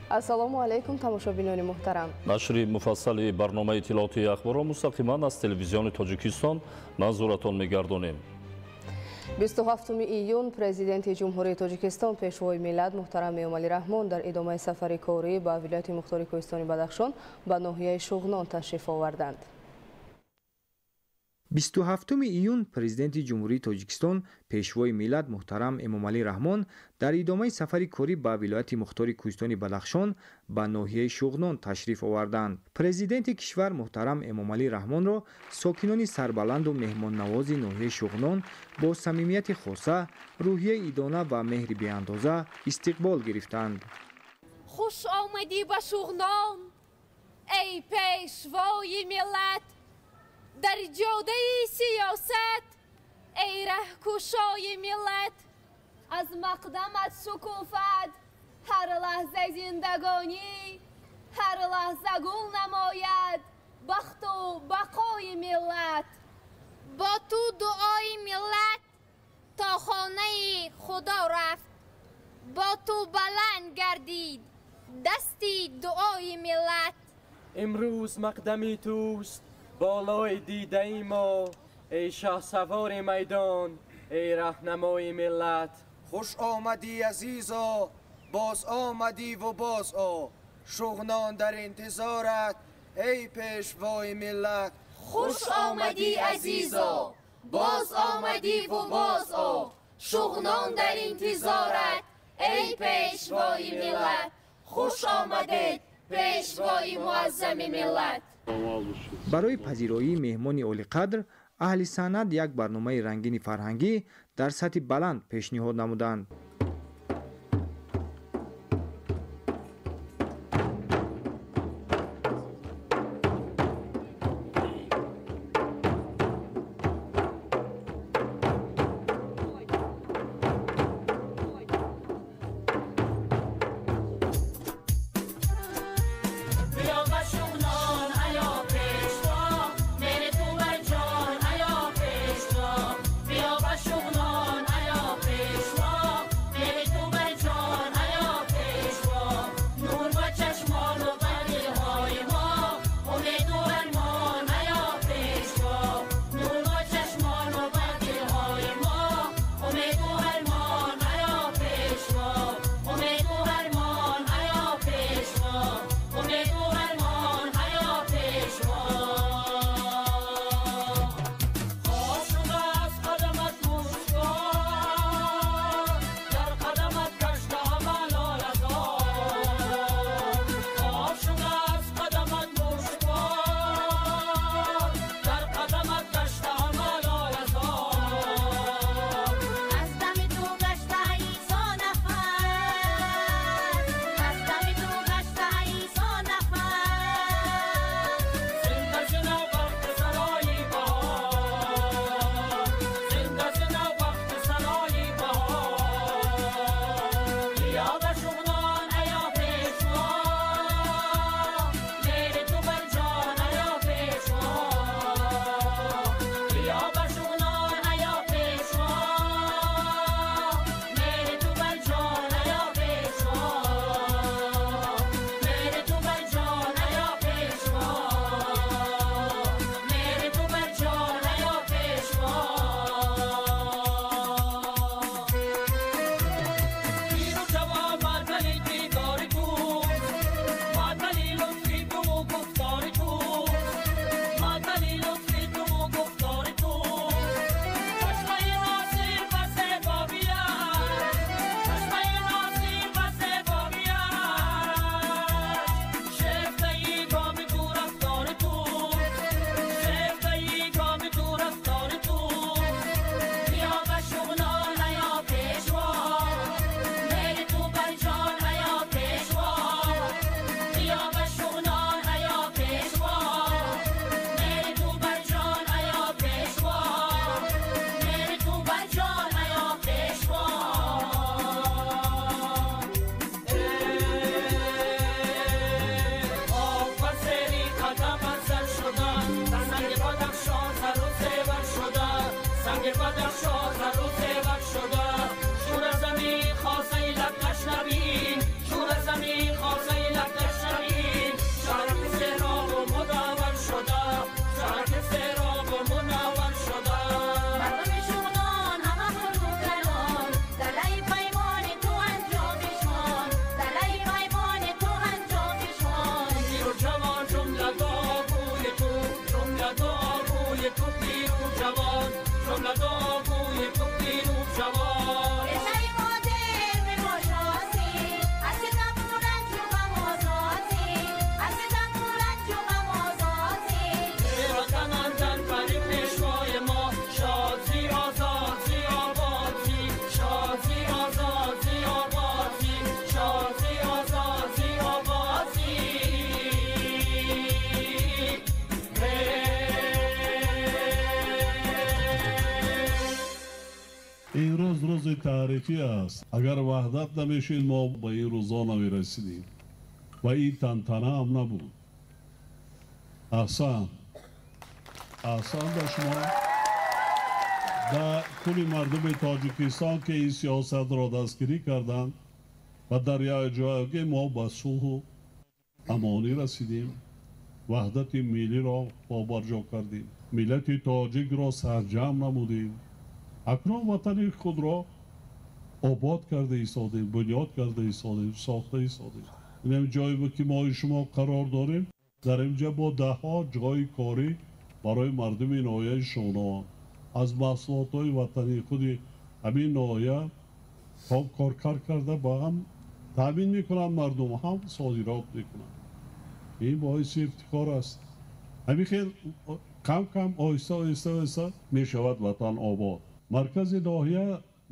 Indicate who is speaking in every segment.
Speaker 1: Ассалому алайкум, тамошобинони муҳтарам.
Speaker 2: Нашри муфассали барномаи иттилоотии ахборро мустақиман аз телевизиони Тоҷикистон манзуратон мегардонем.
Speaker 1: 27 июн Президенти Ҷумҳурии Тоҷикистон, Пешвои миллат муҳтарам Эмомалӣ Раҳмон дар идомаи сафари корӣ ба вилояти мухтори Кӯҳистони Бадахшон ба ноҳияи Шуғнон ташриф оварданд.
Speaker 3: 27 июн Президенти Ҷумҳурии Тоҷикистон, Пешвои миллат муҳтарам Эмомалӣ Раҳмон дар идомаи сафари корӣ ба вилояти мухтори Кӯҳистони Бадахшон ба ноҳияи Шуғнон ташриф оварданд. Президенти кишвар муҳтарам Эмомалӣ Раҳмонро сокинони сарбаланду меҳмоннавози ноҳияи Шуғнон бо самимияти хоса, рӯҳияи идона ва меҳри беандоза истиқбол гирифтанд.
Speaker 4: Хуш омадӣ ба Шуғнон, эй пешвои миллат, дар ҷодаи сиёсат, эй раҳкушои миллат. Аз мақдамат шукуфад ҳар лаҳза зиндагонӣ, ҳар лаҳза гул намояд бахту бақои миллат.
Speaker 5: Бо ту дуои миллат то хонаи худо рафт, бо ту баланд гардид дасти дуои миллат.
Speaker 6: Имрӯз мақдами туст болои дидаи мо, эй шоҳсавори майдон, эй раҳнамои миллат.
Speaker 7: Хуш омадӣ, азизо, боз омадиву боз о, Шуғнон дар интизорат, эй пешвои миллат.
Speaker 4: Хуш омадӣ, азизо, боз омадиву боз о, Шуғнон дар интизорат, эй пешвои миллат. Хуш омадед, пешвои муаззами миллат.
Speaker 3: Барои пазироии меҳмони олиқадр аҳли санъат як барномаи рангини фарҳангӣ дар сатҳи баланд пешниҳод намуданд.
Speaker 8: Шуғнон, аё пешво. Ин рӯз рӯзи таърихӣ аст. Агар ваҳдат намешид, мо ба ин рӯзо намерасидем ва ин тантана ҳам набуд. Аҳсан, аҳсан ба шумо, ба кулли мардуми Тоҷикистон, ки ин сиёсатро дастгирӣ карданд ва дар як ҷойгӣ мо ба сулҳу амонӣ расидем, ваҳдати миллиро побарҷо кардем, миллати тоҷикро сарҷамъ намудем. Акнун ватани худро обод карда истодем, бунёд карда истодем, сохта истодем. Инам ҷое буд, ки мо шумо қарор дорем. Дар инҷа бо даҳҳо ҷойи корӣ барои мардуми ноҳияи Шуғнон аз маҳсулотҳои ватании худи ҳамин ноҳия коркар карда ба ҳам таъмин мекунанд, мардум ҳам содирот мекунанд. Ин боиси ифтихор аст. Ҳамин хел кам кам, оҳиста оҳиста оҳиста мешавад ватан обод. Маркази ноҳия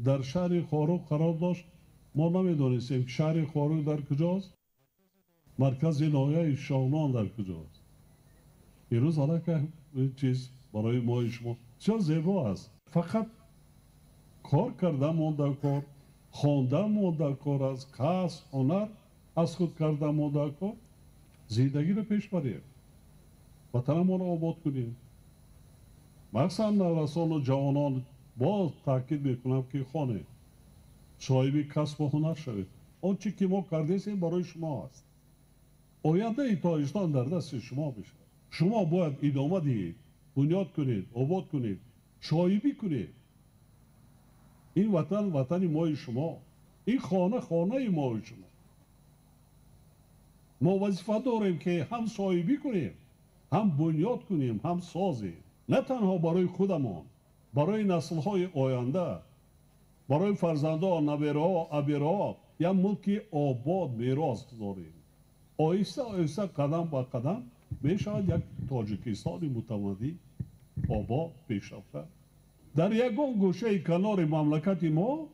Speaker 8: дар шаҳри Хоруғ қарор дошт. Мо намедонистем, ки шаҳри Хоруғ дар куҷост, маркази ноҳияи Шуғнон дар куҷост. Имрӯз аллакай ин чиз барои мои шумо бисёр зебо аст. Фақат кор кардан монда кор, хондан монда кор аст, касб, ҳунар аз худ кардан монда кор, зиндагиро пеш барем, ватанамонро обод кунем. Махсусан наврасону ҷавонон боз таъкид мекунам, ки хонед, соҳиби касбу ҳунар шавед. Он чи ки мо кардесем, барои шумо аст. Ояндаи Тоҷикистон дар дасти шумо мешавад. Шумо бояд идома диҳед, бунёд кунед, обод кунед, соҳибӣ кунед. Ин ватан ватани мои шумо, ин хона хонаи мои шумо. Мо вазифа дорем, ки ҳам соҳибӣ кунем, ҳам бунёд кунем, ҳам созем. На танҳо барои худамон, барои наслҳои оянда, барои фарзандон, набераҳо, абераҳо як мулки обод мерос гузорем. Оҳиста оҳиста, қадам ба қадам мешавад як Тоҷикистони мутамаддин, обод, пешрафта. Дар ягон гӯшаи канори мамлакати мо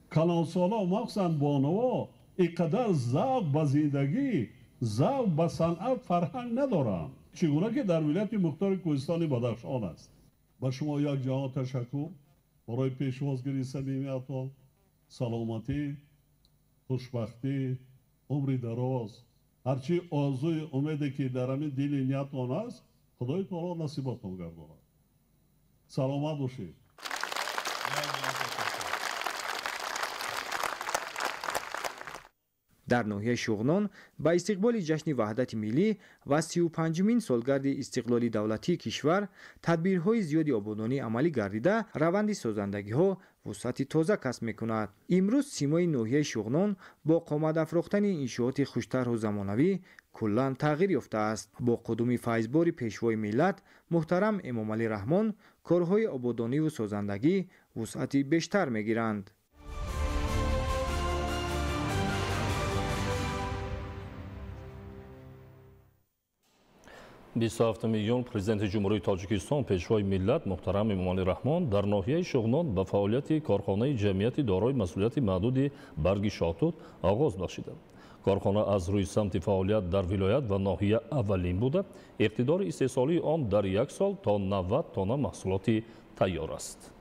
Speaker 8: калонсоло, махсусан бонуво, ин қадар завқ ба зиндагӣ, завқ ба санъат, фарҳанг надоранд, чӣ гуна ки дар вилояти мухтори Кӯҳистони Бадахшон аст. Ба шумо як ҷаҳон ташаккур барои пешвозгирии самимиятон. Саломатӣ, хушбахтӣ, умри дароз, ҳарчи орзуи умеде ки дар ҳамин дили ниятон аст, Худои таоло насибатон гардонад. Саломат бошед.
Speaker 3: Дар ноҳияи Шуғнон ба истиқболи ҷашни ваҳдати миллӣ ва 35-умин солгарди истиқлоли давлатии кишвар тадбирҳои зиёди ободонӣ амалӣ гардида, раванди созандагиҳо вусъати тоза касб мекунад. Имрӯз симои ноҳияи Шуғнон бо қомат афрохтани иншооти хуштарҳу замонавӣ куллан тағйир ёфтааст. Бо қудуми файзбори Пешвои миллат муҳтарам Эмомалӣ Раҳмон корҳои ободониву созандагӣ вусъати бештар мегиранд.
Speaker 2: 27 июн Президенти Ҷумҳурии Тоҷикистон, Пешвои миллат муҳтарам Эмомалӣ Раҳмон дар ноҳияи Шуғнон ба фаъолияти корхонаи ҷамъияти дорои масъулияти маҳдуди барги шоҳтут оғоз бахшиданд. Корхона аз рӯи самти фаъолият дар вилоят ва ноҳия аввалин буда, иқтидори истеҳсолии он дар як сол то 90 тонна маҳсулоти тайёр аст.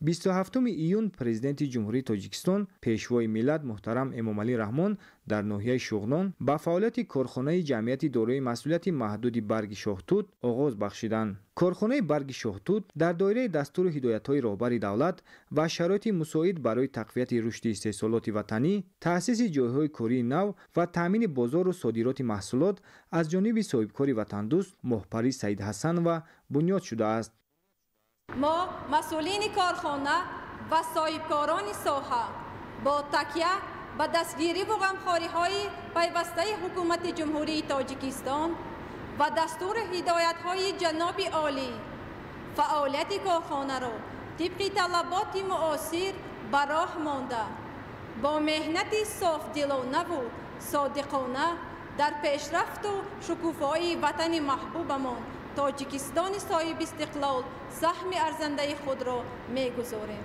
Speaker 3: 27 июн Президенти Ҷумҳурии Тоҷикистон, Пешвои миллат муҳтарам Эмомалӣ Раҳмон дар ноҳияи Шуғнон ба фаъолияти корхонаи ҷамъияти дорои масъулияти маҳдуди барги шоҳтут оғоз бахшиданд. Корхонаи барги шоҳтут дар доираи дастуру ҳидоятҳои роҳбари давлат ва шароити мусоид барои тақвияти рушди истеҳсолоти ватанӣ, таъсиси ҷойҳои кории нав ва таъмини бозору содироти маҳсулот аз ҷониби соҳибкори ватандӯст Моҳпарӣ Саидҳасанова бунёд шудааст.
Speaker 9: Мо, масъулини корхона ва соҳибкорони соҳа, бо такя ба дастгириву ғамхориҳои пайвастаи Ҳукумати Ҷумҳурии Тоҷикистон ва дастуру ҳидоятҳои ҷаноби олӣ фаъолияти корхонаро тибқи талаботи муосир ба роҳ монда, бо меҳнати софдилонаву содиқона дар пешрафту шукуфоии ватани маҳбубамон Тоҷикистони соҳибистиқлол саҳми арзандаи худро мегузорем.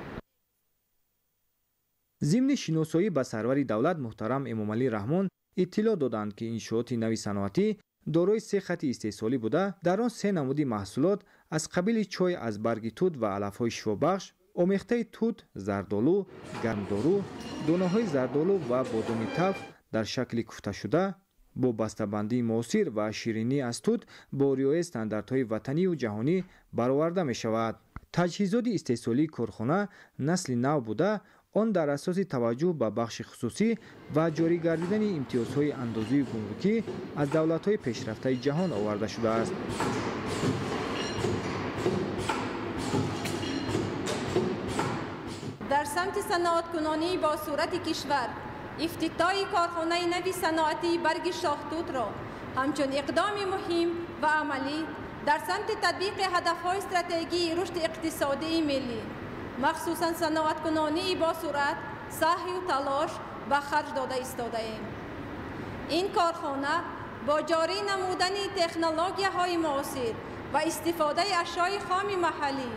Speaker 3: Зимни шиносоӣ ба сарвари давлат муҳтарам Эмомалӣ Раҳмон иттилоъ доданд, ки иншооти нави саноатӣ дорои се хати истеҳсолӣ буда, дар он се намуди маҳсулот аз қабили чой аз барги тут ва алафҳои шифобахш, Омехтаи тут, зардолу, гармдору, донаҳои зардолу ва бодоми талх дар шакли куфташуда бо бастабандии муосир ва ширинӣ аз тут бо риояи стандартҳои ватанию ҷаҳонӣ бароварда мешавад. Таҷҳизоти истеҳсолии корхона насли нав буда, он дар асоси таваҷҷӯҳ ба бахши хусусӣ ва ҷорӣ гардидани имтиёзҳои андозию гумрукӣ аз давлатҳои пешрафтаи ҷаҳон оварда шудааст.
Speaker 9: Дар самти саноаткунонии бо суръати кишвар ифтитоҳи корхонаи нави саноатии барги шоҳтутро ҳамчун иқдоми муҳим ва амалӣ дар самти татбиқи ҳадафҳои стратегии рушди иқтисодии миллӣ, махсусан саноаткунонии бо суръат, саҳю талош ба харҷ дода истодаем. Ин корхона бо ҷорӣ намудани технологияҳои муосир ва истифодаи ашёи хоми маҳаллӣ,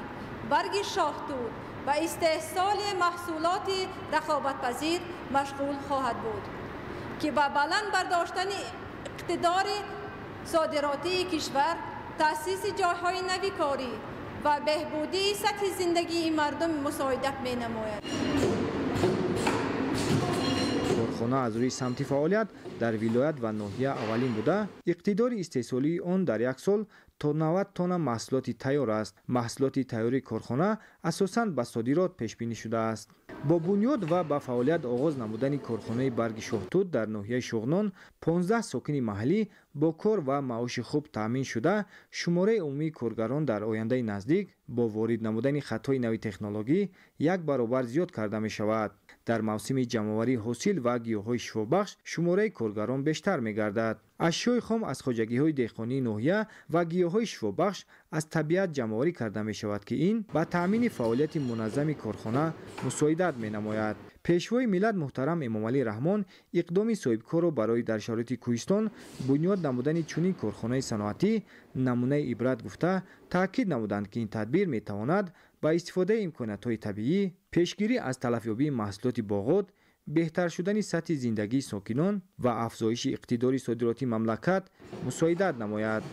Speaker 9: барги шоҳтут ба истеҳсоли маҳсулоти рақобатпазир машғул хоҳад буд, ки ба баланд бардоштани иқтидори содиротии кишвар, таъсиси ҷойҳои нави корӣ ва беҳбудии сатҳи зиндагии мардум мусоидат менамояд.
Speaker 3: Корхона аз рӯи самти фаъолият дар вилоят ва ноҳия аввалин буда, иқтидори истеҳсолии он дар як сол то 90 тонна маҳсулоти тайёр аст. Маҳсулоти тайёри корхона асосан ба содирот пешбинӣ шудааст. Бо бунёд ва ба фаъолият оғоз намудани корхонаи барги шоҳтут дар ноҳияи Шуғнон 15 сокини маҳаллӣ бо кор ва маоши хуб таъмин шуда, шумораи умумии коргарон дар ояндаи наздик бо ворид намудани хатҳои нави технологӣ як баробар зиёд карда мешавад. Дар мавсими ҷамъоварии ҳосил ва гиёҳҳои шифобахш шумораи коргарон бештар мегардад. Ашёи хом аз хоҷагиҳои деҳқонии ноҳия ва гиёҳҳои шифобахш аз табиат ҷамъоварӣ карда мешавад, ки ин ба таъмини фаъолияти муназзами корхона мусоидат менамояд. Пешвои миллат муҳтарам Эмомалӣ Раҳмон иқдоми соҳибкорро барои дар шароити кӯҳистон бунёд намудани чунин корхонаи саноатӣ намунаи ибрат гуфта, таъкид намуданд, ки ин тадбир метавонад ба истифодаи имкониятҳои табиӣ, пешгирӣ аз талафёбии маҳсулоти боғот, беҳтар шудани сатҳи зиндагии сокинон ва афзоиши иқтидори содиротии мамлакат мусоидат намояд.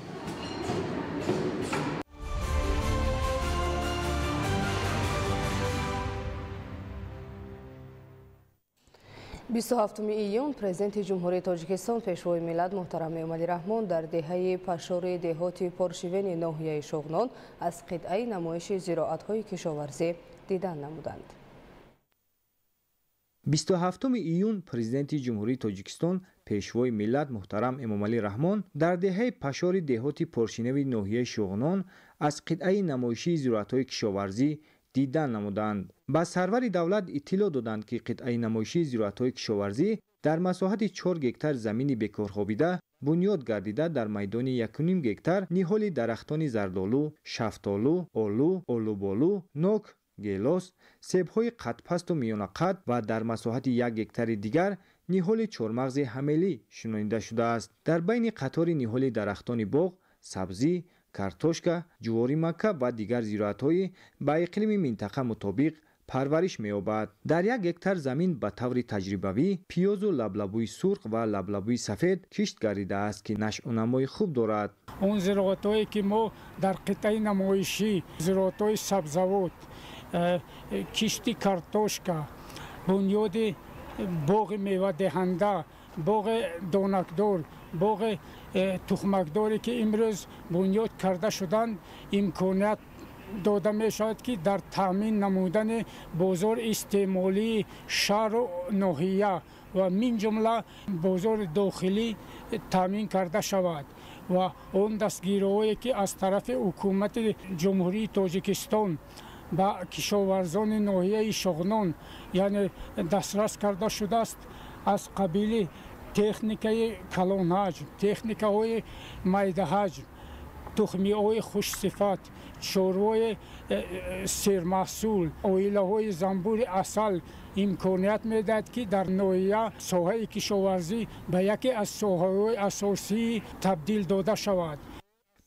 Speaker 1: Бисту ҳафтуми июн Президенти Ҷумҳурии Тоҷикистон, Пешвои миллат муҳтарам Эмомалӣ Раҳмон дар деҳаи Пашори деҳоти Поршивени ноҳияи Шуғнон аз қитъаи намоиши зироатҳои кишоварзӣ дидан намуданд.
Speaker 3: 27 июн Президенти Ҷумҳурии Тоҷикистон, Пешвои миллат муҳтарам Эмомалӣ Раҳмон дар деҳаи Пашори деҳоти Поршиневи ноҳияи Шуғнон аз қитъаи намоишии зироатҳои кишоварзӣ дидан намуданд. Ба сарвари давлат иттилоъ доданд, ки қитъаи намоишии зироатҳои кишоварзӣ дар масоҳати 4 гектар замини бекорхобида бунёд гардида, дар майдони 1,5 гектар ниҳоли дарахтони зардолу, шафтолу, олу, олуболу, нок, гелос, себҳои қадпасту миёнақад ва дар масоҳати 1 гектари дигар ниҳоли чормағзи ҳамелӣ шинонида шудааст. Дар байни қатори ниҳоли дарахтони боғ, сабзӣ, картошка, ҷувори макка ва дигар зироатҳои ба иқлими минтақа мутобиқ парвариш меёбад. Дар 1 гектар замин ба таври таҷрибавӣ пиёзу лаблабӯи сурх ва лаблабӯи сафед кишт гардидааст, ки нашъунамои хуб дорад.
Speaker 10: Он зироатҳое ки мо дар қитъаи намоишӣ, зироатҳои сабзавот, кишти картошка, бунёди боғи мевадиҳанда, боғи донакдор, боғи тухмакдоре ки имрӯз бунёд карда шуданд, имконият дода мешавад, ки дар таъмин намудани бозори истеъмолии шаҳру ноҳия ва мин ҷумла бозори дохилӣ таъмин карда шавад ва он дастгириҳое ки аз тарафи ҳукумати Ҷумҳурии Тоҷикистон ба кишоварзони ноҳияи Шуғнон яъне дастрас карда шудааст, аз қабили техникаи калонҳаҷм, техникаҳои майдаҳаҷм, тухмиҳои хушсифат, чорвои сермаҳсул, оилаҳои занбури асал имконият медиҳад, ки дар ноҳия соҳаи кишоварзӣ ба яке аз соҳаҳои асосӣ табдил дода шавад.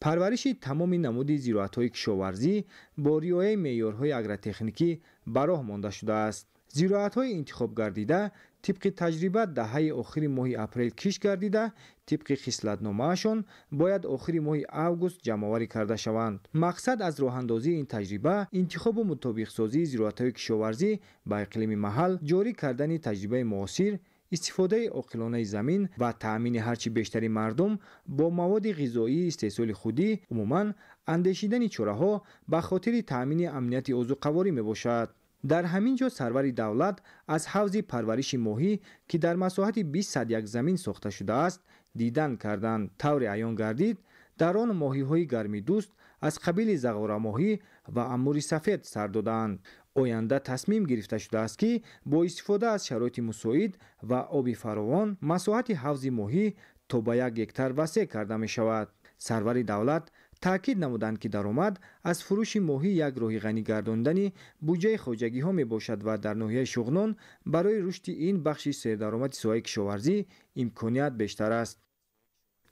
Speaker 3: Парвариши тамоми намуди зироатҳои кишоварзӣ бо риояи меъёрҳои агротехникӣ ба роҳ монда шудааст. Зироатҳои интихобгардида тибқи таҷриба даҳаи охири моҳи апрел кишт гардида, тибқи хислатномаашон бояд охири моҳи август ҷамъоварӣ карда шаванд. Мақсад аз роҳандозии ин таҷриба интихобу мутобиқсозии зироатҳои кишоварзӣ ба иқлими маҳал, ҷорӣ кардани таҷрибаи муосир, истифодаи оқилонаи замин ва таъмини ҳарчи бештари мардум бо маводи ғизоии истеҳсоли худӣ, умуман андешидани чораҳо ба хотири таъмини амнияти озуқаворӣ мебошад. Дар ҳамин ҷо сарвари давлат аз ҳавзи парвариши моҳӣ, ки дар масоҳати 20 як замин сохта шудааст, дидан карданд. Тавре аён гардид, дар он моҳиҳои гармидӯст аз қабили зағорамоҳӣ ва амури сафед сар додаанд. Оянда тасмим гирифта шудааст, ки бо истифода аз шароити мусоид ва оби фаровон масоҳати ҳавзи моҳӣ то ба 1 гектар васеъ карда мешавад. Сарвари давлат таъкид намуданд, ки даромад аз фурӯши моҳӣ як роҳи ғанӣ гардондани буҷаи хоҷагиҳо мебошад ва дар ноҳияи Шуғнон барои рушди ин бахши сердаромади соҳаи кишоварзӣ имконият бештар аст.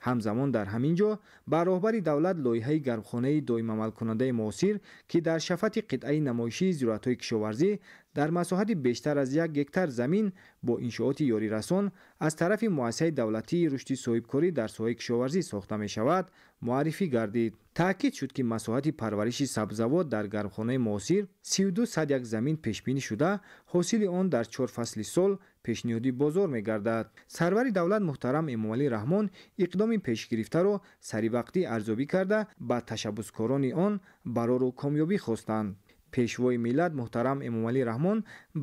Speaker 3: Ҳамзамон дар ҳамин ҷо ба роҳбари давлат лоиҳаи гармхонаи доимамалкунандаи муосир, ки дар шафати қитъаи намоишии зироатҳои кишоварзӣ дар масоҳати бештар аз 1 гектар замин бо иншооти ёрирасон аз тарафи муассисаи давлатии рушди соҳибкорӣ дар соҳаи кишоварзӣ сохта мешавад, муаррифӣ гардид. Таъкид шуд, ки масоҳати парвариши сабзавот дар гармхонаи муосир 32 як замин пешбинӣ шуда, ҳосили он дар чор фасли сол пешниҳоди бозор мегардад. Сарвари давлат муҳтарам Эмомалӣ Раҳмон иқдоми пешгирифтаро саривақтӣ арзёбӣ карда, ба ташаббускорони он барору комёбӣ хостанд. Пешвои миллат муҳтарам Эмомалӣ Раҳмон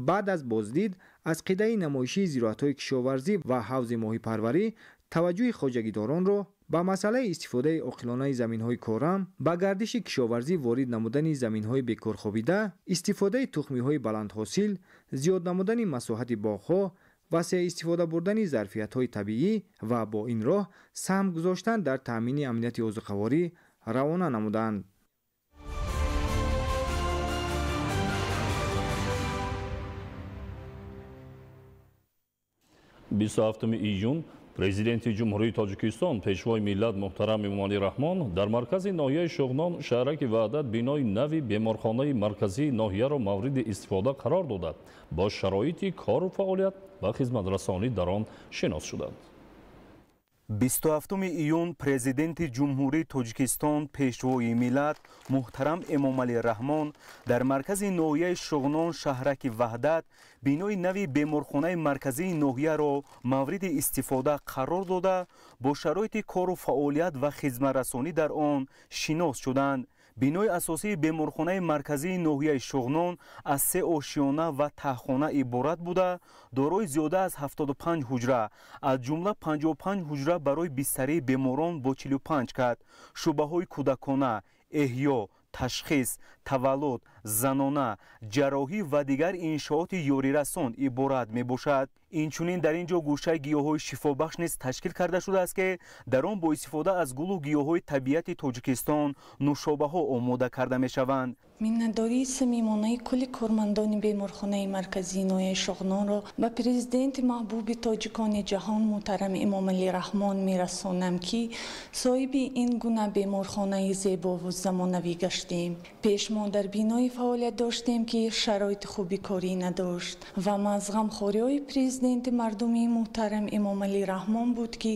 Speaker 3: баъд аз боздид аз қитъаи намоишии зироатҳои кишоварзӣ ва ҳавзи моҳипарварӣ таваҷҷӯҳи хоҷагидоронро ба масъалаи истифодаи оқилонаи заминҳои корам, ба гардиши кишоварзӣ ворид намудани заминҳои бекорхобида, истифодаи тухмиҳои баландҳосил, зиёд намудани масоҳати боғҳо, васеъ истифода бурдани зарфиятҳои табиӣ ва бо ин роҳ саҳм гузоштан дар таъмини амнияти озуқаворӣ равона намуданд.
Speaker 2: 27 июн Президенти Ҷумҳурии Тоҷикистон, Пешвои миллат муҳтарам Эмомалӣ Раҳмон дар маркази ноҳияи Шуғнон, шаҳраки Ваҳдат, бинои нави беморхонаи марказии ноҳияро мавриди истифода қарор дода, бо шароити кору фаъолият ва хизматрасонӣ дар он шинос шуданд.
Speaker 11: 27 июн Президенти Ҷумҳурии Тоҷикистон, Пешвои миллат муҳтарам Эмомалӣ Раҳмон дар маркази ноҳияи Шуғнон, шаҳраки Ваҳдат, бинои нави беморхонаи марказии ноҳияро мавриди истифода қарор дода, бо шароити кору фаъолият ва хизматрасонӣ дар он шинос шуданд. Бинои асосии беморхонаи марказии ноҳияи Шуғнон аз се ошиёна ва таҳхона иборат буда, дорои зиёда аз 75 ҳуҷра, аз ҷумла 55 ҳуҷра барои бистарии беморон бо 45 кат, шӯъбаҳои кӯдакона, эҳё, ташхис, таваллуд, занона, ҷарроҳӣ ва дигар иншооти ёрирасон иборат мебошад. Инчунин дар ин ҷо гӯшаи гиёҳҳои шифобахш низ ташкил карда шудааст, ки дар он бо истифода аз гулу гиёҳҳои табиати Тоҷикистон нӯшобаҳо омода карда мешаванд.
Speaker 12: Миннатдории самимонаи кулли кормандони беморхонаи марказии ноҳияи Шуғнонро ба президенти маҳбуби тоҷикони ҷаҳон муҳтарам Эмомалӣ Раҳмон мерасонам, ки соҳиби ин гуна беморхонаи зебову замонавӣ гаштем. Пеш мо дар бинои фаъолият доштем, ки шароити хуби корӣ надошт, ва маҳз ғамхориҳои президенти мардумии муҳтарам Эмомалӣ Раҳмон буд, ки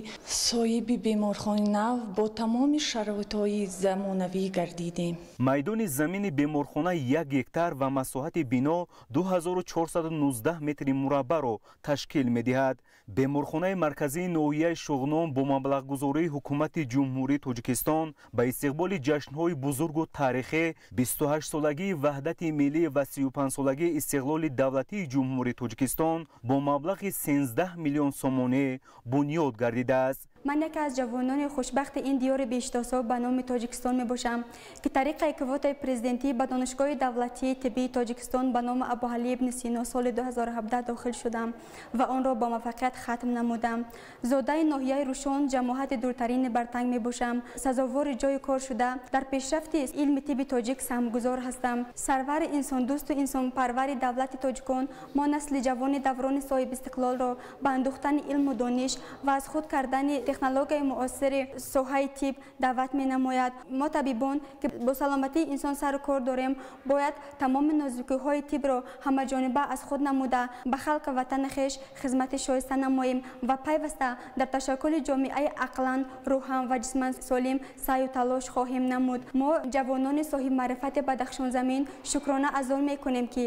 Speaker 12: соҳиби беморхонаи нав бо тамоми шароитҳои замонавӣ гардидем.
Speaker 11: Майдони замини беморхона 1 гектар ва масоҳати бино 2419 метри мураббаъро ташкил медиҳад. Беморхонаи марказии ноҳияи Шуғнон бо маблағгузории Ҳукумати Ҷумҳурии Тоҷикистон ба истиқболи ҷашнҳои бузургу таърихӣ, 28-солагии ваҳдати миллӣ ва 35-солагии истиқлоли давлатии Ҷумҳурии Тоҷикистон, бо маблағи 13 миллион сомонӣ бунёд гардидааст.
Speaker 13: Ман яке аз ҷавонони хушбахти ин диёри биҳиштосо ба номи Тоҷикистон мебошам, ки тариқаи квотаи президентӣ ба Донишгоҳи давлатии тиббии Тоҷикистон ба номи Абуалӣ ибни Сино соли 2017 дохил шудам ва онро бо муваффақият хатм намудам. Зодаи ноҳияи Рушон, ҷамоҳати дуртарини Бартанг мебошам. Сазовори ҷои кор шуда, дар пешрафти илми тибби тоҷик саҳмгузор ҳастам. Сарвари инсондӯсту инсонпарвари давлати тоҷикон мо, насли ҷавони даврони соҳибистиқлолро, ба андӯхтани илму дониш ва аз худ кардани технологияи муосири соҳаи тиб даъват менамояд. Мо табибон, ки бо саломатии инсон сару кор дорем, бояд тамоми нозукиҳои тибро ҳамаҷониба аз худ намуда, ба халқи ватани хеш хизмати шоиста намоем ва пайваста дар ташаккули ҷомеаи ақлан, рӯҳан ва ҷисман солим саъю талош хоҳем намуд. Мо ҷавонони соҳибмаърифати Бадахшонзамин шукрона аз он мекунем, ки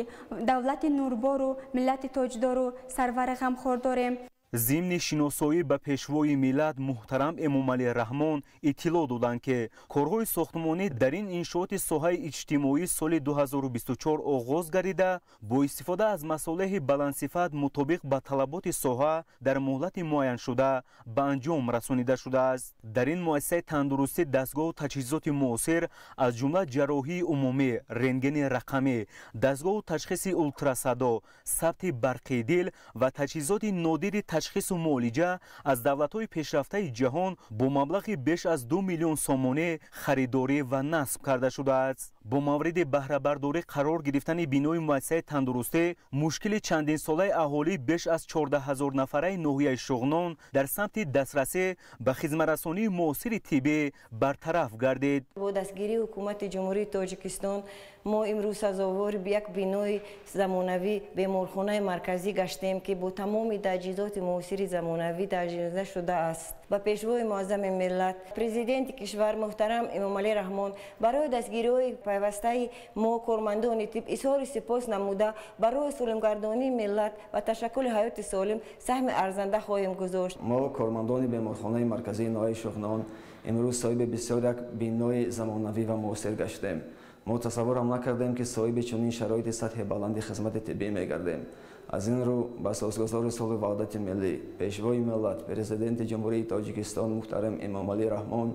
Speaker 13: давлати нурбору миллати тоҷдору сарвари ғамхор дорем.
Speaker 11: Зимни шиносоӣ ба пешвои миллат муҳтарам Эмомалӣ Раҳмон иттилоъ доданд, ки корҳои сохтмонӣ дар ин иншооти соҳаи иҷтимоӣ соли 2024 оғоз гардида, бо истифода аз масолеҳи баландсифат мутобиқ ба талаботи соҳа дар муҳлати муайяншуда ба анҷом расонида шудааст. Дар ин муассисаи тандурустӣ дастгоҳу таҷҳизоти муосир, аз ҷумла ҷарроҳии умумӣ, рентгени рақамӣ, дастгоҳу ташхиси ултрасадо, сабти барқии дил ва таҷҳизоти нодири ташхису муолиҷа аз давлатҳои пешрафтаи ҷаҳон бо маблағи беш аз 2 миллион сомонӣ харидорӣ ва насб карда шудааст. Бо мавриди баҳрабардорӣ қарор гирифтани бинои муассисаи тандурустӣ мушкили чандинсолаи аҳолӣ беш аз 14 ҳазор нафараи ноҳияи Шуғнон дар самти дастрасӣ ба хизматрасонии муосири тиббӣ бартараф гардид.
Speaker 14: Бо дастгирии ҳукумати Ҷумҳурии Тоҷикистон мо имрӯз сазовори як бинои замонавӣ беморхонаи марказӣ гаштем, ки бо тамоми таҷҳизоти муосири замонавӣ таҷҳизонида шудааст. Ба пешвои муаззами миллат, президенти кишвар муҳтарам Эмомалӣ Раҳмон барои дастгириҳои пайвастаи мо кормандони тиб изҳори сипос намуда, барои солимгардонии миллат ва ташаккули ҳаёти солим саҳми арзанда хоҳем гузошт.
Speaker 15: Мо кормандони беморхонаи марказии ноҳияи Шуғнон имрӯз соҳиби бисёр як бинои замонавӣ ва муосир гаштем. Мо тасаввурам накардем, ки соҳиби чунин шароити сатҳи баланди хизмати тиббӣ мегардем. Аз ин рӯ ба асосгузори сулҳу ваҳдати миллӣ, пешвои миллат, президенти Ҷумҳурии Тоҷикистон муҳтарам Эмомалӣ Раҳмон,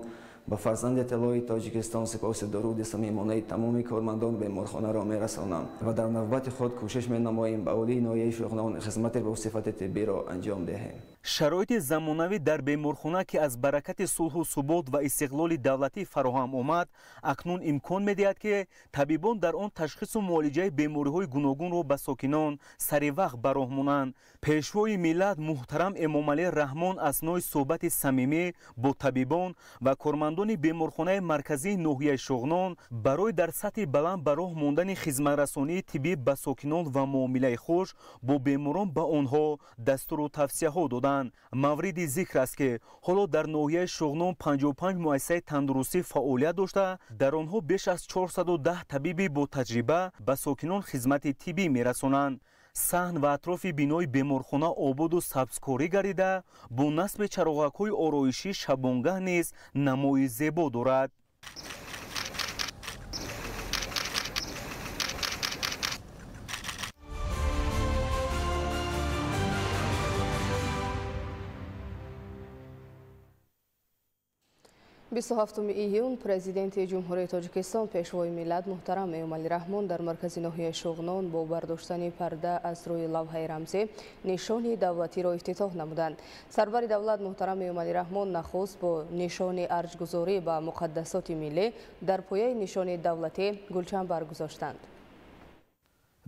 Speaker 15: ба фарзанди тиллои Тоҷикистон сипоси дуруди самимонаи тамоми кормандон беморхонаро мерасонам ва дар навбати худ кӯшиш менамоем ба аҳолии ноҳияи Шуғнон хизмати бо сифати тиббиро анҷом диҳем.
Speaker 11: Шароити замонавӣ дар беморхона, ки аз баракати сулҳу субот ва истиқлоли давлатӣ фароҳам омад, акнун имкон медиҳад, ки табибон дар он ташхису муолиҷаи бемориҳои гуногунро ба сокинон саривақт ба роҳ монанд. Пешвои миллат муҳтарам Эмомалӣ Раҳмон аснои суҳбати самимӣ бо табибон ва кормандони беморхонаи марказии ноҳияи Шуғнон барои дар сатҳи баланд ба роҳ мондани хизматрасонии тиббӣ ба сокинон ва муомилаи хуш бо беморон ба онҳо дастуру тавсияҳо доданд. Мавриди зикр аст, ки ҳоло дар ноҳияи Шуғнон 55 муассисаи тандурустӣ фаъолият дошта, дар онҳо беш аз 410 табиби бо таҷриба ба сокинон хизмати тиббӣ мерасонанд. Саҳн ва атрофи бинои беморхона ободу сабзкорӣ гардида, бо насби чароғакҳои ороишӣ шабонгаҳ низ намои зебо дорад.
Speaker 1: Бисту ҳафтуми июн президенти Ҷумҳурии Тоҷикистон, пешвои миллат муҳтарам Эмомалӣ Раҳмон дар маркази ноҳияи Шуғнон бо бардоштани парда аз рӯи лавҳаи рамзӣ нишони давлатиро ифтитоҳ намуданд. Сарвари давлат муҳтарам Эмомалӣ Раҳмон нахуст бо нишони арҷгузорӣ ба муқаддасоти миллӣ дар пояи нишони давлатӣ гулчанбар гузоштанд.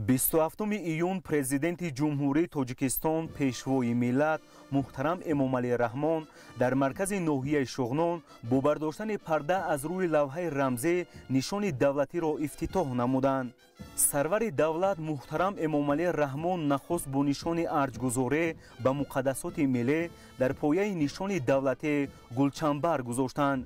Speaker 11: 27 июн президенти Ҷумҳурии Тоҷикистон, пешвои миллат муҳтарам Эмомалӣ Раҳмон дар маркази ноҳияи Шуғнон бо бардоштани парда аз рӯи лавҳаи рамзӣ нишони давлатиро ифтитоҳ намуданд. Сарвари давлат муҳтарам Эмомалӣ Раҳмон нахуст бо нишони арҷгузорӣ ба муқаддасоти миллӣ дар пояи нишони давлатӣ гулчанбар гузоштанд.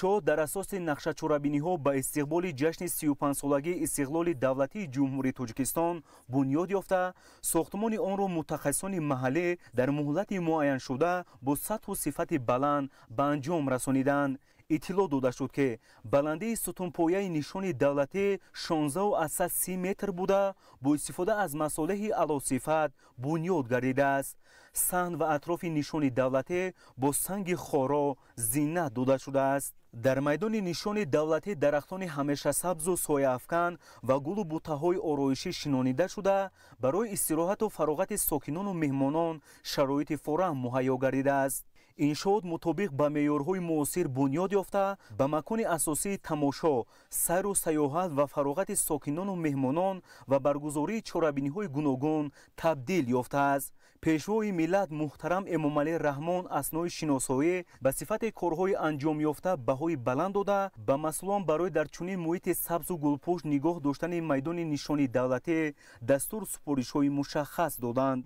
Speaker 11: Иншоот дар асоси нақшачорабиниҳо ба истиқболи ҷашни 35-солагии истиқлоли давлатии Ҷумҳурии Тоҷикистон бунёд ёфта, сохтмони онро мутахассисони маҳаллӣ дар муҳлати муайяншуда бо сатҳу сифати баланд ба анҷом расониданд. Иттилоъ дода шуд, ки баландии сутунпояи нишони давлатӣ 16,30 метр буда, бо истифода аз масолеҳи аълосифат бунёд гардидааст. Саҳн ва атрофи нишони давлатӣ бо санги хоро зинат дода шудааст. Дар майдони нишони давлатӣ дарахтони ҳамешасабзу сояафкан ва гулу бутаҳои ороишӣ шинонида шуда, барои истироҳату фароғати сокинону меҳмонон шароити фораҳм муҳайё гардидааст. Иншоот мутобиқ ба меъёрҳои муосир бунёд ёфта, ба макони асосии тамошо, сайру сайёҳат ва фароғати сокинону меҳмонон ва баргузории чорабиниҳои гуногун табдил ёфтааст. Пешвои миллат муҳтарам Эмомалӣ Раҳмон аснои шиносоӣ ба сифати корҳои анҷомёфта баҳои баланд дода, ба масъулон барои дар чунин муҳити сабзу гулпӯш нигоҳ доштани майдони нишони давлатӣ дастуру супоришҳои мушаххас доданд.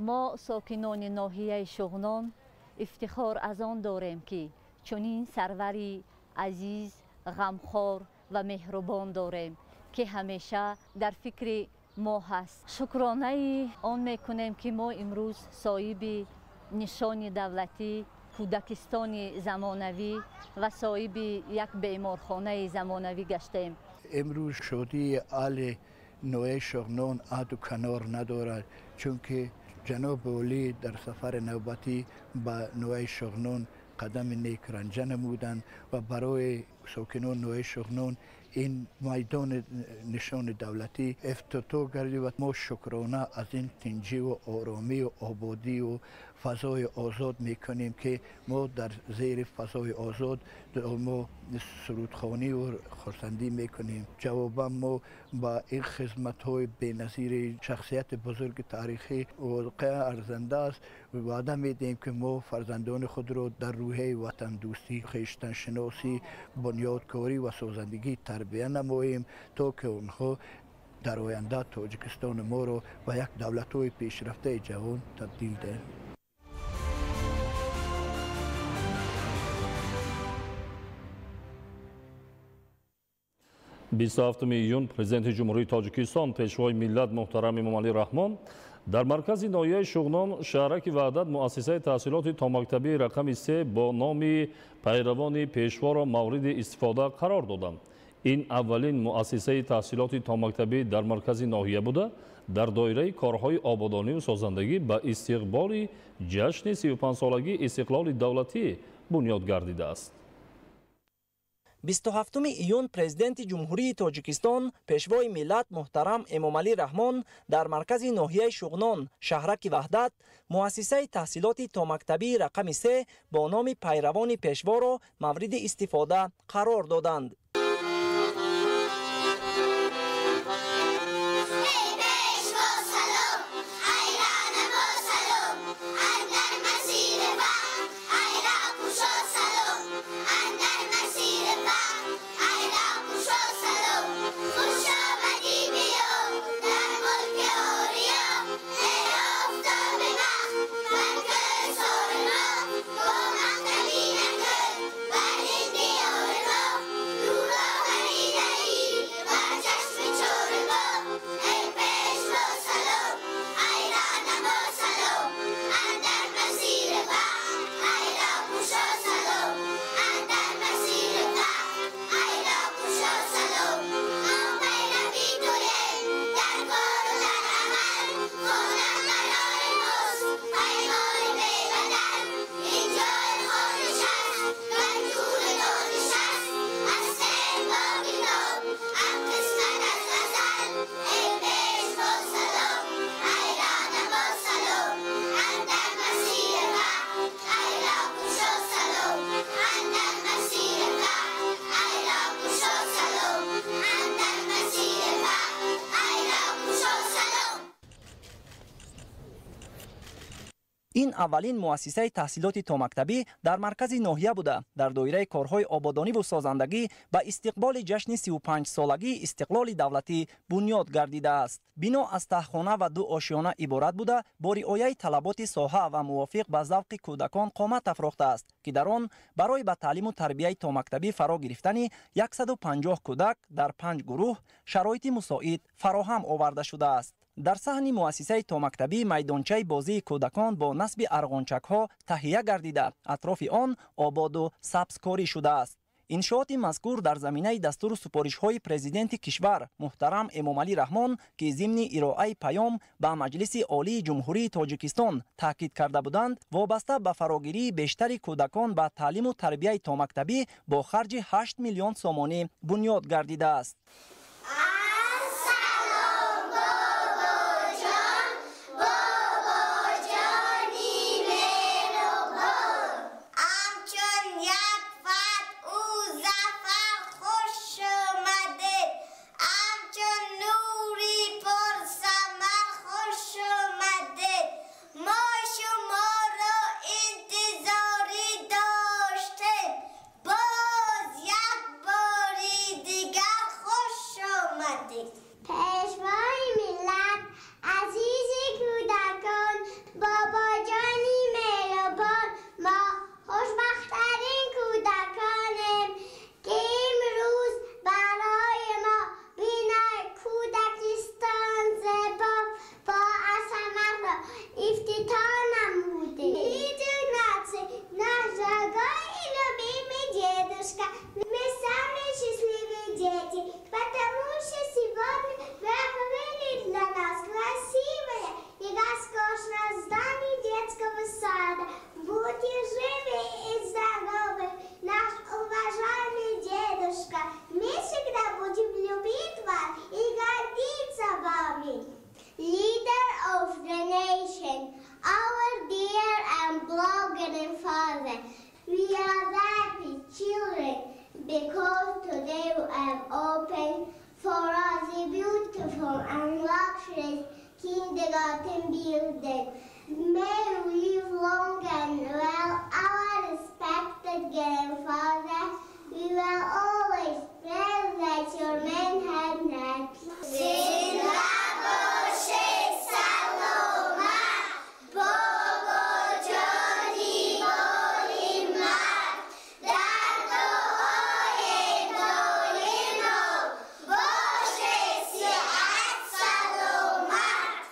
Speaker 16: Мо сокинони ноҳияи Шуғнон ифтихор аз он дорем, ки чунин сарвари азиз, ғамхор ва меҳрубон дорем, ки ҳамеша дар фикри мо ҳаст. Шукронаи он мекунем, ки мо имрӯз соҳиби нишони давлатӣ, кӯдакистони замонавӣ ва соҳиби як беморхонаи замонавӣ гаштем.
Speaker 17: Имрӯз шодии аҳли ноҳияи Шуғнон аҳду канор надорад, чунки ҷаноби олӣ дар сафари навбатӣ ба ноҳияи Шуғнон қадами нек ранҷа намуданд ва барои сокинони ноҳияи Шуғнон ин майдони нишони давлатӣ ифтитоҳ гардид ва мо шукрона аз ин тинҷиву оромию ободию фазои озод мекунем, ки мо дар зери фазои озод мо сурудхонию хурсандӣ мекунем. Ҷавобан мо ба ин хизматҳои беназири шахсияти бузурги таърихӣ воқеан арзанда аст. Ваъда медиҳем, ки мо фарзандони худро дар рӯҳияи ватандӯстӣ, хештаншиносӣ, бунёдкорӣ ва созандагӣ тарбия намоем, то ки онҳо дар оянда Тоҷикистони моро ба як давлатҳои пешрафтаи ҷаҳон табдил диҳанд.
Speaker 2: 27 июн Президенти Ҷумҳурии Тоҷикистон, Пешвои миллат муҳтарам Эмомалӣ Раҳмон дар маркази ноҳияи Шуғнон, шаҳраки Ваҳдат, муассисаи таҳсилоти томактабии рақами 3 бо номи пайравони пешворо мавриди истифода қарор доданд. Ин аввалин муассисаи таҳсилоти томактабӣ дар маркази ноҳия буда, дар доираи корҳои ободонию созандагӣ ба истиқболи ҷашни 35-солагии истиқлоли давлатӣ бунёд гардидааст.
Speaker 18: 27 июн Президенти Ҷумҳурии Тоҷикистон, Пешвои миллат муҳтарам Эмомалӣ Раҳмон дар маркази ноҳияи Шуғнон, шаҳраки Ваҳдат, муассисаи таҳсилоти томактабии рақами 3 бо номи пайравони пешворо мавриди истифода қарор доданд. Ин аввалин муассисаи таҳсилоти томактабӣ дар маркази ноҳия буда, дар доираи корҳои ободониву созандагӣ ба истиқболи ҷашни 35-солагии истиқлоли давлатӣ бунёд гардидааст. Бино аз таҳхона ва ду ошёна иборат буда, бо риояи талаботи соҳа ва мувофиқ ба завқи кӯдакон қомат афрохтааст, ки дар он барои ба таълиму тарбияи томактабӣ фаро гирифтани 150 кӯдак дар панҷ гурӯҳ шароити мусоид фароҳам оварда шудааст. Дар саҳни муассисаи томактабӣ майдончаи бозии кӯдакон бо насби арғончакҳо таҳия гардида, атрофи он ободу сабзкорӣ шудааст. Иншооти мазкур дар заминаи дастуру супоришҳои Президенти кишвар муҳтарам Эмомалӣ Раҳмон, ки зимни ироаи паём ба Маҷлиси Олии Ҷумҳурии Тоҷикистон таъкид карда буданд, вобаста ба фарогирии бештари кӯдакон ба таълиму тарбияи томактабӣ бо харҷи 8 миллион сомонӣ бунёд гардидааст.
Speaker 4: Ассалом, бобоҷон, бобоҷони меҳрубон, ҳамчун як фатҳу зафар хуш омадед, ҳамчун нури пурсамар хуш омадед. Мо шуморо интизорӣ доштем, боз як бори дигар хуш омадед. Пешвои миллат, азизи кӯдакон, бобоҷони меҳрубон, мо хушбахттарин кӯдаконем, ки имрӯз барои мо бинои кӯдакистон зебо бо азаматро ифтитоҳ намудем. Нации, наш дорогой и любимый дедушка, мы самые счастливые дети, потому что сегодня вы открыли для нас красивое и роскошное здание детского сада. Будьте живы и здоровы, наш уважаемый дедушка. Мы всегда будем любить вас и гордиться вами. Leader of the nation, our dear and beloved grandfather, we are happy children because today you have opened for us a beautiful and luxurious kindergarten building. May you live long and well, our respected grandfather. We will always pray that your man had not. Зинда бошед, саломат, бобоҷони боҳиммат, дар дуои доимо бошед сиҳат саломат.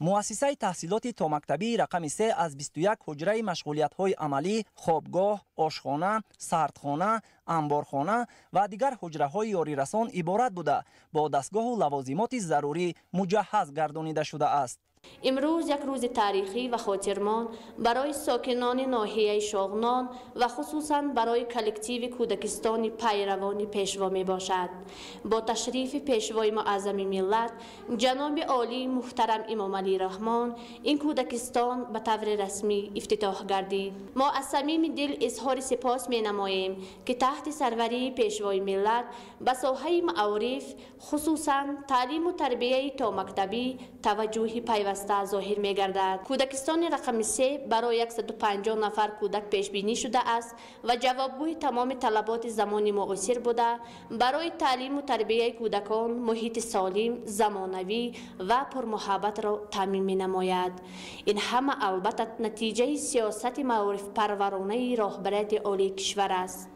Speaker 18: Муассисаи таҳсилоти томактабии рақами 3 аз 21 ҳуҷраи машғулиятҳои амалӣ, хобгоҳ, ошхона, сардхона, амборхона ва дигар ҳуҷраҳои ёрирасон иборат буда, бо дастгоҳу лавозимоти зарурӣ муҷаҳҳаз гардонида шудааст.
Speaker 19: Имрӯз як рӯзи таърихӣ ва хотирмон барои сокинони ноҳияи Шоғнон ва хусусан барои коллективи кӯдакистони пайравони Пешво мебошад. Бо ташрифи Пешвои муаззами миллат, ҷаноби олии муҳтарам Эмомалӣ Раҳмон, ин кӯдакистон ба таври расмӣ ифтитоҳ гардид. Мо аз самими дил изҳори сипос менамоем, ки таҳти сарварии Пешвои миллат ба соҳаи маориф, хусусан таълиму тарбияи томактабӣ, таваҷҷӯҳи пайваста зоҳир мегардад. Кӯдакистони рақами 3 барои 150 нафар кӯдак пешбинӣ шудааст ва ҷавобгӯи тамоми талаботи замони муосир буда, барои таълиму тарбияи кӯдакон муҳити солим, замонавӣ ва пурмуҳаббатро таъмин менамояд. Ин ҳама, албатта, натиҷаи сиёсати маорифпарваронаи роҳбарияти олии кишвар аст.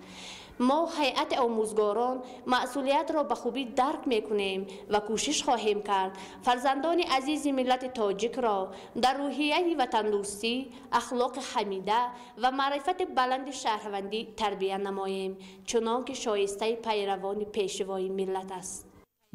Speaker 19: Мо, ҳайати омӯзгорон, масъулиятро ба хубӣ дарк мекунем ва кӯшиш хоҳем кард фарзандони азизи миллати тоҷикро дар рӯҳияи ватандӯстӣ, ахлоқи ҳамида ва маърифати баланди шаҳрвандӣ тарбия намоем, чунон ки шоистаи пайравони Пешвои миллат аст.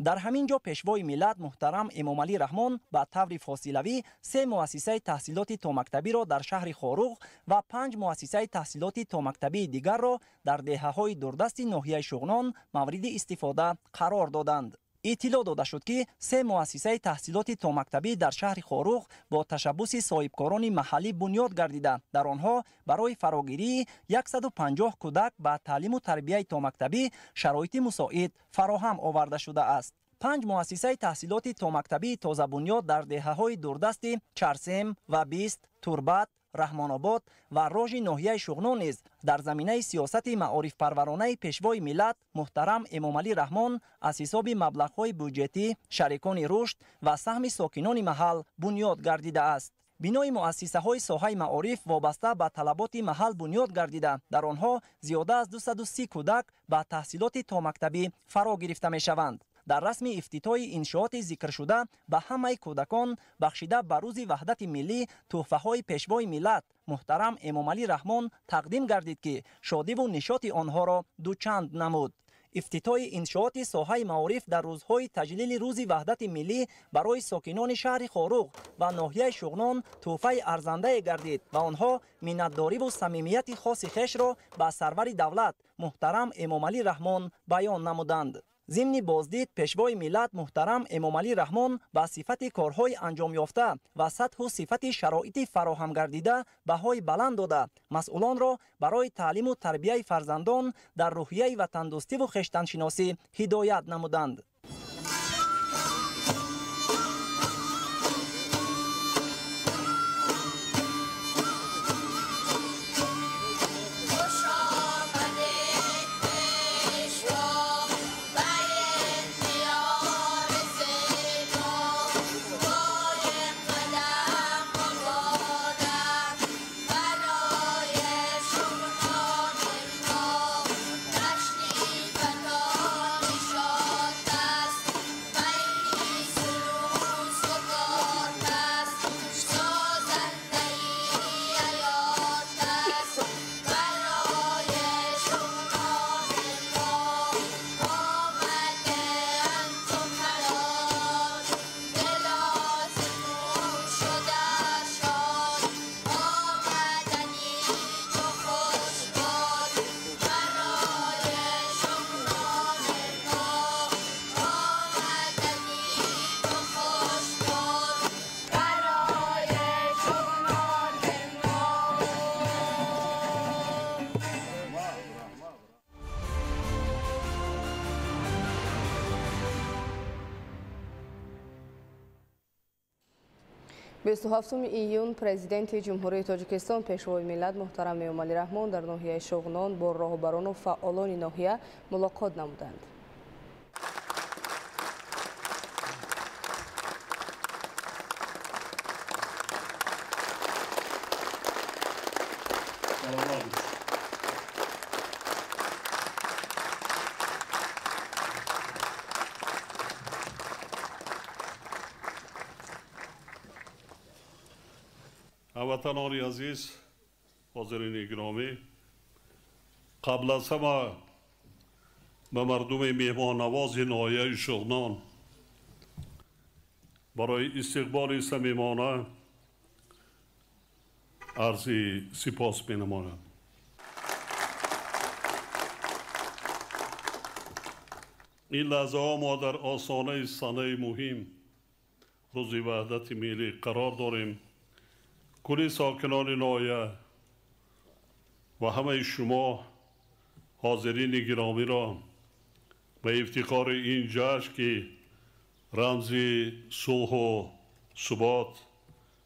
Speaker 18: Дар ҳамин ҷо Пешвои миллат муҳтарам Эмомалӣ Раҳмон ба таври фосилавӣ се муассисаи таҳсилоти томактабиро дар шаҳри Хоруғ ва панҷ муассисаи таҳсилоти томактабии дигарро дар деҳаҳои дурдасти ноҳияи Шуғнон мавриди истифода қарор доданд. Иттилоъ дода шуд, ки се муассисаи таҳсилоти томактабӣ дар шаҳри Хоруғ бо ташаббуси соҳибкорони маҳаллӣ бунёд гардида, дар онҳо барои фарогирии 150 кӯдак ба таълиму тарбияи томактабӣ шароити мусоид фароҳам оварда шудааст. Панҷ муассисаи таҳсилоти томактабии тозабунёд дар деҳаҳои дурдасти Чарсем ва Бист, Турбат, Раҳмонобод ва Рожи ноҳияи Шуғнон низ дар заминаи сиёсати маорифпарваронаи Пешвои миллат муҳтарам Эмомалӣ Раҳмон аз ҳисоби маблағҳои буҷетӣ, шарикони рушд ва саҳми сокинони маҳал бунёд гардидааст. Бинои муассисаҳои соҳаи маориф вобаста ба талаботи маҳал бунёд гардида, дар онҳо зиёда аз 230 кӯдак ба таҳсилоти томактабӣ фаро гирифта мешаванд. Дар расми ифтитоҳи иншооти зикршуда ба ҳамаи кӯдакон бахшида ба рӯзи ваҳдати миллӣ тӯҳфаҳои Пешвои миллат муҳтарам Эмомалӣ Раҳмон тақдим гардид, ки шодиву нишоти онҳоро дучанд намуд. Ифтитоҳи иншооти соҳаи маориф дар рӯзҳои таҷлили рӯзи ваҳдати миллӣ барои сокинони шаҳри Хоруғ ва ноҳияи Шуғнон тӯҳфаи арзандае гардид ва онҳо миннатдориву самимияти хоси хешро ба сарвари давлат муҳтарам Эмомалӣ Раҳмон баён намуданд. Зимни боздид Пешвои миллат муҳтарам Эмомалӣ Раҳмон ба сифати корҳои анҷомёфта ва сатҳу сифати шароити фароҳамгардида баҳои баланд дода, масъулонро барои таълиму тарбияи фарзандон дар рӯҳияи ватандӯстиву хештаншиносӣ ҳидоят намуданд.
Speaker 1: Бисту ҳафтуми июн Президенти Ҷумҳурии Тоҷикистон Пешвои миллат муҳтарам Эмомалӣ Раҳмон дар ноҳияи Шуғнон бо роҳбарону фаъолони ноҳия мулоқот намуданд.
Speaker 8: ҳамватанони азиз, ҳозирини гиромӣ, қабл аз ҳама ба мардуми меҳмоннавози ноҳияи Шуғнон барои истиқболи самимона арзи сипос менамоям. Ин лаҳзаҳо мо дар остонаи санаи муҳим, рӯзи ваҳдати миллӣ қарор дорем. Кулли сокинони ноҳия ва ҳамаи шумо ҳозирини гиромиро ба ифтихори ин ҷашн, ки рамзи сулҳу субот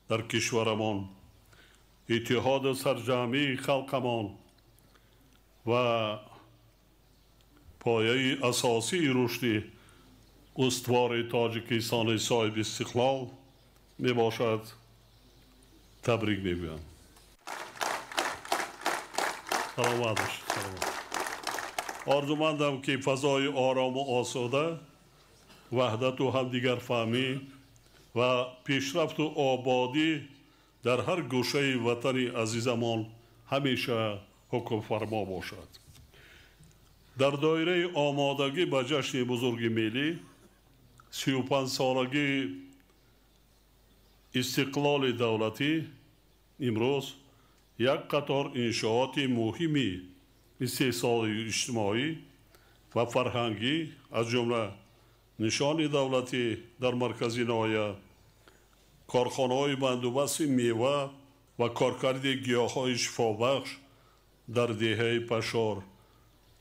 Speaker 8: дар кишварамон, иттиҳоду сарҷамъии халқамон ва пояи асосии рушди устувори Тоҷикистони соҳиби истиқлол мебошад, табрик мегӯям. Саломат бошед. Саломат. Орзумандам, ки фазои орому осуда, ваҳдату ҳамдигарфаҳмӣ ва пешрафту ободӣ дар ҳар гӯшаи ватани азизамон ҳамеша ҳукмфармо бошад. Дар доираи омодагӣ ба ҷашни бузурги миллӣ, 35-солагии истиқлоли давлатӣ, имрӯз як қатор иншооти муҳими истеҳсолию иҷтимоӣ ва фарҳангӣ, аз ҷумла нишони давлатӣ дар маркази ноҳия, корхонаҳои бандубасти мева ва коркарди гиёҳҳои шифобахш дар деҳаи Пашор,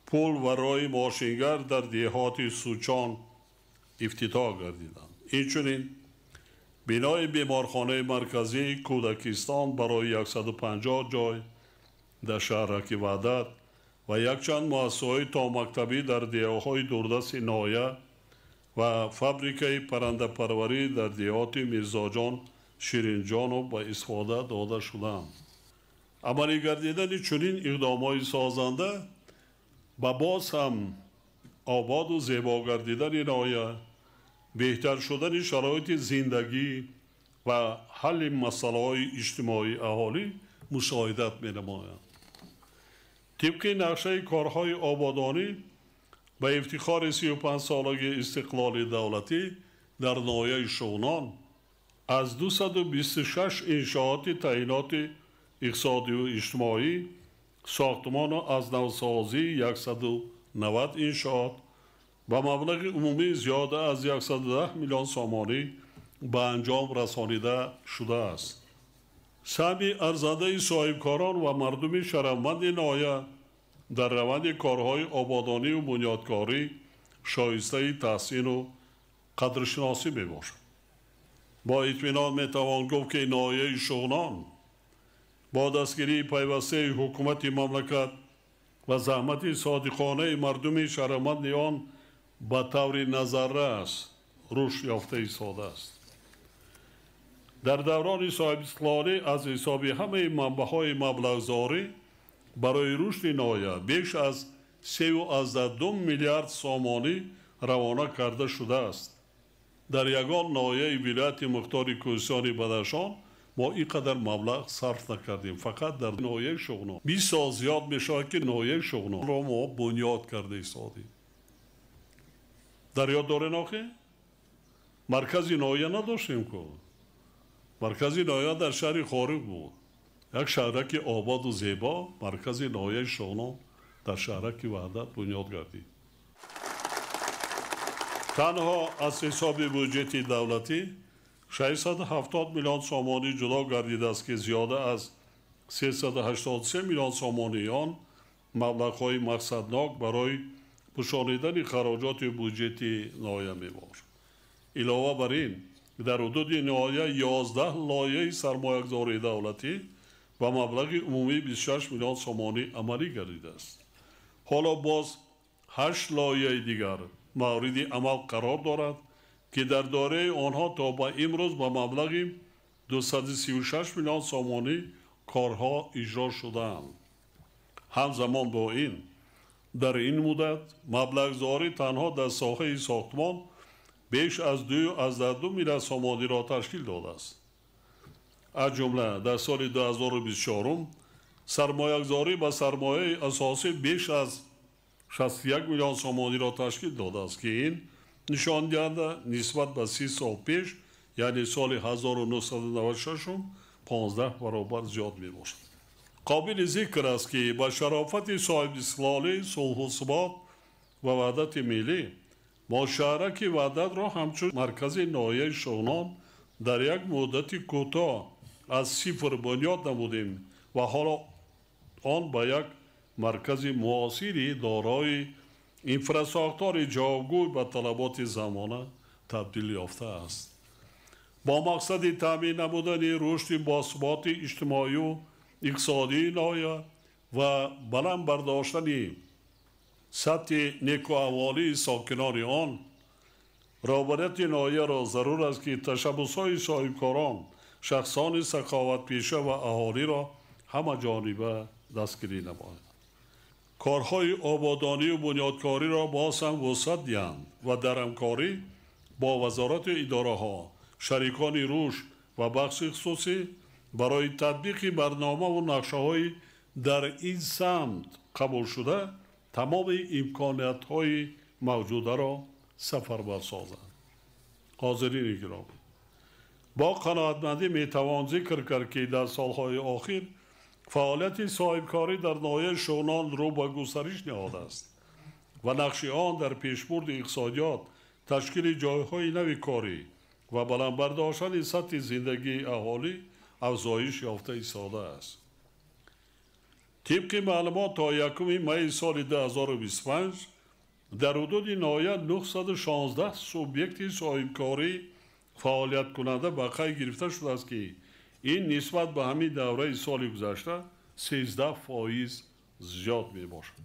Speaker 8: пул ва роҳи мошингар дар деҳоти Сучон ифтитоҳ гардиданд. Инчунин Бинои беморхонаи марказии Кӯдакистон барои 150 ҷой дар шаҳраки Ваҳдат ва якчанд муассисаҳои томактабӣ дар деҳаҳои дурдасти ноҳия ва фабрикаи паррандапарварӣ дар деҳоти Мирзоҷон Ширинҷонов ба истифода дода шуданд. Амалӣ гардидани чунин иқдомҳои созанда ба боз ҳам ободу зебо гардидани ноҳия, беҳтар шудани шароити зиндагӣ ва ҳалли масъалаҳои иҷтимоии аҳолӣ мусоидат менамоянд. Тибқи нақшаи корҳои ободонӣ ба ифтихори 35-солагии истиқлоли давлатӣ дар ноҳияи Шуғнон аз 226 иншооти таъиноти иқтисодию иҷтимоӣ, сохтмону аз навсозии 190 иншоот ба маблағи умумии зиёда аз 110 миллион сомонӣ ба анҷом расонида шудааст. Саҳми арзандаи соҳибкорон ва мардуми шарафманди ноҳия дар раванди корҳои ободонию бунёдкорӣ шоистаи таҳсину қадршиносӣ мебошад. Бо итминон метавон гуфт, ки ноҳияи Шуғнон бо дастгирии пайвастаи ҳукумати мамлакат ва заҳмати содиқонаи мардуми шарафманди он ба таври назаррас рушд ёфта истодааст. Дар даврони соҳибистиқлолӣ аз ҳисоби ҳамаи манбаъҳои маблағзорӣ барои рушди ноҳия беш аз 3,2 миллиард сомонӣ равона карда шудааст. Дар ягон ноҳияи вилояти мухтори Кӯҳистони Бадахшон мо ин қадар маблағ сарф накардем, фақат дар ноҳияи Шуғнон. 20 сол зиёд мешавад, ки ноҳияи Шуғнонро мо бунёд карда истодем. Дар ёд дорен охи? Маркази ноҳия надоштем ку. Маркази ноҳия дар шаҳри Хориғ буд. Як шаҳраки ободу зебо маркази ноҳияи Шуғнон дар шаҳраки Ваҳдат бунёд гардид. Танҳо аз ҳисоби буҷети давлатӣ 670 миллион сомонӣ ҷудо гардидааст, ки зиёда аз 383 миллион сомонии он маблағҳои мақсаднок барои пӯшонидани хароҷоти буҷети ноҳия мебошад. Илова бар ин, дар ҳудуди ноҳия 11 лоиҳаи сармоягузории давлатӣ ба маблағи умумии 26 миллион сомонӣ амалӣ гардидааст. Ҳоло боз 8 лоиҳаи дигар мавриди амал қарор дорад, ки дар доираи онҳо то ба имрӯз ба маблағи 236 миллион сомонӣ корҳо иҷро шудаанд. Ҳамзамон бо ин, дар ин муддат маблағзорӣ танҳо дар соҳаи сохтмон беш аз 2,2 миллиард сомониро ташкил додааст. Аз ҷумла дар соли 2024 сармоягузорӣ ба сармояи асосӣ беш аз 61 миллион сомониро ташкил додааст, ки ин нишондиҳанда нисбат ба 30 сол пеш, яъне соли 1996, 15 баробар зиёд мебошад. Қобили зикр аст, ки ба шарофати соҳибистиқлолӣ, сулҳу субот ва ваҳдати миллӣ мо шаҳраки Ваҳдатро ҳамчун маркази ноҳияи Шуғнон дар як муддати кӯтоҳ аз сифр бунёд намудем ва ҳоло он ба як маркази муосири дорои инфрасохтори ҷавобгӯй ба талаботи замона табдил ёфтааст. Бо мақсади таъмин намудани рушди босуботи иҷтимоию иқтисодии ноҳия ва баланд бардоштани сатҳи некуаҳволии сокинони он, роҳбарияти ноҳияро зарур аст, ки ташаббусҳои соҳибкорон, шахсони саховатпеша ва аҳолиро ҳамаҷониба дастгирӣ намояд. Корҳои ободонию бунёдкориро боз ҳам вусъат диҳанд ва дар ҳамкорӣ бо вазорату идораҳо, шарикони рушд ва бахши хусусӣ барои татбиқи барномаву нақшаҳои дар ин самт қабулшуда тамоми имкониятҳои мавҷударо сафарбар созанд. Ҳозирини гиромӣ, бо қаноатмандӣ метавон зикр кард, ки дар солҳои охир фаъолияти соҳибкорӣ дар ноҳияи Шуғнон рӯ ба густариш ниҳодааст ва нақши он дар пешбурди иқтисодиёт, ташкили ҷойҳои нави корӣ ва баланд бардоштани сатҳи зиндагии аҳолӣ афзоиш ёфта истодааст. Тибқи маълумот, то 1 майи соли 2025 дар ҳудуди ноҳия 916 субъекти соҳибкорӣ фаъолияткунанда ба қайд гирифта шудааст, ки ин нисбат ба ҳамин давраи соли гузашта 13% зиёд мебошад.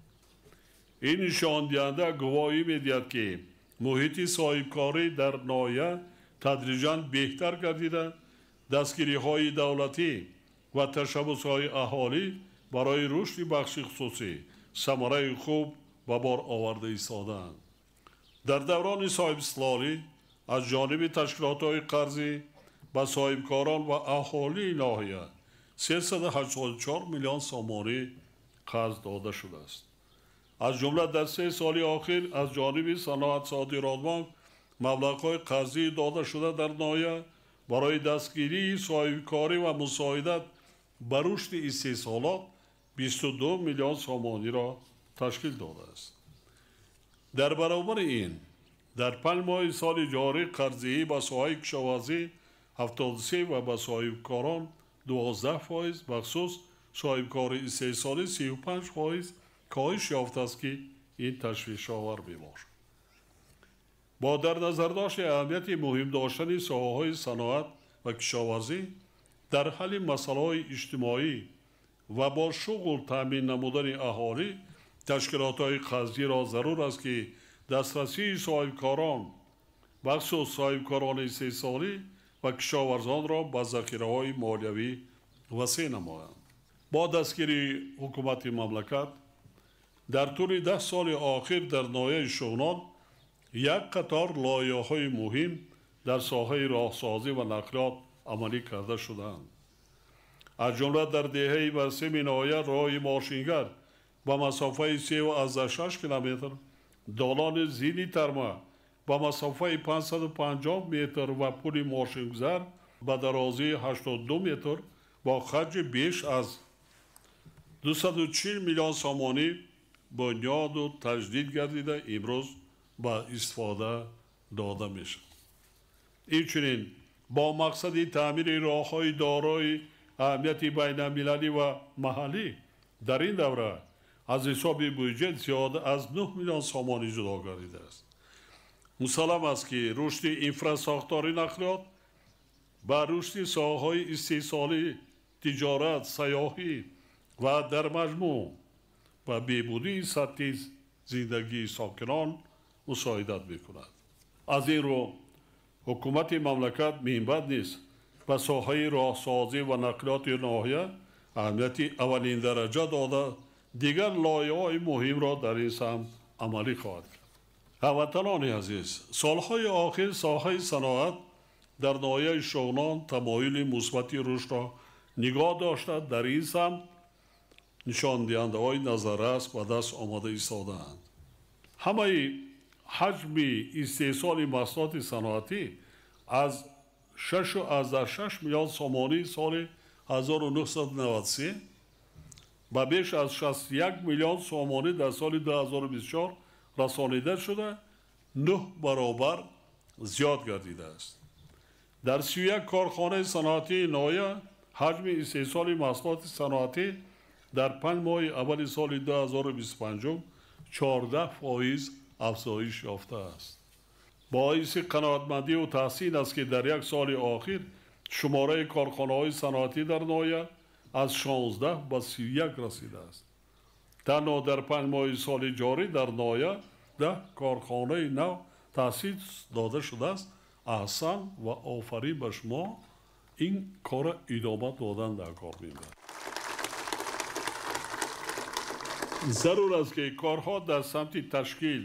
Speaker 8: Ин нишондиҳанда гувоҳӣ медиҳад, ки муҳити соҳибкорӣ дар ноҳия тадриҷан беҳтар гардида, дастгириҳои давлатӣ ва ташаббусҳои аҳолӣ барои рушди бахши хусусӣ самараи хуб ба бор оварда истодаанд. Дар даврони соҳибистиқлолӣ аз ҷониби ташкилотҳои қарзӣ ба соҳибкорон ва аҳолии ноҳия 384 миллион сомонӣ қарз дода шудааст. Аз ҷумла дар 3 соли охир аз ҷониби Саноатсодиротбонк маблағҳои қарзӣ дода шуда дар ноҳия барои дастгирии соҳибкорӣ ва мусоидат ба рушди истеҳсолот 22 миллион сомониро ташкил додааст. Дар баробари ин дар 5 моҳи соли ҷорӣ қарздиҳӣ ба соҳаи кишоварзӣ 73 ва ба соҳибкорон 12%, бахусус соҳибкори истеҳсолӣ 35% коҳиш ёфтааст, ки ин ташвишовар мебошад. Бо дар назардошти аҳамияти муҳим доштани соҳаҳои саноат ва кишоварзӣ дар ҳалли масъалаҳои иҷтимоӣ ва бо шуғл таъмин намудани аҳолӣ, ташкилотҳои қарзиро зарур аст, ки дастрасии соҳибкорон, бахусус соҳибкорони истеҳсолӣ ва кишоварзонро ба захираҳои молиявӣ васеъ намоянд. Бо дастгирии ҳукумати мамлакат дар тӯли 10 соли охир дар ноҳияи Шуғнон як қатор лоиҳаҳои муҳим дар соҳаи роҳсозӣ ва нақлиёт амалӣ карда шудаанд. Аз ҷумла дар деҳаи Барсеми ноҳия роҳи мошингар ба масофаи 3,6 километр, долони зини Тарма ба масофаи 550 метр ва пули мошингузар ба дарозии 82 метр бо харҷи беш аз 240 миллион сомонӣ бунёду таҷдид гардида имрӯз ба истифода дода мешавад. Инчунин бо мақсади таъмири роҳҳои дорои аҳамияти байналмилалӣ ва маҳаллӣ дар ин давра аз ҳисоби буҷет зиёда аз 9 миллион сомонӣ ҷудо гардидааст. Мусаллам аст, ки рушди инфрасохтори нақлиёт ба рушди соҳаҳои истеҳсолӣ, тиҷорат, сайёҳӣ ва дар маҷмӯъ ба беҳбудии сатҳи зиндагии сокинон мусоидат мекунад. Аз ин рӯ ҳукумати мамлакат минбаъд низ ба соҳаи роҳсозӣ ва нақлиёти ноҳия аҳамияти аввалиндараҷа дода, дигар лоиҳаҳои муҳимро дар ин самт амалӣ хоҳад кард. Ҳамватанони азиз, солҳои охир соҳаи саноат дар ноҳияи Шуғнон тамоюли мусбати рушдро нигоҳ дошта, дар ин самт нишондиҳандаҳои назаррас ба даст омада истодаанд. Ҳамаи ҳаҷми истеҳсоли маҳсулоти саноатӣ аз 6,6 миллион сомонӣ соли 1993 ба беш аз 61 миллион сомонӣ дар соли 2024 расонида шуда, 9 баробар зиёд гардидааст. Дар 31 корхонаи саноатии ноҳия ҳаҷми истеҳсоли маҳсулоти саноатӣ дар 5 моҳи аввали соли 2025 14% афзоиш ёфтааст. Боиси қаноатмандию таҳсин аст, ки дар як соли охир шумораи корхонаҳои саноатӣ дар ноҳия аз 16 ба 31 расидааст. Танҳо дар 5 моҳи соли ҷорӣ дар ноҳия 10 корхонаи нав таъсис дода шудааст. Аҳсан ва офарин ба шумо, ин корро идома додан дар кор мебарад. Зарур аст, ки корҳо дар самти ташкил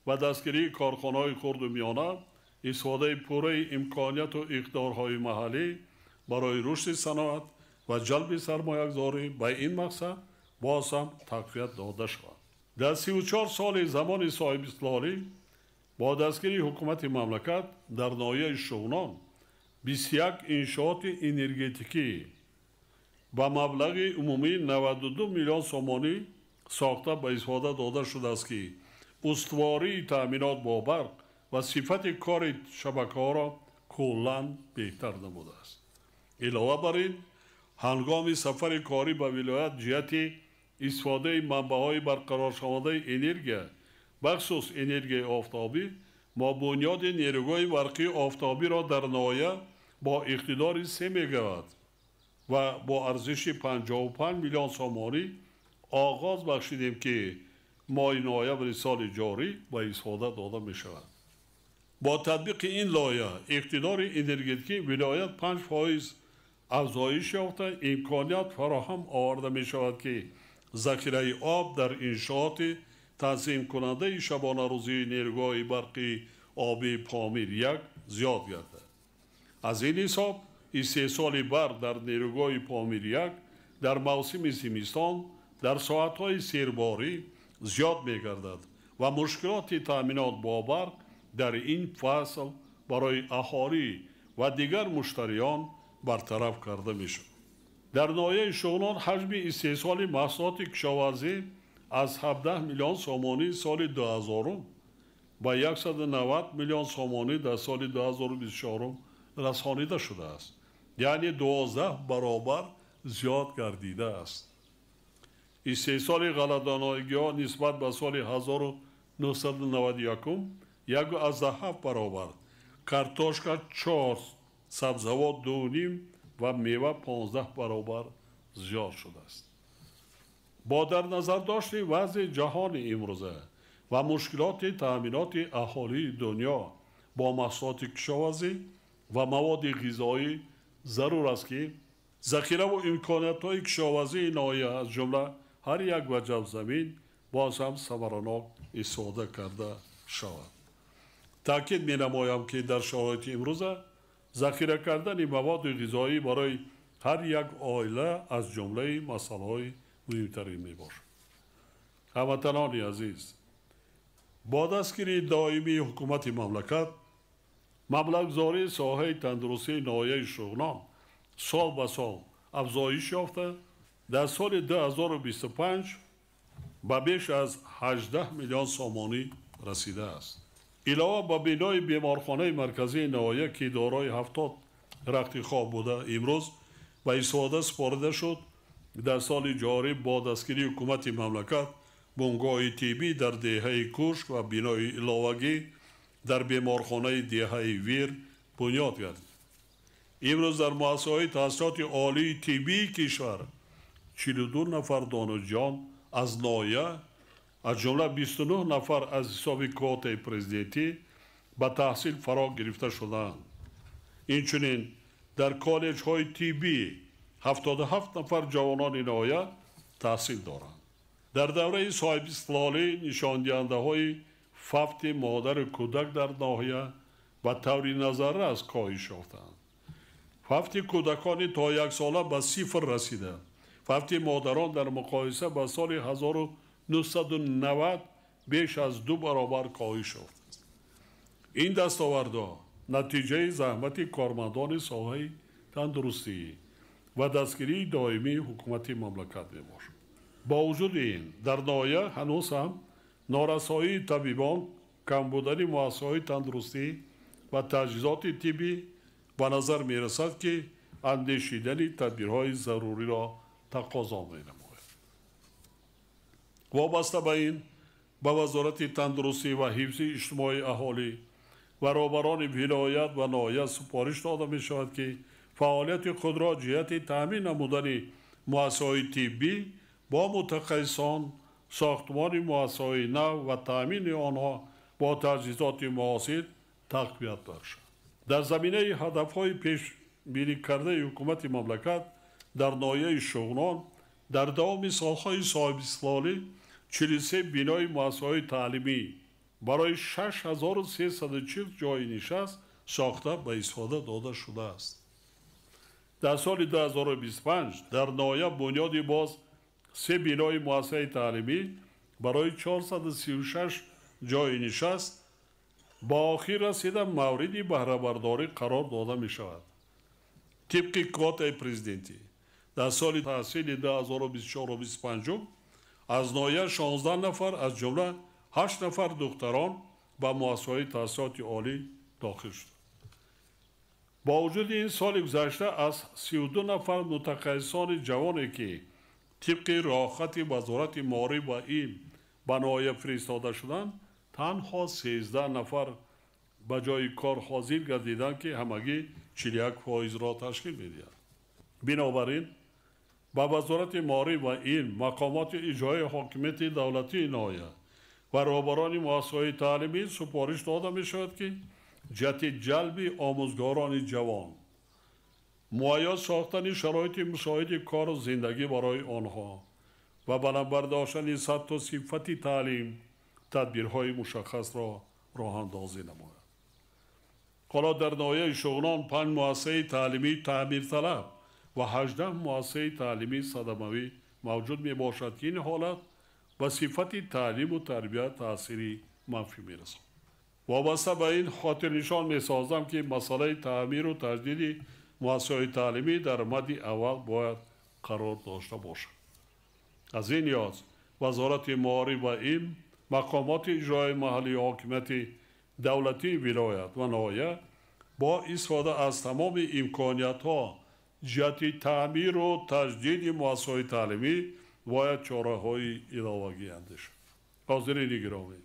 Speaker 8: ва дастгирии корхонаҳои хурду миёна, истифодаи пурраи имконияту иқтидорҳои маҳаллӣ барои рушди саноат ва ҷалби сармоягузорӣ ба ин мақсад боз ҳам тақвият дода шавад. Дар 34 соли замони соҳибистиқлолӣ бо дастгирии ҳукумати мамлакат дар ноҳияи Шуғнон 21 иншооти энергетикӣ ба маблағи умумии 92 миллион сомонӣ сохта ба истифода дода шудааст, ки устувории таъминот бо барқ ва сифати кори шабакаҳоро куллан беҳтар намудааст. Илова бар ин, ҳангоми сафари корӣ ба вилоят ҷиҳати истифодаи манбаъҳои барқароршавандаи энергия, бахусус энергияи офтобӣ, Мо бунёди нерӯгоҳи барқии офтобиро дар ноҳия бо иқтидори 3 мегаватт ва бо арзиши 55 миллион сомонӣ оғоз бахшидем, ки моҳи ноябри соли ҷорӣ ба истифода дода мешавад. Бо татбиқи ин лоиҳа иқтидори энергетикии вилоят 5% афзоиш ёфта, имконият фароҳам оварда мешавад, ки захираи об дар иншооти танзимкунандаи шабонарӯзии нерӯгоҳи барқи оби Помир 1 зиёд гардад. Аз ин ҳисоб истеҳсоли барқ дар нерӯгоҳи Помир 1 дар мавсими зимистон дар соатҳои серборӣ зиёд мегардад ва мушкилоти таъминот бо барқ дар ин фасл барои аҳолӣ ва дигар муштариён бартараф карда мешавад. Дар ноҳияи Шуғнон ҳаҷми истеҳсоли маҳсулоти кишоварзӣ аз 17 миллион сомонӣ соли 2000 ба 190 миллион сомонӣ дар соли 2024 расонида шудааст, яъне 12 баробар зиёд гардидааст. Истеҳсоли ғалладонагиҳо нисбат ба соли 1991 1,7 баробар, картошка 4, сабзавот 2,5 ва мева 15 баробар зиёд шудааст. Бо дар назардошти вазъи ҷаҳони имрӯза ва мушкилоти таъминоти аҳолии дунё бо маҳсулоти кишоварзӣ ва маводи ғизоӣ зарур аст, ки захираву имкониятҳои кишоварзии ноҳия аз ҷумла ҳар як ваҷаб замин боз ҳам самаранок истифода карда шавад. Таъкид менамоям, ки дар шароити имрӯза захира кардани маводи ғизоӣ барои ҳар як оила аз ҷумлаи масъалаҳои муҳимтарин мебошад. Ҳамватанони азиз, бо дастгирии доимии ҳукумати мамлакат маблағгузории соҳаи тандурустии ноҳияи Шуғнон сол ба сол афзоиш ёфта, дар соли 2025 ба беш аз 18 миллион сомонӣ расидааст. Илова ба бинои беморхонаи марказии ноҳия, ки дорои 70 рахти хоб буда, имрӯз ба истифода супорида шуд, дар соли ҷорӣ бо дастгирии ҳукумати мамлакат бунгоҳи тиббӣ дар деҳаи Кушк ва бинои иловагӣ дар беморхонаи деҳаи Вир бунёд гардид. Имрӯз дар муассисаҳои таҳсилоти олии тиббии кишвар 42 нафар донишҷӯён аз ноҳия, аз ҷумла 29 нафар аз ҳисоби квотаи президентӣ ба таҳсил фаро гирифта шудаанд. Инчунин дар коллеҷҳои тиббӣ 77 нафар ҷавонони ноҳия таҳсил доранд. Дар давраи соҳибистиқлолӣ нишондиҳандаҳои фавти модару кӯдак дар ноҳия ба таври назаррас коҳиш ёфтанд. Фавти кӯдакони то яксола ба 0 расида, фавти модарон дар муқоиса ба соли 1990 беш аз 2 баробар коҳиш ёфтааст. Ин дастовардҳо натиҷаи заҳмати кормандони соҳаи тандурустӣ ва дастгирии доимии ҳукумати мамлакат мебошад. Бо вуҷуди ин дар ноҳия ҳанӯз ҳам норасоии табибон, кам будани муассисаҳои тандурустӣ ва таҷҳизоти тиббӣ ба назар мерасад, ки андешидани тадбирҳои заруриро тақозо менамояд. Вобаста ба ин ба Вазорати тандурустӣ ва ҳифзи иҷтимоии аҳолӣ ва роҳбарони вилоят ва ноҳия супориш дода мешавад, ки фаъолияти худро ҷиҳати таъмин намудани муассисаҳои тиббӣ бо мутахассисон, сохтмони муассисаҳои нав ва таъмини онҳо бо таҷҳизоти муосир тақвият бахшад. Дар заминаи ҳадафҳои пешбинӣ кардаи ҳукумати мамлакат дар ноҳияи Шуғнон дар давоми солҳои соҳибистиқлолӣ 43 бинои муассисаҳои таълимӣ барои 6340 ҷойи нишаст сохта ба истифода дода шудааст. Дар соли 2025 дар ноҳия бунёди боз 3 бинои муассисаи таълимӣ барои 436 ҷойи нишаст ба охир расида мавриди баҳрабардорӣ қарор дода мешавад. Тибқи квотаи президентӣ дар соли таҳсили 2024-25 аз ноҳия 16 нафар, аз ҷумла 8 нафар духтарон ба муассисаҳои таҳсилоти олӣ дохил шуданд. Бо вуҷуди ин соли гузашта аз 32 нафар мутахассисони ҷавоне, ки тибқи роҳхати Вазорати маориф ва илм ба ноҳия фиристода шуданд, танҳо 13 нафар ба ҷои кор ҳозир гардиданд, ки ҳамагӣ 41%-ро ташкил медиҳад. Бинобар ин ба Вазорати маориф ва илм, мақомоти иҷроии ҳокимияти давлатии ноҳия ва роҳбарони муассисаҳои таълимӣ супориш дода мешавад, ки ҷиҳати ҷалби омӯзгорони ҷавон, муҳайё сохтани шароити мусоиди кору зиндагӣ барои онҳо ва баланд бардоштани сатҳу сифати таълим тадбирҳои мушаххасро роҳандозӣ намояд. Ҳоло дар ноҳияи Шуғнон 5 муассисаи таълимии таъмирталаб ва 18 муассисаи таълимии садамавӣ мавҷуд мебошад, ки ин ҳолат ба сифати таълиму тарбия таъсири манфӣ мерасонад. Вобаста ба ин хотирнишон месозам, ки масъалаи таъмиру таҷдиди муассисаҳои таълимӣ дар мадди аввал бояд қарор дошта бошад. Аз ин лиҳоз Вазорати маориф ва илм, мақомоти иҷроии маҳаллии ҳокимияти давлатии вилоят ва ноҳия бо истифода аз тамоми имкониятҳо ҷиҳати таъмиру таҷдиди муассисаҳои таълимӣ бояд чораҳои иловагӣ андешанд. Ҳозирини гиромӣ,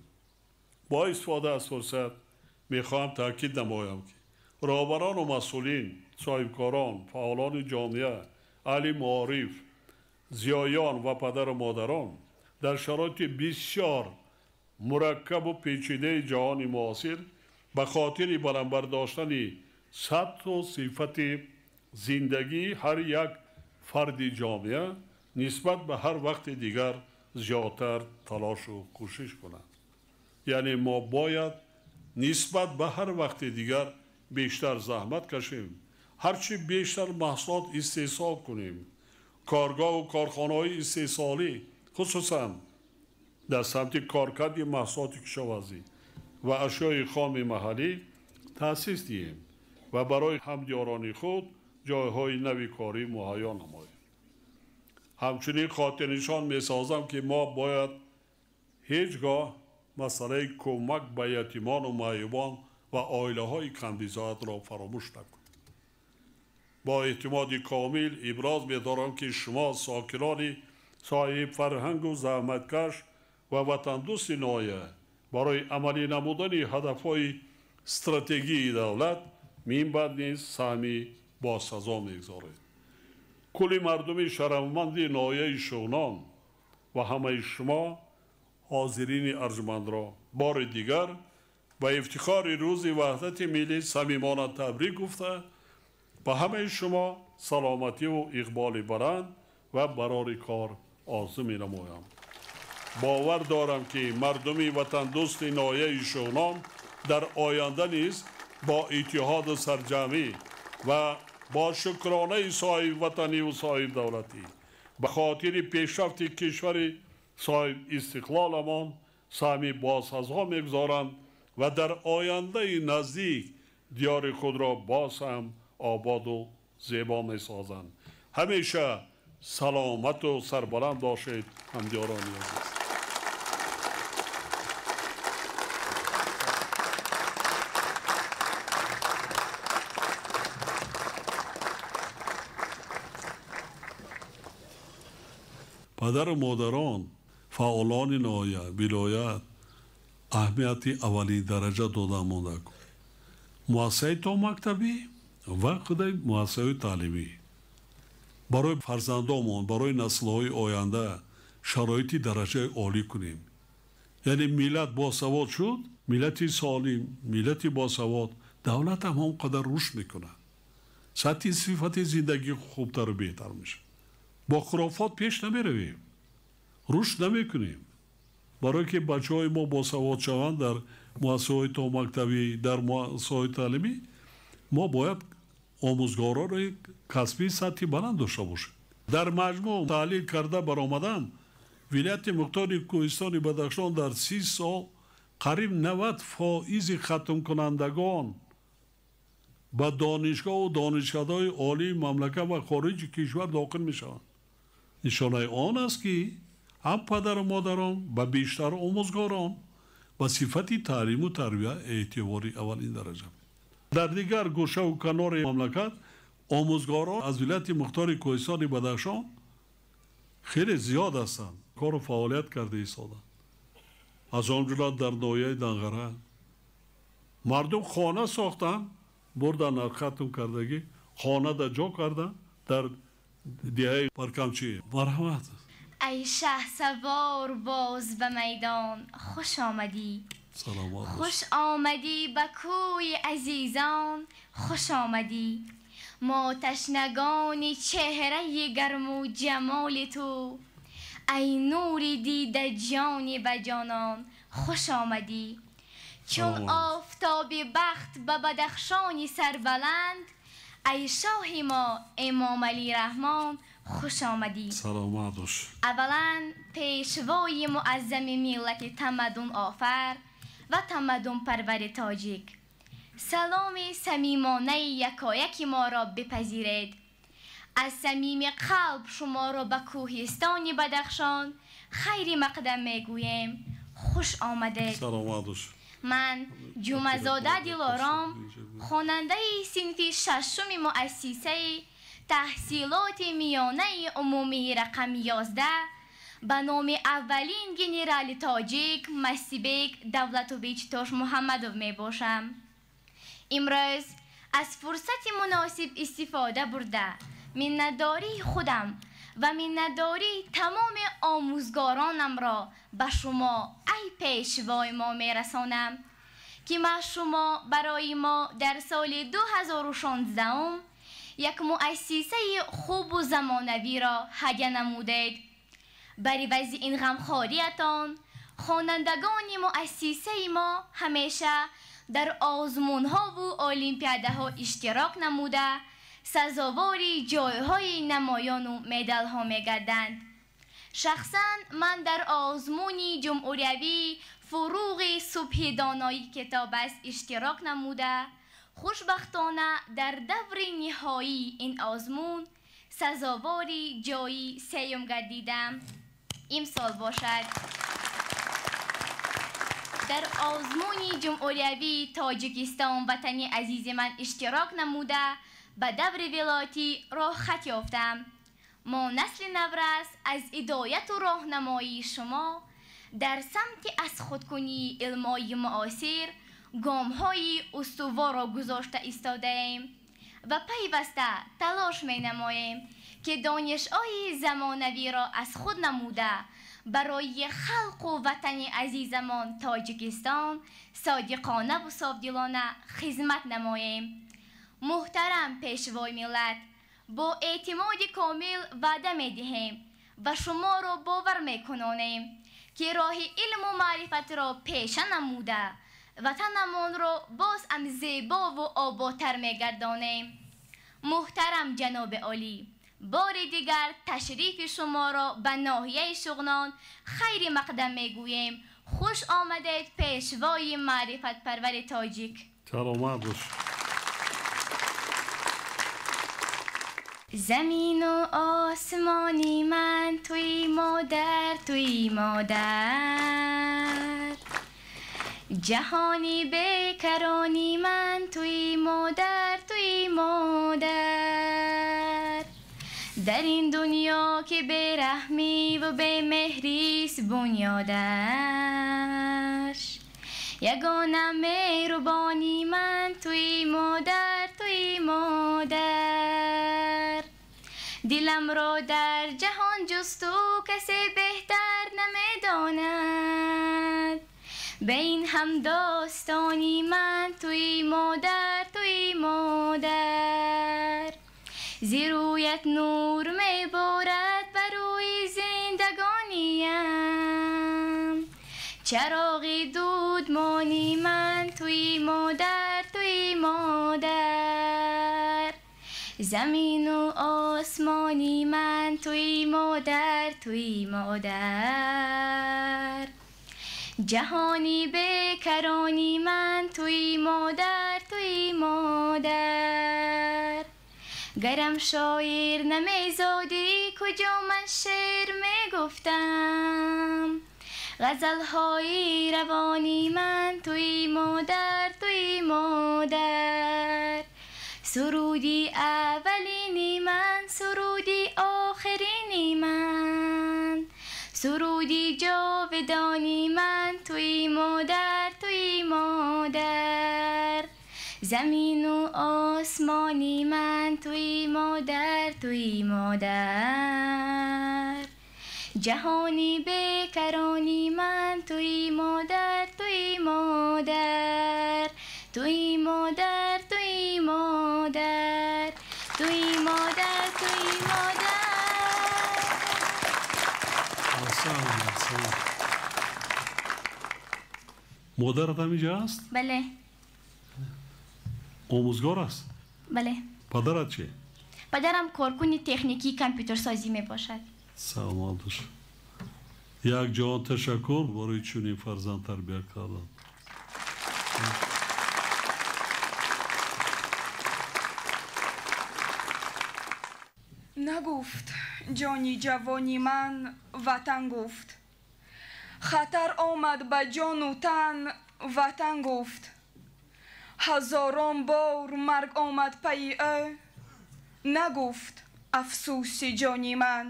Speaker 8: бо истифода аз фурсат мехоҳам таъкид намоям, ки роҳбарону масъулин, соҳибкорон, фаъолони ҷомеа, аҳли маориф, зиёиён ва падару модарон дар шароити бисёр мураккабу печидаи ҷаҳони муосир ба хотири баланд бардоштани сатҳу сифати зиндагии ҳар як фарди ҷомеа нисбат ба ҳар вақти дигар зиёдтар талошу кӯшиш кунанд. Яъне мо бояд нисбат ба ҳар вақти дигар бештар заҳмат кашем, ҳарчи бештар маҳсулот истеҳсол кунем, коргоҳу корхонаҳои истеҳсолӣ, хусусан дар самти коркарди маҳсулоти кишоварзӣ ва ашёи хоми маҳаллӣ таъсис диҳем ва барои ҳамдиёрони худ ҷойҳои нави корӣ муҳайё намоем. Ҳамчунин хотирнишон месозам, ки мо бояд ҳеҷ гоҳ масъалаи кӯмак ба ятимону маъюбон ва оилаҳои камбизоатро фаромӯш накунем. Бо эътимоди комил иброз медорам, ки шумо сокинони соҳибфарҳангу заҳматкаш ва ватандӯсти ноҳия барои амалӣ намудани ҳадафҳои стратегии давлат минбаъд низ саҳми босазо мегузоред. Кулли мардуми шарафманди ноҳияи Шуғнон ва ҳамаи шумо ҳозирини арҷмандро бори дигар ба ифтихори рӯзи ваҳдати миллӣ самимона табрик гуфта, ба ҳамаи шумо саломативу иқболи баланд ва барори кор орзу менамоям. Бовар дорам, ки мардуми ватандӯсти ноҳияи Шуғнон дар оянда низ бо иттиҳоду сарҷамъӣ ва бо шукронаи соҳибватаниву соҳибдавлатӣ ба хотири пешрафти кишвари соҳибистиқлоламон саҳми босазо мегузоранд ва дар ояндаи наздик диёри худро боз ҳам ободу зебо месозанд. Ҳамеша саломату сарбаланд бошед, ҳамдиёрони азиз. Падару модарон, фаъолони ноҳия, вилоят аҳамияти аввалин дараҷа дода монда. Муассисаи томактабӣ ва худаи муассисаҳои таълимӣ барои фарзандомон, барои наслҳои оянда шароити дараҷаи олӣ кунем. Яъне миллат босавод шуд, миллати солим, миллати босавод, давлат ҳам он қадар рушд мекунад, сатҳи сифати зиндагӣ хубтару беҳтар мешавад. Бо хурофот пеш намеравем, рушд намекунем. Барое ки бачаҳои мо босавод шаванд дар муассисаҳои томактабӣ, дар муассисаҳои таълимӣ, мо бояд омӯзгорони касбии сатҳи баланд дошта бошем. Дар маҷмӯъ таҳлил карда баромадан, вилояти мухтори Кӯҳистони Бадахшон дар 30 сол қариб 90% хатмкунандагон ба донишгоҳу донишкадаҳои олии мамлакат ва хориҷи кишвар дохил мешаванд. Нишонаи он аст, ки ҳам падару модарон ба бештар омӯзгорон ба сифати таълиму тарбия эътибори аввалин дараҷа. Дар дигар гӯшаву канори мамлакат омӯзгорон аз вилояти мухтори Кӯҳистони Бадахшон хеле зиёд ҳастанд, кору фаъолият карда истоданд. Аз он ҷумла дар ноҳияи Данғара, Мардум хона сохтанд, бурдан хатм кардагӣ, хона дар ҷо карданд дар деҳаи Паркамчӣ. Марҳамат.
Speaker 5: Эй шаҳсавор боз ба майдон хуш омадӣ.
Speaker 8: Саломат.
Speaker 5: Хуш омадӣ ба кӯи азизон хуш омадӣ. Мо ташнагони чеҳраи гарму ҷамоли ту, эй нури дида ҷони ба ҷонон хуш омадӣ. Чун офтоби бахт ба Бадахшони сарбаланд, эй шоҳи мо Эмомалӣ Раҳмон хуш омадӣ.
Speaker 8: Саломат бош.
Speaker 5: Аввалан пешвои муаззами миллати тамаддунофар ва тамаддунпарвари тоҷик, саломи самимонаи якояки моро бипазиред. Аз самими қалб шуморо ба кӯҳистони Бадахшон хайри мақдам мегӯем. Хуш омадед.
Speaker 8: Саломат бош.
Speaker 5: Ман Ҷумъазода Дилором, хонандаи синфи шашуми муассисаи таҳсилоти миёнаи умумии рақами 11 ба номи аввалин генерали тоҷик Масибек Давлатович Тошмуҳаммадов мебошам. Имрӯз аз фурсати муносиб истифода бурда, миннатдории худам ва миннатдории тамоми омӯзгоронамро ба шумо, ай пешвои мо, мерасонам, ки маҳз шумо барои мо дар соли 2016 як муассисаи хубу замонавиро ҳадя намудед. Бар ивази ин ғамхориятон хонандагони муассисаи мо ҳамеша дар озмунҳову олимпиадаҳо иштирок намуда, сазовори ҷойҳои намоёну медалҳо мегарданд. Шахсан ман дар озмуни ҷумҳуриявӣ фуруғи субҳи доноӣ китоб аст иштирок намуда, хушбахтона дар даври ниҳоии ин озмун сазовори ҷойи сеюм гардидам. Имсол бошад дар озмуни ҷумҳуриявии Тоҷикистон ватани азизи ман иштирок намуда, ба даври вилоятӣ роҳхат ёфтам. Мо насли наврас аз ҳидояту роҳнамоии шумо дар самти аз худкунии илмҳои муосир гомҳои устуворро гузошта истодаем ва пайваста талош менамоем, ки донишҳои замонавиро аз худ намуда барои халқу ватани азизамон Тоҷикистон содиқонаву софдилона хизмат намоем. Муҳтарам пешвои миллат, бо эътимоди комил ваъда медиҳем ва шуморо бовар мекунонем, ки роҳи илму маърифатро пеша намуда ватанамонро боз ҳам зебову оботтар мегардонем. Муҳтарам ҷаноби олӣ, бори дигар ташрифи шуморо ба ноҳияи Шуғнон хайри мақдам мегӯем. Хуш омадед, пешвои маърифатпарвари тоҷик.
Speaker 8: Саломат бош.
Speaker 5: Замину осмони ман туи модар, туи модар. Ҷаҳони бекарони ман туи модар, туи модар. Дар ин дунё ки бераҳмиву бемеҳрист бунёдаш, ягона меҳрубони ман туи модар, туи модар. Диламро дар ҷаҳон ҷуз ту касе беҳтар намедонад. Ба ин ҳам достони ман туи модар, туи модар. Зи рӯят нур меборад бар рӯи зиндагониям. Чароғи дудмони ман туи модар, туи модар. Замину осмони ман туи модар, туи модар. Ҷаҳони бекарони ман туи модар, туи модар. Гарам шоир намезодӣ, куҷо ман шеър мегуфтам. Ғазалҳои равони ман туи модар, туи модар. Суруди аввалини ман, суруди охирини ман. Суруди ҷовидони ман туи модар, туи модар. Замину осмони ман туи модар, туи модар. Ҷаҳони бекарони ман туи модар, туи модар. Туи модар, туи модар. Туи модар, туи модар.
Speaker 8: Аҳсан, аҳсан. Модарат ҳаминҷа аст?
Speaker 5: Бале.
Speaker 8: Омӯзгор аст?
Speaker 5: Бале.
Speaker 8: Падарат чӣ?
Speaker 5: Падарам коркуни техникии компютерсозӣ мебошад.
Speaker 8: Саломат бош. Як ҷаҳон ташаккур барои чунин фарзанд тарбия кардан.
Speaker 20: Нагуфт ҷони ҷавони ман ватан гуфт. Хатар омад ба ҷону тан ватан гуфт. Ҳазорон бор марг омад пайи ӯ. Нагуфт афсӯси ҷони ман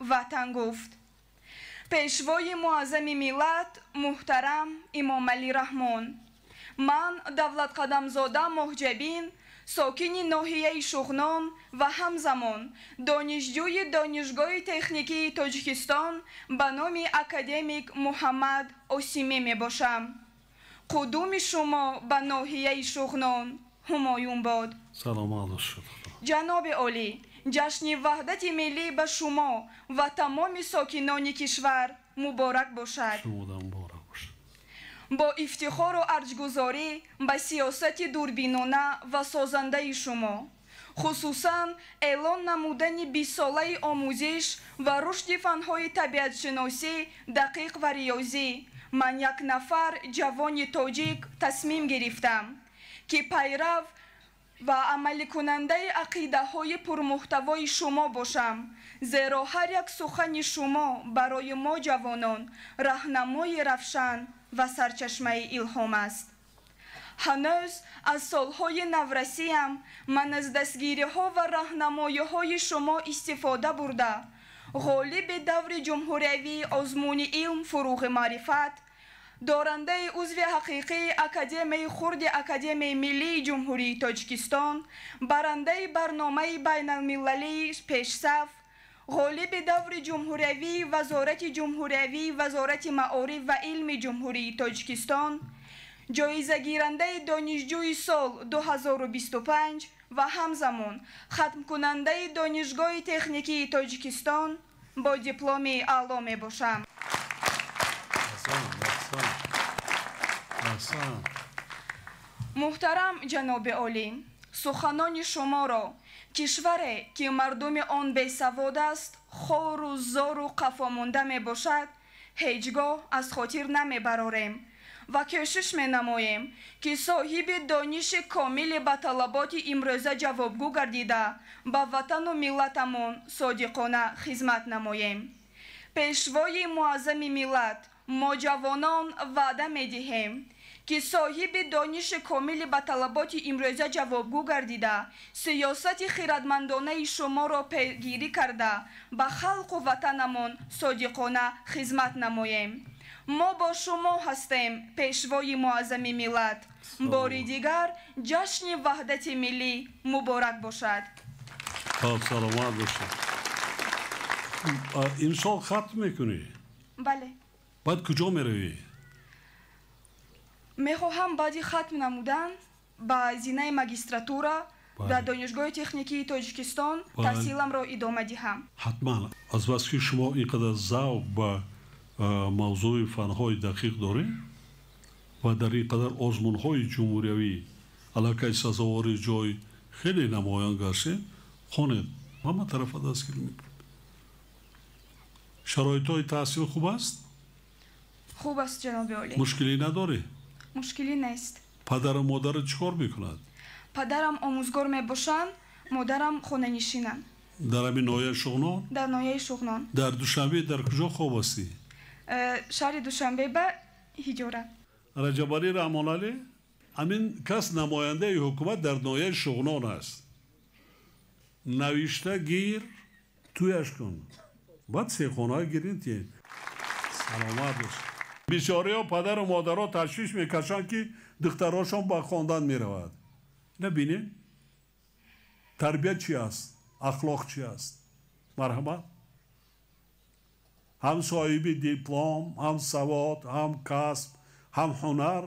Speaker 20: ватан гуфт. Пешвои муаззами миллат муҳтарам Эмомалӣ Раҳмон. Ман Давлатқадамзода Моҳҷабин, сокини ноҳияи Шуғнон ва ҳамзамон донишҷӯи Донишгоҳи техникии Тоҷикистон ба номи академик Муҳаммад Осимӣ мебошам. Қудуми шумо ба ноҳияи Шуғнон ҳумоюн бод.
Speaker 8: Саломат бошед.
Speaker 20: Ҷаноби олӣ, ҷашни ваҳдати миллӣ ба шумо ва тамоми сокинони кишвар муборак бошад.
Speaker 8: Шумода муборак бошад.
Speaker 20: Бо ифтихору арҷгузорӣ ба сиёсати дурбинона ва созандаи шумо, хусусан эълон намудани бистсолаи омӯзиш ва рушди фанҳои табиатшиносӣ, дақиқ ва риёзӣ, ман як нафар ҷавони тоҷик тасмим гирифтам, ки пайрав ва амаликунандаи ақидаҳои пурмуҳтавои шумо бошам, зеро ҳар як сухани шумо барои мо ҷавонон раҳнамои равшан ва сарчашмаи илҳом аст. Ҳанӯз аз солҳои наврасиям ман аз дастгириҳо ва раҳнамоиҳои шумо истифода бурда, ғолиби даври ҷумҳуриявии озмуни илм фуруғи маърифат, дорандаи узви ҳақиқии Академияи хурди Академияи миллии Ҷумҳурии Тоҷикистон, барандаи барномаи байналмилалии пешсаф, ғолиби даври ҷумҳуриявии Вазорати ҷумҳуриявии Вазорати маориф ва илми Ҷумҳурии Тоҷикистон, ҷоизагирандаи донишҷӯи сол 2025 ва ҳамзамон хатмкунандаи Донишгоҳи техникии Тоҷикистон бо дипломи аъло мебошам. Муҳтарам ҷаноби олӣ, суханони шуморо кишваре, ки мардуми он бесавод аст, хору зору қафомонда мебошад, ҳеҷ гоҳ аз хотир намебарорем ва кӯшиш менамоем, ки соҳиби дониши комили ба талаботи имрӯза ҷавобгӯ гардида, ба ватану миллатамон содиқона хизмат намоем. Пешвои муаззами миллат, мо ҷавонон ваъда медиҳем, ки соҳиби дониши комили ба талаботи имрӯза ҷавобгӯ гардида, сиёсати хирадмандонаи шуморо пайгирӣ карда, ба халқу ватанамон содиқона хизмат намоем. Мо бо шумо ҳастем, пешвои муаззами миллат. Бори дигар ҷашни ваҳдати миллӣ муборак бошад.
Speaker 8: Хоб, саломат бошед. Имсол хатм мекунӣ?
Speaker 20: Бале.
Speaker 8: Баъд куҷо меравӣ?
Speaker 20: Мехоҳам баъди хатм намудан ба зинаи магистратура дар Донишгоҳи техникии Тоҷикистон таҳсиламро идома диҳам.
Speaker 8: Ҳатман. Азбаски шумо ин қадар завқ ба мавзӯи фанҳои дақиқ доред ва дар ин қадар озмунҳои ҷумҳуриявӣ аллакай сазовори ҷой хеле намоён гаштед, хонед, ҳама тарафа дастгирӣ мекунед. Шароитҳои таҳсил хуб аст?
Speaker 20: Хуб аст, ҷаноби олӣ.
Speaker 8: Мушкилӣ надорӣ?
Speaker 20: Мушкилӣ нест.
Speaker 8: Падару модарат чӣ кор мекунад?
Speaker 20: Падарам омӯзгор мебошанд, модарам хонанишинанд.
Speaker 8: Дар ҳамин ноҳияи Шуғнон?
Speaker 20: Дар ноҳияи Шуғнон.
Speaker 8: Дар Душанбе дар куҷо хоб ҳастӣ?
Speaker 20: Шаҳри Душанбе ба ҳиҷора.
Speaker 8: Раҷабалӣ Раҳмоналӣ, ҳамин кас намояндаи ҳукумат дар ноҳияи Шуғнон аст. Навишта гир, туяш кун. Баъд сехона гирин ти. Саломат бош. Бисёриҳо падару модаро ташвиш мекашанд, ки духтарошон ба хондан меравад. Набинед, тарбия чӣ аст, ахлоқ чӣ аст. Марҳамат, ҳам соҳиби диплом, ҳам савод, ҳам касб, ҳам ҳунар.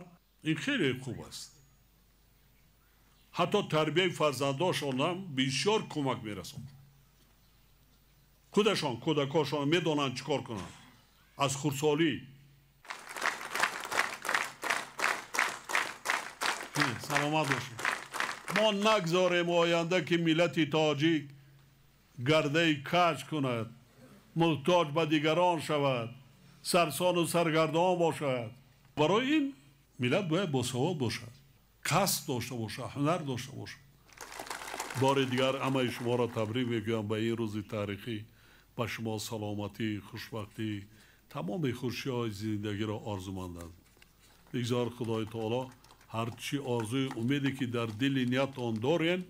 Speaker 8: Ин хеле хуб аст. Ҳатто тарбияи фарзандошонам бисёр кӯмак мерасонад. Худашон, кӯдакошон медонанд чӣ кор кунанд аз хурдсолӣ. Саломат бошед. Мо нагзорем оянда ки миллати тоҷик гардаи каҷ кунад, муҳтоҷ ба дигарон шавад, сарсону саргардон бошад. Барои ин миллат бояд босавод бошад, касб дошта бошад, ҳунар дошта бошад. Бори дигар ҳамаи шуморо табрик мегӯям ба ин рӯзи таърихӣ. Ба шумо саломатӣ, хушбахтӣ, тамоми хушиҳои зиндагиро орзумандам. Бигзор Худои таоло ҳарчи орзуи умеде ки дар дили ниятон дорен,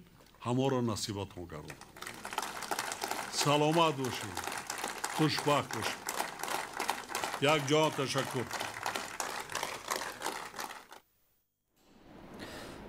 Speaker 8: ҳаморо насибатон гардонад. Саломат бошед, хушбахт бошед. Як ҷон ташаккур.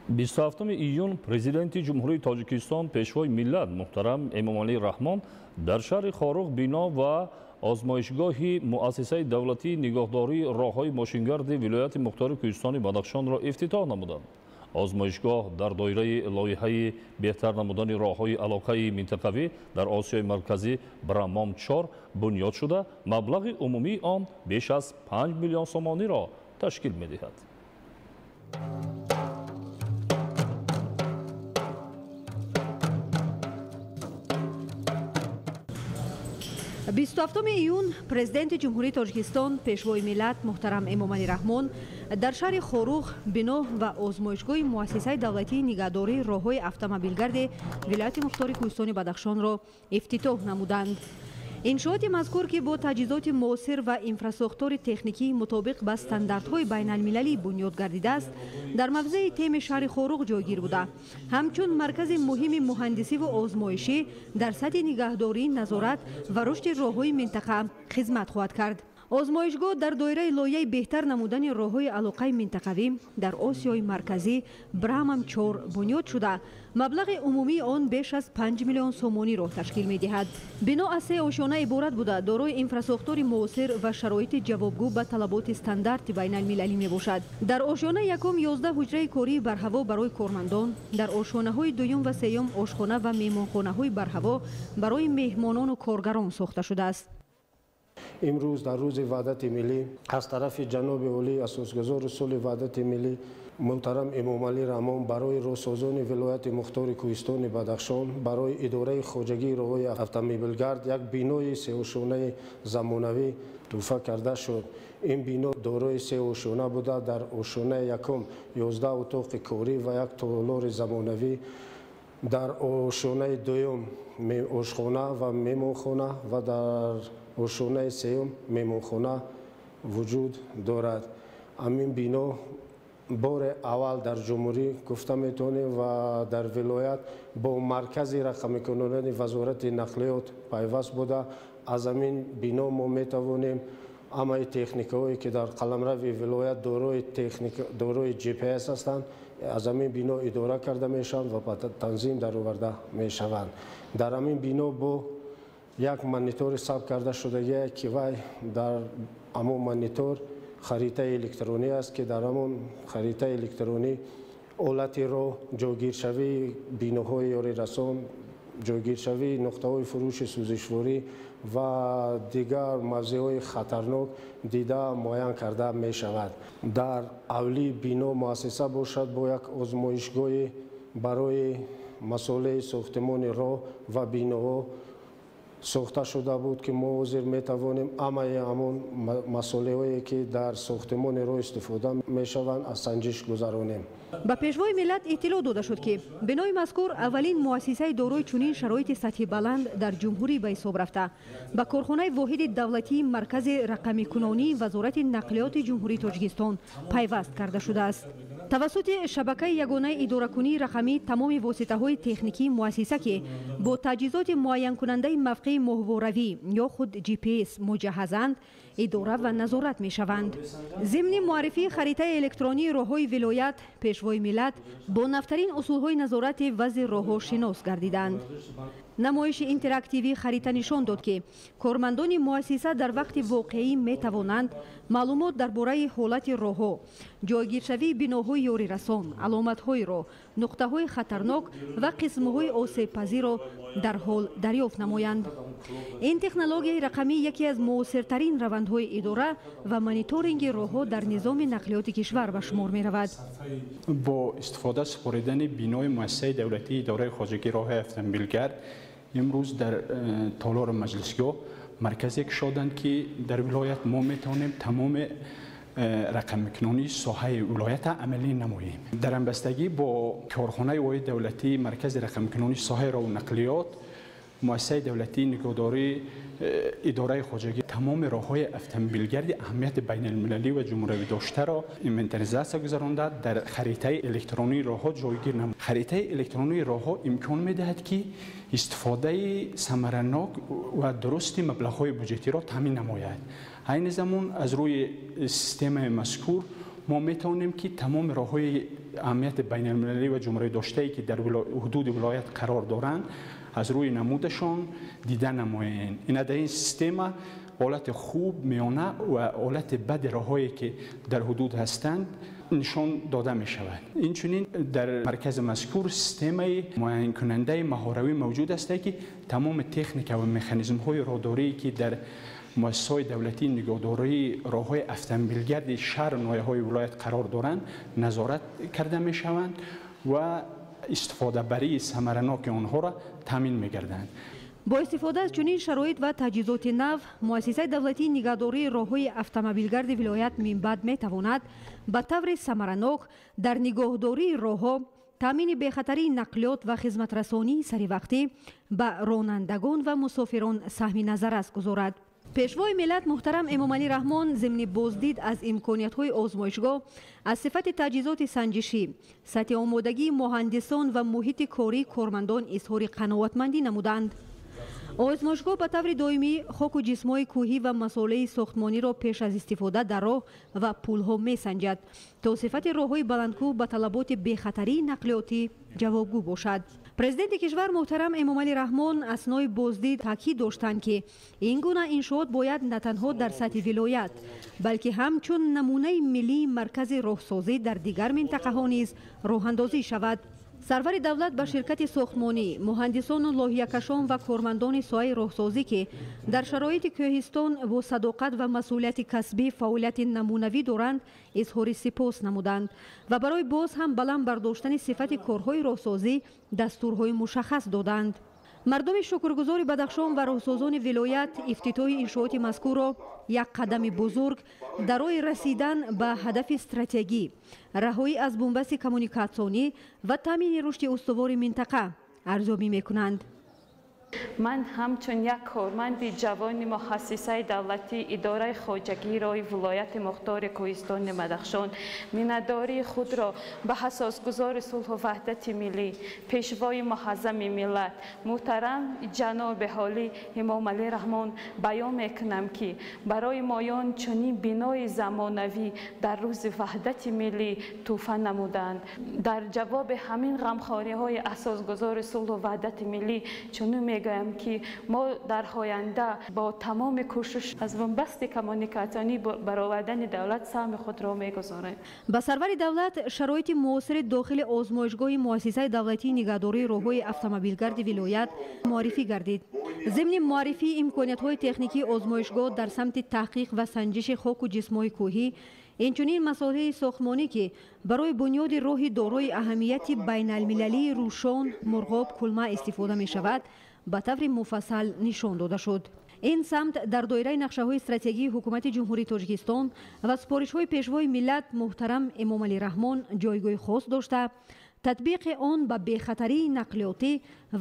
Speaker 2: 27 июн Президенти Ҷумҳурии Тоҷикистон, Пешвои миллат муҳтарам Эмомалӣ Раҳмон дар шаҳри Хоруғ бино ва озмоишгоҳи муассисаи давлатии нигоҳдории роҳҳои мошингарди вилояти мухтори Кӯҳистони Бадахшонро ифтитоҳ намуданд. Озмоишгоҳ дар доираи лоиҳаи беҳтар намудани роҳҳои алоқаи минтақавӣ дар Осиёи Марказӣ Брамом 4 бунёд шуда, маблағи умумии он беш аз 5 миллион сомониро ташкил медиҳад.
Speaker 21: Бисту ҳафтуми июн Президенти Ҷумҳурии Тоҷикистон, Пешвои миллат муҳтарам Эмомалӣ Раҳмон дар шаҳри Хоруғ бино ва озмоишгоҳи муассисаи давлатии нигаҳдории роҳҳои автомобилгарди вилояти мухтори Кӯҳистони Бадахшонро ифтитоҳ намуданд. Иншооти мазкур, ки бо таҷҳизоти муосир ва инфрасохтори техникӣ мутобиқ ба стандартҳои байналмилалӣ бунёд гардидааст, дар мавзеи теми шаҳри Хоруғ ҷойгир буда, ҳамчун маркази муҳими муҳандисиву озмоишӣ дар сатҳи нигаҳдорӣ, назорат ва рушди роҳҳои минтақа хизмат хоҳад кард. Озмоишгоҳ дар доираи лоиҳаи беҳтар намудани роҳҳои алоқаи минтақавӣ дар Осиёи Марказӣ Брамам 4 бунёд шуда, маблағи умумии он беш аз 5 миллион сомониро ташкил медиҳад. Бино аз се ошёна иборат буда, дорои инфрасохтори муосир ва шароити ҷавобгӯ ба талаботи стандарти байналмилалӣ мебошад. Дар ошёнаи якум 11 ҳуҷраи кории барҳаво барои кормандон, дар ошёнаҳои дуюм ва сеюм ошхона ва меҳмонхонаҳои барҳаво барои меҳмонону коргарон сохта шудааст.
Speaker 22: Имрӯз дар рӯзи Ваҳдати миллӣ аз тарафи ҷаноби олӣ, асосгузори сулҳи Ваҳдати миллӣ муҳтарам Эмомалӣ Раҳмон барои роҳсозони вилояти мухтори Кӯҳистони Бадахшон, барои идораи хоҷагии роҳҳои автомобилгард як бинои сеошонаи замонавӣ туҳфа карда шуд. Ин бино дорои се ошёна буда, дар ошёнаи якум 11 утоқи корӣ ва як толори замонавӣ, дар ошёнаи дуюм ошхона ва меҳмонхона ва дар ошёнаи сеюм меҳмонхона вуҷуд дорад. Ҳамин бино бори аввал дар ҷумҳурӣ гуфта метавонем ва дар вилоят бо маркази рақамикунонии Вазорати нақлиёт пайваст буда. Аз ҳамин бино мо метавонем ҳамаи техникаҳое ки дар қаламрави вилоят дорои GPS ҳастанд, аз ҳамин бино идора карда мешаванд ва ба танзим дароварда мешаванд. Дар ҳамин бино бо як монитори сабт карда шудагие ки вай дар ҳамон монитор харитаи электронӣ аст, ки дар ҳамон харитаи электронӣ ҳолати роҳ, ҷойгиршавии биноҳои ёрирасон, ҷойгиршавии нуқтаҳои фурӯши сӯзишворӣ ва дигар мавзеъҳои хатарнок дида муайян карда мешавад. Дар ҳавлии бино муассиса бошад бо як озмоишгоҳи барои масолеҳи сохтимони роҳ ва биноҳо сохта шуда буд, ки мо ҳозир метавонем ҳамаи ҳамон масолеҳое ки дар сохтимони роҳ истифода мешаванд аз санҷиш гузаронем.
Speaker 21: Ба Пешвои миллат иттилоъ дода шуд, ки бинои мазкур аввалин муассисаи дорои чунин шароити сатҳи баланд дар ҷумҳурӣ ба ҳисоб рафта, ба корхонаи воҳиди давлатии маркази рақамикунонии Вазорати нақлиёти Ҷумҳурии Тоҷикистон пайваст карда шудааст. Тавассути шабакаи ягонаи идоракунии рақамӣ тамоми воситаҳои техникии муассиса, ки бо таҷҳизоти муайянкунандаи мавқеи моҳворавӣ ё худ GPS муҷаҳҳазанд, идора ва назорат мешаванд. Зимни муаррифии харитаи электронии роҳҳои вилоят, Пешвои миллат бо навтарин усулҳои назорати вазъи роҳҳо шинос гардиданд. Намоиши интерактивии харита нишон дод, ки кормандони муассиса дар вақти воқеӣ метавонанд маълумот дар бораи ҳолати роҳҳо, ҷойгиршавии биноҳои ёрирасон, аломатҳои роҳ, нуқтаҳои хатарнок ва қисмҳои осебпазирро дар ҳол дарёфт намоянд. Ин технологияи рақамӣ яке аз муосиртарин равандҳои идора ва мониторинги роҳҳо дар низоми нақлиёти кишвар ба шумор меравад.
Speaker 6: Бо истифода супоридани бинои муассисаи давлатии идораи хоҷагии роҳҳои автомобилгард имрӯз дар толори маҷлисгоҳ марказе кушоданд, ки дар вилоят мо метавонем тамоми рақамикунонии соҳаи вилоята амалӣ намоем. Дар ҳамбастагӣ бо корхонаи воҳиди давлатии маркази рақамикунонии соҳаи роҳу нақлиёт, муассисаи давлатии нигоҳдории идораи хоҷагӣ тамоми роҳҳои автомобилгарди аҳамияти байналмилалӣ ва ҷумҳуриявӣ доштаро инвентаризатсия гузаронда, дар харитаи электронии роҳҳо ҷойгир намуд. Харитаи электронии роҳҳо имкон медиҳад, ки истифодаи самаранок ва дурусти маблағҳои буҷетиро таъмин намояд. Айни замон аз рӯи системаи мазкур мо метавонем, ки тамоми роҳҳои аҳамияти байналмилалӣ ва ҷумҳуриявӣ доштае, ки дар ҳудуди вилоят қарор доранд, аз рӯи намудашон дида намоем. Ина дар ин система ҳолати хуб, миёна ва ҳолати бади роҳҳое, ки дар ҳудуд ҳастанд, нишон дода мешавад. Инчунин дар маркази мазкур системаи муайянкунандаи маҳоравӣ мавҷуд аст, ки тамоми техника ва механизмҳои роҳдорие, ки дар муассисаҳои давлатии нигоҳдории роҳҳои автомобилгарди шаҳру ноҳияҳои вилоят қарор доранд, назорат карда мешаванд ва истифодабарии самараноки онҳоро таъмин мегарданд.
Speaker 21: Бо истифода аз чунин шароит ва таҷҳизоти нав, муассисаи давлатии нигаҳдории роҳҳои автомобилгарди вилоят минбаъд метавонад ба таври самаранок дар нигоҳдории роҳҳо, таъмини бехатарии нақлиёт ва хизматрасонии саривақтӣ ба ронандагон ва мусофирон саҳми назаррас гузорад. Пешвои миллат муҳтарам Эмомалӣ Раҳмон зимни боздид аз имкониятҳои озмоишгоҳ, аз сифати таҷҳизоти санҷишӣ, сатҳи омодагии муҳандисон ва муҳити кории кормандон изҳори қаноатмандӣ намуданд. Озмоишгоҳ ба таври доимӣ хоку ҷисмҳои кӯҳӣ ва масолеҳи сохтмониро пеш аз истифода дар роҳ ва пулҳо месанҷад, то сифати роҳҳои баландкӯҳ ба талаботи бехатарии нақлиётӣ ҷавобгӯ бошад. Президенти кишвар муҳтарам Эмомалӣ Раҳмон аснои боздид таъкид доштанд, ки ин гуна иншоот бояд на танҳо дар сатҳи вилоят, балки ҳамчун намунаи миллии маркази роҳсозӣ дар дигар минтақаҳо низ роҳандозӣ шавад. Сарвари давлат ба ширкати сохтмонӣ, муҳандисону лоҳиякашон ва кормандони соҳаи роҳсозӣ, ки дар шароити кӯҳистон бо садоқат ва масъулияти касбӣ фаъолияти намунавӣ доранд, изҳори сипос намуданд ва барои боз ҳам баланд бардоштани сифати корҳои роҳсозӣ дастурҳои мушаххас доданд. Мардуми шукргузори Бадахшон ва роҳсозони вилоят ифтитоҳи иншооти мазкурро як қадами бузург дар роҳи расидан ба ҳадафи стратегӣ, раҳоӣ аз бунбасти коммуникатсионӣ ва таъмини рушди устувори минтақа арзёбӣ мекунанд.
Speaker 7: Ман ҳамчун як корманди ҷавони муассисаи давлатии идораи хоҷагии роҳи вилояти мухтори кӯҳистони Бадахшон миннатдории худро ба асосгузори сулҳу ваҳдати миллӣ, пешвои муаззами миллат муҳтарам ҷаноби олӣ Эмомалӣ Раҳмон баён мекунам, ки барои моён чунин бинои замонавӣ дар рӯзи ваҳдати миллӣ тӯҳфа намуданд. Дар ҷавоби ҳамин ғамхориҳои асосгузори сулҳу ваҳдати миллӣ чунин мегӯям, ки мо дар оянда бо тамоми кӯшиш аз бунбасти коммуникатсионӣ баровардани давлат саҳми худро мегузорем.
Speaker 21: Ба сарвари давлат шароити муосири дохили озмоишгоҳи муассисаи давлатии нигаҳдории роҳҳои автомобилгарди вилоят муаррифӣ гардид. Зимни муаррифии имкониятҳои техникии озмоишгоҳ дар самти таҳқиқ ва санҷиши хоку ҷисмҳои кӯҳӣ, инчунин масолеҳи сохтмонӣ, ки барои бунёди роҳи дорои аҳамияти байналмилалии Рӯшон, Мурғоб, Кулма истифода мешавад, ба таври муфассал нишон дода шуд. Ин самт дар доираи нақшаҳои стратегии ҳукумати Ҷумҳурии Тоҷикистон ва супоришҳои пешвои миллат муҳтарам Эмомалӣ Раҳмон ҷойгоҳи хос дошта, татбиқи он ба бехатарии нақлиётӣ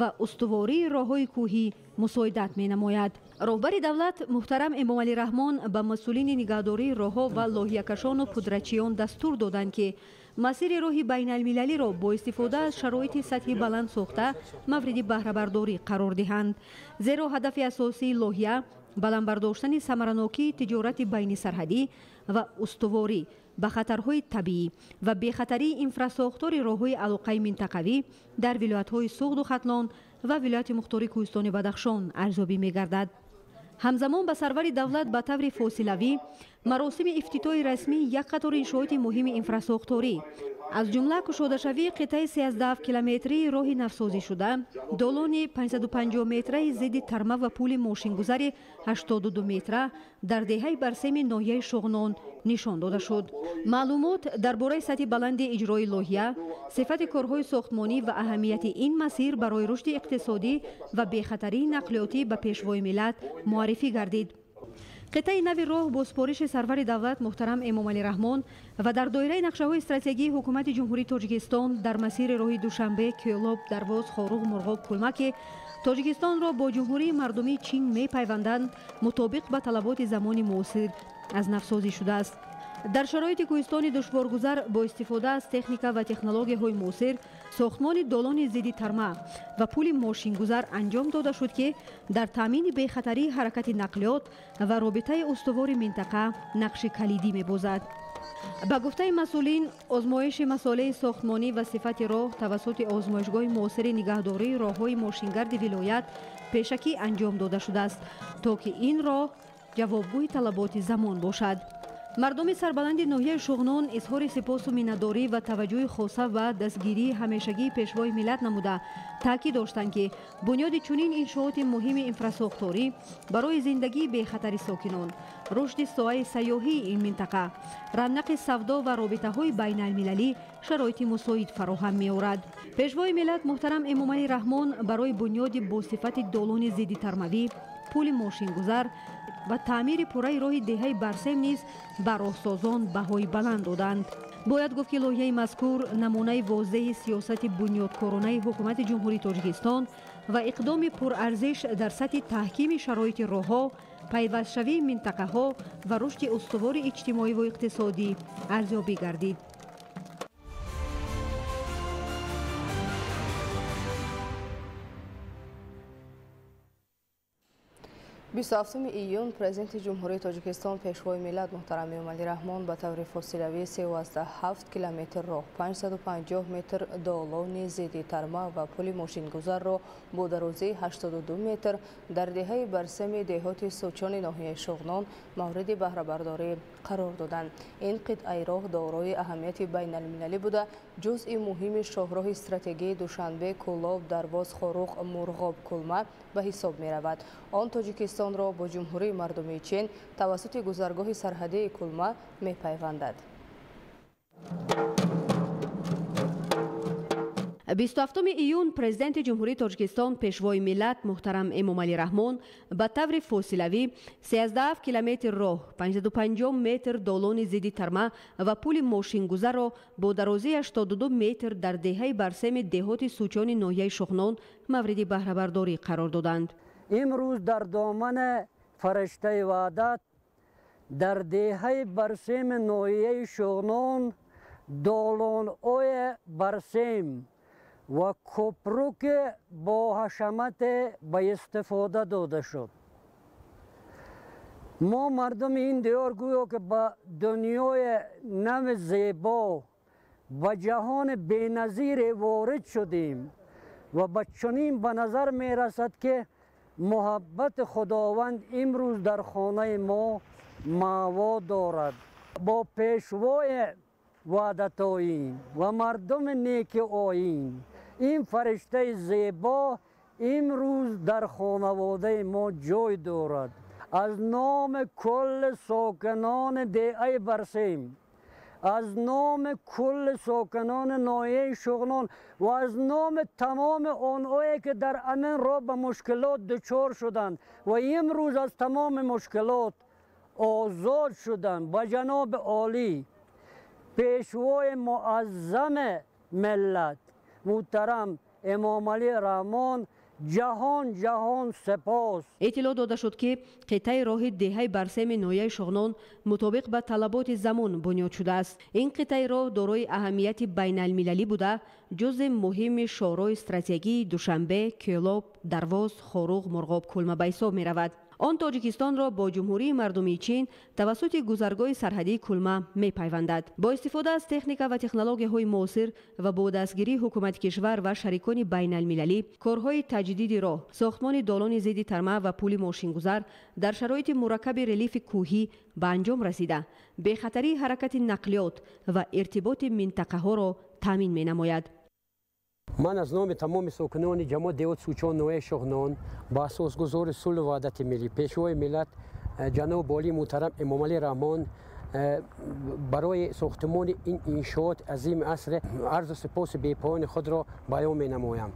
Speaker 21: ва устувории роҳҳои кӯҳӣ мусоидат менамояд. Роҳбари давлат муҳтарам Эмомалӣ Раҳмон ба масъулини нигаҳдории роҳҳо ва лоҳиякашону пудрачиён дастур доданд, ки Масири роҳи байналмилалиро бо истифода аз шароити сатҳи баланд сохта мавриди баҳрабардорӣ қарор диҳанд. Зеро ҳадафи асосии лоиҳа баланд бардоштани самаранокии тиҷорати байнисарҳадӣ ва устуворӣ ба хатарҳои табиӣ ва бехатарии инфрасохтори роҳҳои алоқаи минтақавӣ дар вилоятҳои Суғду Хатлон ва вилояти мухтори Кӯҳистони Бадахшон арзёбӣ мегардад. Ҳамзамон ба сарвари давлат ба таври фосилавӣ маросими ифтитоҳи расмии як қатор иншооти муҳими инфрасохторӣ, аз ҷумла кушодашавии қитъаи 37 километрии роҳи навсозишуда, долони 550 метраи зидди тарма ва пули мошингузари 82 метра дар деҳаи Барсеми ноҳияи Шуғнон нишон дода шуд. Маълумот дар бораи сатҳи баланди иҷрои лоиҳа, сифати корҳои сохтмонӣ ва аҳамияти ин масир барои рушди иқтисодӣ ва бехатарии нақлиётӣ ба Пешвои миллат муаррифӣ гардид. Қитъаи нави роҳ бо супориши сарвари давлат муҳтарам Эмомалӣ Раҳмон ва дар доираи нақшаҳои стратегии ҳукумати Ҷумҳурии Тоҷикистон дар масири роҳи Душанбе, Кӯлоб, Дарвоз, Хоруғ, Мурғоб, Кулма, ки Тоҷикистонро бо Ҷумҳурии мардумии Чин мепайванданд, мутобиқ ба талаботи замони муосир аз навсозӣ шудааст. Дар шароити кӯҳистони душворгузар бо истифода аз техника ва технологияҳои муосир сохтмони долони зидди тарма ва пули мошингузар анҷом дода шуд, ки дар таъмини бехатарии ҳаракати нақлиёт ва робитаи устувори минтақа нақши калидӣ мебозад. Ба гуфтаи масъулин, озмоиши масолеҳи сохтмонӣ ва сифати роҳ тавассути озмоишгоҳи муосири нигаҳдории роҳҳои мошингарди вилоят пешакӣ анҷом дода шудааст, то ки ин роҳ ҷавобгӯи талаботи замон бошад. Мардуми сарбаланди ноҳияи Шуғнон изҳори сипосу миннатдорӣ ва таваҷҷӯҳи хоса ва дастгирии ҳамешагии Пешвои миллат намуда таъкид доштанд, ки бунёди чунин иншооти муҳими инфрасохторӣ барои зиндагии бехатари сокинон, рушди соҳаи сайёҳии ин минтақа, равнақи савдо ва робитаҳои байналмилалӣ шароити мусоид фароҳам меорад. Пешвои миллат муҳтарам Эмомалӣ Раҳмон барои бунёди босифати долони зидди тармавӣ, пули мошингузар ва таъмири пурраи роҳи деҳаи Барсем низ ба роҳсозон баҳои баланд доданд. Бояд гуфт, ки лоиҳаи мазкур намунаи возеҳи сиёсати бунёдкоронаи ҳукумати Ҷумҳурии Тоҷикистон ва иқдоми пурарзиш дар сатҳи таҳкими шароити роҳҳо, пайвастшавии минтақаҳо ва рушди устувори иҷтимоиву иқтисодӣ арзёбӣ гардид.
Speaker 1: 27 июн Президенти Ҷумҳурии Тоҷикистон Пешвои миллат муҳтарам Эмомалӣ Раҳмон ба таври фосилавӣ 37 километр роҳ, 550 метр долони зидди тарма ва пули мошингузарро бо дарозии 82 метр дар деҳаи Барсеми деҳоти Сучони ноҳияи Шуғнон мавриди баҳрабардорӣ қарор доданд. Ин қитъаи роҳ дорои аҳамияти байналмилалӣ буда, ҷузъи муҳими шоҳроҳи стратегии Душанбе, Кӯлоб, Дарвоз, Хоруғ, Мурғоб, Кулма ба ҳисоб меравад. Он Тоҷикистонро бо Ҷумҳурии мардумии Чин тавассути гузаргоҳи сарҳадии Кулма мепайвандад.
Speaker 21: 27 июн Президенти Ҷумҳурии Тоҷикистон Пешвои миллат муҳтарам Эмомалӣ Раҳмон ба таври фосилавӣ 37 километр роҳ, 550 метр долони зидди тарма ва пули мошингузарро бо дарозии 82 метр дар деҳаи Барсеми деҳоти Сучони ноҳияи Шуғнон мавриди баҳрабардорӣ қарор доданд.
Speaker 9: Имрӯз дар домани фариштаи ваҳдат дар деҳаи Барсеми ноҳияи Шуғнон долонҳои Барсем ва кӯпруке бо ҳашамате ба истифода дода шуд. Мо мардуми ин диёр гӯё ки ба дунёи нави зебо, ба ҷаҳони беназире ворид шудем ва ба чунин ба назар мерасад, ки муҳаббати Худованд имрӯз дар хонаи мо маъво дорад. Бо пешвои ваҳдатоин ва мардуми неки оин ин фариштаи зебо имрӯз дар хонаводаи мо ҷой дорад. Аз номи кулли сокинони деҳаи Барсем, аз номи кулли сокинони ноҳияи Шуғнон ва аз номи тамоми онҳое ки дар амин роҳ ба мушкилот дучор шуданд ва имрӯз аз тамоми мушкилот озод шуданд, ба ҷаноби олӣ пешвои муаззами миллат муҳтарам Эмомалӣ Раҳмон Ҷаҳон ҷаҳон сипос.
Speaker 21: Иттилоъ дода шуд, ки қитъаи роҳи деҳаи Барсеми ноҳияи Шуғнон мутобиқ ба талаботи замон бунёд шудааст. Ин қитъаи роҳ дорои аҳамияти байналмилалӣ буда, ҷузъи муҳими шоҳроҳи стратегии Душанбе, Кӯлоб, Дарвоз, Хоруғ, Мурғоб, Кулма ба ҳисоб меравад. Он Тоҷикистонро бо Ҷумҳурии Мардумии Чин тавассути гузаргоҳи сарҳадии Кулма мепайвандад. Бо истифода аз техника ва технологияҳои муосир ва бо дастгирии ҳукумати кишвар ва шарикони байналмилалӣ корҳои таҷдиди роҳ, сохтмони долони зидди тарма ва пули мошингузар дар шароити мураккаби релефи кӯҳӣ ба анҷом расида, бехатарии ҳаракати нақлиёт ва иртиботи минтақаҳоро таъмин менамояд.
Speaker 3: Ман аз номи тамоми сокинони ҷамоати деҳоти Сучон ноҳияи Шуғнон ба асосгузори сулҳу ваҳдати миллӣ, Пешвои миллат ҷаноби олии муҳтарам Эмомалӣ Раҳмон барои сохтмони ин иншоот азими аср арзу сипоси бепоёни худро баён менамоям.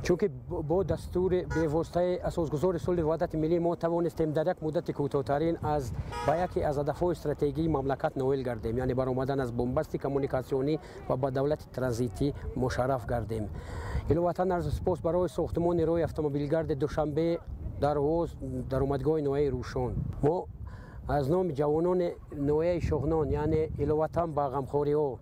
Speaker 3: Чунки бо дастури бевоситаи асосгузори сулҳу ваҳдати миллӣ мо тавонистем дар як муддати кӯтоҳтарин аз ба яке аз ҳадафҳои стратегии мамлакат ноил гардем, яъне баромадан аз бунбасти коммуникатсионӣ ва ба давлати транзитӣ мушарраф гардем. Иловатан арзу сипос барои сохтмони роҳи автомобилгарди Душанбе, Дарвоз, даромадгоҳи ноҳияи Рӯшон. Мо аз номи ҷавонони ноҳияи Шуғнон, яъне иловатан ба ғамхориҳо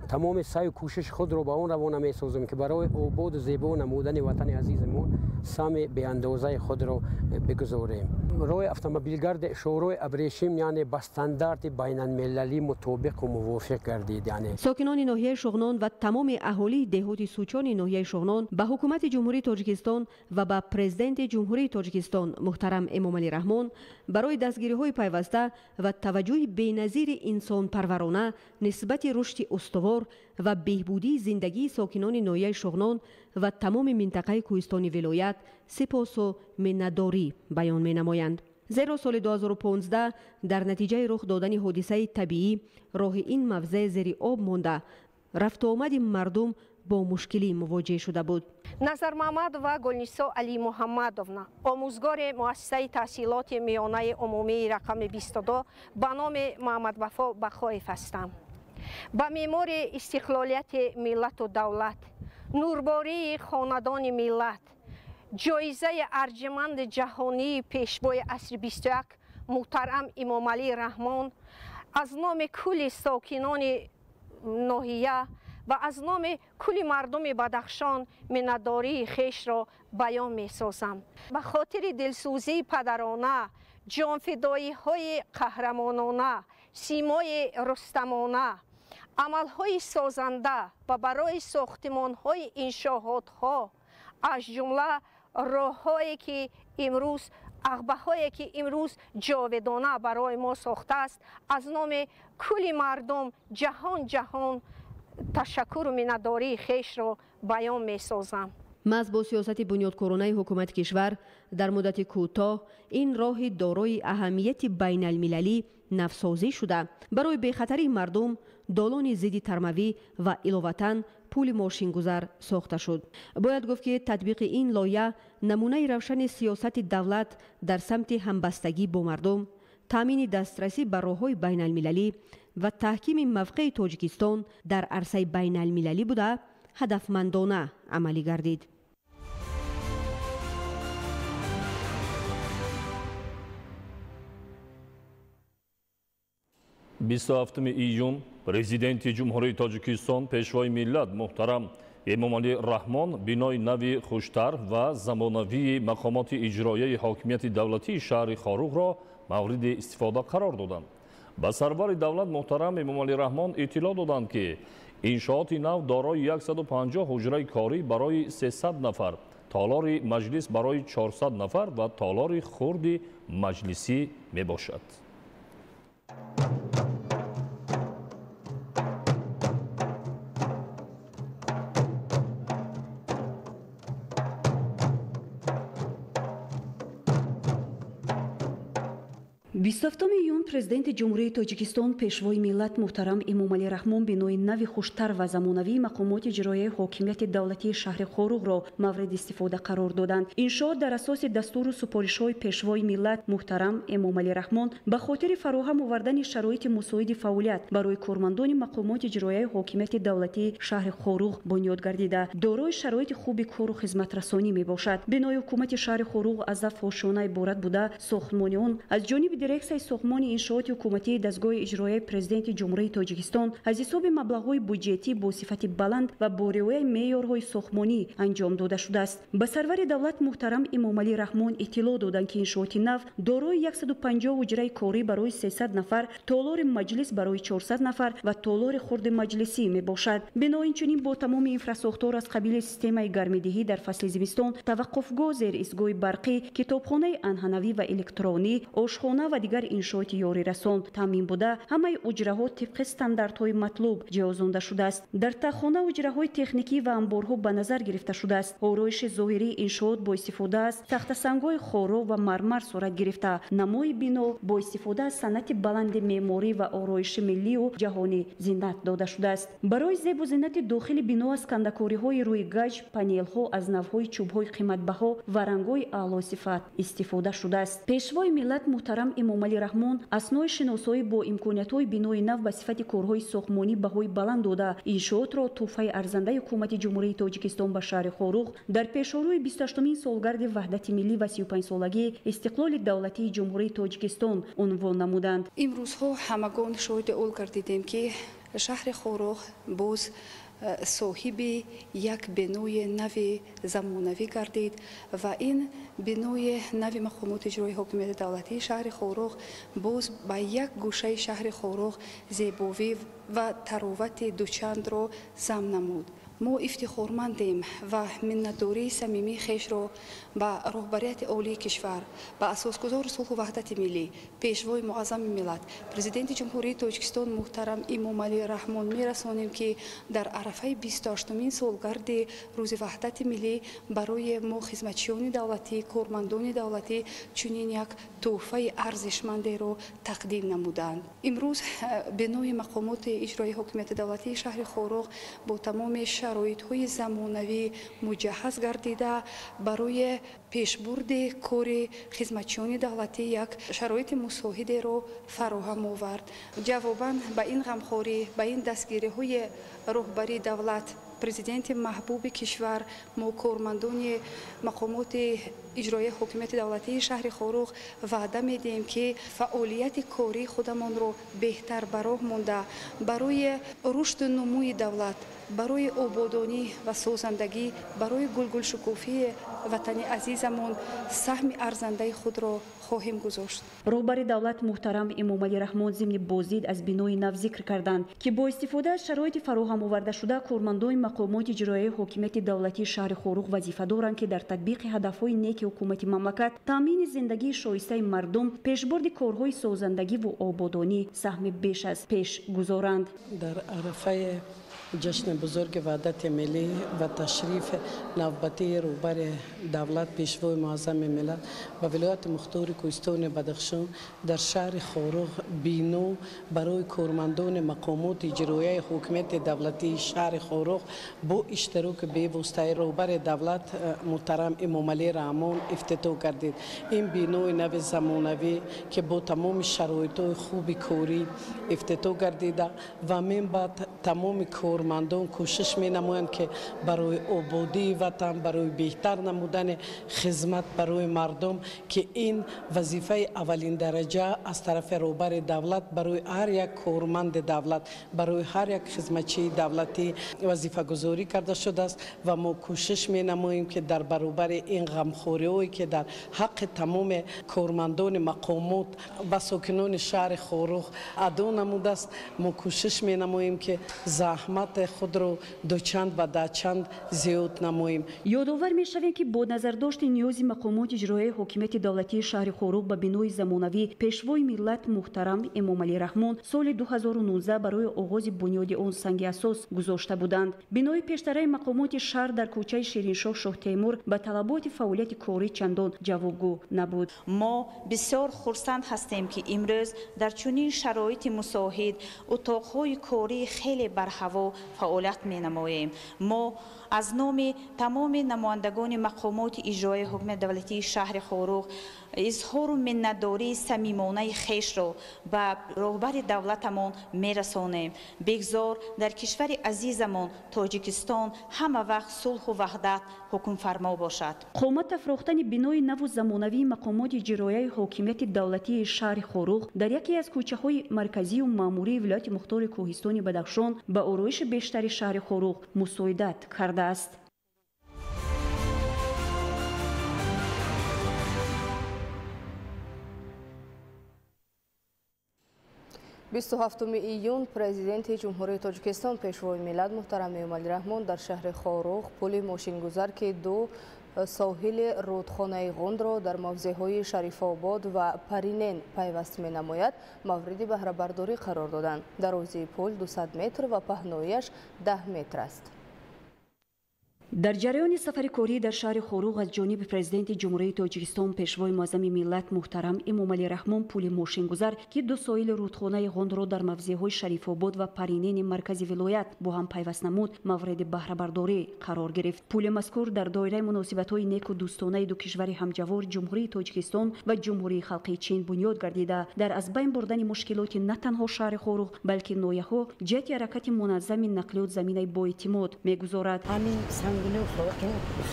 Speaker 3: тамоми саъю кӯшиши худро ба он равона месозем, ки барои ободу зебо намудани ватани азизи мо саҳми беандозаи худро бигузорем. Роҳи автомобилгарди шоҳроҳи Абрешим, яъне ба стандарти байналмилалӣ мутобиқу мувофиқ гардид. Яъне
Speaker 21: сокинони ноҳияи Шуғнон ва тамоми аҳолии деҳоти Сучони ноҳияи Шуғнон ба ҳукумати Ҷумҳурии Тоҷикистон ва ба Президенти Ҷумҳурии Тоҷикистон муҳтарам Эмомалӣ Раҳмон барои дастгириҳои пайваста ва таваҷҷӯҳи беназири инсонпарварона нисбати рушди устувор ва беҳбудии зиндагии сокинони ноҳияи Шуғнон ва тамоми минтақаи кӯҳистони вилоят сипосу миннатдорӣ баён менамоянд. Зеро соли 2015 дар натиҷаи рух додани ҳодисаи табиӣ роҳи ин мавзеъ зери об монда, рафтуомади мардум бо мушкилӣ мувоҷеҳ шуда буд.
Speaker 10: Назармамадова Гулнисо Алимуҳаммадовна, омӯзгори муассисаи таҳсилоти миёнаи умумии рақами 22 ба номи Муҳаммадвафо Бақоев ҳастам. Ба меъмори истиқлолияти миллату давлат, нурбории хонадони миллат, ҷоизаи арҷманди ҷаҳонии пешвои асри 21 муҳтарам Эмомалӣ Раҳмон аз номи кулли сокинони ноҳия ва аз номи кулли мардуми Бадахшон миннатдории хешро баён месозам. Ба хотири дилсӯзии падарона, ҷонфидоиҳои қаҳрамонона, симои рустамона, амалҳои созанда ва барои сохтмонҳои иншоотҳо, аз ҷумла роҳҳое ки имрӯз, ағбаҳое ки имрӯз ҷовидона барои мо сохтааст, аз номи кулли мардум ҷаҳон ҷаҳон ташаккуру миннатдории хешро баён месозам.
Speaker 21: Маҳз бо сиёсати бунёдкоронаи ҳукумати кишвар дар муддати кӯтоҳ ин роҳи дорои аҳамияти байналмилалӣ навсозӣ шуда, барои бехатарии мардум долони зидди тармавӣ ва иловатан пули мошингузар сохта шуд. Бояд гуфт, ки татбиқи ин лоиҳа намунаи равшани сиёсати давлат дар самти ҳамбастагӣ бо мардум, таъмини дастрасӣ ба роҳҳои байналмилалӣ ва таҳкими мавқеи Тоҷикистон дар арсаи байналмилалӣ буда, ҳадафмандона амалӣ гардид.
Speaker 2: 27 июн Президенти Ҷумҳурии Тоҷикистон, Пешвои миллат муҳтарам Эмомалӣ Раҳмон бинои нави хуштар ва замонавии мақомоти иҷроияи ҳокимияти давлатии шаҳри Хоруғро мавриди истифода қарор доданд. Ба сарвари давлат муҳтарам Эмомалӣ Раҳмон иттилоъ доданд, ки иншооти нав дорои 150 ҳуҷраи корӣ барои 300 нафар, толори маҷлис барои 400 нафар ва толори хурди маҷлисӣ мебошад.
Speaker 12: 27 июн Президенти Ҷумҳурии Тоҷикистон, Пешвои миллат муҳтарам Эмомалӣ Раҳмон бинои нави хуштар ва замонавии мақомоти иҷроияи ҳокимияти давлатии шаҳри Хоруғро мавриди истифода қарор доданд. Иншоот дар асоси дастуру супоришҳои Пешвои миллат муҳтарам Эмомалӣ Раҳмон ба хотири фароҳам овардани шароити мусоиди фаъолият барои кормандони мақомоти иҷроияи ҳокимияти давлатии шаҳри Хоруғ бунёд гардида, дорои шароити хуби кору хизматрасонӣ мебошад. Бинои ҳукумати шаҳри Хоруғ аз 7 ошёна иборат буда, сохтмони он аз ҷониби дирексияи сохтмони иншооти ҳукуматии дастгоҳи иҷроияи Президенти Ҷумҳурии Тоҷикистон аз ҳисоби маблағҳои буҷетӣ бо сифати баланд ва бо риояи меъёрҳои сохтмонӣ анҷом дода шудааст. Ба сарвари давлат муҳтарам Эмомалӣ Раҳмон иттилоъ доданд, ки иншооти нав дорои 150 ҳуҷраи корӣ барои 300 нафар, толори маҷлис барои 400 нафар ва толори хурди маҷлисӣ мебошад. Бино инчунин бо тамоми инфрасохтор аз қабили системаи гармидиҳӣ дар фасли зимистон, таваққуфгоҳ, зеристгоҳи барқӣ, китобхонаи анъанавӣ ва электронӣ, ошхона ва дигар иншооти ёрирасон таъмин буда, ҳамаи ҳуҷраҳо тибқи стандартҳои матлуб ҷиҳозонда шудааст. Дар таххона ҳуҷраҳои техникӣ ва амборҳо ба назар гирифта шудааст. Ороиши зоҳирии иншоот бо истифода аз тахтасангҳои хоро ва мармар сурат гирифта, намои бино бо истифода аз санъати баланди меъморӣ ва ороиши миллию ҷаҳонӣ зинат дода шудааст. Барои зебу зинати дохили бино аз кандакориҳои рӯи гаҷ, панелҳо аз навъҳои чӯбҳои қиматбаҳо ва рангҳои аълосифат истифода шудааст. Пешвои миллат муҳтарам Эмомалӣ Раҳмон аснои шиносоӣ бо имкониятҳои бинои нав ба сифати корҳои сохтмонӣ баҳои баланд дода, иншоотро тӯҳфаи арзандаи ҳукумати Ҷумҳурии Тоҷикистон ба шаҳри Хоруғ дар пешорӯи 28-умин солгарди ваҳдати миллӣ ва 35-солагии истиқлоли давлатии Ҷумҳурии Тоҷикистон унвон намуданд.
Speaker 13: Имрӯзҳо ҳамагон шоҳиди он гардидем, ки шаҳри Хоруғ боз соҳиби як бинои нави замонавӣ гардид ва ин бинои нави мақомоти иҷроии ҳокимияти давлатии шаҳри Хоруғ боз ба як гӯшаи шаҳри Хоруғ зебовӣ ва таровати дучандро зам намуд. Мо ифтихормандем ва миннатдории самимии хешро ба роҳбарияти олии кишвар, ба асосгузори сулҳу ваҳдати миллӣ, Пешвои муаззами миллат, Президенти Ҷумҳурии Тоҷикистон муҳтарам Эмомалӣ Раҳмон мерасонем, ки дар арафаи 28-умин солгарди рӯзи ваҳдати миллӣ барои мо хизматчиёни давлатӣ, кормандони давлатӣ чунин як тӯҳфаи арзишмандеро тақдим намуданд. Имрӯз бинои мақомоти иҷроии ҳокимияти давлатии шаҳри Хоруғ бо тамоми шароитҳои замонавӣ муҷаҳҳаз гардида, барои пешбурди кори хизматчиёни давлатӣ як шароити мусоҳидеро фароҳам овард. Ҷавобан ба ин ғамхорӣ, ба ин дастгириҳои роҳбарии давлат, Президенти маҳбуби кишвар, мо кормандони мақомоти иҷроияи ҳокимияти давлатии шаҳри Хоруғ ваъда медиҳем, ки фаъолияти кории худамонро беҳтар ба роҳ монда, барои рушду нумӯи давлат, барои ободонӣ ва созандагӣ, барои гулгулшукуфии ватани азизамон саҳми арзандаи худро хоҳем гузошт.
Speaker 12: Роҳбари давлат муҳтарам Эмомалӣ Раҳмон зимни боздид аз бинои нав зикр карданд, ки бо истифода аз шароити фароҳам овардашуда кормандони мақомоти иҷроияи ҳокимияти давлатии шаҳри Хоруғ вазифа доранд, ки дар татбиқи ҳадафҳои неки ҳукумати мамлакат, таъмини зиндагии шоистаи мардум, пешбурди корҳои созандагӣ ва ободонӣ саҳми беш аз пеш гузоранд.
Speaker 23: Дар арафаи ҷашни бузурги ваҳдати миллӣ ва ташрифи навбатии роҳбари давлат, Пешвои муаззами миллат ба вилояти мухтори кӯҳистони Бадахшон дар шаҳри Хоруғ бино барои кормандони мақомоти иҷроияи ҳокимияти давлатии шаҳри Хоруғ бо иштироки бевоситаи роҳбари давлат муҳтарам Эмомалӣ Раҳмон ифтитоҳ гардид. Ин бинои нави замонавӣ, ки бо тамоми шароитҳои хуби корӣ ифтитоҳ гардида ва минбаъд тамоми кормандон кӯшиш менамоянд, ки барои ободии ватан, барои беҳтар намудани хизмат барои мардум, ки ин вазифаи аввалин дараҷа аз тарафи роҳбари давлат барои ҳар як корманди давлат, барои ҳар як хизматчии давлатӣ вазифагузорӣ карда шудааст ва мо кӯшиш менамоем, ки дар баробари ин ғамхориҳое, ки дар ҳаққи тамоми кормандони мақомот ва сокинони шаҳри Хоруғ адо намудааст, мо кӯшиш менамоем, ки заҳмат Заҳмати худро дучанд ва дачанд зиёд намоем.
Speaker 12: Ёдовар мешавем, ки бо назардошти ниёзи мақомоти иҷроияи ҳокимияти давлатии шаҳри Хоруғ ба бинои замонавӣ, Пешвои миллат муҳтарам Эмомалӣ Раҳмон соли 2019 барои оғози бунёди он санги асос гузошта буданд. Бинои пештараи мақомоти шаҳр дар кӯчаи Шириншоҳ Шоҳтемур ба талаботи фаъолияти корӣ чандон ҷавобгӯ набуд.
Speaker 11: Мо бисёр хурсанд ҳастем, ки имрӯз дар чунин шароити мусоҳид утоқҳои корӣ хеле барҳаво фаъолият менамоем. Мо аз номи тамоми намояндагони мақомоти иҷроияи ҳукумати давлатии шаҳри Хоруғ изҳору миннатдории самимонаи хешро ба роҳбари давлатамон мерасонем. Бигзор дар кишвари азизамон Тоҷикистон ҳама вақт сулҳу ваҳдат ҳукмфармо бошад.
Speaker 12: Қомат афрохтани бинои наву замонавии мақомоти иҷроияи ҳокимияти давлатии шаҳри Хоруғ дар яке аз кӯчаҳои марказию маъмурии вилояти мухтори Кӯҳистони Бадахшон ба ороиши бештари шаҳри Хоруғ мусоидат кардааст.
Speaker 1: 27 июн Президенти Ҷумҳурии Тоҷикистон, Пешвои миллат муҳтарам Эмомалӣ Раҳмон дар шаҳри Хоруғ пули мошингузар, ки ду соҳили рудхонаи Ғундро дар мавзеъҳои Шарифобод ва Паринен пайваст менамояд, мавриди баҳрабардорӣ қарор доданд. Дарозии пул 200 метр ва паҳноияш 10 метр аст.
Speaker 12: Дар ҷараёни сафари корӣ дар шаҳри Хоруғ аз ҷониби Президенти Ҷумҳурии Тоҷикистон, Пешвои муаззами миллат муҳтарам Эмомалӣ Раҳмон пули мошингузар, ки ду соҳили рудхонаи Ғундро дар мавзеъҳои Шарифобод ва Паринени маркази вилоят бо ҳам пайваст намуд, мавриди баҳрабардорӣ қарор гирифт. Пули мазкур дар доираи муносибатҳои неку дӯстонаи ду кишвари ҳамҷавор Ҷумҳурии Тоҷикистон ва Ҷумҳурии Халқии Чин бунёд гардида, дар аз байн бурдани мушкилоти на танҳо шаҳри Хоруғ, балки ноҳияҳо ҷиҳати ҳаракати муназзами нақлиёт заминаи боэътимод мегузорад.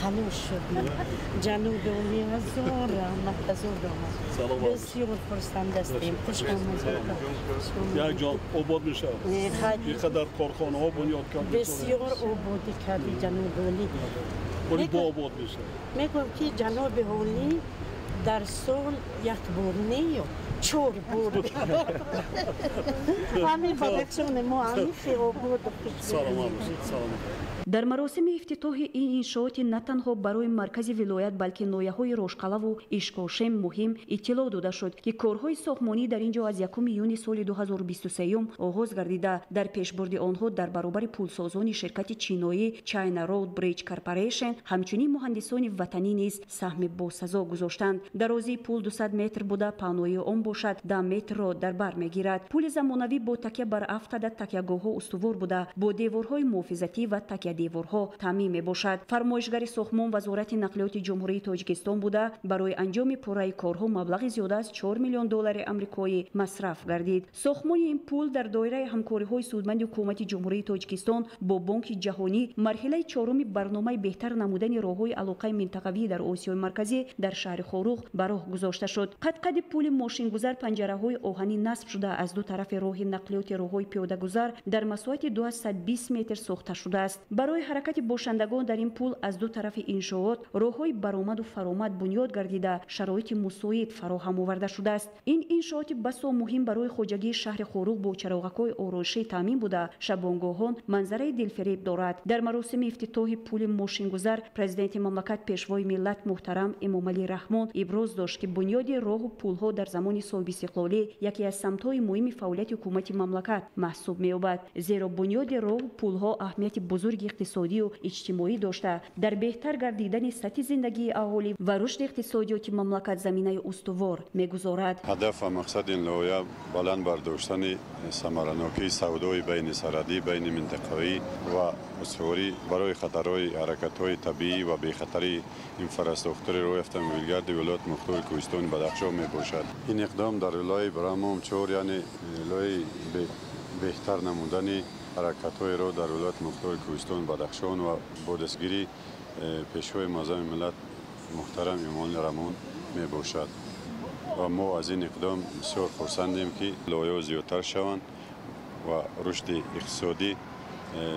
Speaker 14: خلوص شدیم جنوب و هزار رحمت از اون بسیار خرسند هستیم. خوش آمدید.
Speaker 8: یک جا آباد میشه. اینقدر کارخانه ها بنیاد کرد.
Speaker 14: بسیار آبادی کردی جنوب عالی.
Speaker 8: ولی با آباد میشه.
Speaker 14: میگم که جناب عالی در سال یک بار نه چهار بار. همین بدخشان ما همین خیلی آباد.
Speaker 8: سلام سلام.
Speaker 12: Дар маросими ифтитоҳи ин иншооти на танҳо барои маркази вилоят, балки ноҳияҳои Рошқалаву Ишкошем муҳим иттилоъ дода шуд, ки корҳои сохтмонӣ дар ин ҷо аз 1 июни соли 2023 оғоз гардида, дар пешбурди онҳо дар баробари пулсозони ширкати чиноӣ China Road Bridge Corporation ҳамчунин муҳандисони ватанӣ низ саҳми босазо гузоштанд. Дарозии пул 200 метр буда, паҳноии он бошад 10 метрро дар бар мегирад. Пули замонавӣ бо такя бар 7 такягоҳҳо устувор буда, бо деворҳои муҳофизатӣ ва такядеворҳо таъмин мебошад. Фармоишгари сохтмон Вазорати нақлиёти Ҷумҳурии Тоҷикистон буда, барои анҷоми пурраи корҳо маблағи зиёда аз 4 миллион доллари амрикоӣ масраф гардид. Сохтмони ин пул дар доираи ҳамкориҳои судманди ҳукумати Ҷумҳурии Тоҷикистон бо Бонки Ҷаҳонӣ марҳилаи чоруми барномаи беҳтар намудани роҳҳои алоқаи минтақавӣ дар Осиёи Марказӣ дар шаҳри Хоруғ ба роҳ гузошта шуд. Қадқади пули мошингузар панҷараҳои оҳанӣ насб шуда, аз ду тарафи роҳи нақлиёти роҳҳои пиёдагузар дар масоҳати 220 метр сохта шудааст. Барои ҳаракати бошандагон дар ин пул аз ду тарафи иншоот роҳҳои баромаду фаромад бунёд гардида, шароити мусоид фароҳам оварда шудааст. Ин иншооти басо муҳим барои хоҷагии шаҳри Хоруғ бо чароғакҳои ороишӣ таъмин буда, шабонгоҳон манзараи дилфиреб дорад. Дар маросими ифтитоҳи пули мошингузар Президенти мамлакат, Пешвои миллат муҳтарам Эмомалӣ Раҳмон иброз дошт, ки бунёди роҳу пулҳо дар замони соҳибистиқлолӣ яке аз самтҳои муҳими фаъолияти ҳукумати мамлакат маҳсуб меёбад, зеро бунёди роҳу пулҳо аҳамияти бузурги иқтисодию иҷтимоӣ дошта, дар беҳтар гардидани сатҳи зиндагии аҳолӣ ва рушди иқтисодиёти мамлакат заминаи устувор мегузорад.
Speaker 15: Ҳадаф ва мақсади ин лоиҳа баланд бардоштани самаранокии савдои байнисарҳадӣ, байниминтақавӣ ва устуворӣ барои хатарҳои ҳаракатҳои табиӣ ва бехатарии инфраструктури роҳи автомобилгарди вилояти мухтори Кӯҳистони Бадахшон мебошад. Ин иқдом дар вилояи Брамом чор, яъне вилояи беҳтар намудани ҳаракатҳои роҳ дар вилояти мухтори Кӯҳистони Бадахшон ва бо дастгирии Пешвои муаззами миллат муҳтарам Эмомалӣ Раҳмон мебошад. Ва мо аз ин иқдом бисёр хурсандем, ки лоиҳаҳо зиёдтар шаванд ва рушди иқтисодӣ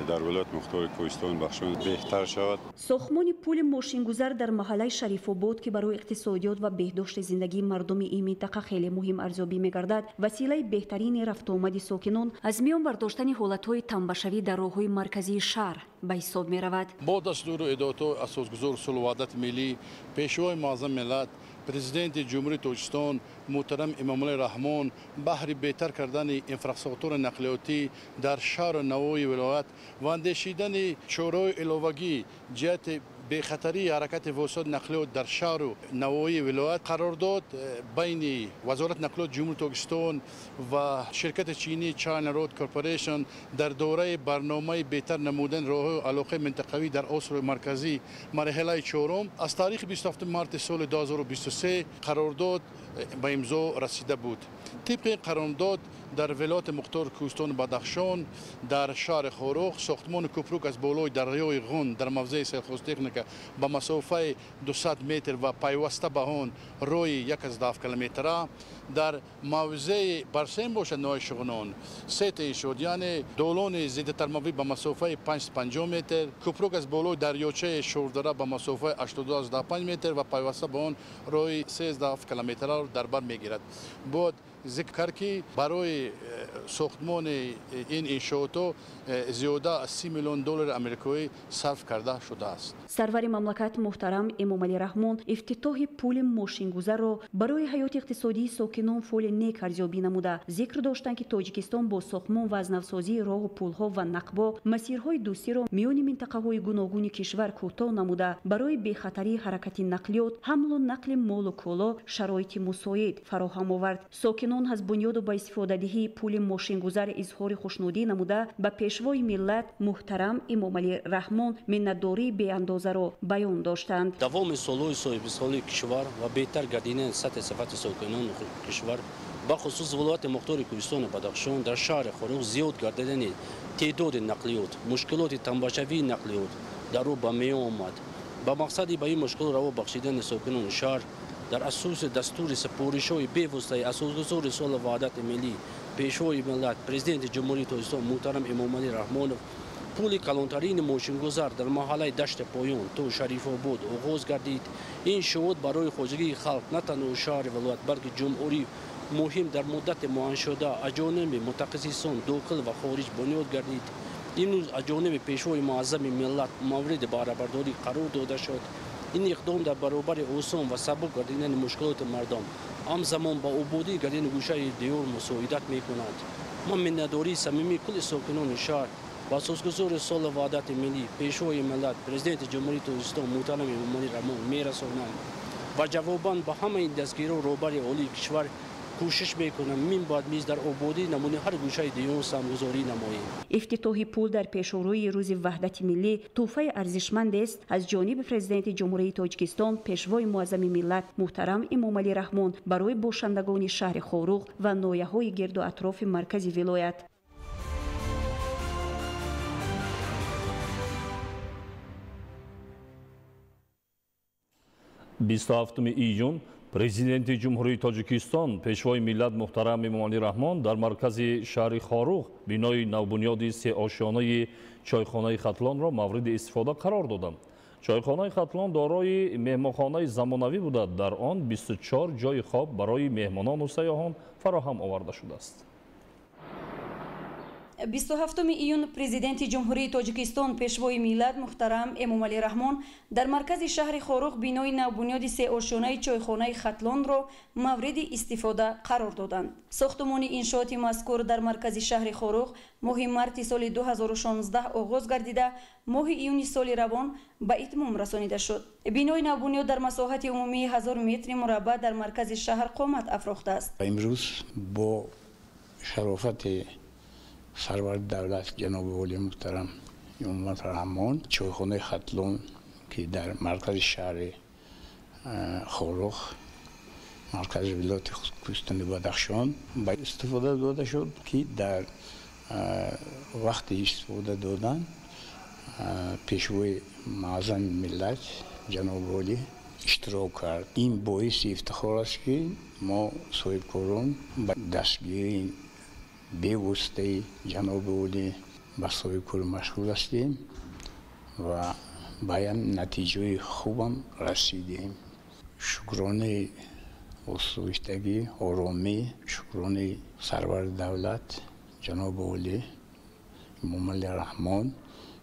Speaker 15: дар вилояти мухтори Кӯҳистони Бадахшон беҳтар шавад.
Speaker 12: Сохтмони пули мошингузар дар маҳаллаи Шарифобод, ки барои иқтисодиёт ва беҳдошти зиндагии мардуми ин минтақа хеле муҳим арзёбӣ мегардад, василаи беҳтарини рафтуомади сокинон аз миён бардоштани ҳолатҳои тамбашавӣ дар роҳҳои марказии шаҳр ба ҳисоб меравад.
Speaker 4: Бо дастуру ҳидоятҳои асосгузори сулҳу ваҳдати миллӣ, Пешвои муаззами миллат, Президенти Ҷумҳурии Тоҷикистон муҳтарам Эмомалӣ Раҳмон баҳри беҳтар кардани инфраструктураи нақлиётӣ дар шаҳру навоҳии вилоят ва андешидани чораҳои иловагӣ ҷиҳати бехатарии ҳаракати воситаи нақлиёт дар шаҳру навоҳии вилоят қарордод байни Вазорати нақлиёти Ҷумҳурии Тоҷикистон ва ширкати чинӣ China Road Corporation дар доираи барномаи беҳтар намудани роҳҳои алоқаи минтақавӣ дар Осиёи Марказӣ марҳилаи чорум аз таърихи 27 марти соли 2023 қарордод ба имзо расида буд. Тибқи қарордод дар вилояти мухтори Кӯҳистони Бадахшон дар шаҳри Хоруғ сохтмони кӯпрук аз болои дарёи Ғун дар мавзеи Сельхозтехника ба масофаи 200 метр ва пайваста ба он роҳи 1,7 километра, дар мавзеи Барсем бошад ноҳияи Шуғнон сета иншоот, яъне долони зиддитармавӣ ба масофаи 550 метр, кӯпрук аз болои дарёчаи Шурдара ба масофаи 82,5 метр ва пайваста ба он роҳи 3,7 километраро дар бар мегирад. Бояд зикр кард, ки барои сохтмони ин иншоотҳо зиёда аз 30 миллион доллари амрикоӣ сарф карда шудааст.
Speaker 12: Сарвари мамлакат муҳтарам Эмомалӣ Раҳмон ифтитоҳи пули мошингузарро барои ҳаёти иқтисодии сокинон фоли нек арзёбӣ намуда, зикр доштанд, ки Тоҷикистон бо сохтмон ва аз навсозии роҳу пулҳо ва нақбо масирҳои дӯстиро миёни минтақаҳои гуногуни кишвар кӯтоҳ намуда, барои бехатарии ҳаракати нақлиёт, ҳамлу нақли молу коло шароити мусоид фароҳам овард. Сокинон аз бунёду ба истифодадиҳии пули мошингузар изҳори хушнудӣ намуда, ба Пешвои миллат муҳтарам Эмомалӣ Раҳмон миннатдории беандозаро баён доштанд.
Speaker 16: Давоми солҳои соҳибистиқлолии кишвар ва беҳтар гардидани сатҳи сифати сокинони кишвар, бахусус вилояти мухтори Кӯҳистони Бадахшон дар шаҳри Хоруғ зиёд гардидани теъдоди нақлиёт, мушкилоти тамбашавии нақлиёт дар рӯ ба миён омад. Ба мақсади ба ин мушкил раво бахшидани сокинони шаҳр дар асоси дастури супоришҳои бевоситаи асосгузори сулҳу ваҳдати миллӣ, Пешвои миллат, Президенти Ҷумҳурии Тоҷикистон муҳтарам Эмомалӣ Раҳмонов пули калонтарини мошингузар дар маҳаллаи Дашти Поён то Шарифобод оғоз гардид. Ин шуҳуд барои хоҷагии халқ на танҳо шаҳри вилоят, балки ҷумҳурӣ муҳим дар муддати муайяншуда аз ҷониби мутахассисон дохил ва хориҷ бунёд гардид. Имрӯз аз ҷониби Пешвои муаззами миллат мавриди баҳрабардорӣ қарор дода шуд. Ин иқдом дар баробари осон ва сабук гардидани мушкилоти мардум ҳамзамон ба ободии гардидани гӯшаи диёр мусоидат мекунад. Ман миннатдории самимии кулли сокинони шаҳр ба асосгузори сулҳу ваҳдати миллӣ, Пешвои миллат, Президенти Ҷумҳурии Тоҷикистон муҳтарам Эмомалӣ Раҳмон мерасонам ва ҷавобан ба ҳамаи дастгириҳо роҳбари олии кишвар кӯшиш мекунам мин бояд низ дар ободии намунаи ҳар гӯшаи диёр саҳмгузорӣ намоем.
Speaker 12: Ифтитоҳи пул дар пешорӯи рӯзи ваҳдати миллӣ тӯҳфаи арзишмандест аз ҷониби Президенти Ҷумҳурии Тоҷикистон, Пешвои муаззами миллат муҳтарам Эмомалӣ Раҳмон барои бошандагони шаҳри Хоруғ ва ноҳияҳои гирду атрофи маркази вилоят.
Speaker 2: 27 июн Президенти Ҷумҳурии Тоҷикистон, Пешвои миллат муҳтарам Эмомалӣ Раҳмон дар маркази шаҳри Хоруғ бинои навбунёди сеошёнаи чойхонаи Хатлонро мавриди истифода қарор доданд. Чойхонаи Хатлон дорои меҳмонхонаи замонавӣ буда, дар он 24 ҷойи хоб барои меҳмонону сайёҳон фароҳам оварда шудааст.
Speaker 17: 27 июн Президенти Ҷумҳурии Тоҷикистон, Пешвои миллат муҳтарам Эмомалӣ Раҳмон дар маркази шаҳри Хоруғ бинои навбунёди сеошёнаи чойхонаи Хатлонро мавриди истифода қарор доданд. Сохтумони иншооти мазкур дар маркази шаҳри Хоруғ моҳи марти соли 2016 оғоз гардида, моҳи июни соли равон ба итмом расонида шуд. Бинои навбунёд дар масоҳати умумии 1000 метри мураббаъ дар маркази шаҳр қомат афрохтааст.
Speaker 24: Имрӯз бо шарофати сарвари давлат ҷаноби олии муҳтарам Эмомалӣ Раҳмон чойхонаи Хатлон, ки дар маркази шаҳри Хоруғ, маркази вилояти Кӯҳистони Бадахшон ба истифода дода шуд, ки дар вақти истифода додан Пешвои муаззами миллат ҷаноби олӣ иштирок кард. Ин боиси ифтихор аст, ки мо соҳибкорон ба дастгирии бевоситаи ҷаноби олӣ ба соҳибкорӣ машғул ҳастем ва ба як натиҷаи хубам расидем. Шукронаи осоиштагӣ, оромӣ, шукронаи сарвари давлат ҷаноби олӣ Эмомалӣ Раҳмон,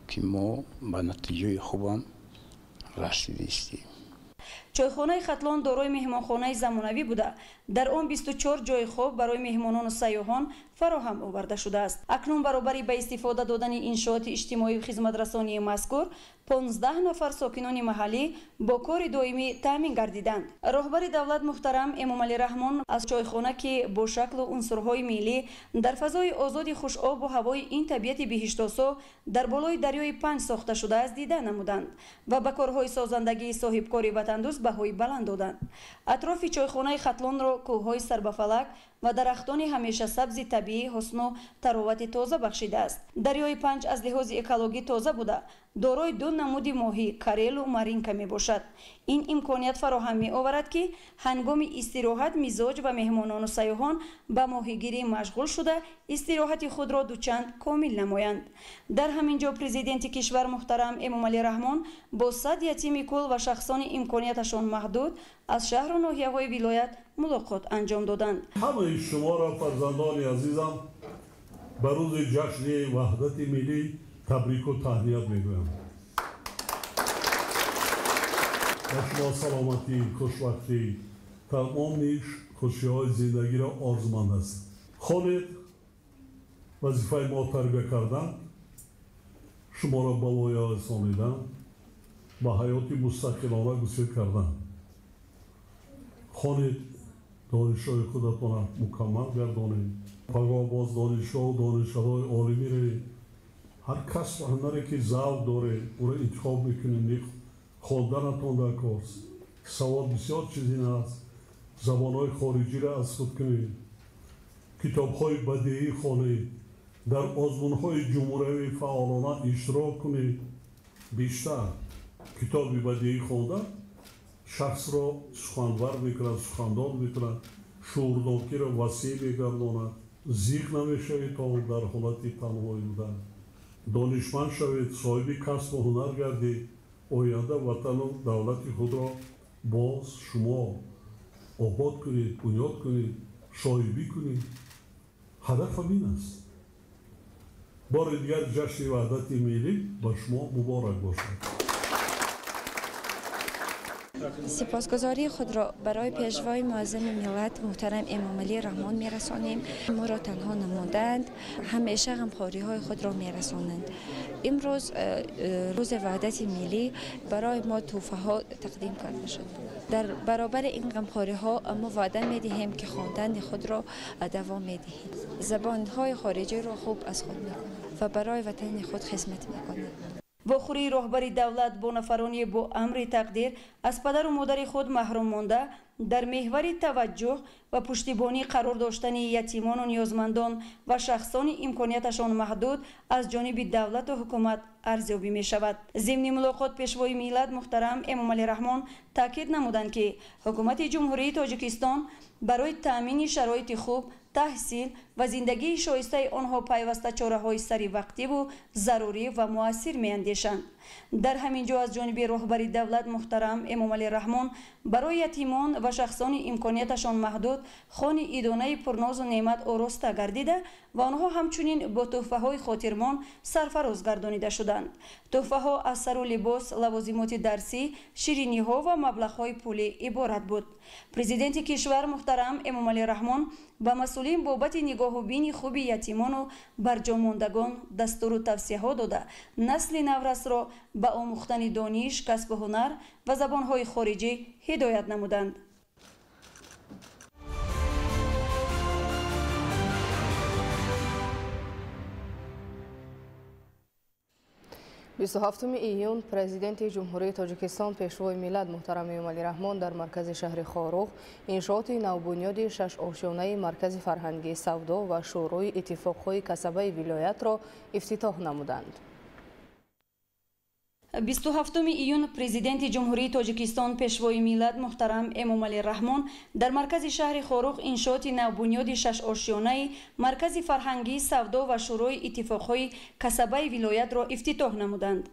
Speaker 24: ки мо ба натиҷаи хубам расидистем.
Speaker 17: Чойхонаи Хатлон дорои меҳмонхонаи замонавӣ буда, дар он 24 ҷойи хоб барои меҳмонону сайёҳон фароҳам оварда шудааст. Акнун баробари ба истифода додани иншооти иҷтимоию хизматрасонии мазкур 15 нафар сокинони маҳаллӣ бо кори доимӣ таъмин гардиданд. Роҳбари давлат муҳтарам Эмомалӣ Раҳмон аз чойхона, ки бо шаклу унсурҳои миллӣ дар фазои озоди хушобу ҳавои ин табиати биҳиштосо дар болои дарёи Панҷ сохта шудааст, дида намуданд ва ба корҳои созандагии соҳибкори ватандӯст баҳои баланд доданд. Атрофи чойхонаи Хатлонро кӯҳҳои сарбафалак ва дарахтони ҳамешасабзи табиӣ ҳусну таровати тоза бахшидааст. Дарёи Панҷ аз лиҳози экологӣ тоза буда, дорои ду намуди моҳӣ карелу маринка мебошад. Ин имконият фароҳам меоварад, ки ҳангоми истироҳат мизоҷ ва меҳмонону сайёҳон ба моҳигирӣ машғул шуда истироҳати худро дучанд комил намоянд. Дар ҳамин ҷо президенти кишвар муҳтарам Эмомалӣ Раҳмон бо 100 ятими кул ва шахсони имконияташон маҳдуд аз шаҳру ноҳияҳои вилоят мулоқот анҷом доданд.
Speaker 8: Ҳамаи шуморо, фарзандони азизам, ба рӯзи ҷашни ваҳдати миллӣ табрику таҳният мегӯям. Ба шумо саломатӣ, хушбахтӣ, тамоми хушиҳои зиндагиро орзуманд аст. Хонед, вазифаи мо тарбия кардан, шуморо ба воя расонидан, ба ҳаёти мустақилона гусел кардан. Хонед, донишҳои худатонро мукаммал гардонед. Пагоҳ боз донишҳову донишҳои олӣ меравед. Ҳар касбу ҳунаре ки завқ доред, ӯро интихоб мекунед. Хонданатон дар кор савод бисёр чизи аст. Забонҳои хориҷиро аз худ кунед, китобҳои бадеӣ хонед, дар озмунҳои ҷумҳуриявӣ фаъолона иштирок кунед. Бештар китоби бадеӣ хонда шахсро суханвар мекунад, сухандон мекунад, шуурнокиро васеъ мегардонад. Зиқ намешавед то дар ҳолати танҳоӣ будан. Донишманд шавед, соҳиби касбу ҳунар гардед. Оянда ватану давлати худро боз шумо обод кунед, бунёд кунед, соҳибӣ кунед. Ҳадафам ин аст. Бори дигар ҷашни ваҳдати миллӣ ба шумо муборак бошад.
Speaker 5: Сипосгузории худро барои пешвои муаззами миллат муҳтарам Эмомалӣ Раҳмон мерасонем. Моро танҳо намонданд, ҳамеша ғамхориҳои худро мерасонанд. Имрӯз рӯзи ваҳдати миллӣ барои мо тӯҳфаҳо тақдим карда шуд. Дар баробари ин ғамхориҳо мо ваъда медиҳем, ки хондани худро давом медиҳем. Забонҳои хориҷиро хуб аз худ мекунем ва барои ватани худ хизмат мекунем.
Speaker 17: Вохӯрии роҳбари давлат бо нафароне бо амри тақдир аз падару модари худ маҳрум монда, дар меҳвари таваҷҷӯҳ ва пуштибонӣ қарор доштани ятимону ниёзмандон ва шахсони имконияташон маҳдуд аз ҷониби давлату ҳукумат арзёбӣ мешавад. Зимни мулоқот пешвои миллат муҳтарам Эмомалӣ Раҳмон таъкид намуданд, ки ҳукумати Ҷумҳурии Тоҷикистон барои таъмини шароити хуб, таҳсил ва зиндагии шоистаи онҳо пайваста чораҳои саривақтиву зарурӣ ва муассир меандешанд. Дар ҳамин ҷо аз ҷониби роҳбари давлат муҳтарам Эмомалӣ Раҳмон барои ятимон ва шахсони имконияташон маҳдуд хони идонаи пурнозу неъмат ороста гардида ва онҳо ҳамчунин бо тӯҳфаҳои хотирмон сарфароз гардонида шуданд. Тӯҳфаҳо аз сару либос, лавозимоти дарсӣ, шириниҳо ва маблағҳои пулӣ иборат буд. Президенти кишвар муҳтарам Эмомалӣ Раҳмон ба масъулин бобати нигоҳубини хуби ятимону барҷомондагон дастуру тавсияҳо дода, насли наврасро ба омӯхтани дониш, касбу ҳунар ва забонҳои хориҷӣ ҳидоят намуданд.
Speaker 1: 27 июн президенти Ҷумҳурии Тоҷикистон пешвои миллат муҳтарам Эмомалӣ Раҳмон дар маркази шаҳри Хоруғ иншооти навбунёди шашошёнаи маркази фарҳангии савдо ва шӯрои иттифоқҳои касабаи вилоятро ифтитоҳ намуданд.
Speaker 17: 27 июн Президенти Ҷумҳурии Тоҷикистон Пешвои миллат муҳтарам Эмомалӣ Раҳмон дар маркази шаҳри Хоруғ иншооти навбунёди шашошёнаи Маркази фарҳангӣ, савдо ва Шӯрои иттифоқҳои касабаи вилоятро ифтитоҳ намуданд.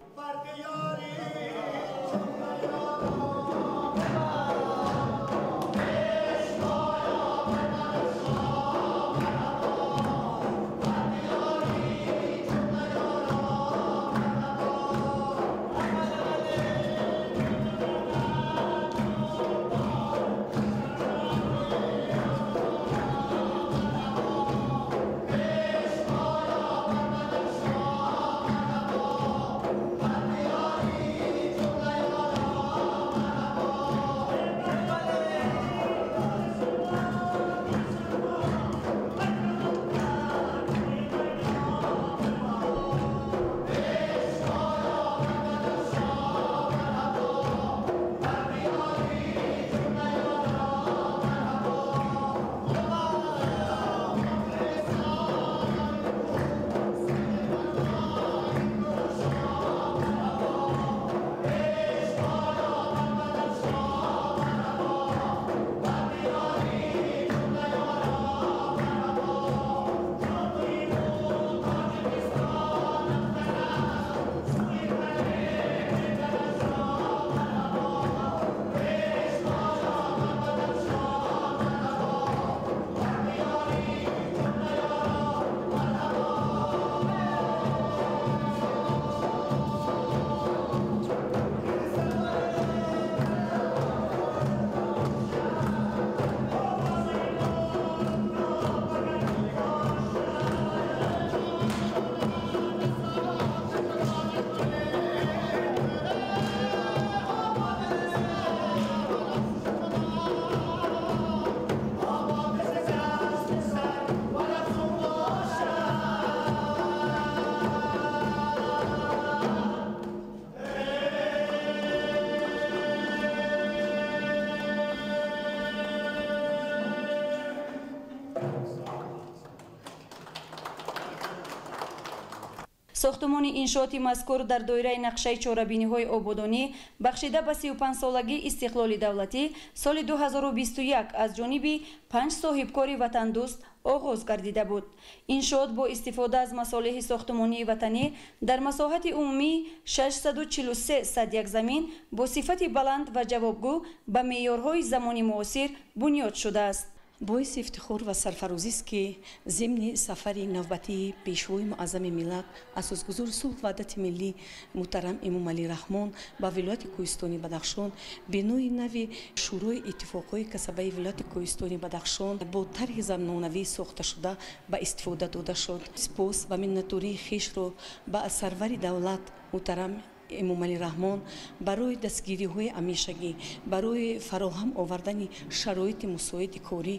Speaker 17: Сохтумони иншооти мазкур дар доираи нақшаи чорабиниҳои ободонӣ бахшида ба 35-солагии истиқлоли давлатӣ соли 2021 аз ҷониби 5 соҳибкори ватандӯст оғоз гардида буд. Иншоот бо истифода аз масолеҳи сохтумонии ватанӣ дар масоҳати умумии 643 сад як замин бо сифати баланд ва ҷавобгӯ ба меъёрҳои замони муосир бунёд шудааст.
Speaker 18: Боиси ифтихор ва сарфарозист, ки зимни сафари навбатии Пешвои муаззами миллат, асосгузори сулҳ ваҳдати миллӣ муҳтарам Эмомалӣ Раҳмон ба вилояти Кӯҳистони Бадахшон бинои нави Шӯрои иттифоқҳои касабаи вилояти Кӯҳистони Бадахшон бо тарҳи замонавӣ сохташуда ба истифода дода шуд. Сипос ва миннатдории хешро ба сарвари давлат муҳтарам Эмомалӣ Раҳмон барои дастгириҳои ҳамешагӣ, барои фароҳам овардани шароити мусоиди корӣ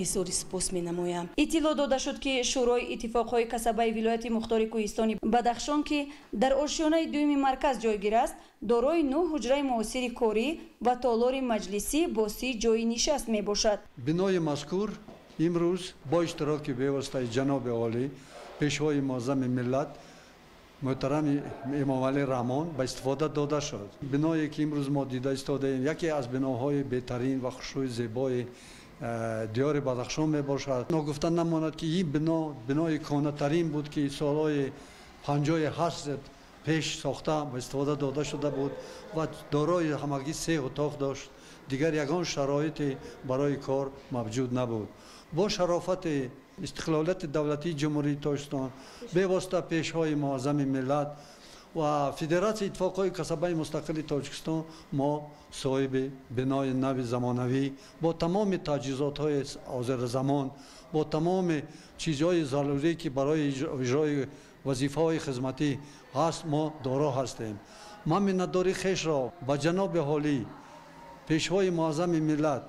Speaker 18: изҳори сипос менамоям.
Speaker 17: Иттилоъ дода шуд, ки Шӯрои иттифоқҳои касабаи вилояти мухтори Кӯҳистони Бадахшон, ки дар ошёнаи дуюми марказ ҷойгир аст, дорои 9 ҳуҷраи муосири корӣ ва толори маҷлисӣ бо 30 ҷойи нишаст мебошад.
Speaker 19: Бинои мазкур имрӯз бо иштироки бевоситаи ҷаноби олӣ, Пешвои муаззами миллат муҳтарам Эмомалӣ Раҳмон ба истифода дода шуд. Биное ки имрӯз мо дида истодаем, яке аз биноҳои беҳтарин ва хушрӯи зебои диёри Бадахшон мебошад. Ногуфта намонад, ки ин бино бинои кӯҳнатарин буд, ки солҳои 58 пеш сохта ба истифода дода шуда буд ва дорои ҳамагӣ 3 утоқ дошт. Дигар ягон шароите барои кор мавҷуд набуд. Бо шарофати истиқлолияти давлатии Ҷумҳурии Тоҷикистон, бевосита Пешвои муаззами миллат ва Федератсияи иттифоқҳои касабаи мустақили Тоҷикистон мо соҳиби бинои нави замонавӣ бо тамоми таҷҳизотҳои ҳозиразамон, бо тамоми чизҳои зарурӣ, ки барои иҷрои вазифаҳои хизматӣ ҳаст, мо доро ҳастем. Ман миннатдории хешро ба ҷаноби ҳолӣ, Пешвои муаззами миллат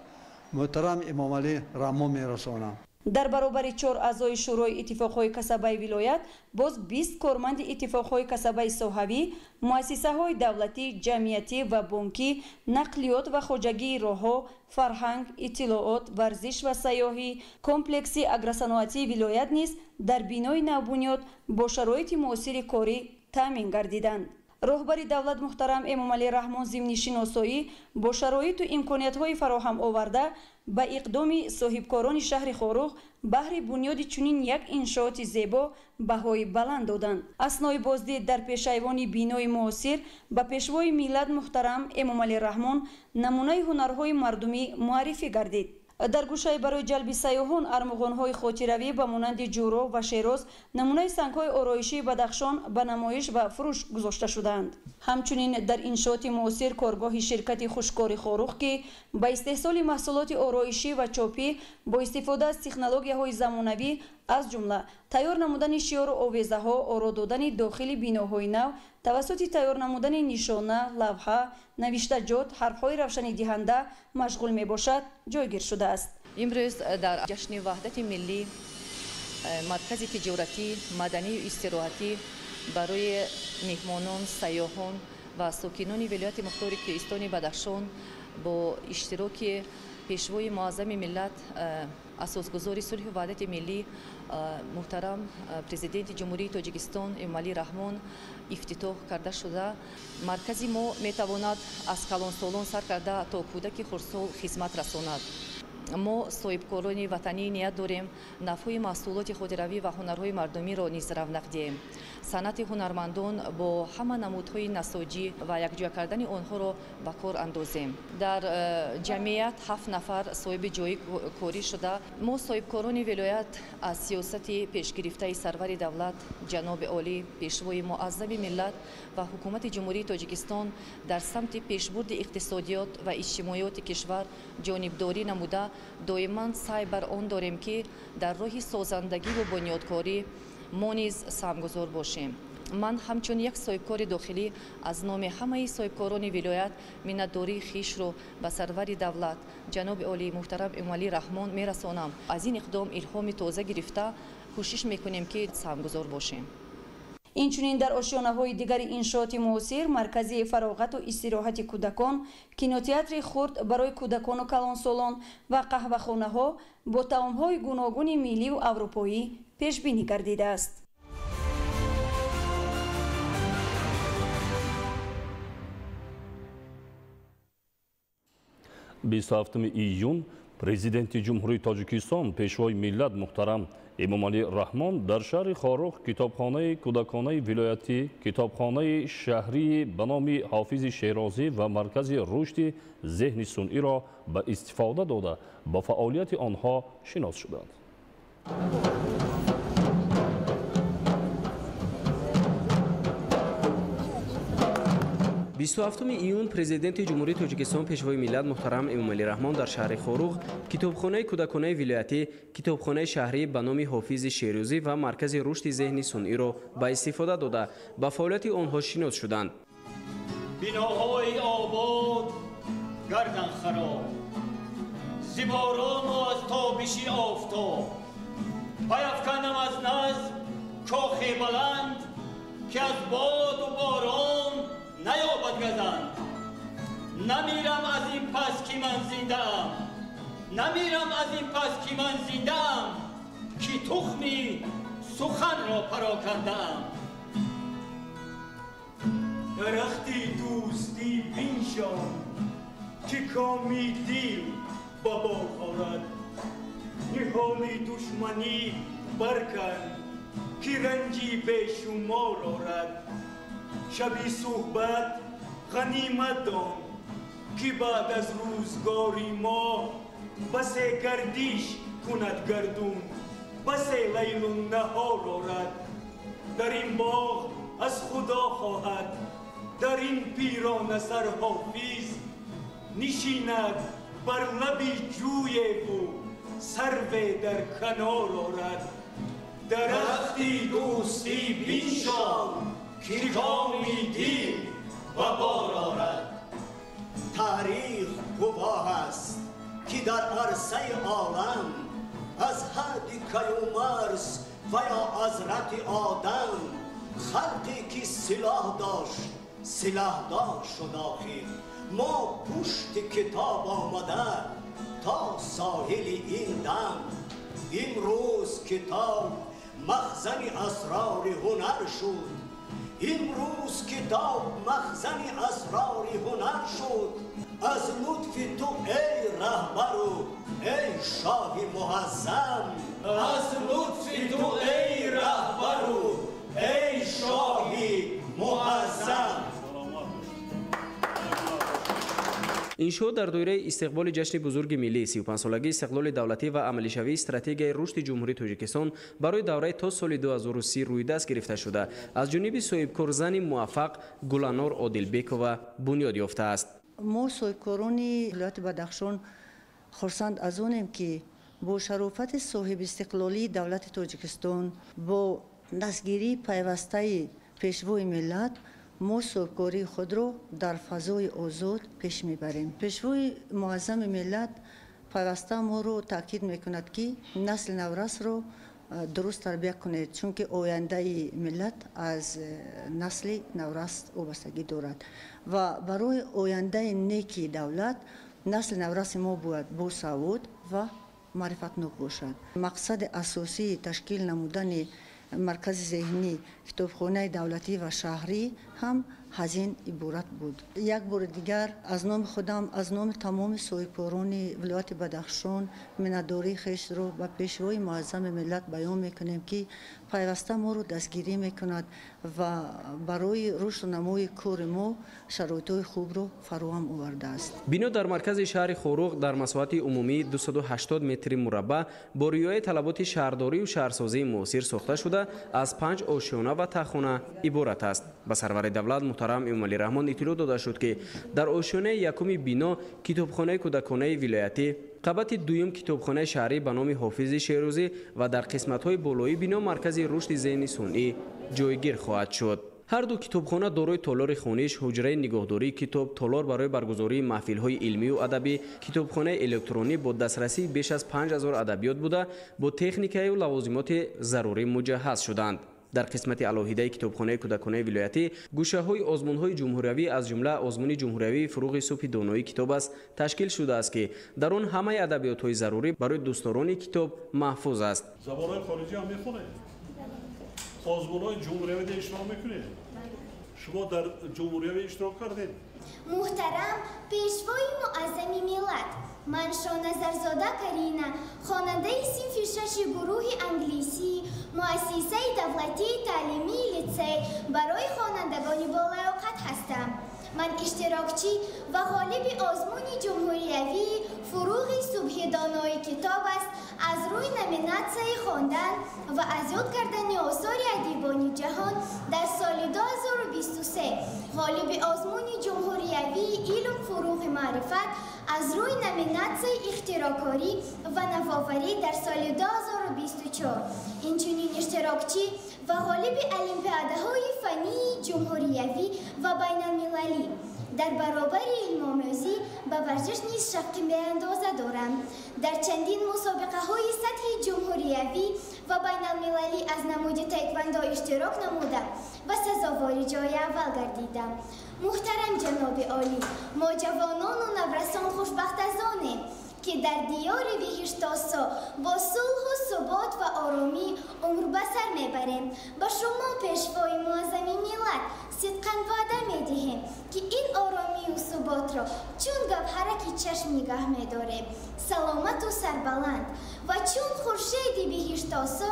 Speaker 19: муҳтарам Эмомалӣ Раҳмон мерасонам.
Speaker 17: Дар баробари 4 аъзои Шӯрои иттифоқҳои касабаи вилоят боз 20 корманди иттифоқҳои касабаи соҳавӣ, муассисаҳои давлатӣ, ҷамъиятӣ ва бонкӣ, нақлиёт ва хоҷагии роҳҳо, фарҳанг, иттилоот, варзиш ва сайёҳӣ, комплекси агросаноатии вилоят низ дар бинои навбунёд бо шароити муосири корӣ таъмин гардиданд. Роҳбари давлат муҳтарам Эмомалӣ Раҳмон зимни шиносоӣ бо шароиту имкониятҳои фароҳам оварда ба иқдоми соҳибкорони шаҳри Хоруғ баҳри бунёди чунин як иншооти зебо баҳои баланд доданд. Аснои боздид дар пешайвони бинои муосир ба пешвои миллат муҳтарам Эмомалӣ Раҳмон намунаи ҳунарҳои мардумӣ муаррифӣ гардид. Дар гӯшаи барои ҷалби сайёҳон армуғонҳои хотиравӣ ба монанди ҷӯро ва шероз, намунаи сангҳои ороишии Бадахшон ба намоиш ва фурӯш гузошта шудаанд. Ҳамчунин дар иншооти муосир коргоҳи ширкати хушкори Хоруғ, ки ба истеҳсоли маҳсулоти ороишӣ ва чопӣ бо истифода аз технологияҳои замонавӣ, аз ҷумла тайёр намудани шиёру овезаҳо, оро додани дохили биноҳои нав тавассути тайёр намудани нишона, лавҳа, навиштаҷот, ҳарфҳои равшанидиҳанда машғул мебошад, ҷойгир шудааст.
Speaker 6: Имрӯз дар ҷашни Ваҳдати миллӣ маркази тиҷоратӣ, маданию истироҳатӣ барои меҳмонон, сайёҳон ва сокинони вилояти мухтори Кӯҳистони Бадахшон бо иштироки пешвои муаззами миллат, асосгузори сулҳу ваҳдати миллӣ муҳтарам президенти Ҷумҳурии Тоҷикистон Эмомалӣ Раҳмон ифтитоҳ карда шуда. Маркази мо метавонад аз калонсолон сар карда то кӯдаки хурдсол хизмат расонад. Мо соҳибкорони ватанӣ ният дорем навъҳои маҳсулоти хотиравӣ ва ҳунарҳои мардумиро низ равнақ диҳем. Санъати ҳунармандон бо ҳама намудҳои насоҷӣ ва якҷоя кардани онҳоро ба кор андозем. Дар ҷамъият 7 нафар соҳиби ҷои корӣ шуда. Мо соҳибкорони вилоят аз сиёсати пешгирифтаи сарвари давлат ҷаноби олӣ, пешвои муаззами миллат ва ҳукумати Ҷумҳурии Тоҷикистон дар самти пешбурди иқтисодиёт ва иҷтимоиёти кишвар ҷонибдорӣ намуда, доиман саъй бар он дорем, ки дар роҳи созандагиву бунёдкорӣ мо низ саҳмгузор бошем. Ман ҳамчун як соҳибкори дохилӣ аз номи ҳамаи соҳибкорони вилоят миннатдории хишро ба сарвари давлат ҷаноби олии муҳтарам Эмомалӣ Раҳмон мерасонам. Аз ин иқдом илҳоми тоза гирифта кӯшиш мекунем, ки саҳмгузор бошем.
Speaker 17: Инчунин дар ошёнаҳои дигари иншооти муосир маркази фароғату истироҳати кӯдакон, кинотеатри хурд барои кӯдакону калонсолон ва қаҳвахонаҳо бо таомҳои гуногуни милливу аврупоӣ пешбинӣ гардидааст.
Speaker 2: 27 июн президенти Ҷумҳурии Тоҷикистон, пешвои миллат муҳтарам Эмомалӣ Раҳмон дар шаҳри Хоруғ китобхонаи кӯдаконаи вилоятӣ, китобхонаи шаҳрии ба номи Ҳофизи Шерозӣ ва маркази рушди зеҳни сунъиро ба истифода дода, ба фаъолияти онҳо шинос шуданд.
Speaker 7: 27 июн президенти Ҷумҳурии Тоҷикистон, пешвои миллат муҳтарам Эмомалӣ Раҳмон дар шаҳри Хоруғ китобхонаи кӯдаконаи вилоятӣ, китобхонаи шаҳрӣ ба номи Ҳофизи Шерӯзӣ ва маркази рушди зеҳни сунъиро ба истифода дода, ба фаъолияти онҳо шинос шуданд.
Speaker 20: Биноҳои обод гардан хароб, зи борону аз тобиши офтоб, пайафканам аз назм кохи баланд, ки аз боду борон наёбад газанд. Намирам аз ин пас ки ман зиндаам, намирам аз ин пас ки ман зиндаам, ки тухми суханро парокандаам. Дарахти дӯстӣ биншон, ки коми дил ба бор орад, ниҳоли душманӣ баркан, ки ранҷи бешумор орад. Шаби суҳбат ғанимат дон, ки баъд аз рӯзгори мо басе гардиш кунад гардун, басе лайлу наҳор орад. Дар ин боғ аз худо хоҳад, дар ин пиронасар ҳофиз нишинад бар лаби ҷӯеву сарве дар канор орад. Дарахти дӯстӣ биншон, ки коми дил ба бор орад.
Speaker 22: Таърих гувоҳ аст, ки дар арсаи олам аз ҳадди каюмарс ва ё ҳазрати Одам халқе ки силоҳ дошт силоҳдор шуд охир. Мо пушти китоб омада то соҳили ин дам. Имрӯз китоб махзани асрори ҳунар шуд. Имрӯз китоб махзани асрори ҳунар шуд. Аз лутфи ту эй раҳбару эй шоҳи муаззам, аз лутфи ту эй раҳбару эй шоҳи муаззам.
Speaker 7: Иншоот дар доираи истиқболи ҷашни бузурги миллӣ, 35-солагии истиқлоли давлатӣ ва амалишавии стратегияи рушди Ҷумҳурии Тоҷикистон барои давраи то соли 2030 рӯйдаст гирифта шуда, аз ҷониби соҳибкорзани муваффақ Гуланор Одилбекова бунёд ёфтааст.
Speaker 3: Мо соҳибкорони вилояти Бадахшон хурсанд аз онем, ки бо шарофати соҳибистиқлолии давлати Тоҷикистон, бо дастгирии пайвастаи Пешвои миллат, мо соҳибкории худро дар фазои озод пеш мебарем. Пешвои муаззами миллат пайваста моро таъкид мекунад, ки насли наврасро дуруст тарбия кунед, чунки ояндаи миллат аз насли наврас вобастагӣ дорад ва барои ояндаи неки давлат насли навраси мо бояд босавод ва маърифатнок бошад. Мақсади асосии ташкил намудани маркази зеҳнӣ, китобхонаи давлатӣ ва шаҳрӣ ҳам аз ин иборат буд. Як бори дигар аз номи худам, аз номи тамоми соҳибкорони вилояти Бадахшон миннатдории хешро ба Пешвои муаззами миллат баён мекунем, ки пайваста моро дастгирӣ мекунад ва барои рушду намои кори мо шароитҳои хубро фароҳам овардааст.
Speaker 7: Бино дар маркази шаҳри Хоруғ дар масоҳати умумии 280 метри мураббаъ бо риояи талаботи шаҳрдорию шаҳрсозии муосир сохта шуда, аз 5 ошёна ва таххона иборат аст. Ба сарвари давлат муҳтарам Эмомалӣ Раҳмон иттилоъ дода шуд, ки дар ошёнаи якуми бино китобхонаи кӯдаконаи вилоятӣ, қабати дуюм китобхонаи шаҳрӣ ба номи Ҳофизи Шерӯзӣ ва дар қисматҳои болоии бино маркази рушди зеҳни сунъӣ ҷойгир хоҳад шуд. Ҳар ду китобхона дорои толори хониш, ҳуҷраи нигоҳдории китоб, толор барои баргузории маҳфилҳои илмию адабӣ, китобхонаи электронӣ бо дастрасии беш аз 5000 адабиёт буда, бо техникаю лавозимоти зарурӣ муҷаҳҳаз шуданд. Дар қисмати алоҳидаи китобхонаи кӯдаконаи вилоятӣ гӯшаҳои озмунҳои ҷумҳуриявӣ, аз ҷумла озмуни ҷумҳуриявии фуруғи субҳи донои китоб аст ташкил шудааст, ки дар он ҳамаи адабиётҳои зарурӣ барои дӯстдорони китоб маҳфуз аст.
Speaker 8: Забонҳои хориҷӣ ҳам мехонед? Озмунҳои ҷумҳуриявида иштирок мекунед? Шумо дар ҷумҳуриявӣ иштирок кардед?
Speaker 9: Муҳтарам Пешвои муаззами миллат, ман Шоназарзода Карина, хонандаи синфи шаши гурӯҳи англисӣ муассисаи давлатии таълимии литсей барои хонандагони болаёқат ҳастам. Ман иштирокчӣ ва ғолиби озмуни ҷумҳуриявии фуруғи субҳи донои китоб аст аз рӯи номинатсияи хондан ва аз ёд кардани осори адибони ҷаҳон дар соли 2023, ғолиби озмуни ҷумҳуриявии илм фуруғи маърифат аз рӯи номинатсияи ихтирокорӣ ва навоварӣ дар соли 2024, инчунин иштирокчӣ ва ғолиби олимпиадаҳои фаннии ҷумҳуриявӣ ва байналмилалӣ. Дар баробари илмомӯзӣ ба варзиш низ шавқи беандоза дорам. Дар чандин мусобиқаҳои сатҳи ҷумҳуриявӣ ва байналмилалӣ аз намуди таеквондо иштирок намуда ва сазовори ҷои аввал гардидам. Муҳтарам ҷаноби олӣ, мо ҷавонону наврасон хушбахт аз онем, ки дар диёри биҳиштосо бо сулҳу субот ва оромӣ умр ба сар мебарем. Ба шумо Пешвои муаззами миллат сидқан ваъда медиҳем, ки ин оромию суботро чун гавҳараки чашм нигаҳ медорем, саломату сарбаланд ва чун хуршеди биҳиштосо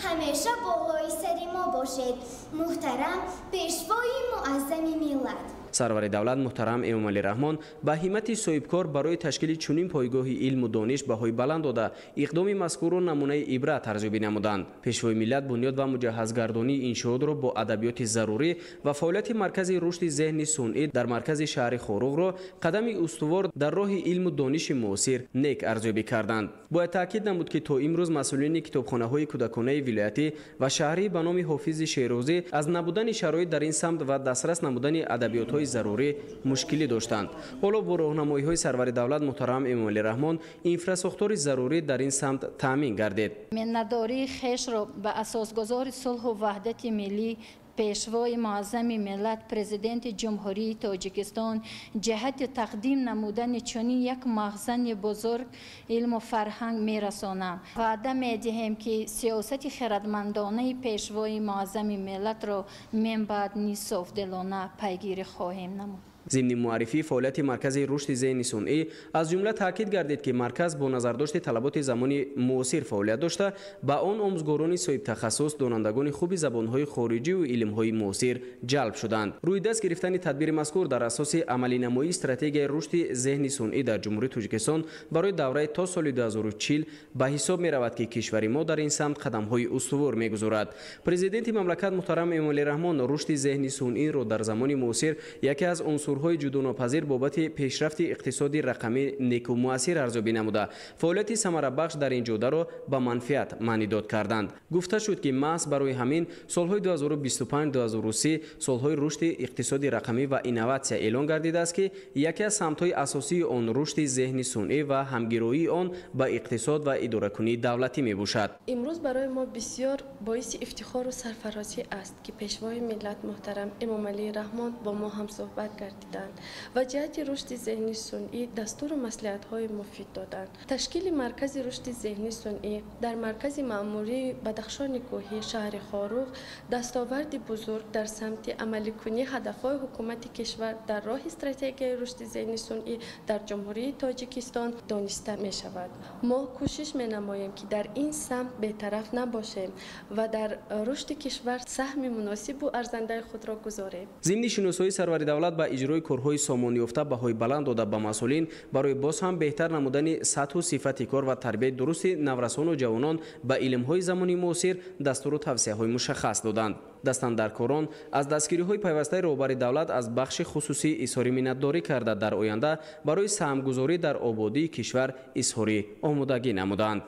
Speaker 9: ҳамеша болои сари мо бошед. Муҳтарам Пешвои муаззами миллат.
Speaker 7: Сарвари давлат муҳтарам Эмомалӣ Раҳмон ба ҳиммати соҳибкор барои ташкили чунин пойгоҳи илму дониш баҳои баланд дода, иқдоми мазкурро намунаи ибрат арзёбӣ намуданд. Пешвои миллат бунёд ва муҷаҳҳазгардонии иншоотро бо адабиёти зарурӣ ва фаъолияти маркази рушди зеҳни сунъӣ дар маркази шаҳри Хоруғро қадами устувор дар роҳи илму дониши муосир нек арзёбӣ карданд. Бояд таъкид намуд, ки то имрӯз масъулини китобхонаҳои кӯдаконаи вилоятӣ ва шаҳрӣ ба номи Ҳофизи Шерӯзӣ аз набудани шароит дар ин самт ва дастрас намудани адабиётҳои зарурӣ мушкилӣ доштанд. Ҳоло бо роҳнамоиҳои сарвари давлат муҳтарам Эмомалӣ Раҳмон инфрасохтори зарурӣ дар ин самт таъмин гардид.
Speaker 10: Миннатдории хешро ба асосгузори сулҳу ваҳдати миллӣ, Пешвои муаззами миллат, Президенти Ҷумҳурии Тоҷикистон ҷиҳати тақдим намудани чунин як махзани бузург илму фарҳанг мерасонам. Ваъда медиҳем, ки сиёсати хирадмандонаи Пешвои муаззами миллатро минбаъд низ софдилона пайгирӣ хоҳем намуд.
Speaker 7: Зимни муаррифии фаъолияти Маркази рушди зеҳни сунъӣ аз ҷумла таъкид гардид, ки марказ бо назардошти талаботи замони муосир фаъолият дошта, ба он омӯзгорони соҳибтахассус, донандагони хуби забонҳои хориҷиву илмҳои муосир ҷалб шуданд. Рӯи даст гирифтани тадбири мазкур дар асоси амалинамоии стратегияи рушди зеҳни сунъӣ дар Ҷумҳурии Тоҷикистон барои давраи то соли 2040 ба ҳисоб меравад, ки кишвари мо дар ин самт қадамҳои устувор мегузорад. Президенти мамлакат муҳтарам Эмомалӣ Раҳмон рушди зеҳни сунъиро дар замони муосир яке аз унсурҳои ҷудонопазир бобати пешрафти иқтисоди рақамӣ неку муассир арзёбӣ намуда, фаъолияти самарабахш дар ин ҷодаро ба манфиат маънидод карданд. Гуфта шуд, ки маҳз барои ҳамин солҳои 2025-2030 солҳои рушди иқтисоди рақамӣ ва инноватсия эълон гардидааст, ки яке аз самтҳои асосии он рушди зеҳни сунъӣ ва ҳамгироии он ба иқтисод ва идоракунии давлатӣ мебошад.
Speaker 13: Имрӯз барои мо бисёр боиси ифтихору сарфарозӣ аст, ки Пешвои миллат муҳтарам Эмомалӣ Раҳмон бо мо ҳамсӯҳбат гардиданд ва ҷиҳати рушди зеҳни сунъӣ дастуру маслиҳатҳои муфид доданд. Ташкили Маркази рушди зеҳни сунъӣ дар маркази маъмурии Бадахшони кӯҳӣ шаҳри Хоруғ дастоварди бузург дар самти амаликунии ҳадафҳои ҳукумати кишвар дар роҳи стратегияи рушди зеҳни сунъӣ дар Ҷумҳурии Тоҷикистон дониста мешавад. Мо кӯшиш менамоем, ки дар ин самт бетараф набошем ва дар рушди кишвар саҳми муносибу арзандаи худро гузорем.
Speaker 7: Зимни шиносоии сарвари давлат ба иҷрои корҳои сомонёфта баҳои баланд дода, ба масъулин барои боз ҳам беҳтар намудани сатҳу сифати кор ва тарбияи дурусти наврасону ҷавонон ба илмҳои замони муосир дастуру тавсияҳои мушаххас доданд. Дастандаркорон аз дастгириҳои пайвастаи роҳбари давлат аз бахши хусусӣ изҳори миннатдорӣ карда, дар оянда барои саҳмгузорӣ дар ободии кишвар изҳори омодагӣ намуданд.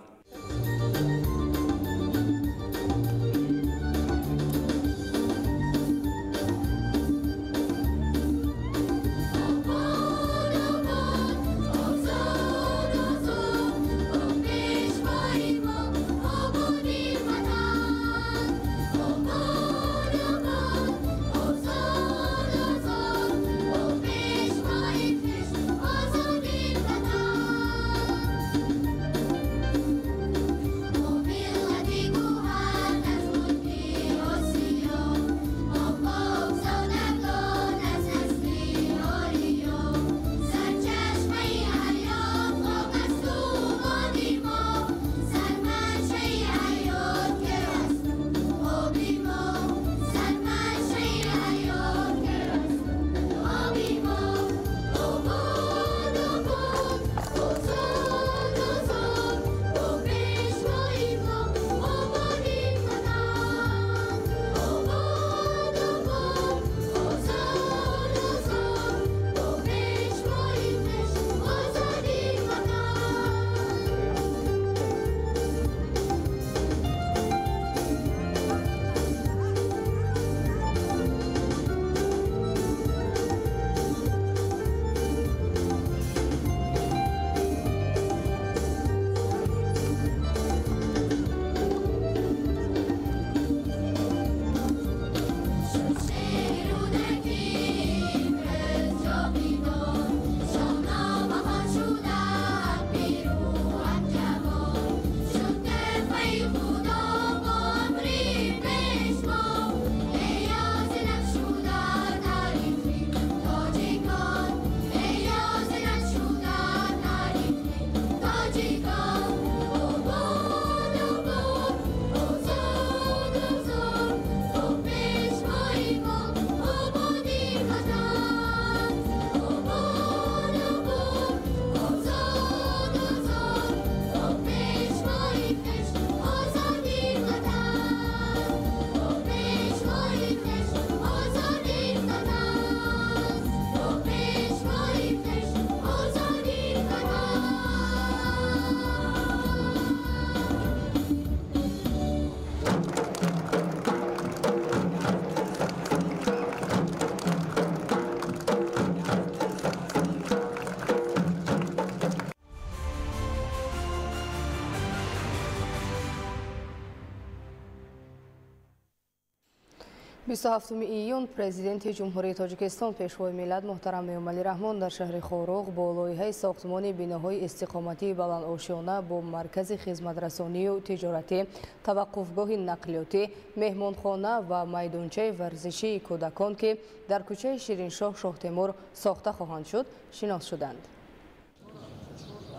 Speaker 1: 27 июн Президенти Ҷумҳурии Тоҷикистон Пешвои миллат муҳтарам Эмомалӣ Раҳмон дар шаҳри Хоруғ бо лоиҳаи сохтмони биноҳои истиқоматии баландошёна бо маркази хизматрасонию тиҷоратӣ, таваққуфгоҳи нақлиётӣ, меҳмонхона ва майдончаи варзишии кӯдакон, ки дар кӯчаи Шириншоҳ Шоҳтемур сохта хоҳанд шуд, шинос шуданд.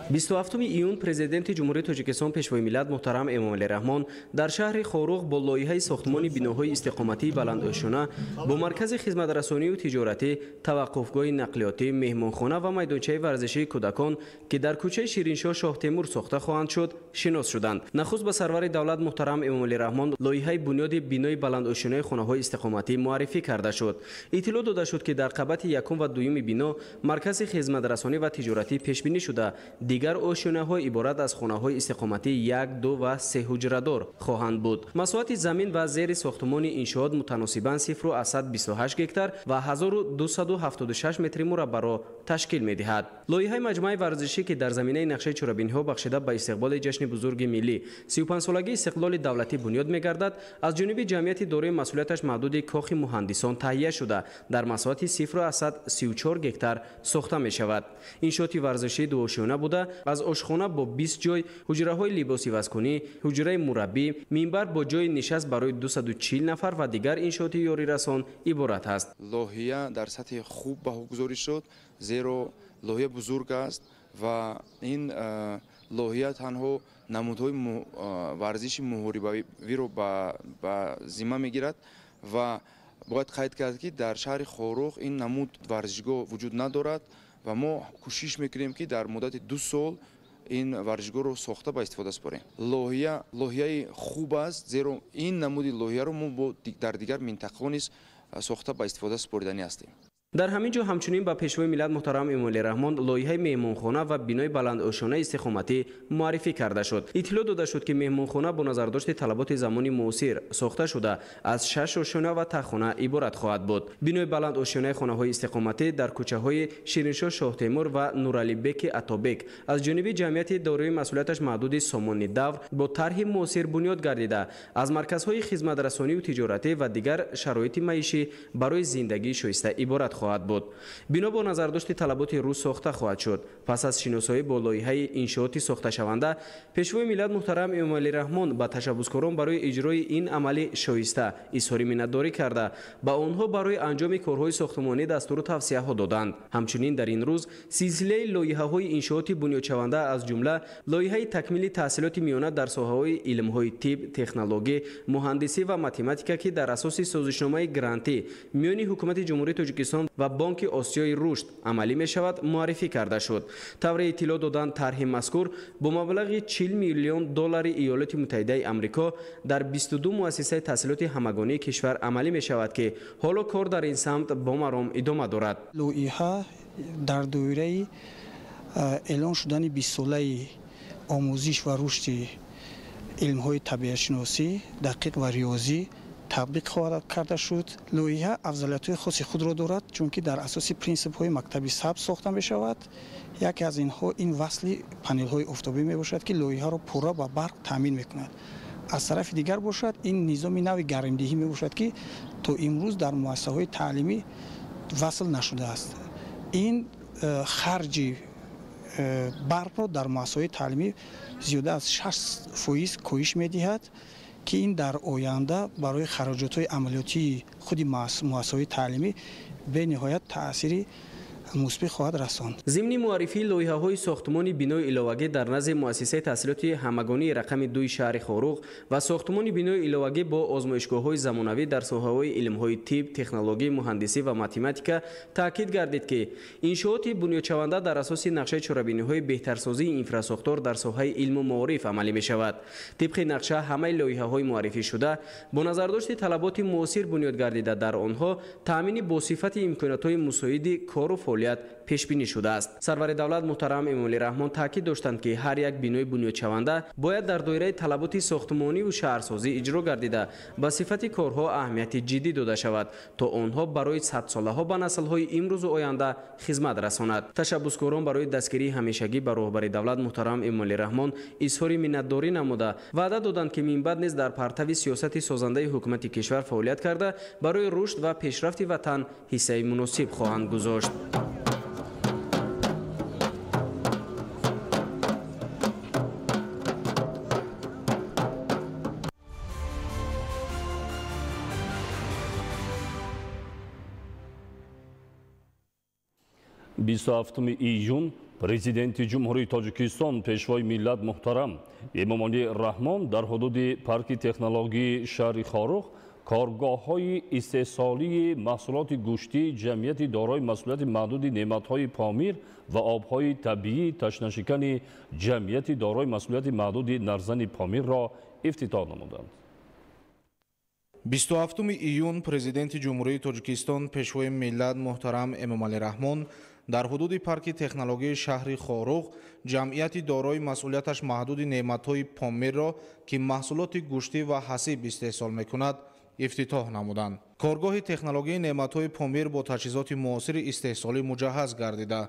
Speaker 7: 27 июн Президенти Ҷумҳурии Тоҷикистон Пешвои миллат муҳтарам Эмомалӣ Раҳмон дар шаҳри Хоруғ бо лоиҳаи сохтмони биноҳои истиқоматии баландошёна бо маркази хизматрасонию тиҷоратӣ, таваққуфгоҳи нақлиётӣ, меҳмонхона ва майдончаи варзишии кӯдакон, ки дар кӯчаи Шириншоҳ Шоҳтемур сохта хоҳанд шуд, шинос шуданд. Нахуст ба сарвари давлат муҳтарам Эмомалӣ Раҳмон лоиҳаи бунёди бинои баландошёнаи хонаҳои истиқоматӣ муаррифӣ карда шуд. Иттилоъ дода шуд, ки дар қабати якум ва дуюми бино маркази хизматрасонӣ ва тиҷоратӣ пешбинӣ шуда, дигар ошёнаҳо иборат аз хонаҳои истиқоматӣ 1, 2 ва 3 ҳуҷрадор хоҳанд буд. Масоҳати замин ва зери сохтмони иншоот мутаносибан 0,28 гектар ва 1276 метри мураббаъро ташкил медиҳад. Лоиҳаи маҷмӯаи варзишӣ, ки дар заминаи нақшаи чорабиниҳо бахшида ба истиқболи ҷашни бузурги миллӣ 35-солагии истиқлоли давлатӣ бунёд мегардад, аз ҷониби ҷамъияти дорои масъулияташ маҳдуди Кохи муҳандисон таҳия шуда, дар масоҳати 0,34 гектар сохта мешавад. Иншооти варзишӣ дуошёна буда, аз ошхона бо 20 ҷой, ҳуҷраҳои либосивазкунӣ, ҳуҷраи мураббӣ, минбар бо ҷои нишаст барои 240 нафар ва дигар иншооти ёрирасон иборат аст.
Speaker 11: Лоҳия дар сатҳи хуб баҳогузорӣ шуд, зеро лоҳия бузург аст ва ин лоҳия танҳо намудҳои варзиши муҳорибавиро ба зимма мегирад ва бояд қайд кард, ки дар шаҳри Хоруғ ин намуд варзишгоҳ вуҷуд надорад ва мо кӯшиш мекунем, ки дар муддати 2 сол ин варзишгоҳро сохта ба истифода супорем. Лоҳия лоҳияи хуб аст, зеро ин намуди лоҳияро мо дар дигар минтақаҳо низ сохта ба истифода супориданӣ ҳастем.
Speaker 7: Дар ҳамин ҷо ҳамчунин ба Пешвои миллат муҳтарам Эмомалӣ Раҳмон лоиҳаи меҳмонхона ва бинои баландошёнаи истиқоматӣ муаррифӣ карда шуд. Иттилоъ дода шуд, ки меҳмонхона бо назардошти талаботи замони муосир сохта шуда, аз 6 ошёна ва таххона иборат хоҳад буд. Бинои баландошёнаи хонаҳои истиқоматӣ дар кӯчаҳои Шириншоҳ Шоҳтемур ва Нуралибеки Атобек аз ҷониби ҷамъияти дорои масъулияташ маҳдуди Сомони Давр бо тарҳи муосир бунёд гардида, аз марказҳои хизматрасонию тиҷоратӣ ва дигар шароити маишӣ барои зиндагии шоиста иборат хоҳад буд. Бино бо назардошти талаботи рӯз сохта хоҳад шуд. Пас аз шиносоӣ бо лоиҳаи иншооти сохташаванда, Пешвои миллат муҳтарам Эмомалӣ Раҳмон ба ташаббускорон барои иҷрои ин амали шоиста изҳори миннатдорӣ карда, ба онҳо барои анҷоми корҳои сохтмонӣ дастуру тавсияҳо доданд. Ҳамчунин дар ин рӯз силсилаи лоиҳаҳои иншооти бунёдшаванда, аз ҷумла лоиҳаи такмили таҳсилоти миёна дар соҳаҳои илмҳои тиб, технологӣ, муҳандисӣ ва математика, ки дар асоси созишномаи грантӣ миёни Ҳукумати Ҷумҳурии Тоҷикистон ва Бонки Осиёи Рушд амалӣ мешавад, муаррифӣ карда шуд. Тавре иттилоъ доданд, тарҳи мазкур бо маблағи 40 миллион доллари Иёлоти Муттаҳидаи Амрико дар 22 муассисаи таҳсилоти ҳамагонии кишвар амалӣ мешавад, ки ҳоло кор дар ин самт бо маром идома дорад.
Speaker 14: Лоиҳа дар доираи эълон шудани 20-солаи омӯзиш ва рушди илмҳои табиатшиносӣ, дақиқ ва риёзӣ татбиқ хоҳад карда шуд. Лоиҳа афзалиятҳои хоси худро дорад, чунки дар асоси принсипҳои мактаби сабз сохта мешавад. Яке аз инҳо ин васли панелҳои офтобӣ мебошад, ки лоиҳаро пурра ба барқ таъмин мекунад. Аз тарафи дигар бошад, ин низоми нави гармдиҳӣ мебошад, ки то имрӯз дар муассисаҳои таълимӣ васл нашудааст. Ин харҷи барқро дар муассисаҳои таълимӣ зиёда аз 6% коҳиш медиҳад, ки ин дар оянда барои хароҷотҳои амалиётии худи муассисаҳои таълимӣ бениҳоят таъсири мусбӣ хоҳад расонд.
Speaker 7: Зимни муаррифии лоиҳаҳои сохтмони бинои иловагӣ дар назди муассисаи таҳсилоти ҳамагонии рақами 2 шаҳри Хоруғ ва сохтмони бинои иловагӣ бо озмоишгоҳҳои замонавӣ дар соҳаҳои илмҳои тиб, технологӣ, муҳандисӣ ва математика таъкид гардид, ки иншооти бунёдшаванда дар асоси нақшаи чорабиниҳои беҳтарсозии инфрасохтор дар соҳаи илму маориф амалӣ мешавад. Тибқи нақша, ҳамаи лоиҳаҳои муаррифӣ шуда бо назардошти талаботи муосир бунёд гардида, дар онҳо таъмини босифати имкониятҳои мусоиди кору фаъолият фаъолият пешбинӣ шудааст. Сарвари давлат муҳтарам Эмомалӣ Раҳмон таъкид доштанд, ки ҳар як бинои бунёдшаванда бояд дар доираи талаботи сохтмониву шаҳрсозӣ иҷро гардида, ба сифати корҳо аҳамияти ҷиддӣ дода шавад, то онҳо барои садсолаҳо ба наслҳои имрӯзу оянда хизмат расонад. Ташаббускорон барои дастгирии ҳамешагӣ ба роҳбари давлат муҳтарам Эмомалӣ Раҳмон изҳори миннатдорӣ намуда, ваъда доданд, ки минбаъд низ дар партави сиёсати созандаи ҳукумати кишвар фаъолият карда, барои рушд ва пешрафти ватан ҳиссаи муносиб хоҳанд гузошт.
Speaker 2: Бисту ҳафтуми июн Президенти Ҷумҳурии Тоҷикистон, Пешвои миллат муҳтарам Эмомалӣ Раҳмон дар ҳудуди парки технологии шаҳри Хоруғ коргоҳҳои истеҳсолии маҳсулоти гӯштии ҷамъияти дорои масъулияти маҳдуди неъматҳои Помир ва обҳои табиии ташнашикани ҷамъияти дорои масъулияти маҳдуди Нарзани Помирро ифтитоҳ намуданд.
Speaker 4: 27 июн Президенти Ҷумҳурии Тоҷикистон, Пешвои миллат муҳтарам Эмомалӣ Раҳмон дар ҳудуди парки технологияи шаҳри Хоруғ ҷамъияти дорои масъулияташ маҳдуди неъматҳои Помирро, ки маҳсулоти гӯштӣ ва ҳасиб истеҳсол мекунад, ифтитоҳ намуданд. Коргоҳи технологияи неъматҳои Помир бо таҷҳизоти муосири истеҳсолӣ муҷаҳҳаз гардида,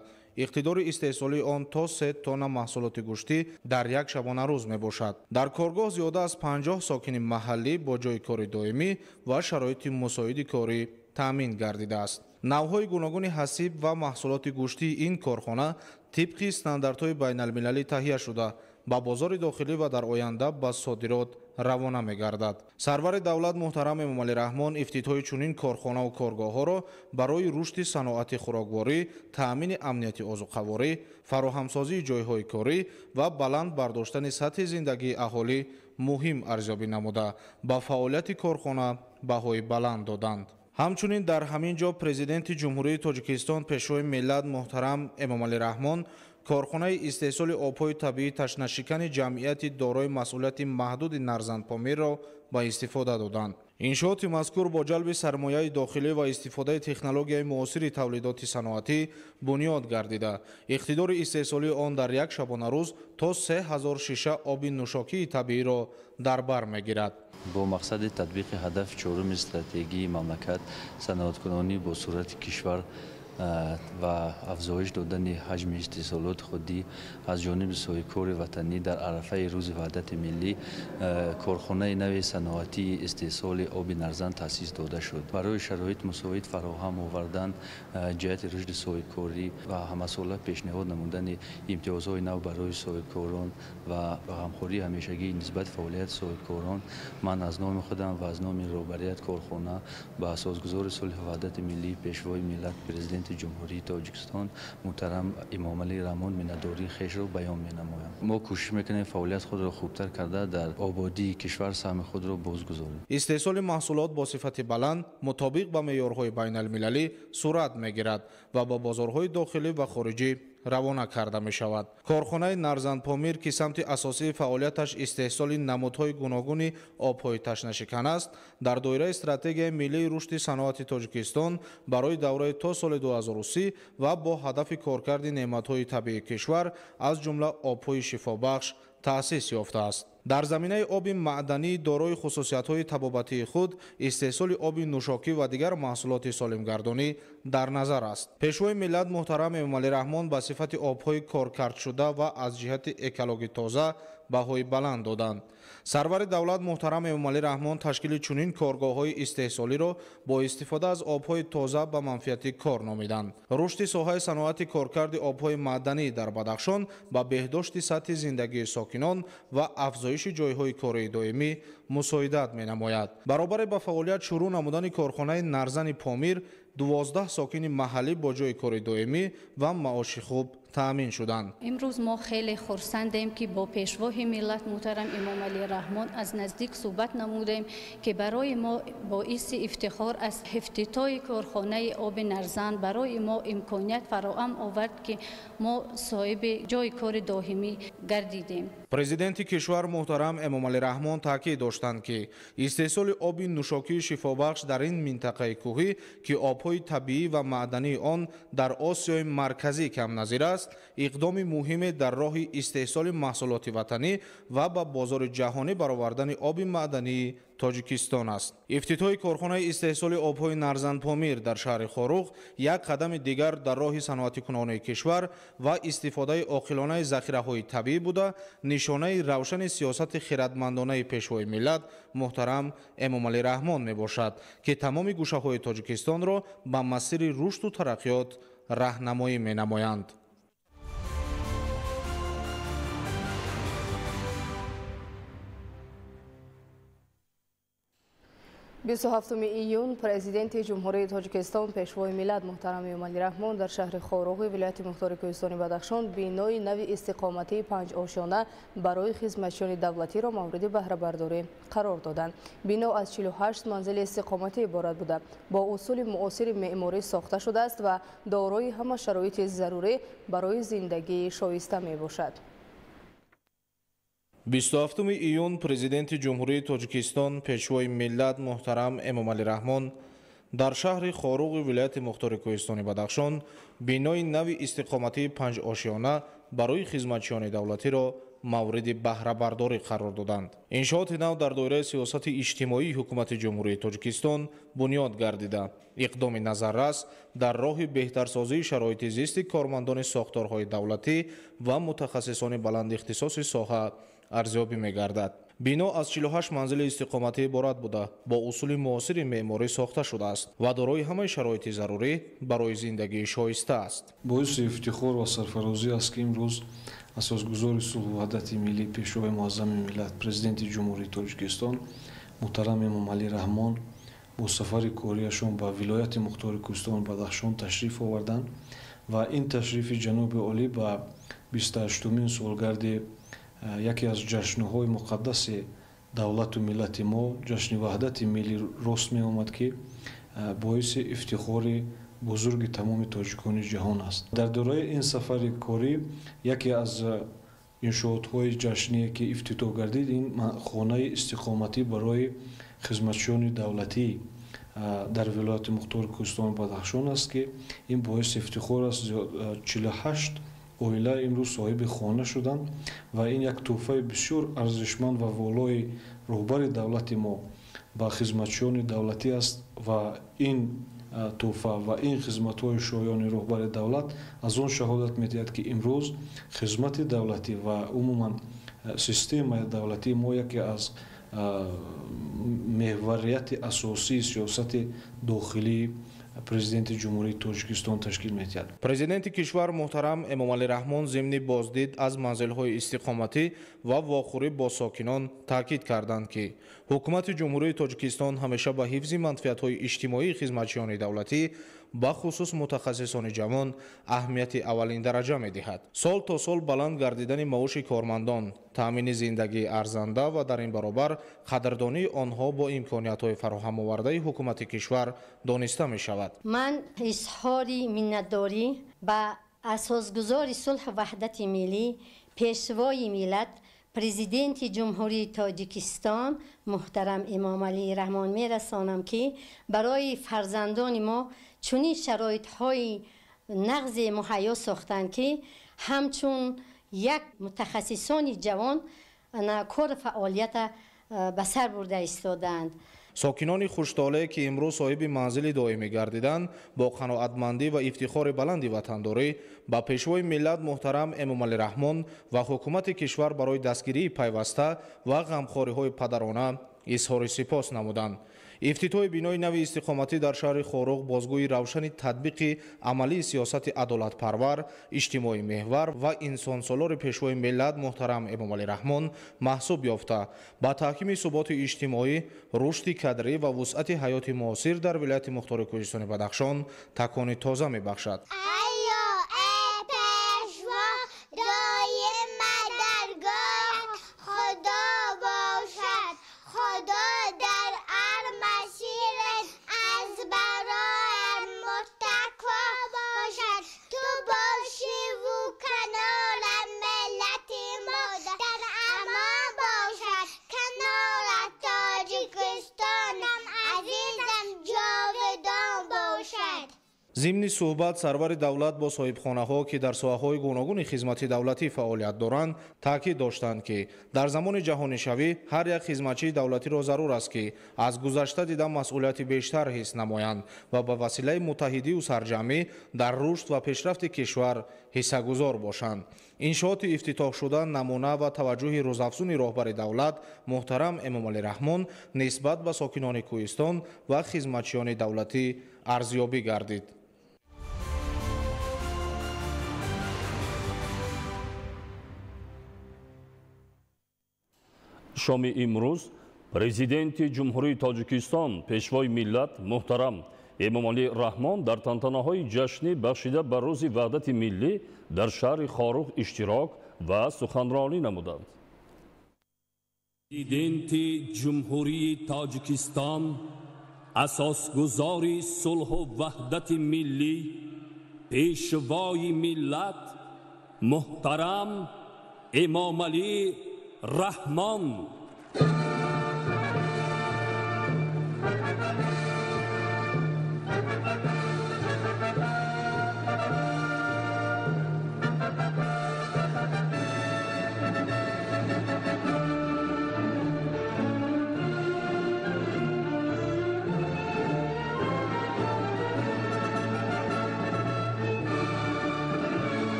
Speaker 4: иқтидори истеҳсолии он то 3 тонна маҳсулоти гӯштӣ дар як шабонарӯз мебошад. Дар коргоҳ зиёда аз 50 сокини маҳаллӣ бо ҷойи кори доимӣ ва шароити мусоиди корӣ таъмин гардидааст. Навъҳои гуногуни ҳасиб ва маҳсулоти гӯштии ин корхона тибқи стандартҳои байналмилалӣ таҳия шуда, ба бозори дохилӣ ва дар оянда ба содирот равона мегардад. Сарвари давлат муҳтарам Эмомалӣ Раҳмон ифтитоҳи чунин корхонаву коргоҳҳоро барои рушди саноати хӯрокворӣ, таъмини амнияти озуқаворӣ, фароҳамсозии ҷойҳои корӣ ва баланд бардоштани сатҳи зиндагии аҳолӣ муҳим арзёбӣ намуда, ба фаъолияти корхона баҳои баланд доданд. Ҳамчунин дар ҳамин ҷо Президенти Ҷумҳурии Тоҷикистон, Пешвои миллат муҳтарам Эмомалӣ Раҳмон корхонаи истеҳсоли обҳои табиии ташнашикани ҷамъияти дорои масъулияти маҳдуди Нарзан Помирро ба истифода доданд. Иншооти мазкур бо ҷалби сармояи дохилӣ ва истифодаи технологияи муосири тавлидоти саноатӣ бунёд гардида, иқтидори истеҳсолии он дар як шабонарӯз то 3000 шиша оби нӯшокии табииро дар бар мегирад.
Speaker 15: Бо мақсади татбиқи ҳадафи чоруми стратегии мамлакат, саноаткунонӣ бо суръати кишвар ва афзоиш додани ҳаҷми истеҳсолоти худӣ аз ҷониби соҳибкори ватанӣ дар арафаи рӯзи ваҳдати миллӣ корхонаи нави саноатии истеҳсоли оби Нарзан таъсис дода шуд. Барои шароит мусоид фароҳам овардан ҷиҳати рушди соҳибкорӣ ва ҳамасола пешниҳод намудани имтиёзҳои нав барои соҳибкорон ва ғамхории ҳамешагӣ нисбат фаъолияти соҳибкорон, ман аз номи худам ва аз номи роҳбарияти корхона ба асосгузори сулҳу ваҳдати миллӣ, Пешвои миллат, Президенти Ҷумҳурии Тоҷикистон муҳтарам Эмомалӣ Раҳмон миннатдории хешро баён менамоям. Мо кӯшиш мекунем фаъолияти худро хубтар карда дар ободии кишвар саҳми худро бозгузорем.
Speaker 4: Истеҳсоли маҳсулот бо сифати баланд мутобиқ ба меъёрҳои байналмилалӣ сурат мегирад ва ба бозорҳои дохилӣ ва хориҷӣ равона карда мешавад. Корхонаи Нарзан Помир, ки самти асосии фаъолияташ истеҳсоли намудҳои гуногуни обҳои ташнашикан аст, дар доираи стратегияи миллии рушди саноати Тоҷикистон барои давраи то соли 2030 ва бо ҳадафи коркарди неъматҳои табиии кишвар, аз ҷумла обҳои шифобахш, таъсис ёфтааст. Дар заминаи оби маъданӣ дорои хусусиятҳои табобатии худ, истеҳсоли оби нӯшокӣ ва дигар маҳсулоти солимгардонӣ дар назар аст. Пешвои миллат муҳтарам Эмомалӣ Раҳмон ба сифати обҳои коркардшуда ва аз ҷиҳати экологӣ тоза баҳои баланд доданд. Сарвари давлат муҳтарам Эмомалӣ Раҳмон ташкили чунин коргоҳҳои истеҳсолиро бо истифода аз обҳои тоза ба манфиати кор номиданд. Рушди соҳаи саноати коркарди обҳои маъданӣ дар Бадахшон ба беҳдошти сатҳи зиндагии сокинон ва афзоиши ҷойҳои кории доимӣ мусоидат менамояд. Баробари ба фаъолият шурӯъ намудани корхонаи Нарзани Помир, 12 сокини маҳаллӣ бо ҷойи кори доимӣ ва маоши хуб Таъмин шуданд.
Speaker 10: Имрӯз мо хеле хурсандем, ки бо Пешвои миллат муҳтарам Эмомалӣ Раҳмон аз наздик суҳбат намудем, ки барои мо боиси ифтихор аст. Ифтитоҳи корхонаи оби Нарзан барои мо имконият фароҳам овард, ки мо соҳиби ҷойи кори доимӣ гардидем.
Speaker 4: Президенти кишвар муҳтарам Эмомалӣ Раҳмон таъкид доштанд, ки истеҳсоли оби нӯшокии шифобахш дар ин минтақаи кӯҳӣ, ки обҳои табиӣ ва маъдании он дар Осиёи Марказӣ камназир аст, иқдоми муҳиме дар роҳи истеҳсоли маҳсулоти ватанӣ ва ба бозори ҷаҳонӣ баровардани оби маъдании Тоҷикистон аст. Ифтитоҳи корхонаи истеҳсоли обҳои Нарзан Помир дар шаҳри Хоруғ як қадами дигар дар роҳи саноатикунонии кишвар ва истифодаи оқилонаи захираҳои табиӣ буда, нишонаи равшани сиёсати хиратмандонаи Пешвои миллат муҳтарам Эмомалӣ Раҳмон мебошад, ки тамоми гӯшаҳои Тоҷикистонро ба масири рушду тараққиёт раҳнамоӣ менамоянд.
Speaker 1: 27 июн Президенти Ҷумҳурии Тоҷикистон, Пешвои миллат муҳтарам Эмомалӣ Раҳмон дар шаҳри Хоруғи вилояти мухтори Кӯҳистони Бадахшон бинои нави истиқоматии панҷошёна барои хизматчиёни давлатиро мавриди баҳрабардорӣ қарор доданд. Бино аз 48 манзили истиқоматӣ иборат буда, бо усули муосири меъморӣ сохта шудааст ва дорои ҳама шароити зарурӣ барои зиндагии шоиста мебошад.
Speaker 4: 27 июн Президенти Ҷумҳурии Тоҷикистон, Пешвои миллат муҳтарам Эмомалӣ Раҳмон дар шаҳри Хоруғи вилояти мухтори Кӯҳистони Бадахшон бинои нави истиқоматии панҷошёна барои хизматчиёни давлатиро мавриди баҳрабардорӣ қарор доданд. Иншооти нав дар доираи сиёсати иҷтимоии Ҳукумати Ҷумҳурии Тоҷикистон бунёд гардида, иқдоми назаррас дар роҳи беҳтарсозии шароити зисти кормандони сохторҳои давлатӣ ва мутахассисони баландихтисоси соҳа арзёбӣ мегардад. Бино аз 48 манзили истиқоматӣ иборат буда, бо усули муосири меъморӣ сохта шудааст ва дорои ҳамаи шароити зарурӣ барои зиндагии шоиста аст.
Speaker 12: Боиси ифтихор ва сарфарозӣ аст, ки имрӯз асосгузори сулҳу ваҳдати миллӣ, Пешвои муаззами миллат, Президенти Ҷумҳурии Тоҷикистон муҳтарам Эмомалӣ Раҳмон бо сафари кориашон ба вилояти мухтори Кӯҳистони Бадахшон ташриф оварданд ва ин ташрифи ҷаноби олӣ ба 28-умин солгарди яке аз ҷашнҳои муқаддаси давлату миллати мо, ҷашни ваҳдати миллӣ рост меомад, ки боиси ифтихори бузурги тамоми тоҷикони ҷаҳон аст. Дар доираи ин сафари корӣ яке аз иншоотҳои ҷашние, ки ифтитоҳ гардид, ин хонаи истиқоматӣ барои хизматчиёни давлатӣ дар вилояти мухтори Кӯҳистони Бадахшон аст, ки ин боиси ифтихор аст. 48 оила имрӯз соҳиби хона шуданд ва ин як тӯҳфаи бисёр арзишманд ва волои роҳбари давлати мо ба хизматчиёни давлатӣ аст ва ин тӯҳфа ва ин хизматҳои шоёни роҳбари давлат аз он шаҳодат медиҳад, ки имрӯз хизмати давлатӣ ва умуман системаи давлатии мо яке аз меҳварияти асосии сиёсати дохилии Президенти Ҷумҳурии Тоҷикистон ташкил медиҳад.
Speaker 4: Президенти кишвар муҳтарам Эмомалӣ Раҳмон зимни боздид аз манзилҳои истиқоматӣ ва вохӯрӣ бо сокинон таъкид карданд, ки Ҳукумати Ҷумҳурии Тоҷикистон ҳамеша ба ҳифзи манфиатҳои иҷтимоии хизматчиёни давлатӣ, бахусус мутахассисони ҷавон, аҳамияти аввалин дараҷа медиҳад. Сол то сол баланд гардидани маоши кормандон, таъмини зиндагии арзанда ва дар ин баробар қадрдонии онҳо бо имкониятҳои фароҳамовардаи ҳукумати кишвар дониста мешавад.
Speaker 16: Ман изҳори миннатдорӣ ба асосгузори сулҳу ваҳдати миллӣ, Пешвои миллат, Президенти Ҷумҳурии Тоҷикистон муҳтарам Эмомалӣ Раҳмон мерасонам, ки барои фарзандони мо чунин шароитҳои нағзе муҳайё сохтанд, ки ҳамчун як мутахассисони ҷавон кору фаъолията ба сар бурда истодаанд.
Speaker 4: Сокинони хуштоле, ки имрӯз соҳиби манзили доимӣ гардиданд, бо қаноатмандӣ ва ифтихори баланди ватандорӣ ба Пешвои миллат муҳтарам Эмомалӣ Раҳмон ва ҳукумати кишвар барои дастгирии пайваста ва ғамхориҳои падарона изҳори сипос намуданд. Ифтитоҳи бинои нави истиқоматӣ дар шаҳри Хоруғ бозгӯи равшани татбиқи амалии сиёсати адолатпарвар, иҷтимоӣ меҳвар ва инсонсолори Пешвои миллат муҳтарам Эмомалӣ Раҳмон маҳсуб ёфта, ба таҳкими суботи иҷтимоӣ, рушди кадрӣ ва вусъати ҳаёти муосир дар вилояти мухтори Кӯҳистони Бадахшон такони тоза мебахшад.
Speaker 9: Айё, э, Пешво!
Speaker 4: Зимни суҳбат сарвари давлат бо соҳибхонаҳо, ки дар соҳаҳои гуногуни хизмати давлатӣ фаъолият доранд, таъкид доштанд, ки дар замони ҷаҳонишавӣ ҳар як хизматчии давлатиро зарур аст, ки аз гузашта дида масъулияти бештар ҳис намоянд ва ба василаи муттаҳидиву сарҷамъӣ дар рушд ва пешрафти кишвар ҳиссагузор бошанд. Иншооти ифтитоҳшуда намуна ва таваҷҷӯҳи рӯзафзуни роҳбари давлат муҳтарам Эмомалӣ Раҳмон нисбат ба сокинони Кӯҳистон ва хизматчиёни давлатӣ арзёбӣ гардид.
Speaker 2: Шоми имрӯз Президенти Ҷумҳурии Тоҷикистон, Пешвои миллат муҳтарам Эмомалӣ Раҳмон дар тантанаҳои ҷашнӣ бахшида ба Рӯзи Ваҳдати миллӣ дар шаҳри Хоруғ иштирок ва суханронӣ намуданд. Президенти Ҷумҳурии Тоҷикистон, асосгузори сулҳу ваҳдати миллӣ, Пешвои миллат муҳтарам Эмомалӣ Раҳмон.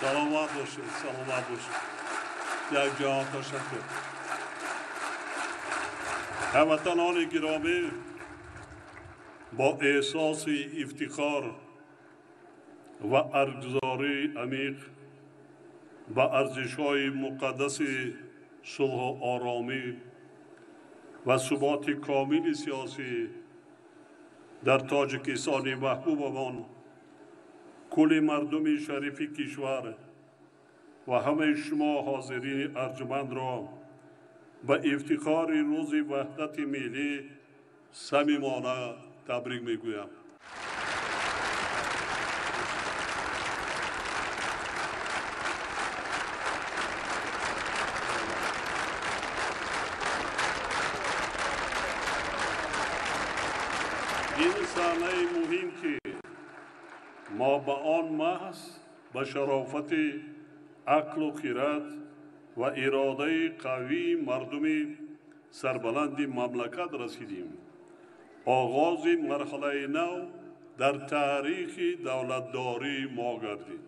Speaker 8: Саломат бошед, саломат бошед. Як ҷаҳон ташаккур. Ҳамватанони гиромӣ, бо эҳсоси ифтихор ва арҷгузории амиқ ба арзишҳои муқаддаси сулҳу оромӣ ва суботи комили сиёсӣ дар Тоҷикистони маҳбубамон, кулли мардуми шарифи кишвар ва ҳамаи шумо ҳозирини арҷмандро ба ифтихори Рӯзи Ваҳдати миллӣ самимона табрик мегӯям. Ин саҳнаи муҳим, ки мо ба он маҳз ба шарофати ақлу хират ва иродаи қавии мардуми сарбаланди мамлакат расидим, оғози марҳалаи нав дар таърихи давлатдории мо гардид.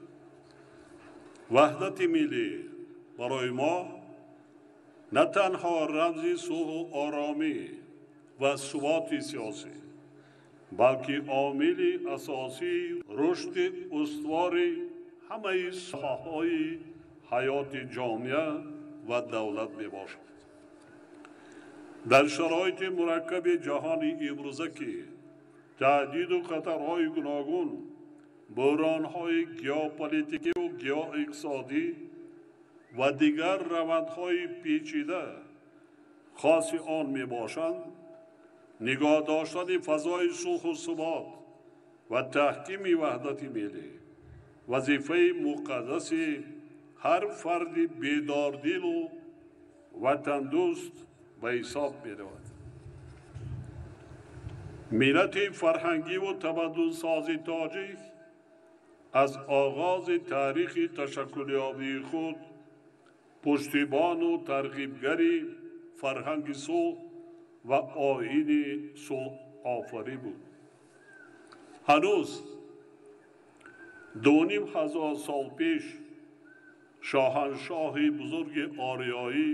Speaker 8: Ваҳдати миллӣ барои мо на танҳо рамзи сулҳу оромӣ ва суботи сиёсӣ, балки омили асосии рушди устувори ҳамаи соҳаҳои ҳаёти ҷомеа ва давлат мебошад. Дар шароити мураккаби ҷаҳони имрӯза, ки таҳдиду хатарҳои гуногун, буҳронҳои геополитикиву геоиқтисодӣ ва дигар равандҳои печида хоси он мебошанд, нигоҳ доштани фазои сулҳу субот ва таҳкими ваҳдати миллӣ вазифаи муқаддаси ҳар фарди бедордилу ватандӯст ба ҳисоб меравад. Миллати фарҳангиву тамаддунсози тоҷик аз оғози таърихи ташаккулёбии худ пуштибону тарғибгари фарҳанги сулҳ ва оини сулҳофарӣ буд. Ҳанӯз 2500 сол пеш шоҳаншоҳи бузурги ориёӣ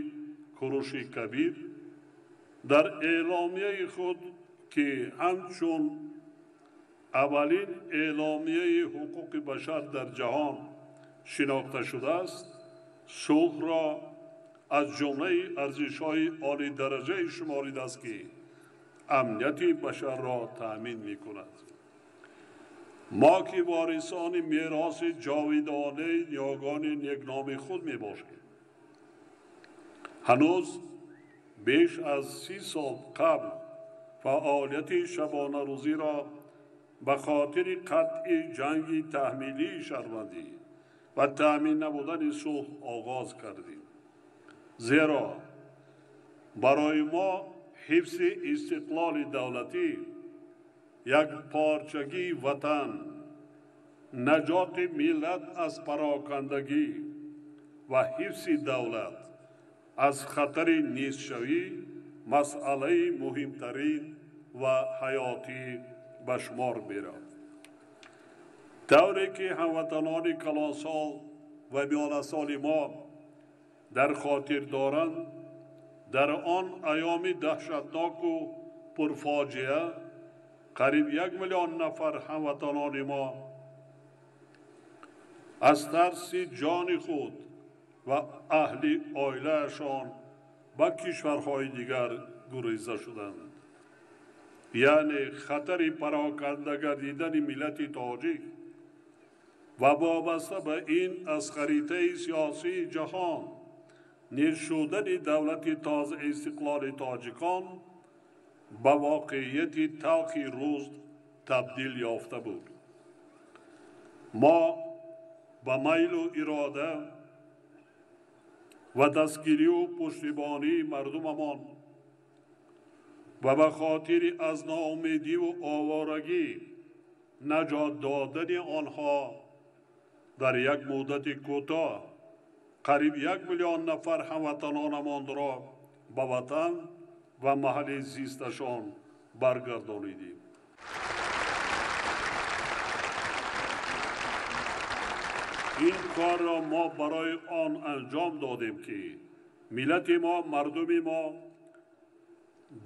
Speaker 8: Куруши Кабир дар эъломияи худ, ки ҳамчун аввалин эъломияи ҳуқуқи башар дар ҷаҳон шинохта шудааст, сулҳро аз ҷумлаи арзишҳои олидараҷаи шуморидааст, ки амнияти башарро таъмин мекунад. Мо ки ворисони мероси ҷовидонаи ниёгони некноми худ мебошем, ҳанӯз беш аз 30 сол қабл фаъолияти шабонарӯзиро ба хотири қатъи ҷанги таҳмилии шаҳрвандӣ ва таъмин намудани сулҳ оғоз кардем. Зеро барои мо ҳифзи истиқлоли давлатӣ, якпорчагии ватан, наҷоти миллат аз парокандагӣ ва ҳифзи давлат аз хатари нестшавӣ масъалаи муҳимтарин ва ҳаётӣ ба шумор меравад. Тавре ки ҳамватанони калонсол ва миёнасоли мо дар хотир доранд, дар он айёми даҳшатноку пурфоҷиа қариб 1 миллион нафар ҳамватанони мо аз тарси ҷони худ ва аҳли оилаашон ба кишварҳои дигар гуреза шуданд. Яъне хатари пароканда гардидани миллати тоҷик ва вобаста ба ин аз харитаи сиёсии ҷаҳон низ шудани давлати тоза истиқлоли тоҷикон ба воқеияти талхи рӯз табдил ёфта буд. Мо ба майлу ирода ва дастгирию пуштибонии мардумамон ва ба хотири аз ноумедиву оворагӣ наҷот додани онҳо дар як муддати кӯтоҳ қариб 1 миллион нафар ҳамватанонамонро ба ватан ва маҳалли зисташон баргардонидем. Ин корро мо барои он анҷом додем, ки миллати мо, мардуми мо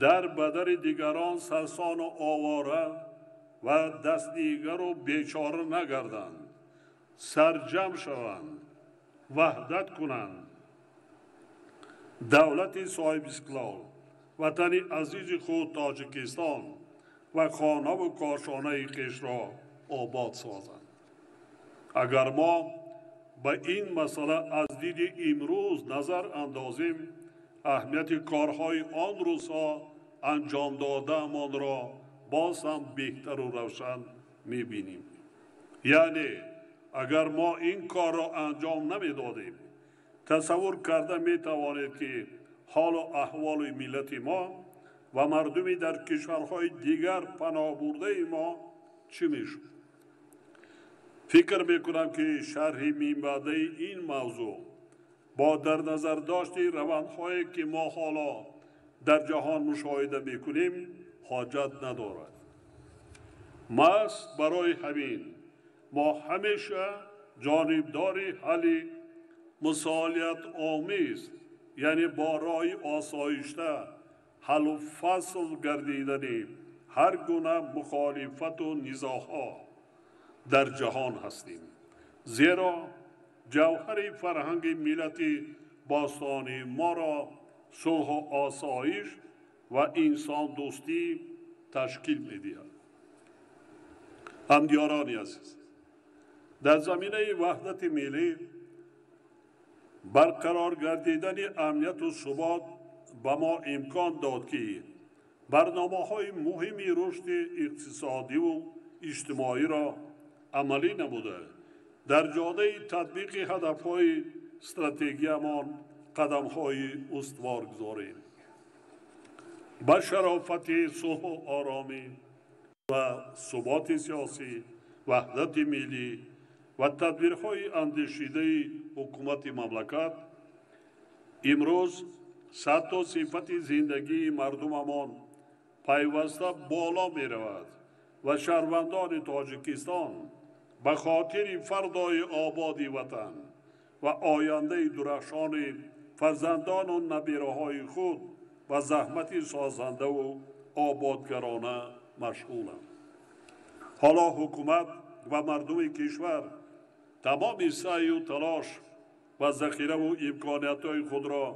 Speaker 8: дар бадари дигарон сарсону овора ва дастнигару бечора нагарданд, сарҷам шаванд, ваҳдат кунанд. Давлати соҳибистиқлол, ватани азизи худ Тоҷикистон ва хонаву кошонаи хешро обод созанд. Агар мо ба ин масъала аз диди имрӯз назар андозем, аҳамияти корҳои он рӯзҳо анҷом додаамонро боз ҳам беҳтару равшан мебинем. Яъне агар мо ин корро анҷом намедодем, тасаввур карда метавонед, ки ҳолу аҳволи миллати мо ва мардуми дар кишварҳои дигар паноҳ бурдаи мо чӣ мешуд. Фикр мекунам, ки шарҳи минбаъдаи ин мавзӯъ бо дар назар дошти равандҳое, ки мо ҳоло дар ҷаҳон мушоҳида мекунем, ҳоҷат надорад. Маҳз барои ҳамин мо ҳамеша ҷонибдори ҳалли мусолиҳатомез, яъне бо роҳи осоишта ҳаллу фасл гардидани ҳар гуна мухолифату низоъҳо дар ҷаҳон ҳастем. Зеро ҷавҳари фарҳанги миллати бостонии моро сулҳу осоиш ва инсондӯстӣ ташкил медиҳад. Ҳамдиёрони азиз, дар заминаи ваҳдати миллӣ барқарор гардидани амнияту субот ба мо имкон дод, ки барномаҳои муҳими рушди иқтисодиву иҷтимоиро амалӣ намуда, дар ҷодаи татбиқи ҳадафҳои стратегиямон қадамҳои устувор гузорем. Ба шарофати сулҳу оромӣ ва суботи сиёсӣ, ваҳдати миллӣ ва тадбирҳои андешидаи ҳукумати мамлакат имрӯз сатҳу сифати зиндагии мардумамон пайваста боло меравад ва шаҳрвандони Тоҷикистон ба хотири фардои ободи ватан ва ояндаи дурахшони фарзандону набираҳои худ ба заҳмати созандаву ободгарона машғуланд. Ҳоло ҳукумат ва мардуми кишвар тамоми саъю талош ва захираву имкониятҳои худро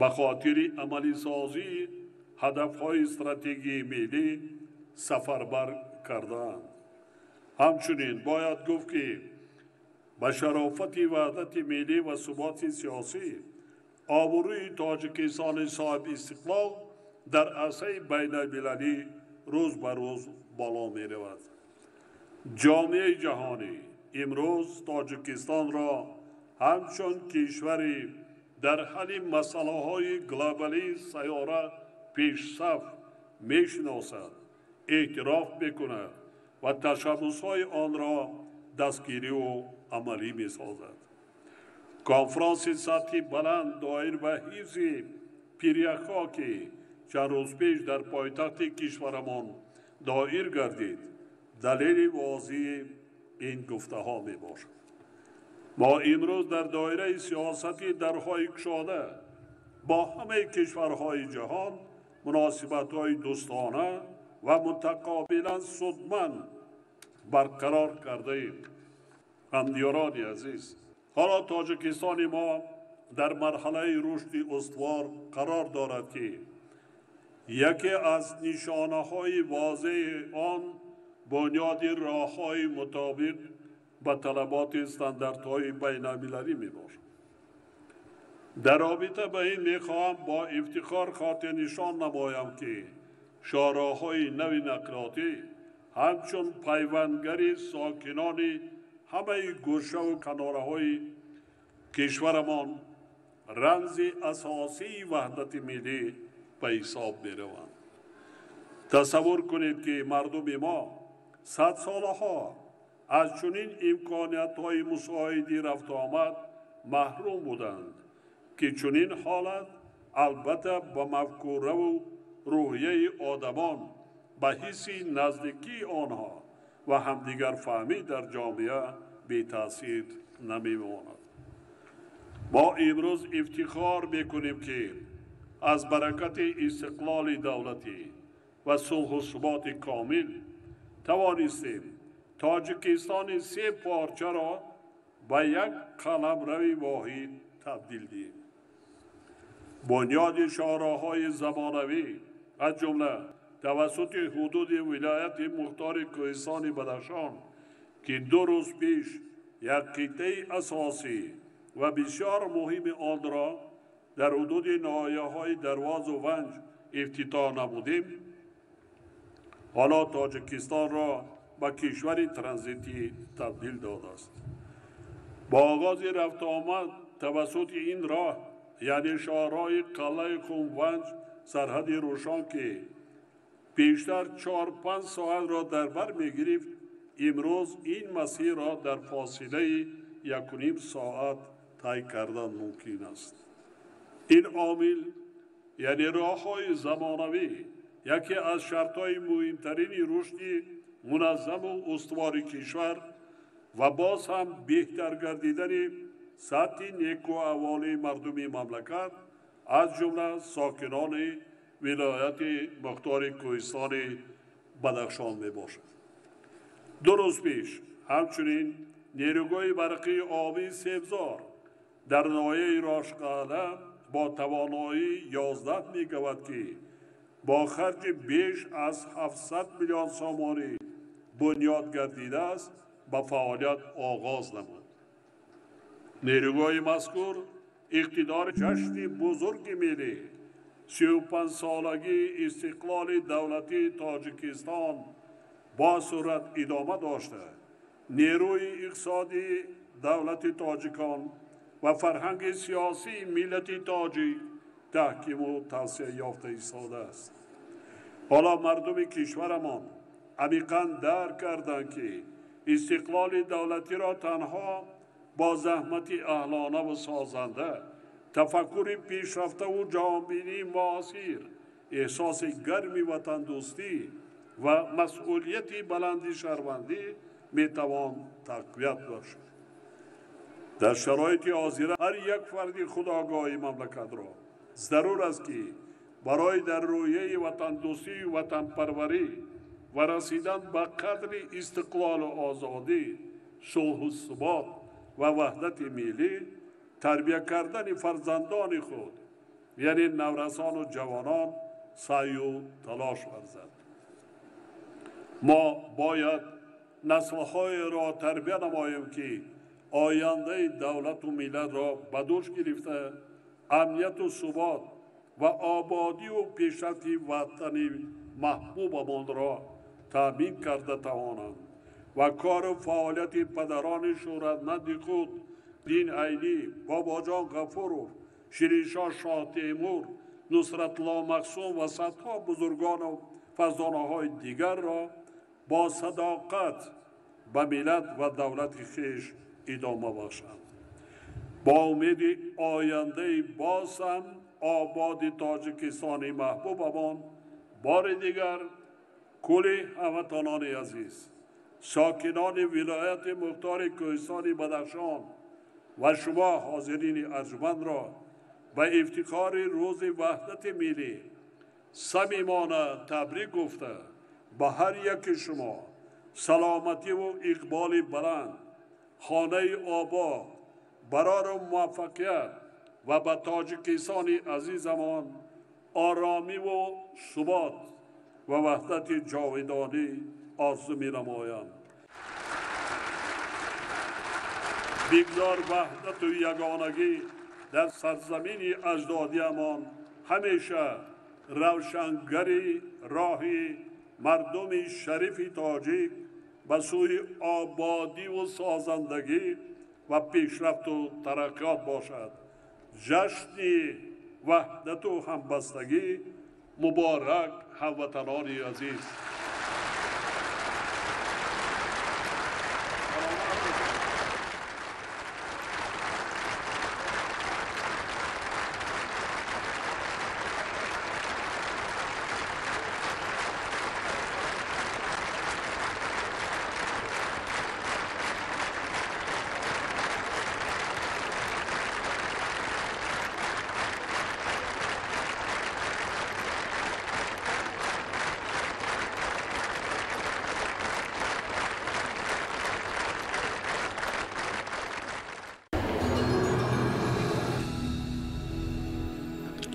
Speaker 8: ба хотири амалисозии ҳадафҳои стратегии миллӣ сафарбар кардаанд. Ҳамчунин бояд гуфт, ки ба шарофати ваҳдати миллӣ ва суботи сиёсӣ обрӯи Тоҷикистони соҳиби истиқлол дар арсаи байналмилалӣ рӯз ба рӯз боло меравад. Ҷомеаи ҷаҳонӣ имрӯз Тоҷикистонро ҳамчун кишвари дар ҳалли масъалаҳои глобалии сайёра пешсаф мешиносад, эътироф мекунад ва ташаббусҳои онро дастгириву амалӣ месозад. Конфронси сатҳи баланд доир ба ҳифзи пиряхҳо, ки чанд рӯз пеш дар пойтахти кишварамон доир гардид, далели возеҳи ин гуфтаҳо мебошад. Мо имрӯз дар доираи сиёсати дарҳои кушода бо ҳамаи кишварҳои ҷаҳон муносибатҳои дӯстона ва мутақобилан судманд барқарор кардаем. Ҳамдиёрони азиз, ҳоло Тоҷикистони мо дар марҳалаи рушди устувор қарор дорад, ки яке аз нишонаҳои возеҳи он бунёди роҳҳои мутобиқ ба талаботи стандартҳои байналмилалӣ мебошад. Дар робита ба ин мехоҳам бо ифтихор хотирнишон намоям, ки шоҳроҳҳои нави нақлиётӣ ҳамчун пайвандгари сокинони ҳамаи гӯшаву канораҳои кишварамон рамзи асосии ваҳдати миллӣ ба ҳисоб мераванд. Тасаввур кунед, ки мардуми мо садсолаҳо аз чунин имкониятҳои мусоиди рафтуомад маҳрум буданд, ки чунин ҳолат албатта ба мафкураву рӯҳияи одамон, ба ҳисси наздикии онҳо ва ҳамдигарфаҳмӣ дар ҷомеа бетаъсир намемонад. Мо имрӯз ифтихор мекунем, ки аз баракати истиқлоли давлатӣ ва сулҳу суботи комил тавонистем Тоҷикистони се порчаро ба як қаламрави воҳид табдил диҳем. Бунёди шоҳроҳҳои замонавӣ, аз ҷумла тавассути ҳудуди вилояти мухтори Кӯҳистони Бадахшон, ки 2 рӯз пеш як қитъаи асосӣ ва бисёр муҳими онро дар ҳудуди ноҳияҳои Дарвозу Ванҷ ифтитоҳ намудем, ҳоло Тоҷикистонро ба кишвари транзитӣ табдил додааст. Бо оғози рафтуомад тавассути ин роҳ, яъне шоҳроҳи қалъаи Хумванҷ сарҳади Рӯшон, ки пештар 4-5 соатро дар бар мегирифт, имрӯз ин масирро дар фосилаи 1,5 соат тай кардан мумкин аст. Ин омил, яъне роҳҳои замонавӣ, яке аз шартҳои муҳимтарини рушди муназзаму устувори кишвар ва боз ҳам беҳтар гардидани сатҳи некуаҳволии мардуми мамлакат, аз ҷумла сокинони вилояти мухтори Кӯҳистони Бадахшон мебошад. 2 рӯз пеш ҳамчунин нерӯгоҳи барқии обии Себзор дар ноҳияи Рошқалъа бо тавоноии 11 мегаватт, ки бо харҷи беш аз 700 миллион сомонӣ бунёд гардидааст, ба фаъолият оғоз намуд. Нерӯгоҳи мазкур иқтидори ҷашни бузурги миллӣ, 35-солагии истиқлоли давлатии Тоҷикистон бо суръат идома дошта, нерӯи иқтисодии давлати тоҷикон ва фарҳанги сиёсии миллати тоҷик таҳкиму тавсеа ёфта истодааст. Ҳоло мардуми кишварамон амиқан дарк карданд, ки истиқлоли давлатиро танҳо бо заҳмати аҳлонаву созанда, тафаккури пешрафтаву ҷаҳонбинии муосир, эҳсоси гарми ватандӯстӣ ва масъулияти баланди шаҳрвандӣ метавон тақвият бахшид. Дар шароити ҳозира ҳар як фарди худогоҳи мамлакатро зарур аст, ки барои дар рӯҳияи ватандӯстию ватанпарварӣ ва расидан ба қадри истиқлолу озодӣ, сулҳу субот ва ваҳдати миллӣ тарбия кардани фарзандони худ, яъне наврасону ҷавонон, саъю талош варзад. Мо бояд наслҳоеро тарбия намоем, ки ояндаи давлату миллатро ба дӯш гирифта, амнияту субот ва ободию пешрафти ватани маҳбубамонро таъмин карда тавонанд ва кору фаъолияти падарони шӯҳратманди худ Дин Айнӣ, Бобоҷон Ғафуров, Шириншоҳ Шоҳтемур, Нусратулло Махсум ва садҳо бузургону фарзонаҳои дигарро бо садоқат ба миллат ва давлати хеш идома бахшанд. Бо умеди ояндаи боз ҳам ободи Тоҷикистони маҳбубамон, бори дигар кулли ҳамватанони азиз, сокинони вилояти мухтори Кӯҳистони Бадахшон ва шумо ҳозирини арҷмандро ба ифтихори рӯзи ваҳдати миллӣ самимона табрик гуфта, ба ҳар яки шумо саломативу иқболи баланд, хонаи обод, барору муваффақият ва ба Тоҷикистони азизамон оромиву субот ва ваҳдати ҷовидонӣ орзу менамоям. Бигзор ваҳдату ягонагӣ дар сарзамини аҷдодиамон ҳамеша равшангари роҳи мардуми шарифи тоҷик ба сӯи ободиву созандагӣ ва пешрафту тараққиёт бошад. Ҷашни ваҳдату ҳамбастагӣ муборак, ҳамватанони азиз.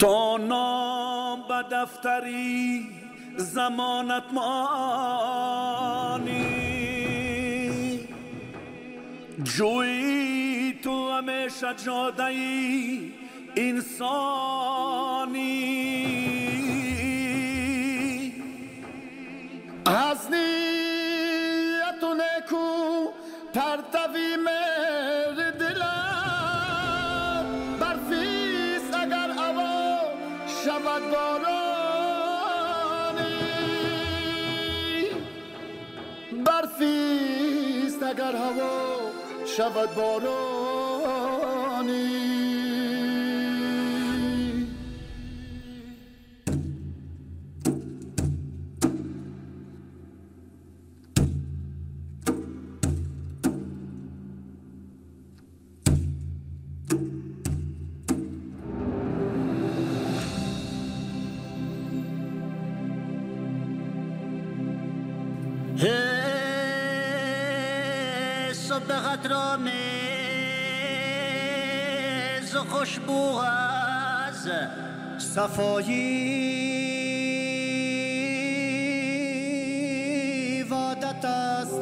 Speaker 5: То ном ба дафтари замонат монӣ, ҷӯйӣ ту ҳамеша ҷодаи инсонӣ.
Speaker 21: Аз нияту неку партави меҳри дилат барфист, агар аво шавад боронӣ, барфист агар ҳаво шавад боронӣ.
Speaker 22: قطرآمیز خوشبو از
Speaker 21: صفایی وادت است.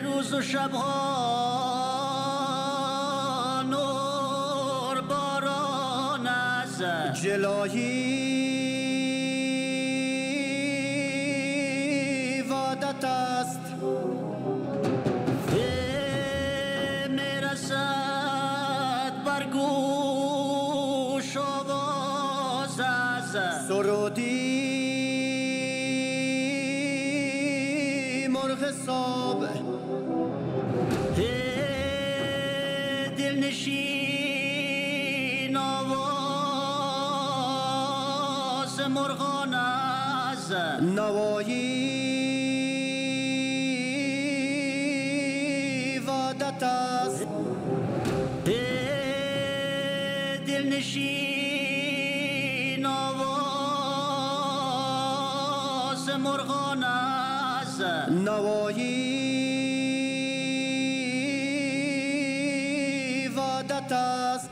Speaker 22: روز و شبها نور باران از
Speaker 21: جلایی است.
Speaker 22: میرسد بر گوش آواز از
Speaker 21: سرودی مرغ صبح،
Speaker 22: دلنشین آواز مرغان از
Speaker 21: نوایی است.
Speaker 22: دلنشین آواز مرغان از
Speaker 21: نوایی وادت است.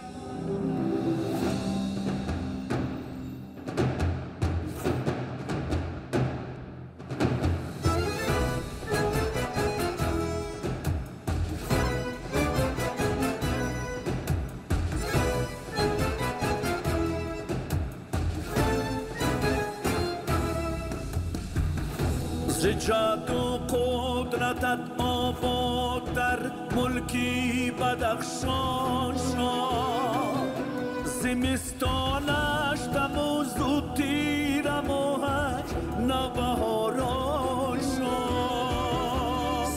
Speaker 5: ز جادو قدرتت آباد در ملکی بدخشان شد. زمستانش تموز و تیر ماهش نوبهاران شد.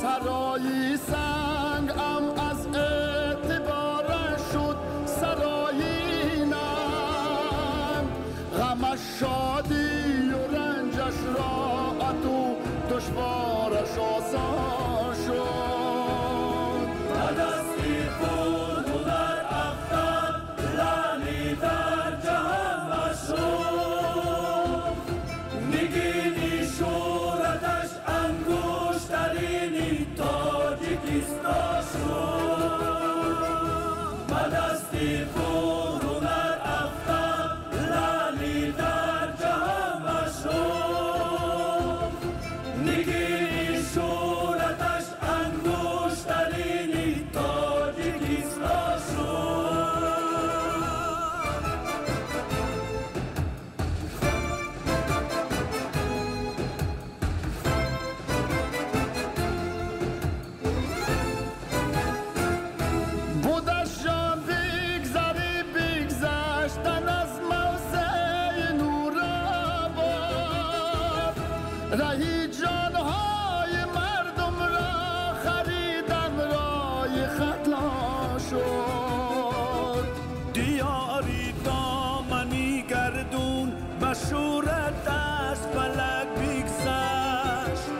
Speaker 18: سرایی سنگ ام از اعتبار شد سرایی ننگ، غمش شادی و رنجش راحت و دشوارش آسان شد.
Speaker 5: دستی خود هنر افتاد لالی در جهان مشهور، نگینی شورتش انگشترینی تاجیکستان شد. دستی خود هنر افتاد لالی در جهان مشهور، نگینی شورتش انگشترینی تاجیکستان شد.
Speaker 18: بودش جان بگذری بگذشتن از موضع نورآباد، رهی جانهای مردم را خریدن رای خطا شد.
Speaker 5: دیاری دامنی گردون بشورت از فلک بگذشت،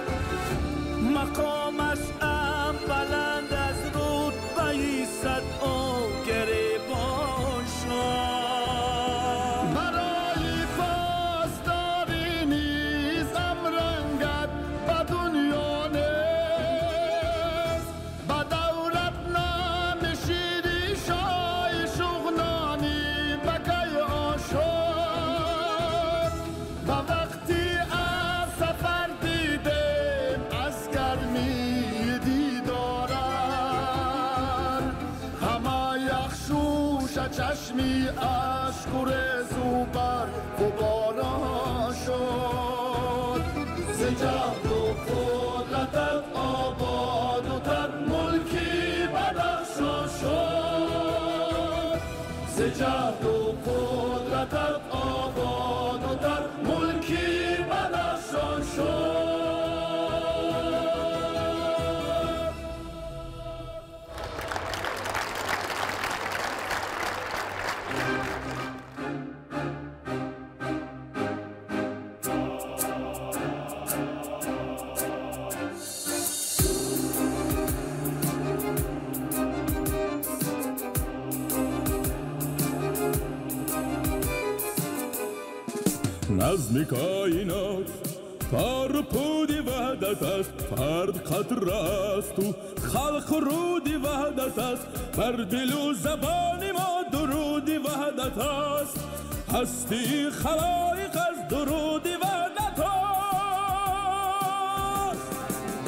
Speaker 5: مقامش ام بلند از رتبه صد او گریبان شد.
Speaker 18: برای پاسداری نیز امرنگت به دنیا نیست، به دورت نام شیری شای شغنانی به کیان شد. به وقتی از سفر دیدیم از گرمی دیدارت، همه یخشوش چشمی اشک و ریز و برف و باران شد. ز جهد و قدرتت آباد و تر ملکی بدخشان شد. ز جهد و قدرتت آباد و تر ملکی بدخشان شد.
Speaker 8: نظم کائنات تار پودی وحدت است، فرد قطر است و خلق رودی وحدت است، بر دل و زبان ما درودی وحدت است، هستی خلایق از درودی وحدت است.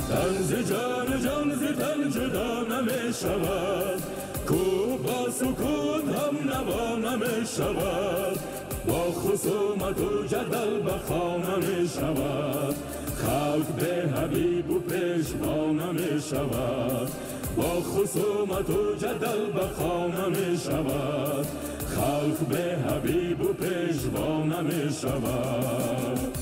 Speaker 8: تن ز جان جان ز تن جدا نمی شود، کوه با سکوت هم نوا نمی شود، با خصومت و جدل به خانه می شود، خلق به حبیب و پیشوا نمی شود، با خصومت و جدل به خانه می شود، خلق به حبیب و پیشوا نمی شود.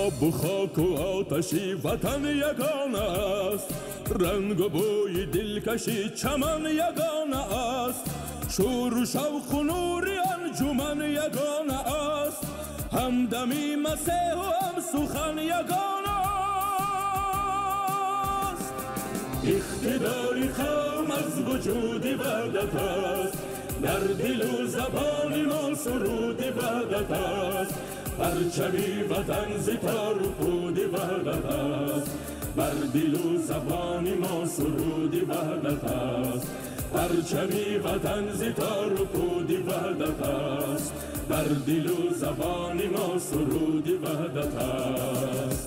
Speaker 8: آب و خاک و آتشی وطن یگانه است، رنگ و بوی دلکشی چمن یگانه است، شور و شوق و نور انجمن یگانه است، همدمی مسیح و هم سخن یگانه است. اقتدار قوم از وجود وحدت است، در دل و زبان ما سرود وحدت است، پرچمی وطن ز تار و پود وحدت است، بر دل و زبان ما سرود وحدت است،
Speaker 5: Парчами ватан зи тору пуди ваҳдат аст, бар дилу забони мо суруди ваҳдат аст.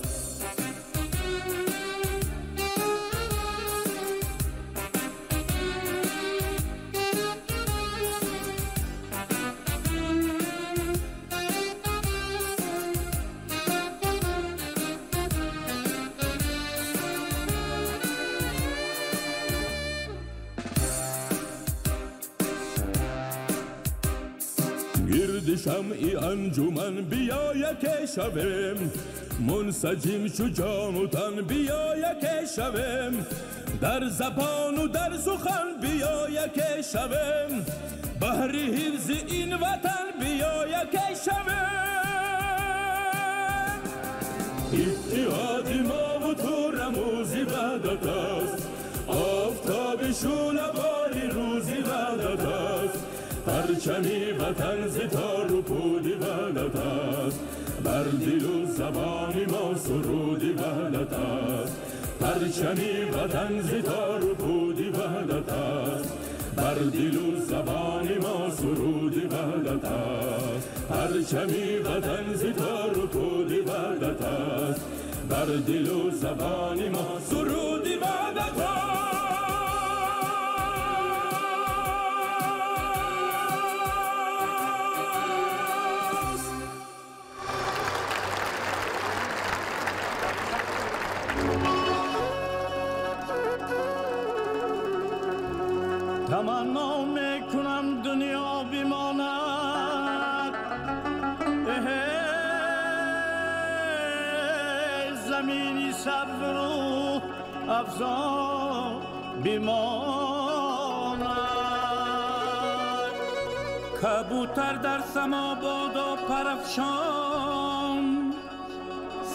Speaker 5: Гирди шамъи анҷуман биё яке шавем, мунсаҷим чу ҷону тан биё яке шавем, дар забону дар сухан биё яке шавем, баҳри ҳифзи ин ватан биё яке шавем. Иттиҳоди мову ту рамузи ваҳдат аст, офтоби шӯълабори рӯзи ваҳдат аст. Парчами ватан зи тору пуди ваҳдат аст, бар дилу забони мо суруди ваҳдат аст. Парчами ватан зи тору пуди ваҳдат аст, бар дилу забони мо суруди ваҳдат аст. Парчами ватан зи тору пуди ваҳдат аст, бар дилу забони мо суруди ваҳдат аст.
Speaker 6: Таманно мекунам дунё бимонад, замини сабзру афзо бимонад. Кабутар дар само бодо парафшон,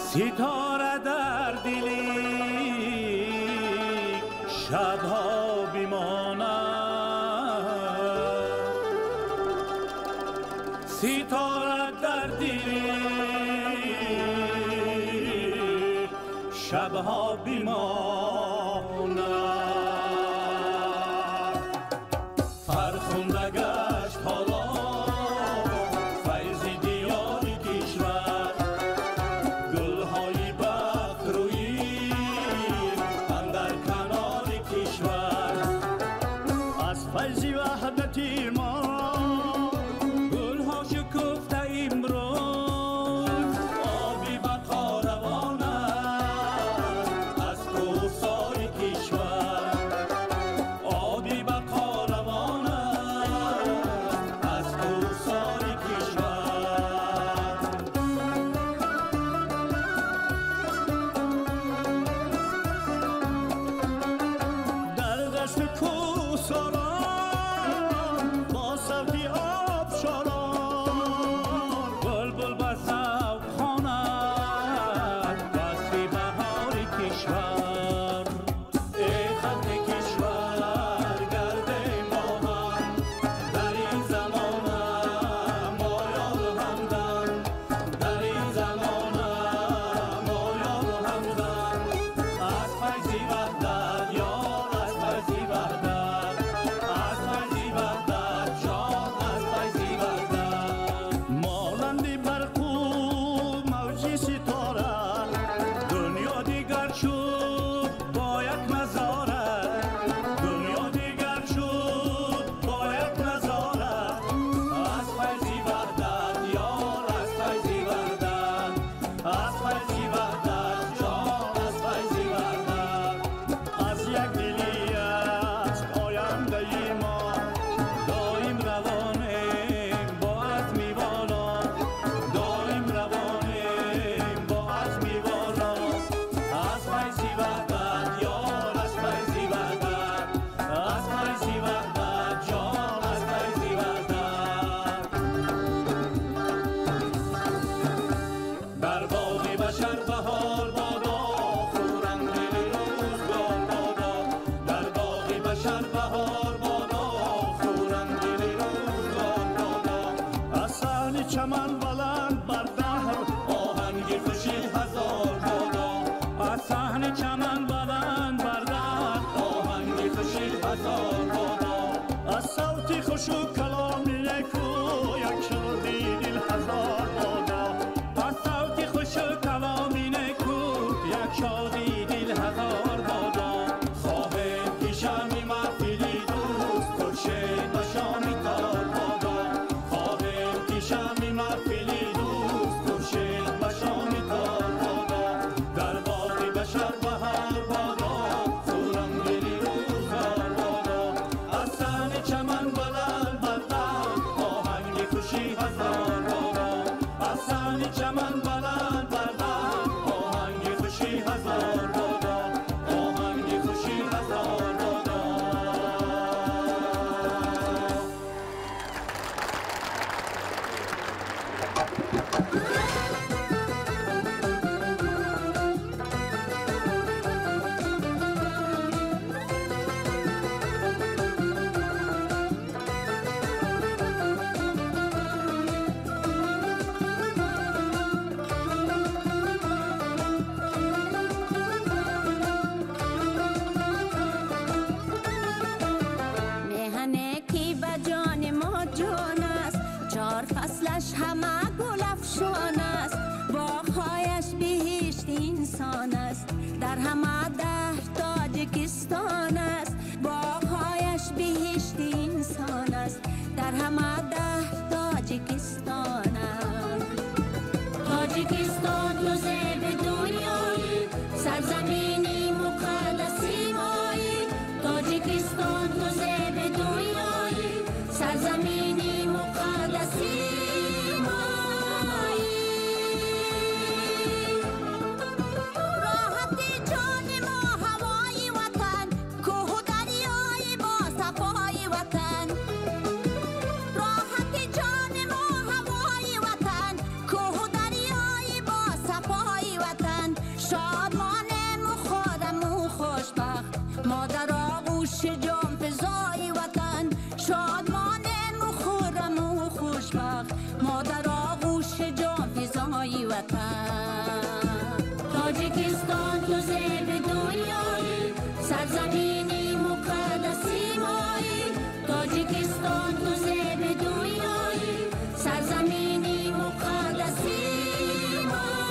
Speaker 6: ситора дар дили шабҳо бимонад. Ситора дар дили шабҳо бимонад. Фархунда гашт ҳоло файзи диёри кишвар, гулҳои бахтрӯӣ андар канори кишвар. Аз файзи ваҳдати мо хушу каломи неку, як шоди дил ҳазор бодо. Аз савти хушу каломи неку, як шоди дил ҳазор бодо. Хоҳем ки шами маҳфили дӯст, хуршед ба шоми тор бодо. Хоҳем ки шами маҳфили дӯст, хуршед ба шоми тор бодо. Дар боғи башар баҳар бодо, хуррам дили рӯзгор бодо. Аз саҳни чаман баланд баланд, оҳанги хушӣ ҳазор бодо. Аз саҳни чаман баланд баланд, оҳанги хушӣ ҳазор бодо. Оҳанги хушӣ ҳазор бодо.
Speaker 17: Меҳане ки ба ҷони мо ҷон аст, чор фаслаш ҳама гулафшон аст, боғҳояш биҳишти инсон аст, дар ҳама даҳр Тоҷикистон аст, боғҳояш биҳишти инсон аст, дар ҳама даҳр Тоҷикистон аст. Тоҷикистон ту зеби дунёӣ, сарзамини муқаддаси моӣ. Тоҷикистон ту зеби дунёӣ, сарзамини муқаддаси моӣ. Роҳати ҷони мо ҳавои ватан, кӯҳу дарёи бо сафои ватан. Роҳати ҷони мо ҳавои ватан, кӯҳу дарёи бо сафои ватан. Шодмонему хӯраму хушбахт, мо дар оғӯши ҷонфизои ватан. Шодмонему хӯраму хушбахт, мо дар оғӯши ҷонфизои ватан. Тоҷикистон ту зеби дунёӣ, сарзамини муқаддаси моӣ. Тоҷикистон ту зеби дунёӣ, сарзамини муқаддаси моӣ.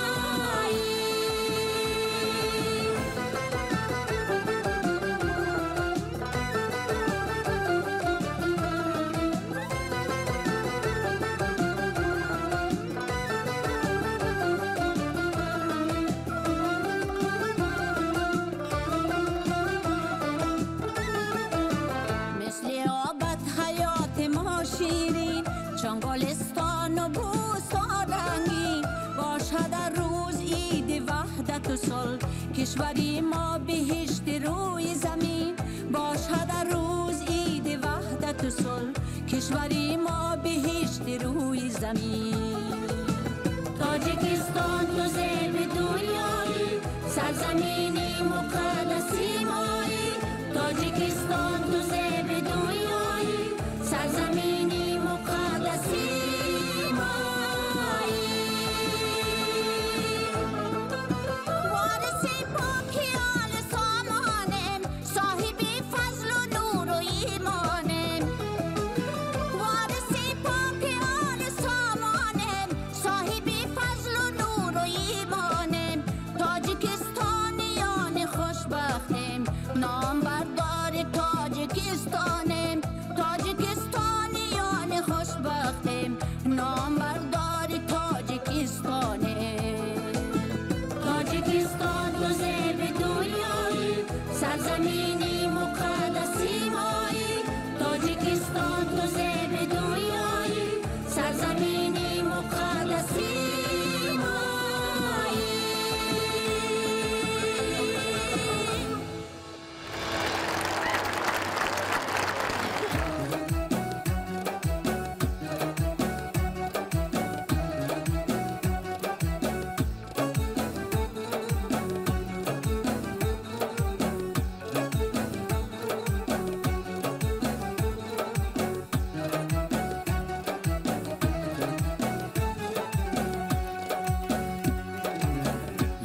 Speaker 17: Мисли обад ҳаёти мо ширин, чун гулистону бӯстон рангин. Бошад ҳар рӯз иди ваҳдату сулҳ, кишвари мо биҳишти рӯи замин. Бошад ҳар рӯз иди ваҳдату сулҳ, кишвари мо биҳишти рӯи замин. Тоҷикистон ту зеби дунёӣ, сарзамини муқаддаси моӣ. Тоҷикистон ту зеби дунёӣ, сарзамини муқаддаси моӣ. Вориси поки оли сомонем, соҳиби фазлу нуру имонем. Вориси поки оли сомонем, соҳиби фазлу нуру имонем. Тоҷикистониёни хушбахт,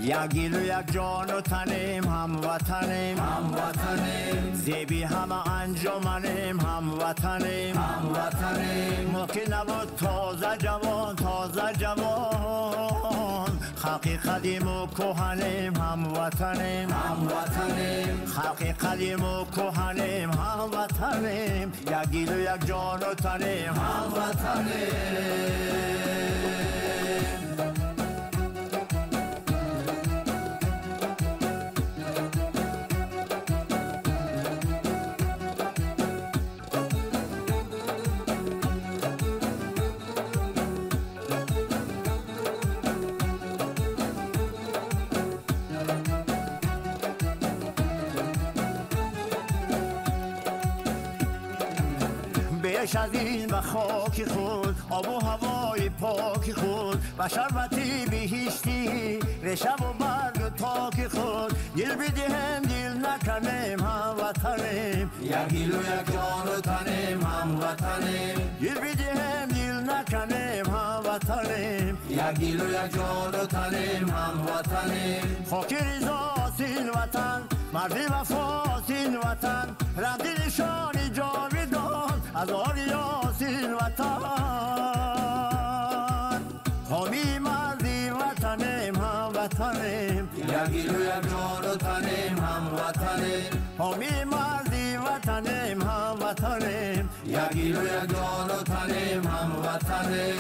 Speaker 22: Як дилу як ҷону танем, ҳамватанем, ҳамватанем. Зеби ҳама анҷуманем, ҳамватанем, ҳамватанем. Мо ки набуд тоза ҷавон, тоза ҷавон. Халқи қадиму кӯҳанем, ҳамватанем, ҳамватанем. Халқи қадиму кӯҳанем, ҳамватанем. Як дилу як ҷону танем, ҳамватанем. Беш аз ин ба хоки худ, обу ҳавои поки худ, ба шарбати биҳиштӣ, решаву баргу токи худ. Дил бидиҳем, дил наканем, ҳамватанем. Як дилу як ҷону танем, ҳамватанем. Дил бидиҳем, дил наканем, ҳамватанем. Як дилу як ҷону танем, ҳамватанем. Хоки ризост ин ватан, марди вафост ин ватан, рамзи нишони ҷовидон аз ориёст ин ватан. Ҳомии марди ватанем, ҳамватанем. Як дилу як ҷону танем, ҳамватанем. Ҳомии марди ватанем, ҳамватанем. Як дилу як ҷону танем, ҳамватанем.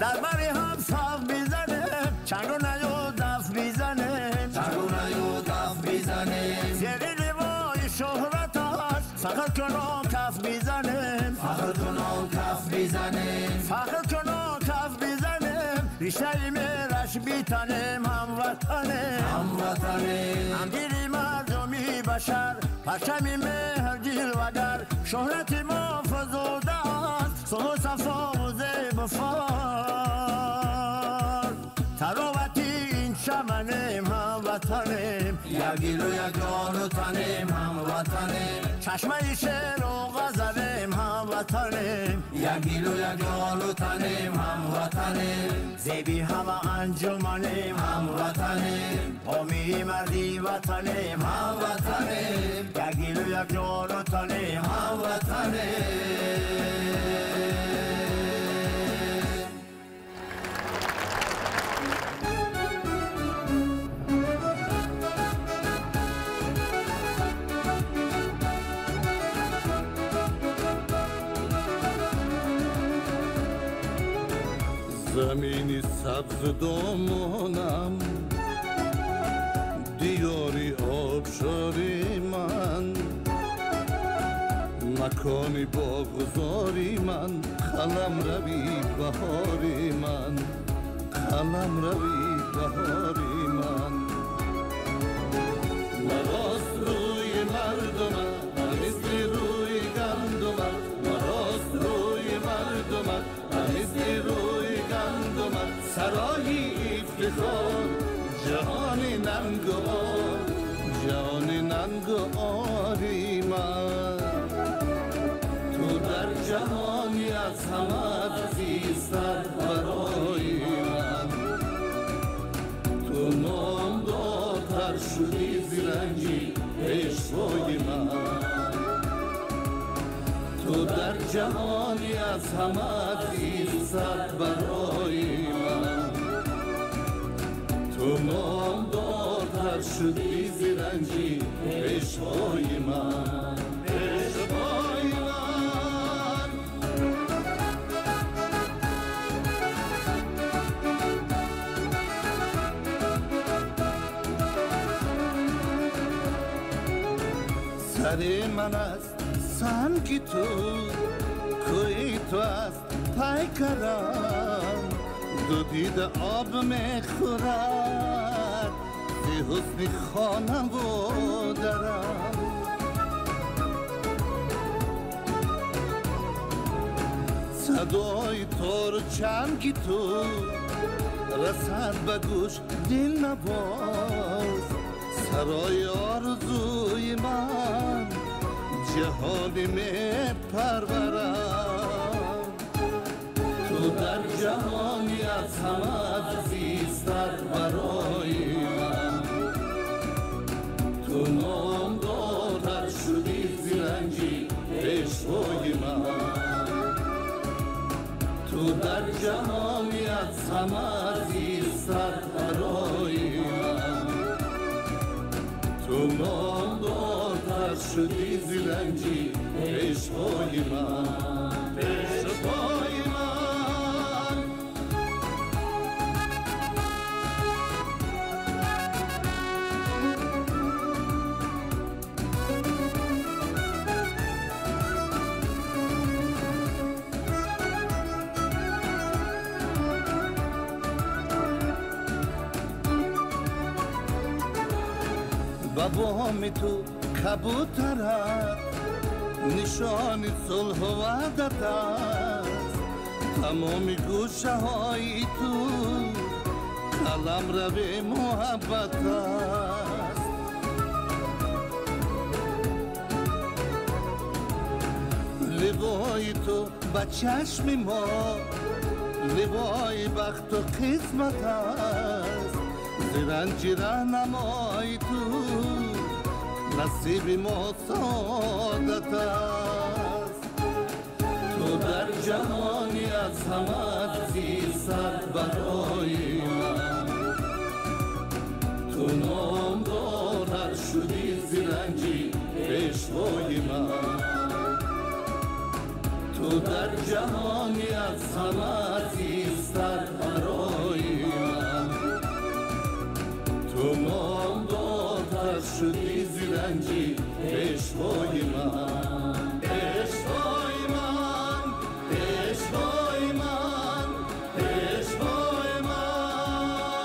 Speaker 22: Дар бари ҳам саф бизанем, чангу наю даф бизанем, чангу наю даф бизанем. Зери ливои шӯҳраташ фахр кунон каф бизанем, фахр кунон каф бизанем, фахр кунон каф бизанем. Риштаи меҳраш битанем, ҳамватанем, ҳамватанем. Ҳамдили мардуми башар, парчами меҳр ҷилвагар, шӯҳрати мо фузуда аст, сулҳу сафову зебу фор. Таровати ин чаманем, ҳамватанем. Як дилу як ҷону танем, ҳамватанем. Чашмаи шеъру ғазалем, ҳамватанем. Як дилу як ҷону танем, ҳамватанем. Зеби ҳама анҷуманем, ҳамватанем. Ҳомии марди ватанем, ҳамватанем. Як дилу як ҷону танем, ҳамватанем.
Speaker 8: Замини сабзу домонам, диёри обшори ман, макони боғзори ман, қаламрави баҳори ман, қаламрави баҳори ман. Марост рӯи мардумат, мисли рӯи гандумат, марост рӯи мардумат, мисли рӯи гандумат. Сарои ифтихор, ҷаҳони нангу ор, ҷаҳони нангу ори ман. Ту дар ҷаҳони аз ҳама азизтар барои ман. Ту номдортар шудӣ зи ранҷи пешвои ман. Ту дар ҷаҳони аз ҳама азизтар барои ман. Ту номдортар шудӣ зи ранҷи пешвои ман, пешвои ман. Сари ман аст санги ту, кӯи ту аст пайкарам, ду дида об мехӯрад.
Speaker 19: حسن خانم و درم صدای تار چنگی تو رسد به گوش دل نواز سرای آرزوی من جهانی می پرورم تو در جهانی از همه عزیزتر برای من تو نامدارتر شدی زرنجی پیشوای من تو در جهانی از همه عزیزتر برای من تو نامدارتر شدی زرنجی پیشوای من پیشوای من بام تو کبوترت نشان صلح و وحدت است تمام گوشه های تو قلم رو محبت است لبای تو به چشم ما لبای بخت و قسمت است زرنج رهنمای تو نصیب ما سعادت است تو در جهانی از همه عزیزتر برای من تو نامدارتر شدی زرنجی پیشوای من تو در جهانی از همه عزیزتر برای من تو نامدارتر شدی زرنجی پیشوای من پیشوای من پیشوای من پیشوای من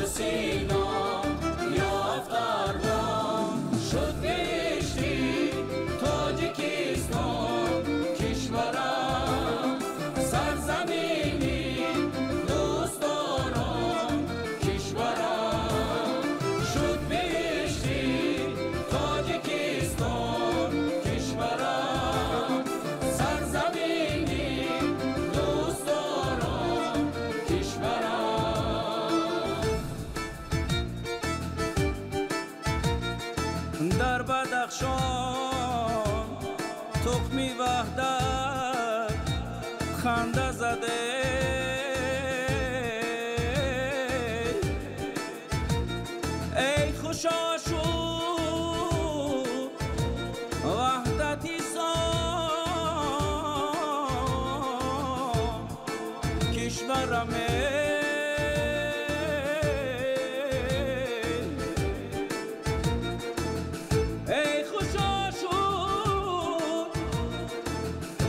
Speaker 3: чу Сино ёфт армон. Шуд биҳишти Тоҷикистон кишварам, сарзамини дӯстдорон кишварам. Шуд биҳишти Тоҷикистон кишварам, сарзамини дӯстдорон кишварам.
Speaker 20: Дар Бадахшон тухми ваҳдат ханда заде, эй хушо шуд ваҳдати сон кишварам. Эй хушо шуд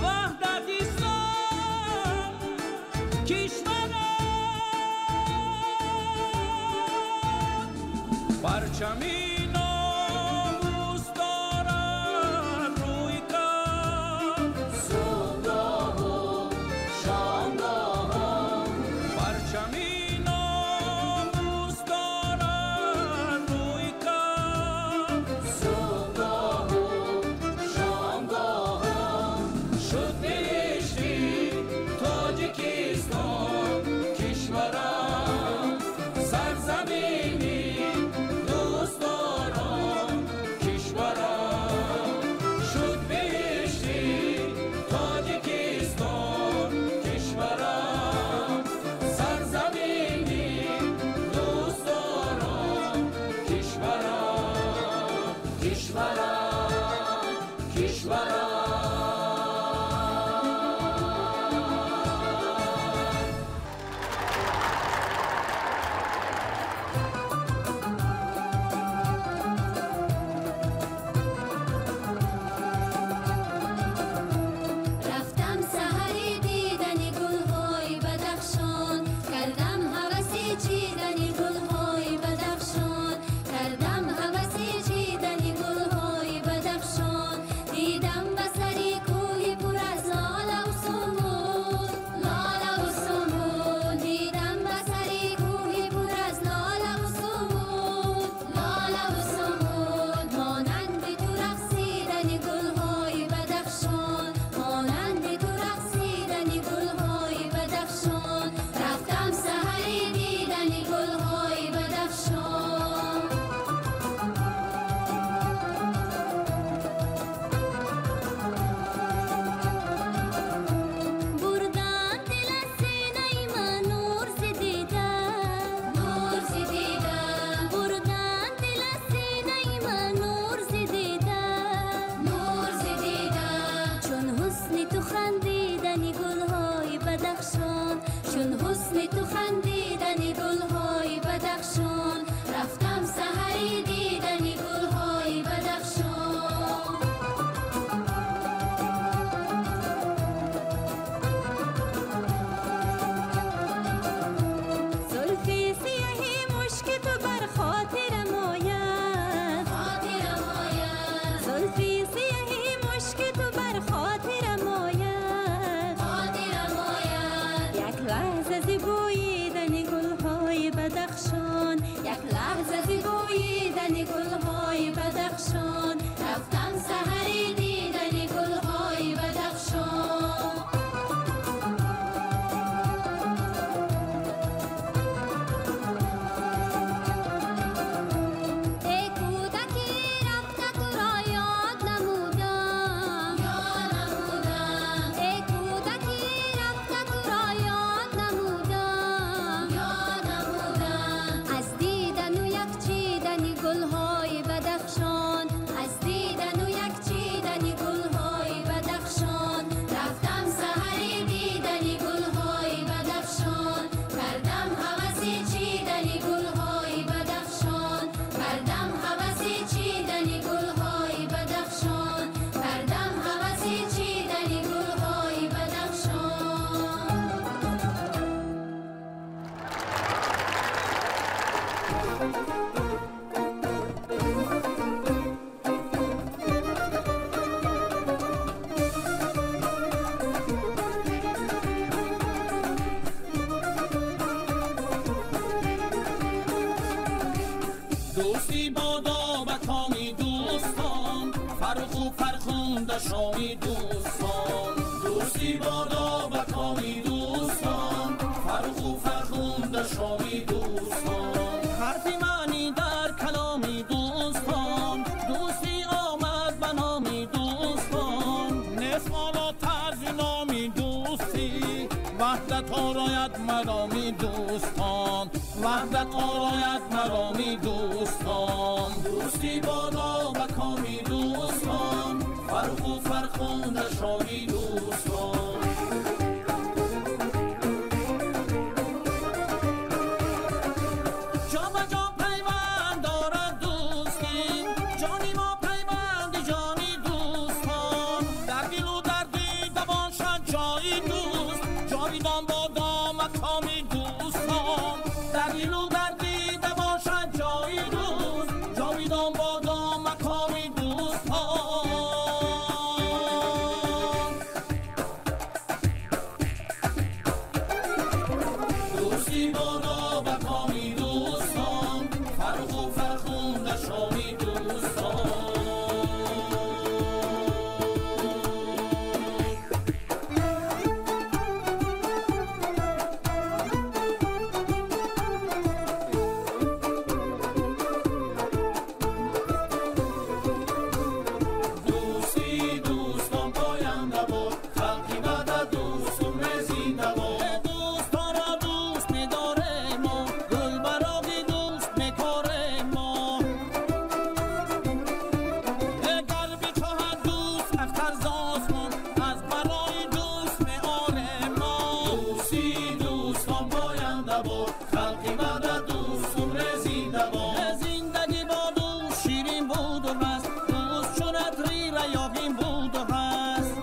Speaker 20: ваҳдати сон кишварам. Парчами номус дорад рӯи кар,
Speaker 3: Субҳгоҳу шомгоҳон.
Speaker 20: Парчами номус дорад рӯи кар,
Speaker 3: Субҳгоҳу шомгоҳон. Шуд биҳишти Тоҷикистон кишварам, сарзамини дӯстдорон кишварам. Шуд биҳишти Тоҷикистон кишварам, сарзамини дӯстдорон кишварам, кишварам, кишварам.
Speaker 17: Рафтам саҳари дидани гулҳои Бадахшон, кардам ҳаваси чидани гулҳои Бадахшон, кардам ҳаваси чидани гулҳои Бадахшон. Дидам ба сари кӯҳи пур аз лолаву сумбул, лолаву сумбул. Дидам ба сари кӯҳи пур аз лолаву сумбул, лолаву сумбул. Монанди ту рақсидани гулҳои Бадахшон, монанди ту рақсидани гулҳои Бадахшон. Рафтам саҳари дидани гулҳои Бадахшон. Бурдан дил аз синаи ман нур зи дида, нур зи дида. Бурдан дил аз синаи ман нур зи дида, нур зи дида. Чун ҳусни ту хандидани гулҳои Бадахшон, чун ҳусни ту хандидани гулҳои Бадахшон. Рафтам саҳари дидани гулҳои Бадахшон. Зулфи сиёҳи мушки ту бар хотирам ояд, хотирам ояд. Зулфи сиёҳи мушки ту бар хотирам ояд, хотирам ояд. Як лаҳза зи бӯйидани гулҳои Бадахшон, як лаҳза зи бӯйидани гулҳои Бадахшон. Рафтам саҳари дидани гулҳои Бадахшон. Эй кӯдаки рафта туро ёд намудам, ёд намудам. Эй кӯдаки рафта туро ёд намудам, ёд намудам. Аз дидану як чидани гулҳои Бадахшон, аз дидану
Speaker 20: دوستی بادا به کامی دوستان، فرخ و فرخنده شامی دوستان. دوستی بادا به کامی دوستان، فرخ و فرخنده شامی دوستان. حرفی معنی در کلامی دوستان، دوستی آمد به نامی دوستان. نیست بالاتر ز نامی دوستی، وحدت آراید مرامی دوستان، وحدت آراید مرامی دوستان. دوستی بادا به کامی دوستان، فرخ و فرخنده شامی دوستان. جا به جا پیوند دارد دوستی، جانی ما پیوند جانی دوستان. در دل و در دیده باشد جای دوست، جاویدان بادا مکامی دوستان. در دل و در دیده باشد جای دوست، جاویدان بادا مکامی دوستان. دوستی بادا به کامی دوستان، فرخ و فرخنده شامی دوستان. دوستی دوستان پاینده باد، خلقی بعد دوست عمر زنده باد. دوستان را دوست می‌داریم ما، گل براغ دوست می‌کاریم ما. گر بچاهد دوست اختر ز آسمان، از برای دوست می‌آریم ما. دوستی دوستان پاینده باد، خلقی بعد دوست عمر زنده باد. زندگی با دوست شیرین بود و بس، دوست چون عطری ریاحین بود و هست.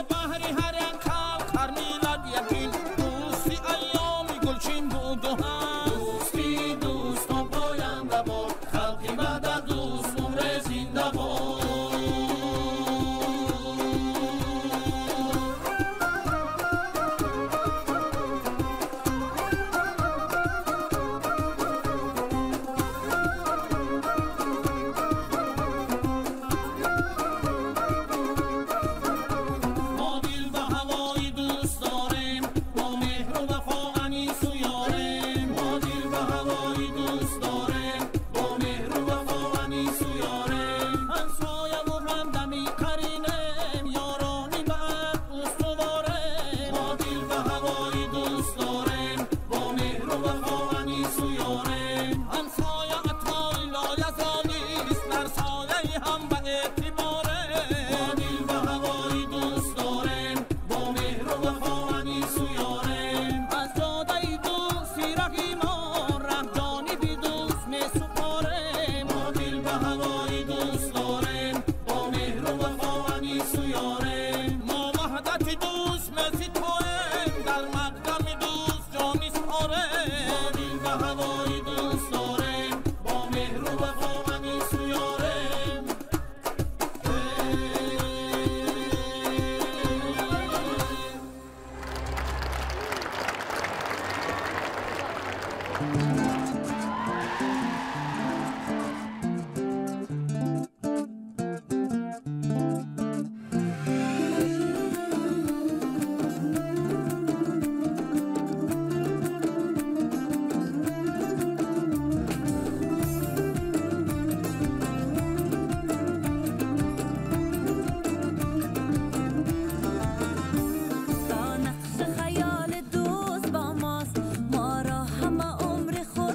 Speaker 20: بهر هر یک خلق هر ملت یقین، دوستی ایام گلچین بود و هست. دوستی دوستان پاینده باد، خلقی بعد دوست عمر زنده باد. ما دل به هوای دوست داریم، با مهر و وفا انیس و یاریم. ما دل به هوای دوست داریم، با مهر و وفا انیس و یاریم. همسایه و همدمی قرینیم، یارانی به عهد استواریم. ما دل به هوای دوست داریم، با مهر و وفا انیس و یاریم. همسایه عطای لایزالیست، در سایه هم به اعتباریم. ما دل به هوای دوست داریم، با مهر و وفا انیس و یاریم. از جاده دوستی رهی ما، ره جانب دوست می سپاریم. ما دل به هوای دوست داریم، با مهر و وفا انیس و یاریم. ما وحدت دوست می ستاییم، در مقدم دوست جان سپاریم. ما دل به هوای دوست داریم، با مهر و وفا انیس و یاریم.
Speaker 17: تا نقش خیال دوست با ماست، ما را همه عمر خود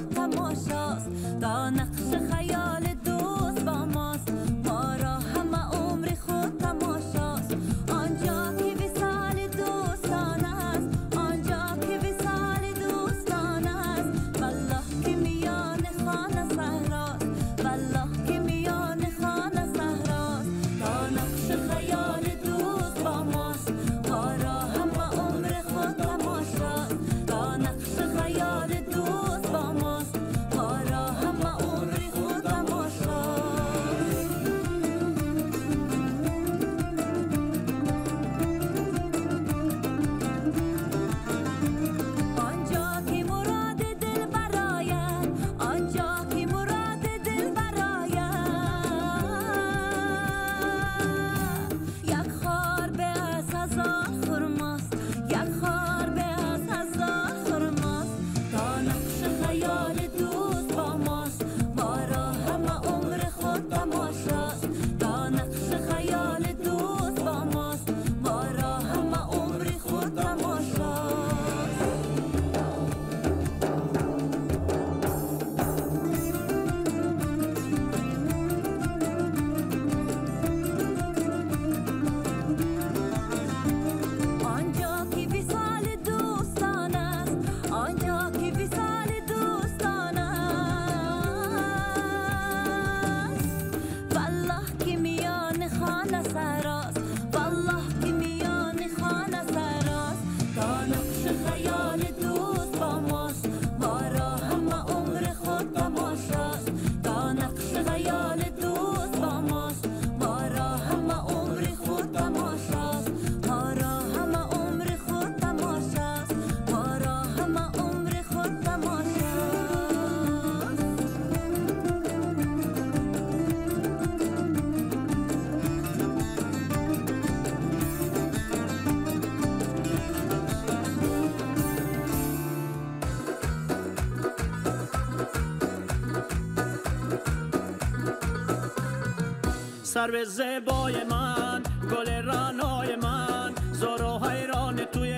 Speaker 6: سرو زیبای من، گل رعنای من، زار و حیران توی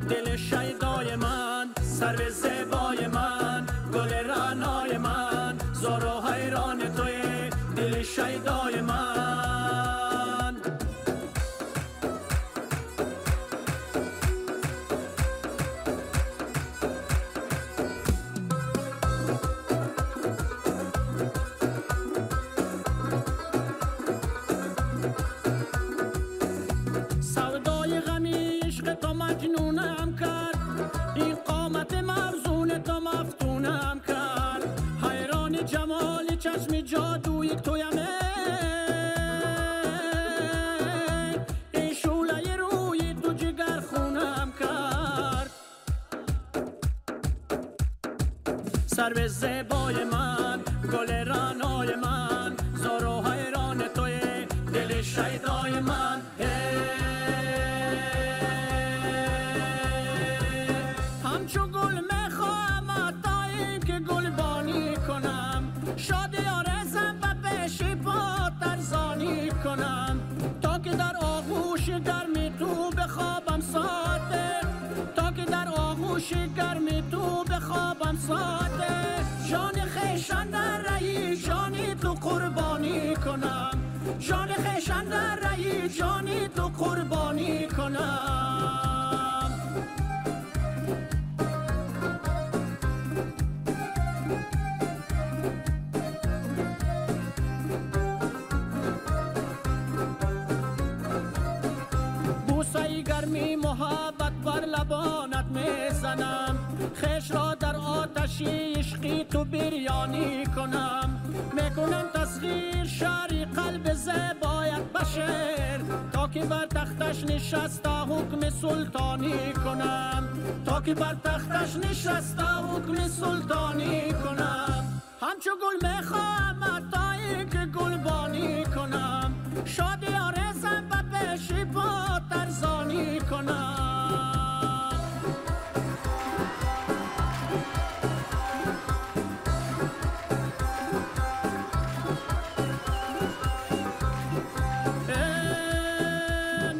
Speaker 6: دل شیدای من. سرو زیبای من، گل رعنای من، زار و حیران توی دل شیدای من. مجنونم کرد این قامت مرزون تو، مفتونم کرد. حیران جمال چشم جادوی تویم، این شعله روی تو جگر خونم کرد. سرو زیبای من، گل رعنای من، زار و حیران توی دل شیدای من. همچو گل میخواهم تا اینکه گلبانی کنم، شادی آرزم و پیش پا ترزانی کنم، تا که در آغوش گرمی تو بخوابم ساده، تا که در آغوش گرمی تو بخوابم ساده. جان خویش اندر رهی جانی تو قربانی کنم، جان خویش اندر رهی جانی تو قربانی کنم. بوسه گرمی محبت بر لبانت میزنم، خویش را در آتش عشقی تو بریانی کنم. میکنم تسخیر شهری قلب زیبایت بشر، تا که بر تختش نشسته حکم سلطانی کنم، تا که بر تختش نشسته حکم سلطانی کنم. همچو گل میخواهم تا اینکه گلبانی کنم، شادی آرزم و پیش پا ترزانی کنم.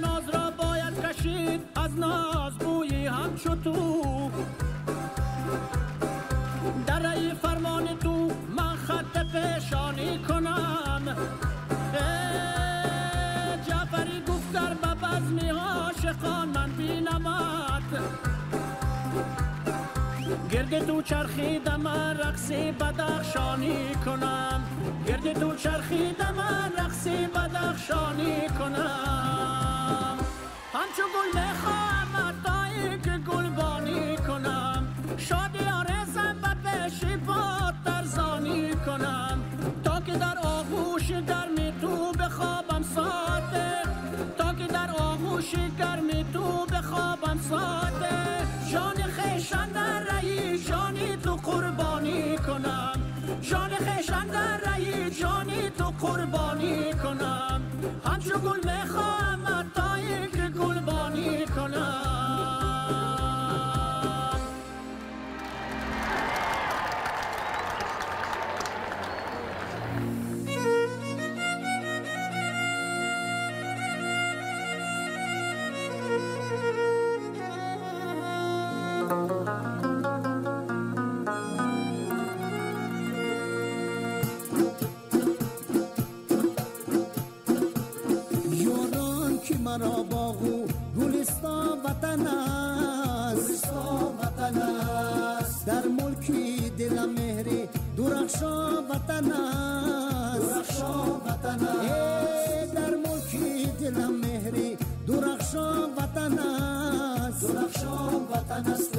Speaker 6: ناز را باید کشید از ناز بویی همچو تو، در رأی فرمان تو من خط پیشانی کنم. جعفری گفت در به بزمی عاشقان من بینمت، گرد تو چرخیدم من رقصی بدخشانی کنم، گرد تو چرخیدم من رقصی بدخشانی کنم. همچو گل میخواهم تا اینکه گلبانی کنم، شادی آرزم و پیش پا ترزانی کنم، تا که در آغوش گرمی تو بخوابم ساده، تا که در آغوش گرمی تو بخوابم ساده. جان خویش اندر رهی جانی تو قربانی کنم، جان خویش اندر رهی جانی تو قربانی کنم. همچو گل میخواهم تا اینکه گلبانی کنم.
Speaker 21: یاران که مرا باغ و گلستان وطن است، در ملکی دلم مهری درخشان وطن است، در ملکی دلم مهری درخشان وطن است، درخشان وطن است.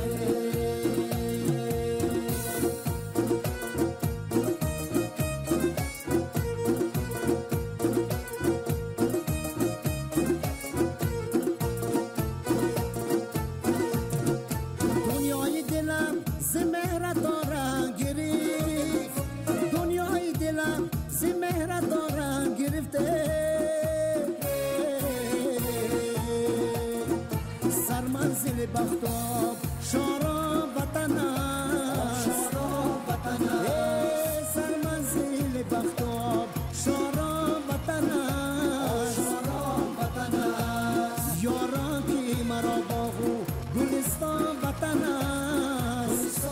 Speaker 21: دنیای دلم ز مهر دارم گرفت، دنیای دلم ز مهر دارم گرفته، سرمنزل بختاب شارا ватан аст,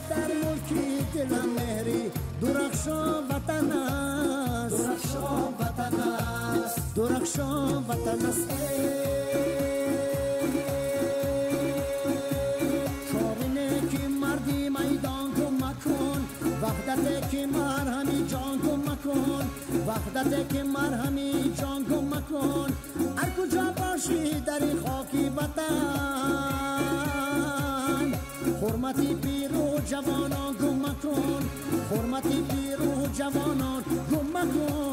Speaker 21: дар мулки дилам меҳри дурахшон ватан аст, дурахшон ватан аст, дурахшон ватан аст. Корине ки марди майдон гум макун, ваҳдате ки марҳами ҷон гум макун, ваҳдате ки марҳами ҷон гум макун. Ҳар куҷо бошӣ дар ин хоки ватан, ҳурмати пиру ҷавонон гум макун, ҳурмати пиру ҷавонон гум макун.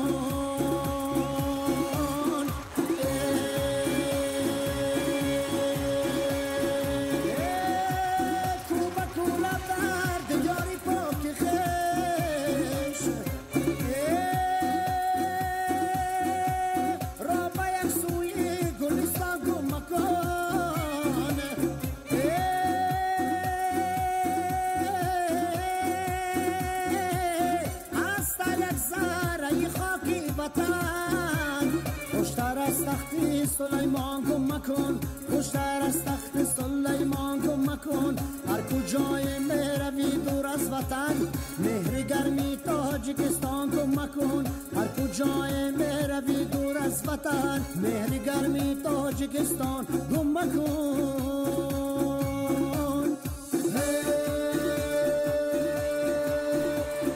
Speaker 21: خوشتر از تخت سلیمان گم مکن، خوشتر از تخت سلیمان گم مکن. هر کجای میروی دور از وطن، مهر گرمی تاجیکستان گم مکن. هر کجای میروی دور از وطن، مهر گرمی تاجیکستان گم مکن.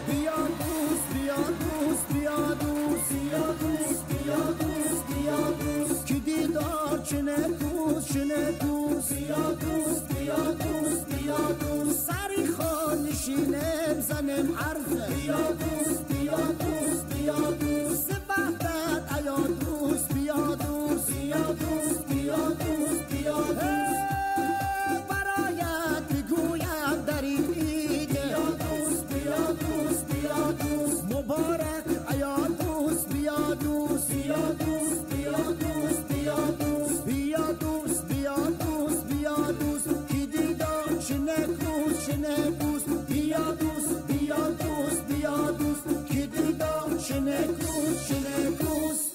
Speaker 21: بیا دوست، بیا دوست، بیا دوست، بیا دوست، بیا دوست، بیا دوست، کی دیدار چه نکوست، چه نکوست. بیا دوست، بیا دوست، بیا دوست، سری خان نشینم زنم حرف. بیا دوست، بیا دوست، بیا دوست، وحدت ایا دوست، بیا دوست، بیا دوست، بیا دوست، بیا دوست، برایت بگویم در این عید. بیا دوست، بیا دوست، بیا دوست، مبارک ایا دوست، بیا دوست، بیا دوست، بیا دوست، بیا دوست، بیا دوست، بیا دوست، بیا دوست، کی دیدار چه نکوست، چه نکوست. بیا دوست، بیا دوست، بیا دوست، کی دیدار چه نکوست، چه نکوست.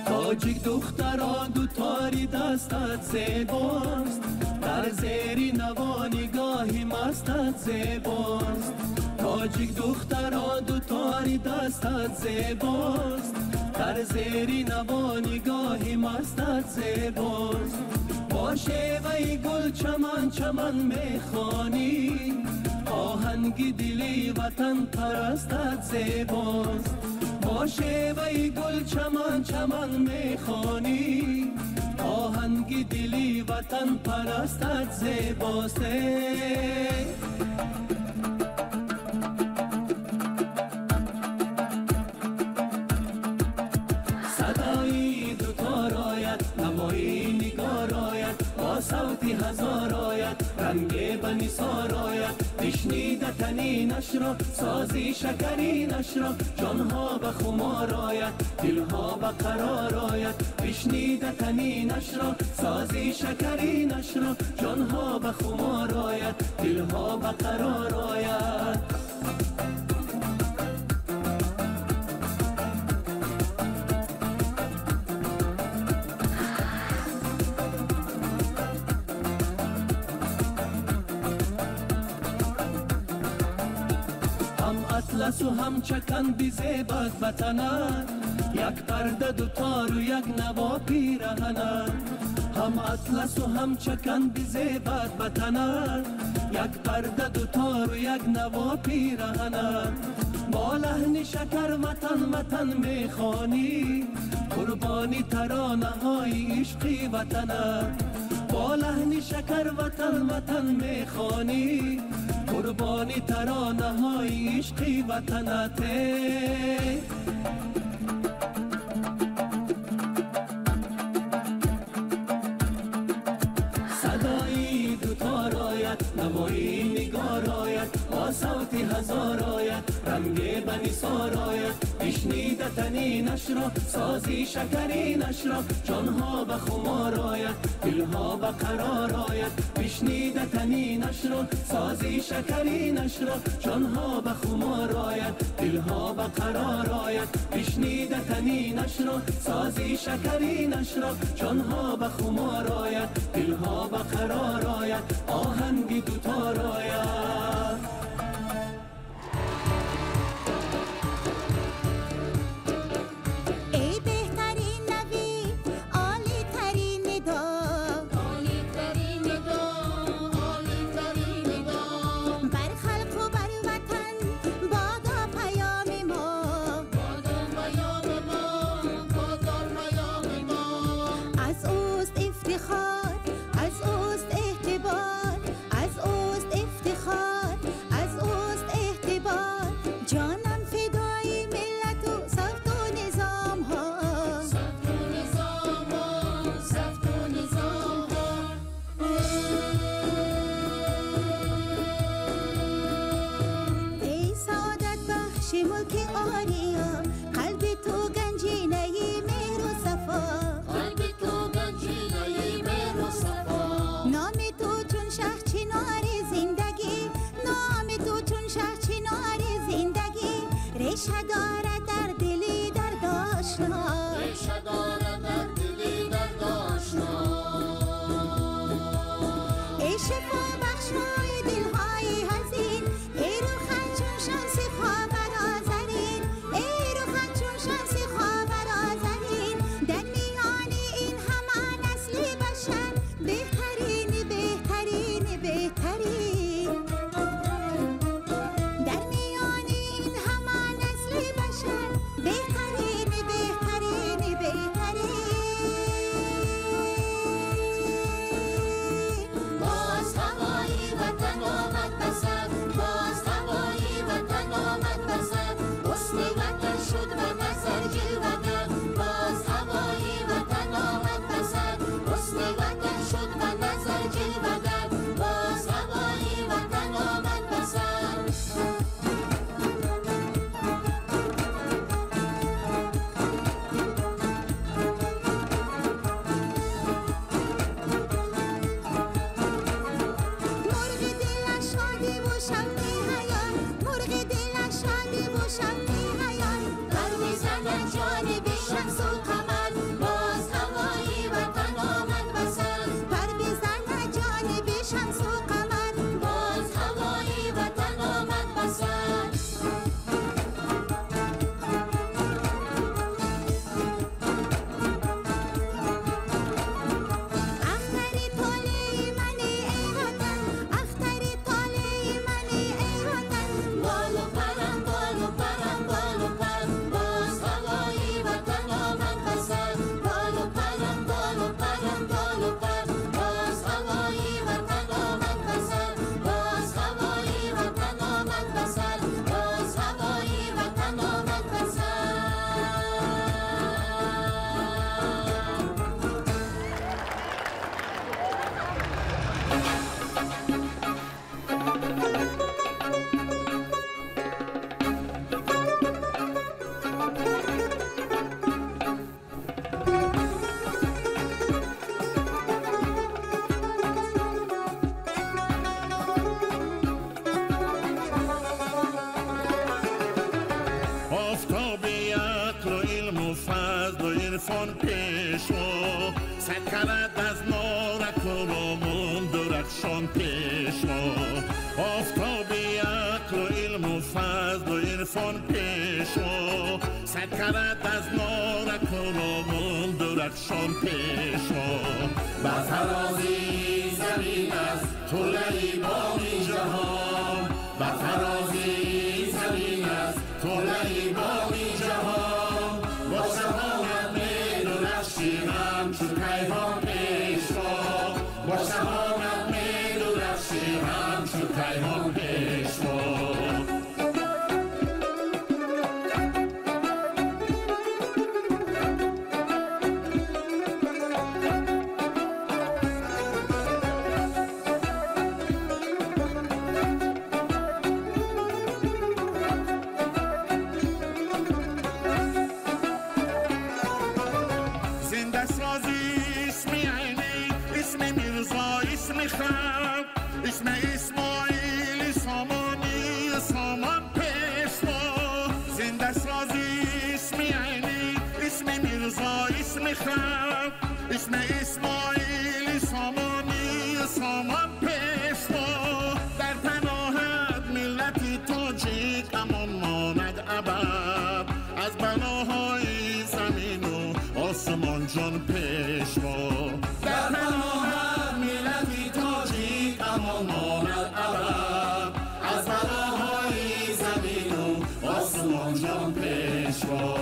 Speaker 11: тоҷик духтарон дутори дастат зебост, дар зери наво нигоҳи мастат зебост. Тоҷик духтарон дутори дастат зебост, дар зери наво нигоҳи мастат зебост. Бо шеваи гул чаман чаман мехонӣ, оҳанги дили ватан парастат зебост. Бо шеваи гул чаман чаман мехонӣ, оҳанги дили ватан парастат зебост. Садои дутор ояд, навои нигор ояд, бо савти ҳазор ояд, ранге ба нисор ояд. Бишнида танинашро, сози шакаринашро, ҷонҳо ба хумор ояд, дилҳо ба қарор ояд. Бишнида танинашро, сози шакаринашро, ҷонҳо ба хумор ояд, дилҳо ба қарор ояд. Атласу ҳам чакан бизебад ватанат, як парда дутору як наво пираҳанат. هم اطلس و هم چکن بزیبت بتنت، یک پرده دوتار و یک نوا پیرهنت. با لحن شکر وطن وطن میخوانی، قربانی ترانه های عشقی وطنت. با لحن شکر وطن وطن میخوانی، قربانی ترانه های عشقی وطنت. صدای دوتار آید، نوایی نگار آید، با صوت هزار آید، رنگ بنی سار آید. بشنیده تنینش را، سازی شکرینش را، جانها به خمار آید، دلها به قرار آید. بشنیده تنینش را، سازی شکرینش را، جانها به خمار آید، دلها به قرار آید. بشنیده تنینش را، سازی شکرینش را، جانها به خمار آید، دلها به قرار آید، آهنگ دوتار آید.
Speaker 13: عرفان پیشوا، سکرت از نارک و رامون درخشان پیشوا. آفتابی عقل و علم و فضل و عرفان پیشوا، سکرت از نارک و رامون درخشان پیشوا. بر فرازی زمین از طلعی بامی جهان، بر فرازی زمین از طلعی بامی جهان. با شهامت می‌درخشیم همچون کیهان پیشوا، با شهامت می‌درخشیم همچون کیهان پیشوا. اسم اسماعیل سامانی سامان پیشوا، زنده سازی اسم علی، اسم میرزا، اسم خلق، اسم اسماعیل سامانی سامان پیشوا. در پناهت ملت تاجیک امان ماند ابد، از بناهای زمین و آسمان جان پیشوا. در پناهت ملت تاجیک امان ماند ابد، از بلاهای زمین و آسمان جان پیشوا.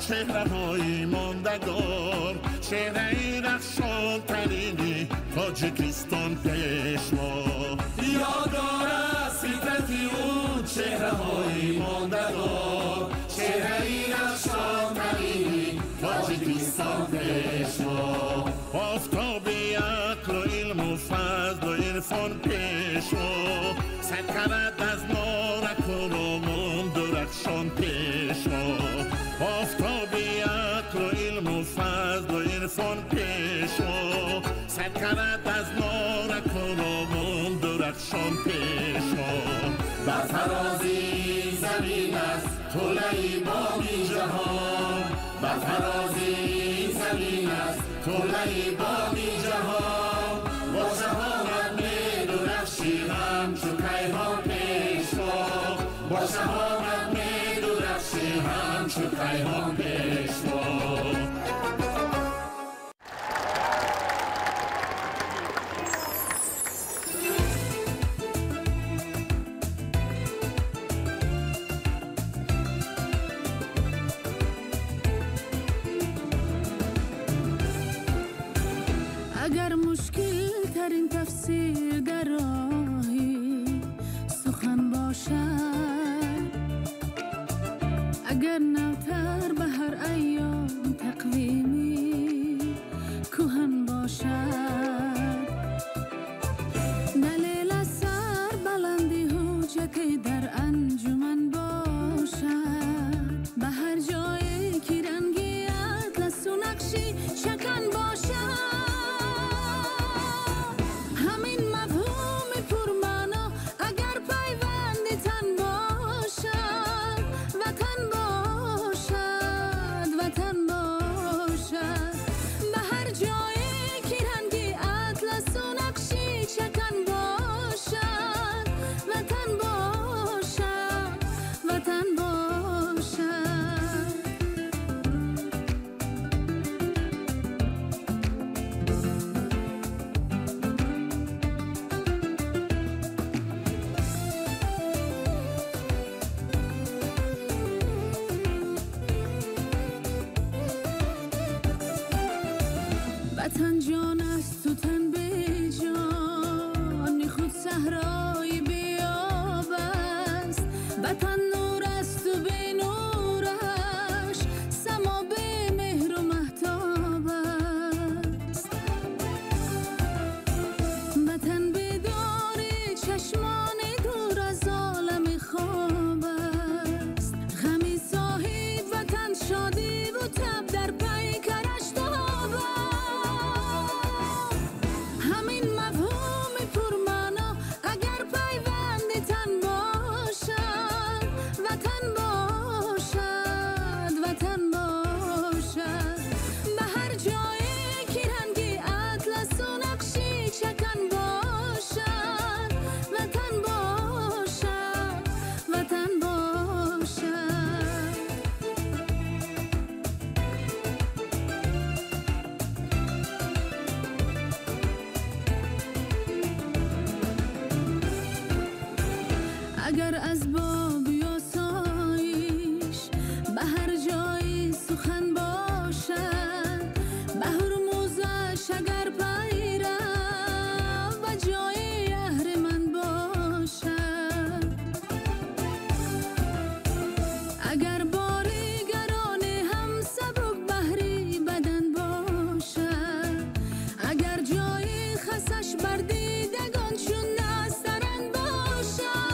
Speaker 13: چهره‌های ماندگار، چهره‌ای رخشان ترینی تاجیکستان پیشوا. یادگار از فطرت او چهره‌های ماندگار، چهره‌ای رخشان ترینی تاجیکستان پیشوا. آفتاب عقل و علم و فضل و عرفان پیشوا، سکرت از نارک و رامان درخشان پیشوا. آفتاب عقل و علم و فضل و عرفان پیشوا، سکرت از نارک و رامان درخشان پیشوا. بر فرازی زمین از طلعی بامی جهان، بر فرازی زمین از طلعی بامی جهان. با شهامت می‌درخشیم همچون کیهان پیشوا، با شهامت می‌درخشیم همچون کیهان پیشوا.
Speaker 7: اگر مشکل ترین تفسیر در راهی سخن باشد، اگر نوتر به هر ایام تقویمی کهن باشد، دلیل سر بلندی حجت در انجمن باشد، به هر جایی که رنگی اطلس و نقشی شکن باشد. همین مفهوم پرمانا اگر پیوند تن تن باشد، وطن باشد، وطن باشد. به هر جایی که رنگی اطلس و نقشی چکن باشد، وطن باشد، وطن باشد. اگر از باب یا سایش به هر جایی سخن باشد، به هرموزش اگر پیرو و جای اهرمن باشد. اگر باریگران هم سبک بهری بدن باشد، اگر جای خسش بر دیدگان چون نسترن باشد.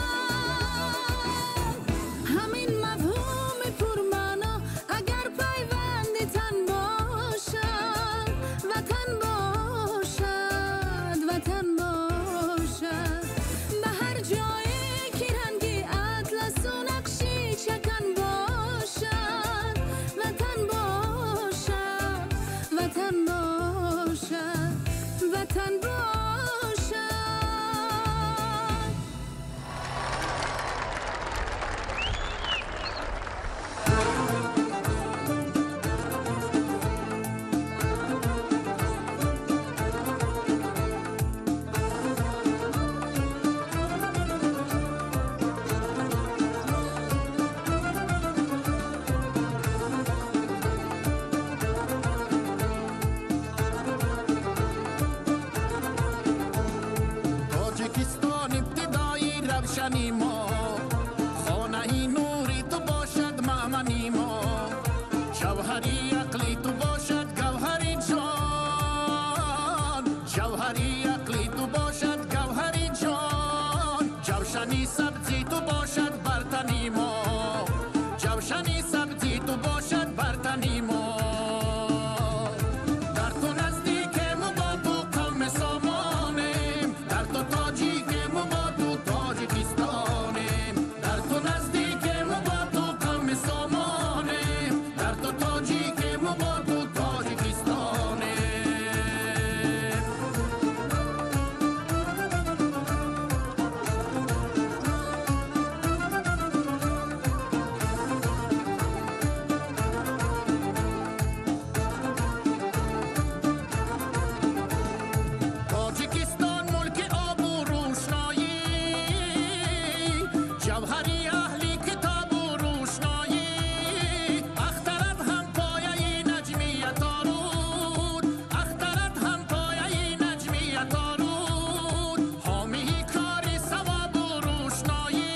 Speaker 7: همین مفهوم پرمعنا اگر پیوند تن باشد، وطن باشد، وطن باشد. به هر جایی که رنگی اطلس و نقشی چکن باشد، وطن باشد، وطن باشد، وطن باشد.
Speaker 13: тоҷикистон ибтидои равшани мо, хонаи нури ту бошад маъмани мо, ҷавҳари ақли ту бошад гавҳари ҷон, ҷавҳари ақли ту бошад гавҳари ҷон, ҷавшани сабзи ту бошад бар тани мо, ҷавшани сабзи ту бошад бар тани мо. Дар ту наздикем бо ту қавми сомонем, дар ту тоҷикем бо ту тоҷикистонем, дар ту наздикем бо ту қавми сомонем, дар ту тоҷикем бо ту тоҷикистонем. тоҷикистон мулки обу рӯшноӣ, ҷавҳари аҳли китобу рӯшноӣ, ахтарат ҳампояи наҷмияторуд, ахтарат ҳампояи наҷмияторуд, ҳомии кори савобу рӯшноӣ.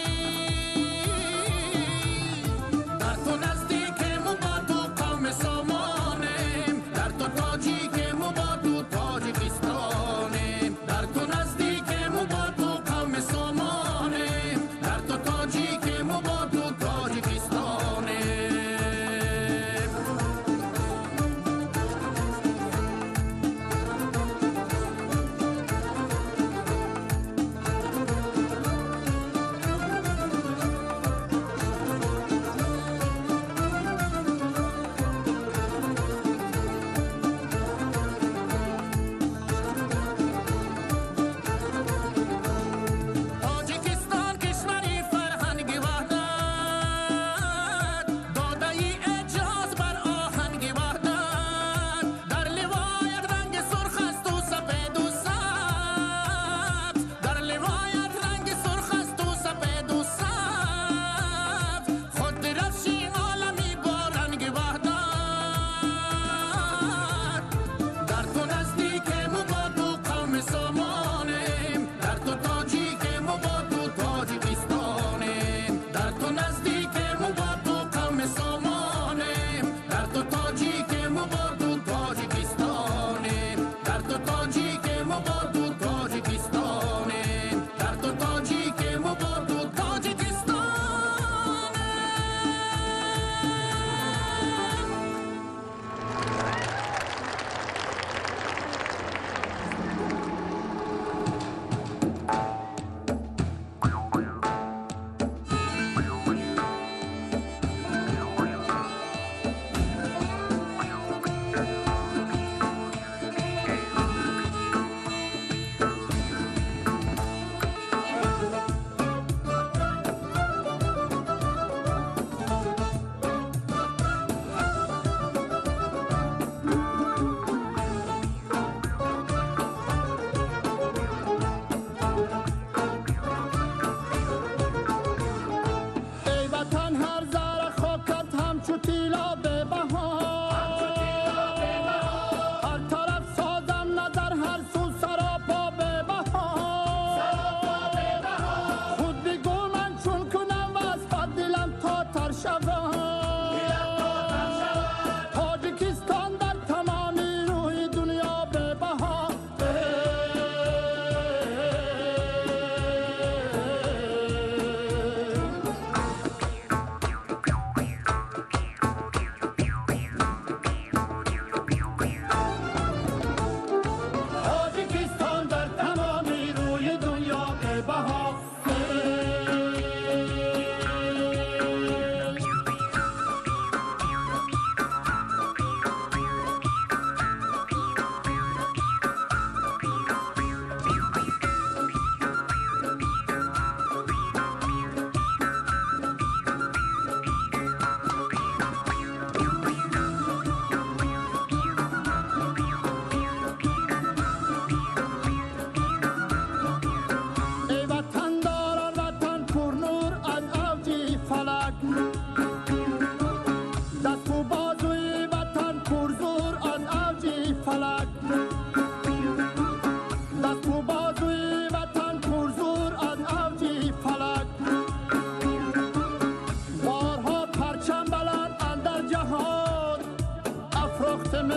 Speaker 13: Дар ту наздикем бо ту қавми сомонем, дар ту тоҷикем бо ту тоҷикистонем, дар ту наздикем бо ту қавми сомонем, дар ту тоҷикем.
Speaker 6: ҳар зарра хокат ҳамчу тилло бебаҳо. Ҳар тараф созам назар, ҳар су саропо бебаҳо. Худ бигӯ ман чун кунам васфат, дилам то тар шавад. Тоҷикистон дар тамоми рӯи дунё бебаҳо. Тоҷикистон дар тамоми рӯи дунё бебаҳо. Эй ватандорон, ватан пурнур аз авҷи фалак, дасту бозуи ватан пурзур аз авҷи фалак, дасту бозуи ватан пурзур аз авҷи фалак. Борҳо парчам баланд андар ҷаҳон афрохтем,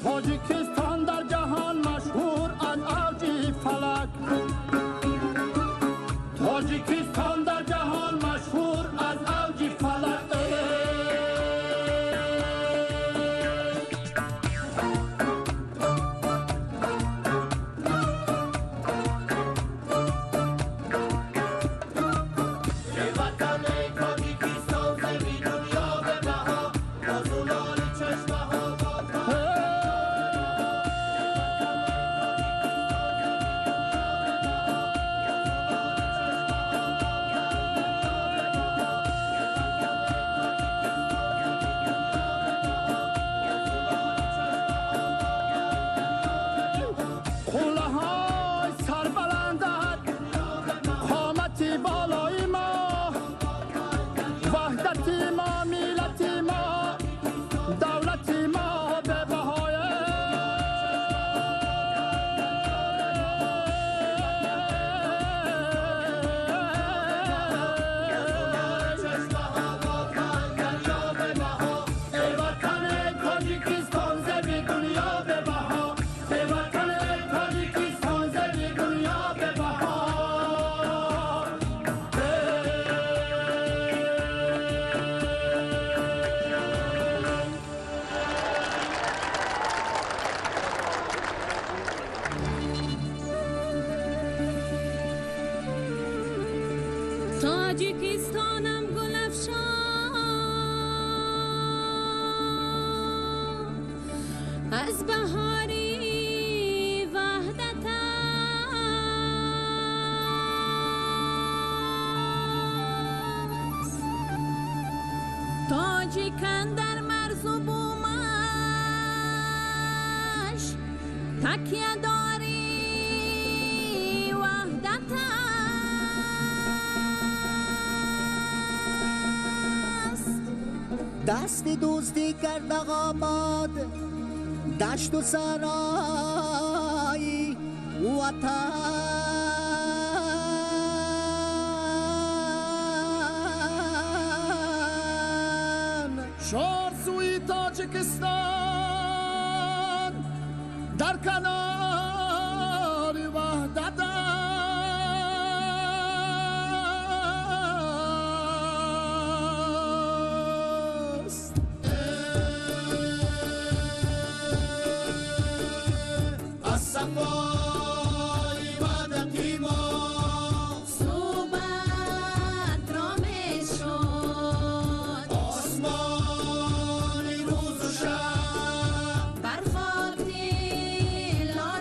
Speaker 6: Тоҷикистон дар ҷаҳон машҳур аз авҷи фалак. Тоҷикистон дар ҷаҳон машҳур аз авҷи фалак.
Speaker 20: Эй ватан, эй Тоҷикистон, зеби дунё бебаҳо, бо зулоли чашмаҳо, бо
Speaker 6: қуллаҳои сарбаландат, қомати болои мо, ваҳдати мо, миллати мо, давлати мо бебаҳое.
Speaker 20: Эй ватан, эй Тоҷикистон, зеби дунё бебаҳо. Эй ватан, эй Тоҷикистон, зеби дунё бебаҳо.
Speaker 7: Тоҷикистонам гулафшон аз баҳори ваҳдат аст. Тоҷикан дар марзу бумаш такя дори ваҳдат аст.
Speaker 21: Дасти дӯстӣ карда обод дашту сарои ватан.
Speaker 6: Чор сӯи Тоҷикистон дар канори ваҳдат аст.
Speaker 20: Аз сафои ваҳдати мо
Speaker 7: Суҳбат ро мешуд
Speaker 20: осмони рӯзу шаб,
Speaker 7: бар хок дилора.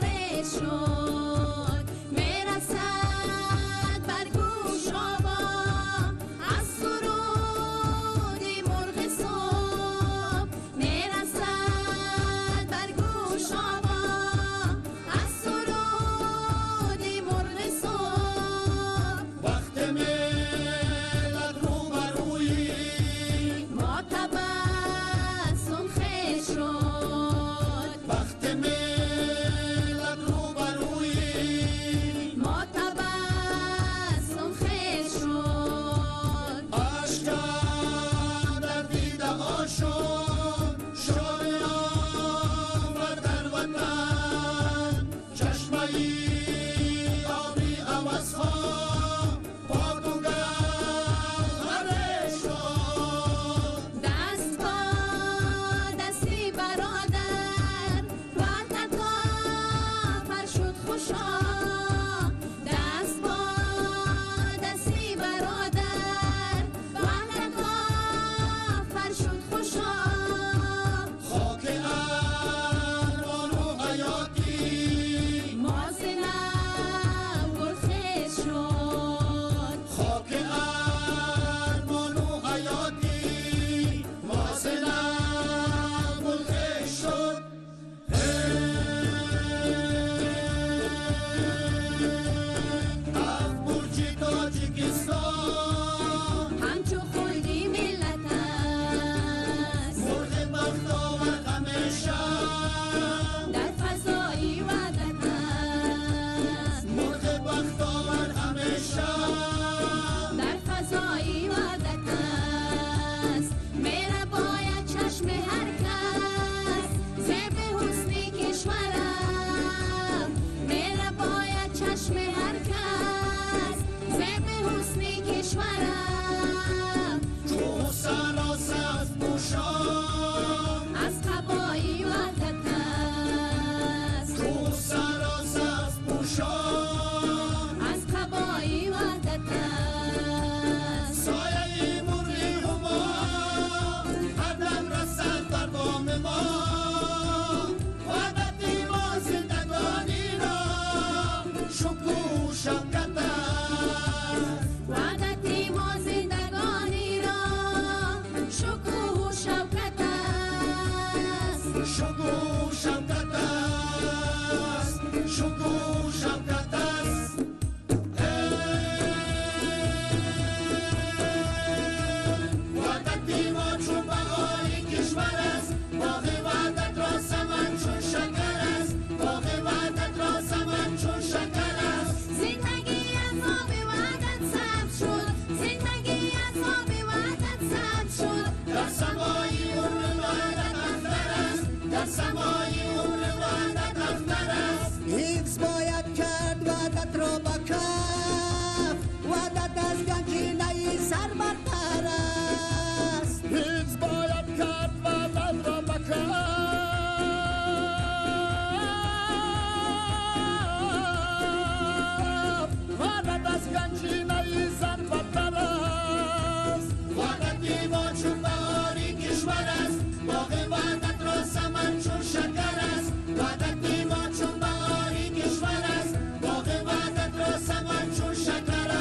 Speaker 14: وحدت را با کف، وحدت از گنجینه سر برتر است.
Speaker 18: حفظ باید کرد وحدت را با کف، وحدت از گنجینه سر برتر است.
Speaker 14: وحدت ما چون بهاری کشور است، باغ وحدت را ثمر چون شکر است. وحدت ما چون بهاری کشور است، باغ وحدت را ثمر چون شکر است.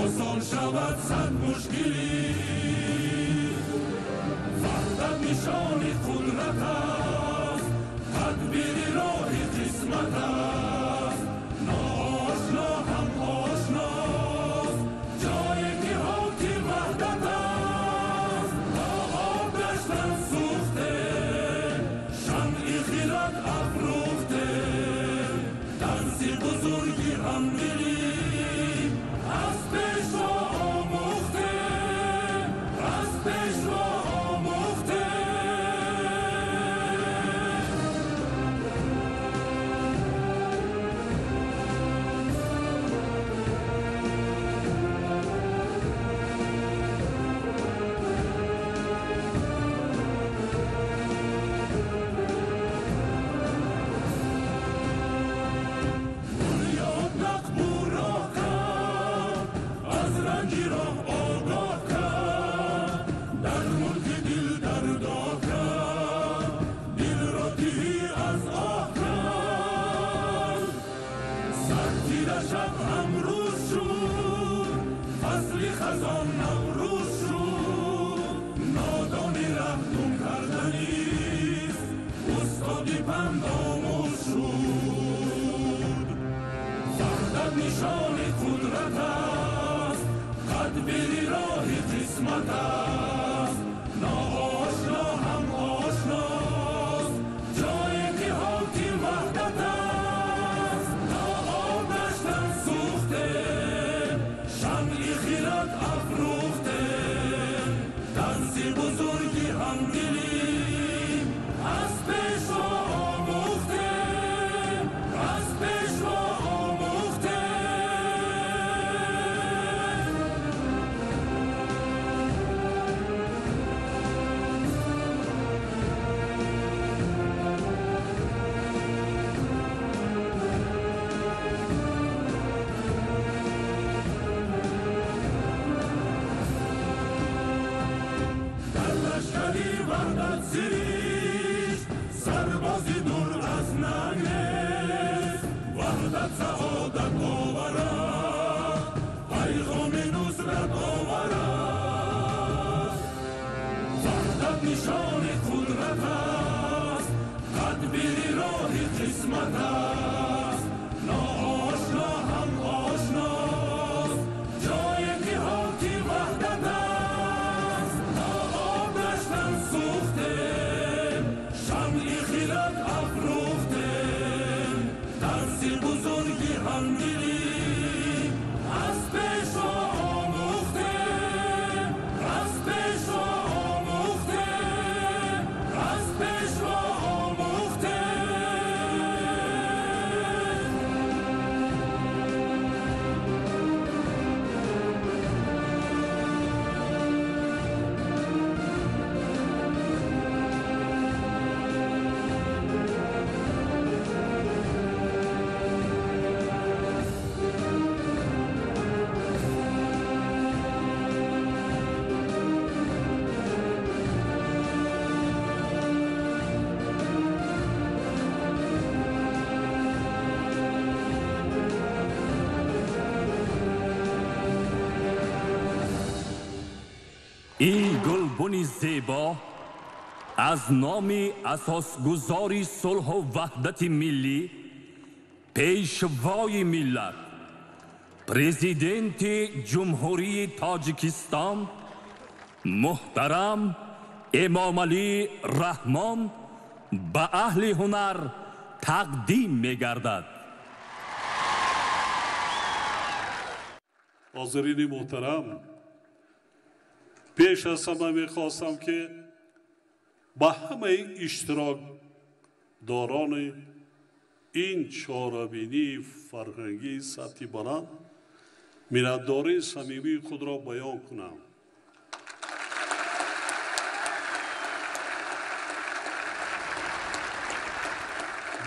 Speaker 5: آسان شود صد مشکلی، وحدت نشان قدرت است، تدبیر راه قسمت است. ناآشنا هم آشناست، جایی که حاکم وحدت است. تا آتش تن سوخته، شمع خیرت افروخته، درس بزرگی همدلی از پیشوا آموخته، از پیشوا آموخته. بنیاد نقب و راه کرد، از رنج راه آگاه کرد، در ملک دل دردا کرد، دل را تهی از آه کرد. سر تیره شب امروز شد، فصل خزان نوروز شد. نادانی ره گم کردنیست، استادی پند آموز شد. وحدت نشان قدرت است، تدبیر راه قسمت است. ناآشنا هم آشناست، جایی که حاکم وحدت است. تا آتش تن سوخته، شمع خیرت افروخته، درس بزرگی همدلی از پیشوا آموخته، از پیشوا آموخته. در لشکری وحدت سرشت، سربازی دور از ننگ، وحدت سعادت آورد، پیغام نصرت آورد. وحدت نشان قدرت است، تدبیر راه قسمت است. ناآشنا هم آشناست، جایی که حاکم وحدت است. تا آتش تن سوخته، شمع خیرت افروخته، درس بزرگی همدلی از پیشوا آموخته، از پیشوا آموخته، از پیشوا آموخته. Ин гулбуни зебо аз номи асосгузори сулҳу ваҳдати миллӣ, пешвои миллат, президенти Ҷумҳурии Тоҷикистон муҳтарам Эмомалӣ Раҳмон ба аҳли ҳунар тақдим мегардад.
Speaker 8: Ҳозирини муҳтарам, пеш аз ҳама мехостам, ки ба ҳамаи иштирокдорони ин чорабинии фарҳангии сатҳи баланд миннатдории самимии худро баён кунам.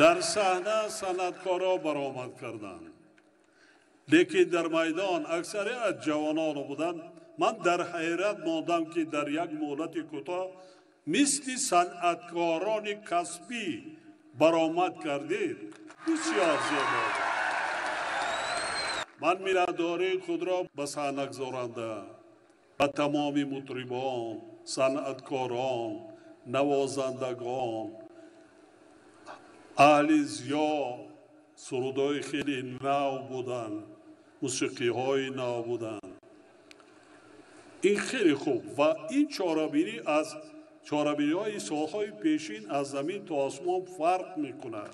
Speaker 8: Дар саҳна санъаткорҳо баромад карданд, лекин дар майдон аксарият ҷавонон буданд. Ман дар ҳайрат мондам, ки дар як муҳлати кӯтоҳ мисли санъаткорони касбӣ баромад кардед. Бисёр зебо. Ман миннатдории худро ба саҳнагузоранда, ба тамоми мутрибон, санъаткорон, навозандагон, аҳли зиё, сурудҳои хеле нав буданд, мусиқиҳои нав буданд. Ин хеле хуб ва ин чорабинӣ аз чорабиниҳои солҳои пешин аз замин то осмон фарқ мекунад.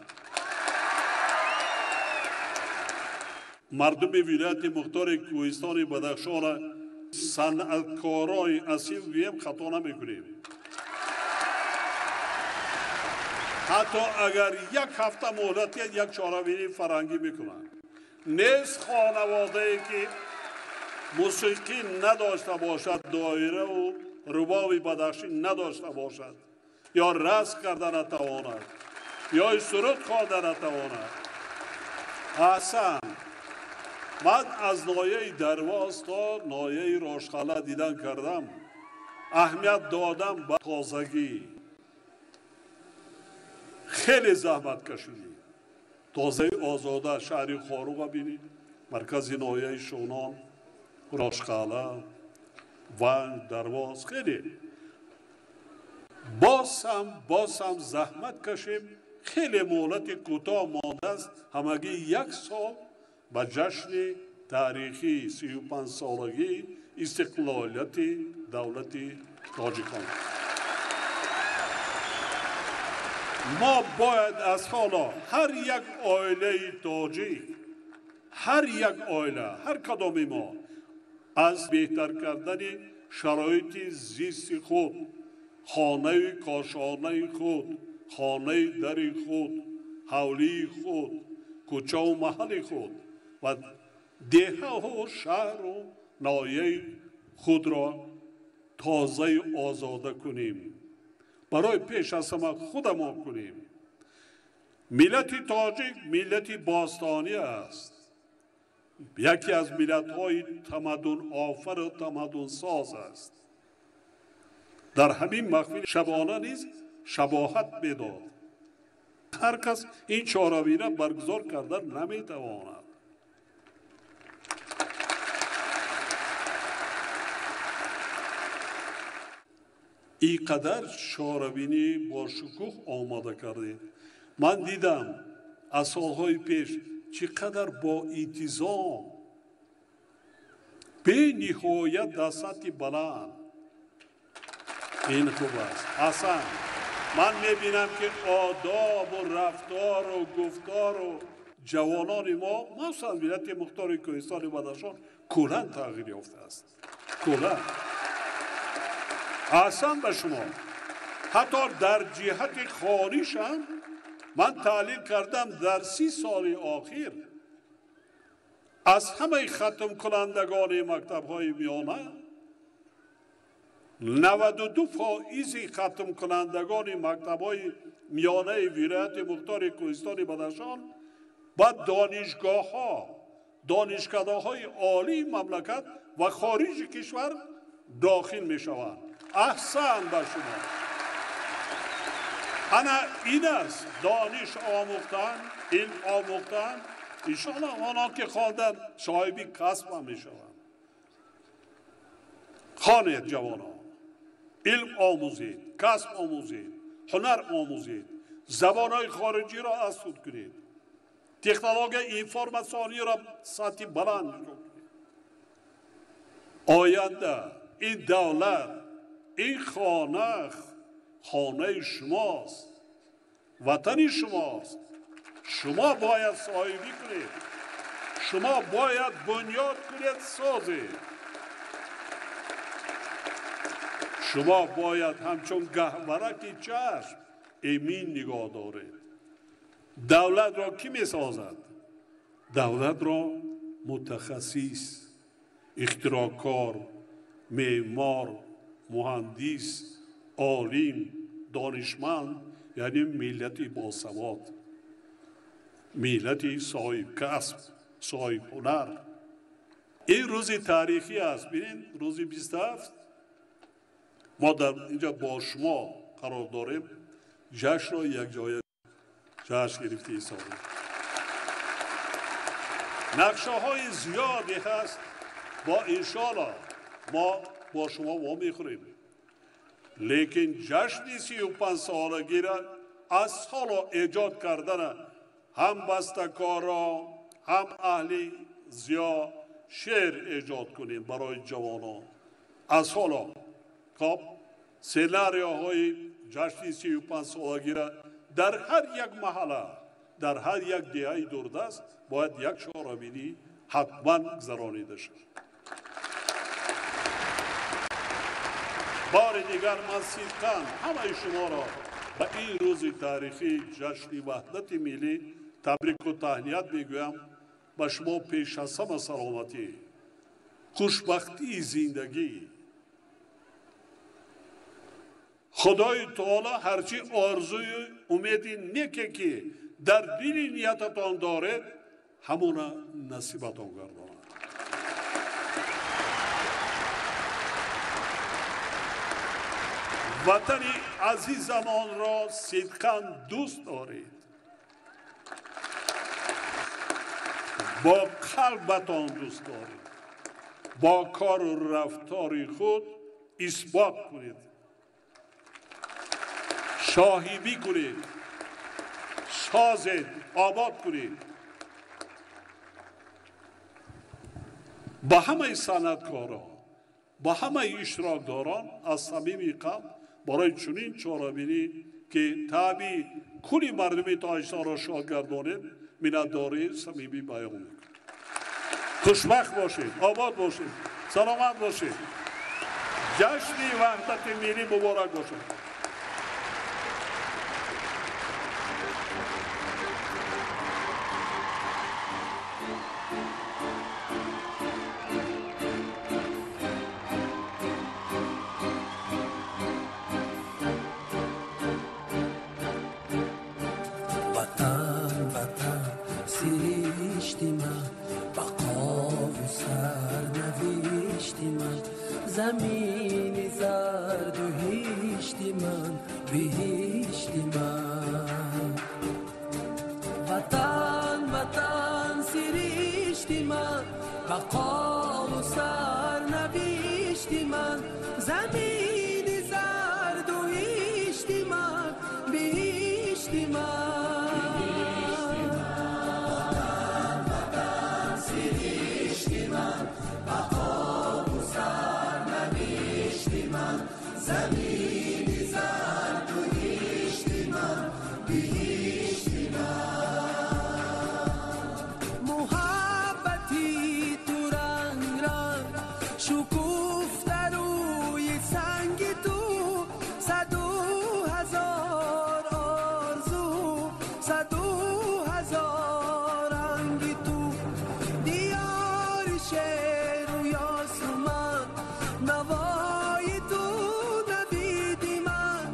Speaker 8: Мардуми вилояти мухтори Кӯҳистони Бадахшонро санъаткорои асил гӯем хато намекунем. Ҳатто агар як ҳафта муҳлат диҳед, як чорабинии фарҳангӣ мекунанд. Нест хонаводае, ки мусиқӣ надошта бошад, доираву рубоби бадахшӣ надошта бошад, ё рақс карда натавонад, ё суруд хонда натавонад. Аҳсан, ман аз ноҳияи Дарвоз то ноҳияи Рошқалъа дидан кардам, аҳамият додам ба тозагӣ. Хеле заҳмат кашидӣ. Тозаи озода шаҳри Хоруға бинед, маркази ноҳияи Шӯнон, Рошқалъа, Ванг, Дарвоз, хеле. Боз ҳам заҳмат кашем, хеле муҳлати кӯтоҳ мондааст, ҳамагӣ як сол ба ҷашни таърихии 35-солагии истиқлолияти давлати тоҷикон. Мо бояд аз ҳоло ҳар як оилаи тоҷик, ҳар як оила, ҳар кадоми мо аз беҳтар кардани шароити зисти худ, хонаи кошонаи худ, хонаи дари худ, ҳавлии худ, кӯчаву маҳалли худ ва деҳаҳу шаҳру ноҳияи худро тозаю озода кунем. Барои пеш аз ҳама худамон кунем. Миллати тоҷик миллати бостонӣ аст, яке аз миллатҳои тамаддунофару тамаддунсоз аст. Дар ҳамин маҳфил шабона низ шабоҳат медод. Ҳар кас ин чорабина баргузор карда наметавонад. Ин қадар чорабинӣ бо шукӯҳ омода кардед. Ман дидам аз солҳои пеш чӣ қадар бо интизом, бениҳоят дар сатҳи баланд. Ин хуб аст. Аҳсан, ман мебинам, ки одобу рафтору гуфтору ҷавонони мо, махсусан вилояти мухтори Кӯҳистони Бадахшон, куллан тағйир ёфтааст. Куллан. Аҳсан ба шумо. Ҳатто дар ҷиҳати хонишам ман таҳлил кардам, дар 30 соли охир аз ҳамаи хатмкунандагони мактабҳои миёна 92% хатмкунандагони мактабҳои миёнаи вилояти мухтори Кӯҳистони Бадахшон ба донишгоҳҳо, донишкадаҳои олии мамлакат ва хориҷи кишвар дохил мешаванд. Аҳсан ба шумо. Ана ин аст дониш омӯхтан, илм омӯхтан. Иншоаллоҳ онон ки хонданд соҳиби касб ҳам мешаванд. Хонед ҷавонон. Илм омӯзед, касб омӯзед, ҳунар омӯзед, забонҳои хориҷиро аз худ кунед, технологияи информатсиониро сатҳи баланд нигоҳ кунед. Оянда ин давлат, ин хона хонаи шумост, ватани шумост. Шумо бояд соҳибӣ кунед, шумо бояд бунёд кунед, созед. Шумо бояд ҳамчун гаҳвораки чашм эмин нигоҳ доред. Давлатро кӣ месозад? Давлатро мутахассис, ихтироъкор, меъмор, муҳандис, олим, донишманд, яъне миллати босавод, миллати соҳибкасб, соҳибҳунар. Ин рӯзи таърихӣ аст. Бинед, рӯзи 27 мо дар инҷа бо шумо қарор дорем, ҷашнро якҷоя ҷашн гирифта ҳисобем. Нақшаҳои зиёде ҳаст, бо иншоалло мо бо шумо вомехӯрем. Лекин ҷашни 35-солагиро аз ҳоло эҷод кардана ҳам бастакоро, ҳам аҳли зиё шеър эҷод кунем барои ҷавонон. Аз ҳоло хоб сценарияҳои ҷашни 35-солагиро дар ҳар як маҳалла, дар ҳар як деҳаи дурдаст бояд як чорабинӣ ҳатман гузаронида шавад. Бори дигар ман сидқан ҳамаи шуморо ба ин рӯзи таърихии ҷашни ваҳдати миллӣ табрику таҳният мегӯям. Ба шумо пеш аз ҳама саломатӣ, хушбахтии зиндагӣ. Худои таоло ҳарчи орзую умеди неке ки дар дили ниятатон доред, ҳамона насибатон гардонад. Ватани азизамонро сидқан дӯст доред, бо қалбатон дӯст доред, бо кору рафтори худ исбот кунед, шоҳибӣ кунед, созед, обод кунед. Ба ҳамаи санъаткорон, ба ҳамаи иштирокдорон аз самими қалб барои чунин чорабинӣ ки таъби кулли мардуми Тоҷикистонро шод гардонед, миннатдории самимӣ баён мекунем. Хушбахт бошед, обод бошед, саломат бошед. Ҷашни ваҳдати миллӣ муборак бошад.
Speaker 11: Замини зарду ҳишти ман, биҳишти ман. Ватан, ватан, сиришти ман, бақову сарнавишти ман. Замини зарду ҳишти ман, биҳишти ман. Ватан, ватан, сиришти ман, бақову сарнавишти ман. Замини зарду ҳишти ман, биҳишти ман. Муҳаббати ту ранг ранг шукуфта рӯи санги ту, саду ҳазор орзу, саду ҳазор ранги ту. Диёри шеру ёсуман, навои ту навиди ман.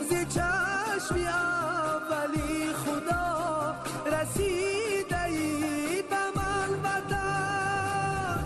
Speaker 11: Зи чашми аввали худо расидаи ба ман ватан.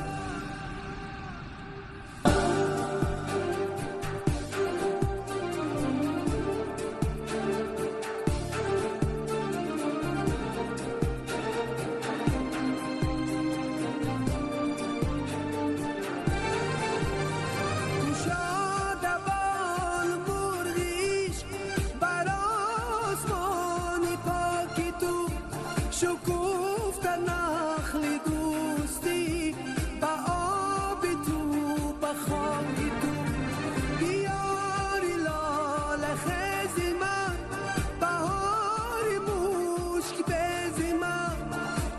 Speaker 11: мушк бези ман,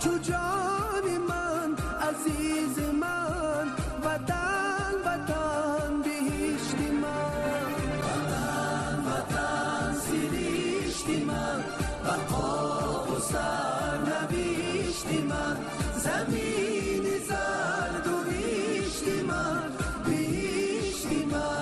Speaker 11: чу ҷони ман, азизи ман, ватан, ватан, биҳишти ман. Ватан, ватан, сиришти ман, бақову сарнавишти ман, замини зарду ҳишти ман, биҳишти ман.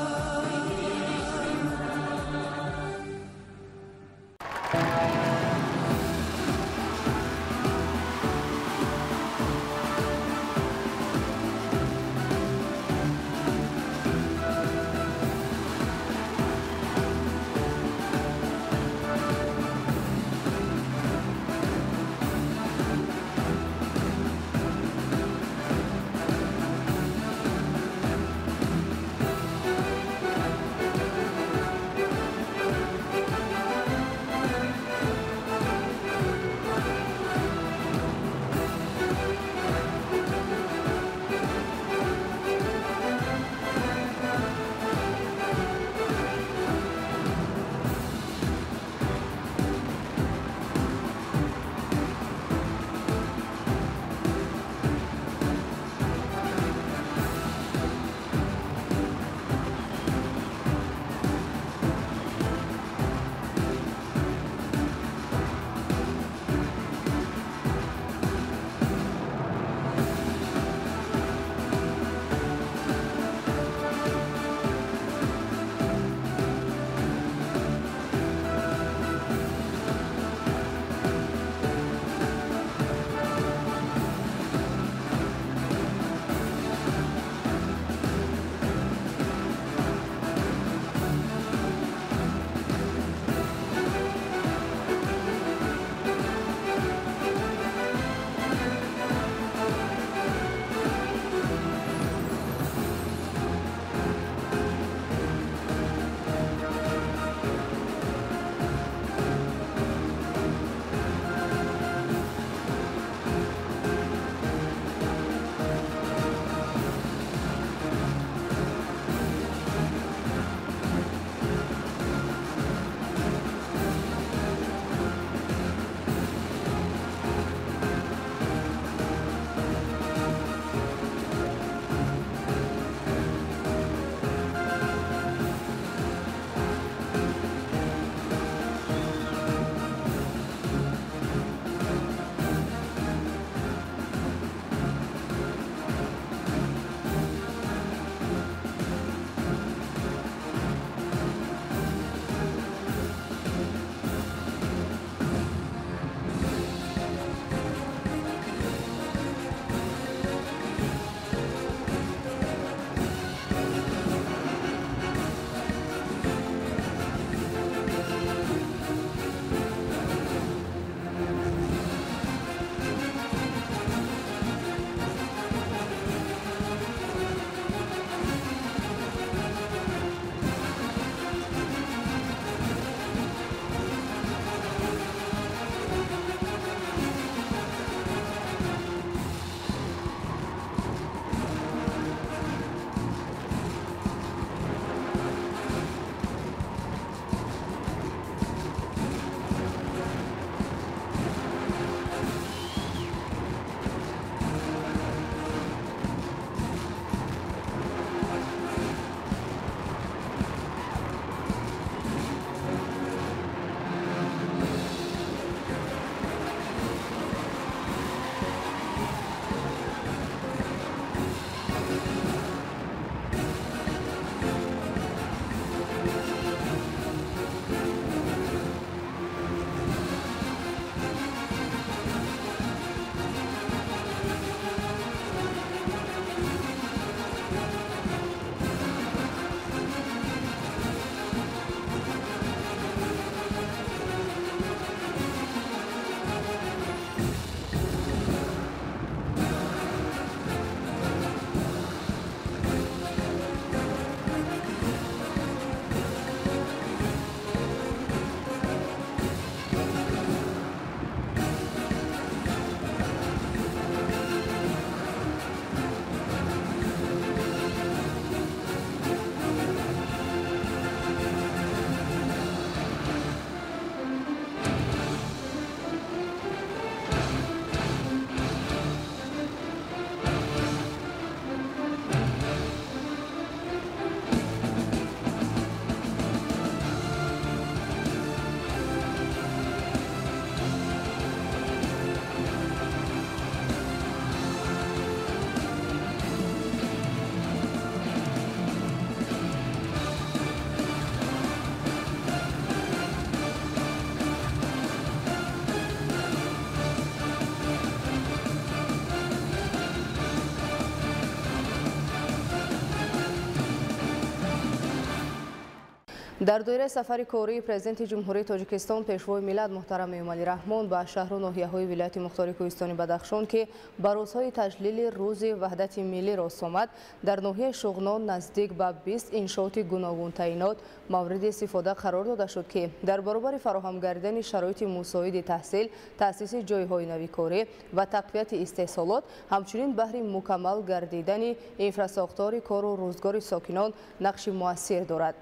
Speaker 1: Дар доираи сафари кории Президенти Ҷумҳурии Тоҷикистон Пешвои миллат муҳтарам Эмомалӣ Раҳмон ба шаҳру ноҳияҳои вилояти мухтори Кӯҳистони Бадахшон, ки ба рӯзҳои таҷлили Рӯзи Ваҳдати Миллӣ рост омад, дар ноҳияи Шуғнон наздик ба 20 иншооти гуногунтаинот мавриди истифода қарор дода шуд, ки дар баробари фароҳам гардидани шароити мусоиди таҳсил, таъсиси ҷойҳои нави корӣ ва тақвияти истеҳсолот, ҳамчунин баҳри мукаммал гардидани инфрасохтори кору рӯзгори сокинон нақши муассир дорад.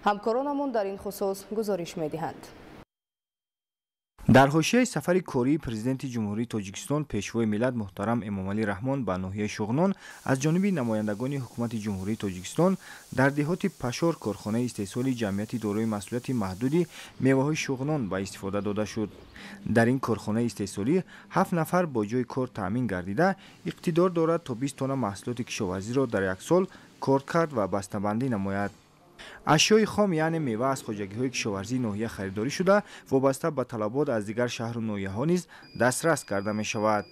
Speaker 1: Ҳамкоронамон дар ин хусус гузориш медиҳанд.
Speaker 10: Дар ҳошияи сафари кории Президенти Ҷумҳурии Тоҷикистон Пешвои миллат муҳтарам Эмомалӣ Раҳмон ба ноҳияи Шуғнон аз ҷониби намояндагони Ҳукумати Ҷумҳурии Тоҷикистон дар деҳоти Пашор корхонаи истеҳсоли ҷамъияти дорои масъулияти маҳдуди меваҳои Шуғнон ба истифода дода шуд. Дар ин корхонаи истеҳсолӣ 7 нафар бо ҷойи кор таъмин гардида, иқтидор дорад то 20 тонна маҳсулоти кишоварзиро дар як сол кор кард ва бастабандӣ намояд. Ашёи хом, яъне мева, аз хоҷагиҳои кишоварзии ноҳия харидорӣ шуда, вобаста ба талабот аз дигар шаҳру ноҳияҳо низ дастрас карда мешавад.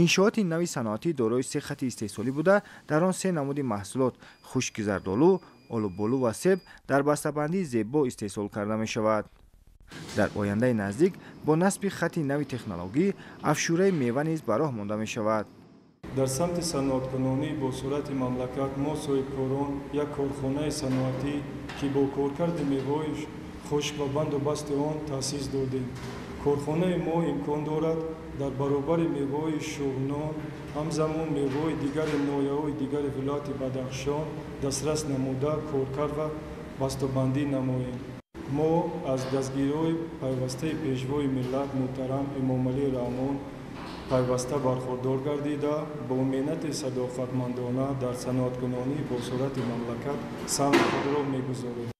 Speaker 10: Иншооти нави саноатӣ дорои 3 хати истеҳсолӣ буда, дар он 3 намуди маҳсулот хушки зардолу, олуболу ва себ дар бастабандии зебо истеҳсол карда мешавад. Дар ояндаи наздик бо насби хати нави технологӣ афшураи мева низ ба роҳ монда мешавад.
Speaker 15: Дар самти саноаткунонӣ бо суръати мамлакат мо соҳибкорон як корхонаи саноатӣ, ки бо коркарди меваҳои хушк ва банду басти он таъсис додем. Корхонаи мо имкон дорад дар баробари меваҳои Шуғнон ҳамзамон меваҳои дигари ноҳияҳои дигари вилояти Бадахшон дастрас намуда, коркард ва бастабандӣ намоем. Мо аз дастгириҳои пайвастаи Пешвои миллат муҳтарам Эмомалӣ Раҳмон пайваста бархурдор гардида, бо меҳнати садоқатмандона дар саноаткунонӣ бо суръати мамлакат саҳми худро мегузорем.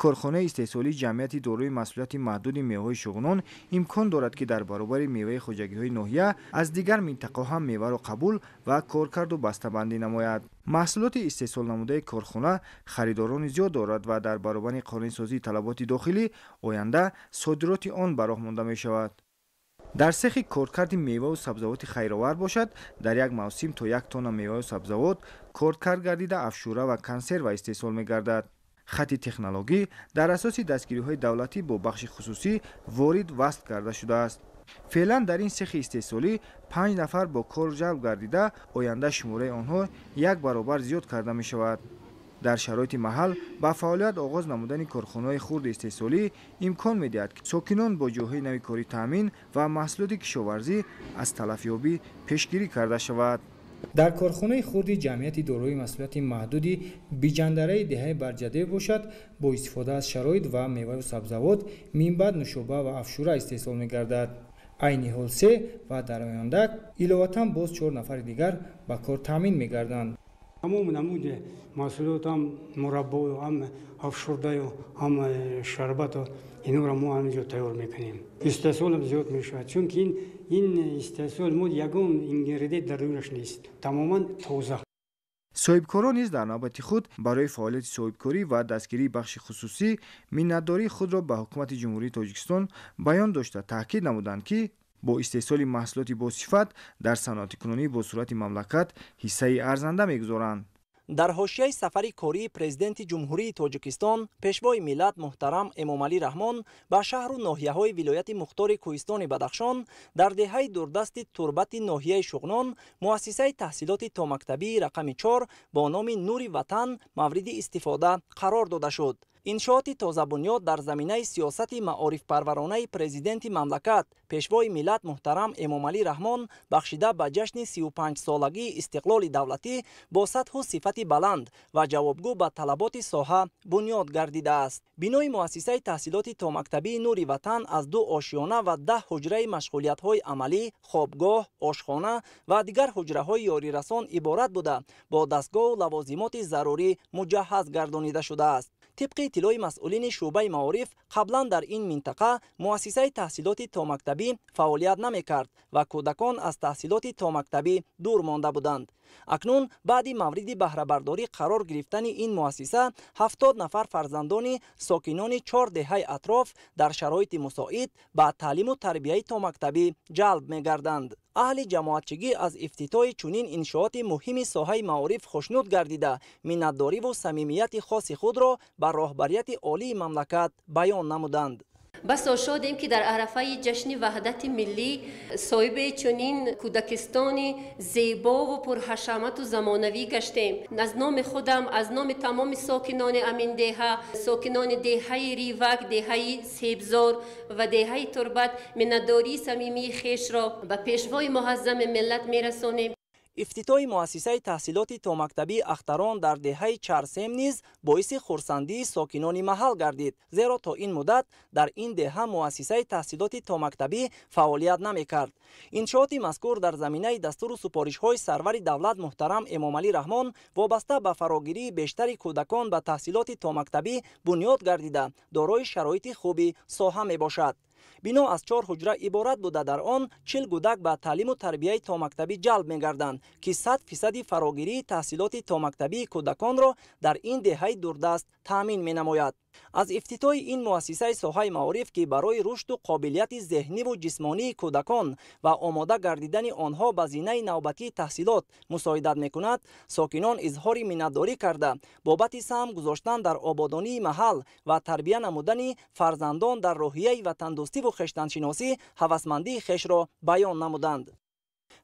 Speaker 10: Корхонаи истеҳсолии ҷамъияти дорои масъулияти маҳдуди меваҳои Шуғнон имкон дорад, ки дар баробари меваи хоҷагиҳои ноҳия аз дигар минтақаҳо ҳам меваро қабул ва коркарду бастабандӣ намояд. Маҳсулоти истеҳсолнамудаи корхона харидорони зиёд дорад ва дар баробари қонунсозии талаботи дохилӣ оянда содироти он ба роҳ монда мешавад. Дар сехи коркарди меваву сабзавоти хайровар бошад, дар як мавсим то 1 тонна меваву сабзавот коркард гардида, афшура ва консерва истеҳсол мегардад. Хати технологӣ дар асоси дастгириҳои давлатӣ бо бахши хусусӣ ворид васл карда шудааст. Феълан дар ин сехи истеҳсолӣ 5 нафар бо кор ҷалб гардида, оянда шумораи онҳо 1 баробар зиёд карда мешавад. Дар шароити маҳал ба фаъолият оғоз намудани корхонаҳои хурди истеҳсолӣ имкон медиҳад, ки сокинон бо ҷойҳои нави корӣ таъмин ва маҳсулоти кишоварзӣ аз талафёбӣ пешгирӣ карда шавад.
Speaker 23: Дар корхонаи хурди ҷамъияти дорои масъулияти маҳдуди Биҷандараи деҳаи Барҷаде бошад, бо истифода аз шароит ва меваю сабзавот минбаъд нушоба ва афшура истеҳсол мегардад. Айни ҳол 3 ва дар оянда иловатан боз 4 нафари дигар ба кор таъмин мегарданд.
Speaker 24: Тамоми намуди маҳсулот, ҳам мураббою, ҳам афшурдаю, ҳам шарбату, инҳоро мо ҳаминҷо тайёр мекунем. Истеҳсолам зиёд мешавад, чунки ин истеҳсол мо ягон ингредиент дар дураш нест, тамоман тоза.
Speaker 10: Соҳибкорон низ дар навбати худ барои фаъолияти соҳибкорӣ ва дастгирии бахши хусусӣ миннатдории худро ба Ҳукумати Ҷумҳурии Тоҷикистон баён дошта, таъкид намуданд, ки бо истеҳсоли маҳсулоти босифат дар саноатикунонӣ бо суръати мамлакат ҳиссаи арзанда мегузоранд.
Speaker 25: Дар ҳошияи сафари кории Президенти Ҷумҳурии Тоҷикистон Пешвои миллат муҳтарам Эмомалӣ Раҳмон ба шаҳру ноҳияҳои вилояти мухтори Кӯҳистони Бадахшон дар деҳаи дурдасти Турбати ноҳияи Шуғнон муассисаи таҳсилоти томактабии рақами 4 бо номи Нури Ватан мавриди истифода қарор дода шуд. Иншооти тозабунёд дар заминаи сиёсати маорифпарваронаи Президенти мамлакат Пешвои миллат муҳтарам Эмомалӣ Раҳмон бахшида ба ҷашни 35-солагии истиқлоли давлатӣ бо сатҳу сифати баланд ва ҷавобгӯ ба талаботи соҳа бунёд гардидааст. Бинои муассисаи таҳсилоти томактабии Нури Ватан аз 2 ошёна ва 10 ҳуҷраи машғулиятҳои амалӣ, хобгоҳ, ошхона ва дигар ҳуҷраҳои ёрирасон иборат буда, бо дастгоҳу лавозимоти зарурӣ муҷаҳҳаз гардонида шудааст. Тибқи иттилои масъулини шӯъбаи маориф, қаблан дар ин минтақа муассисаи таҳсилоти томактабӣ фаъолият намекард ва кӯдакон аз таҳсилоти томактабӣ дур монда буданд. Акнун баъди мавриди баҳрабардорӣ қарор гирифтани ин муассиса 70 нафар фарзандони сокинони 4 деҳаи атроф дар шароити мусоид ба таълиму тарбияи томактабӣ ҷалб мегарданд. Аҳли ҷамоатчигӣ аз ифтитоҳи чунин иншооти муҳими соҳаи маориф хушнуд гардида, миннатдориву самимияти хоси худро ба роҳбарияти олии мамлакат баён намуданд.
Speaker 2: Басо шодем, ки дар арафаи ҷашни ваҳдати миллӣ соҳиби чунин кӯдакистони зебову пурҳашамату замонавӣ гаштем. Аз номи худам, аз номи тамоми сокинони амин деҳа, сокинони деҳаи Ривак, деҳаи Себзор ва деҳаи Турбат миннатдории самимии хешро ба пешвои муаззами миллат мерасонем.
Speaker 25: Ифтитоҳи муассисаи таҳсилоти томактабии Ахтарон дар деҳаи Чарсем низ боиси хурсандии сокинони маҳал гардид, зеро то ин муддат дар ин деҳа муассисаи таҳсилоти томактабӣ фаъолият намекард. Иншооти мазкур дар заминаи дастуру супоришҳои сарвари давлат муҳтарам Эмомалӣ Раҳмон вобаста ба фарогирии бештари кӯдакон ба таҳсилоти томактабӣ бунёд гардида, дорои шароити хуби соҳа мебошад. Бино аз чор ҳуҷра иборат буда, дар он 40 кӯдак ба таълиму тарбияи томактабӣ ҷалб мегарданд, ки 100% фарогирии таҳсилоти томактабии кӯдаконро дар ин деҳаи дурдаст таъмин менамояд. Аз ифтитоҳи ин муассисаи соҳаи маориф, ки барои рушду қобилияти зеҳниву ҷисмонии кӯдакон ва омода гардидани онҳо ба зинаи навбатии таҳсилот мусоидат мекунад, сокинон изҳори миннатдорӣ карда, бобати саҳм гузоштан дар ободонии маҳал ва тарбия намудани фарзандон дар рӯҳияи ватандӯстиву хештаншиносӣ ҳавасмандии хешро баён намуданд.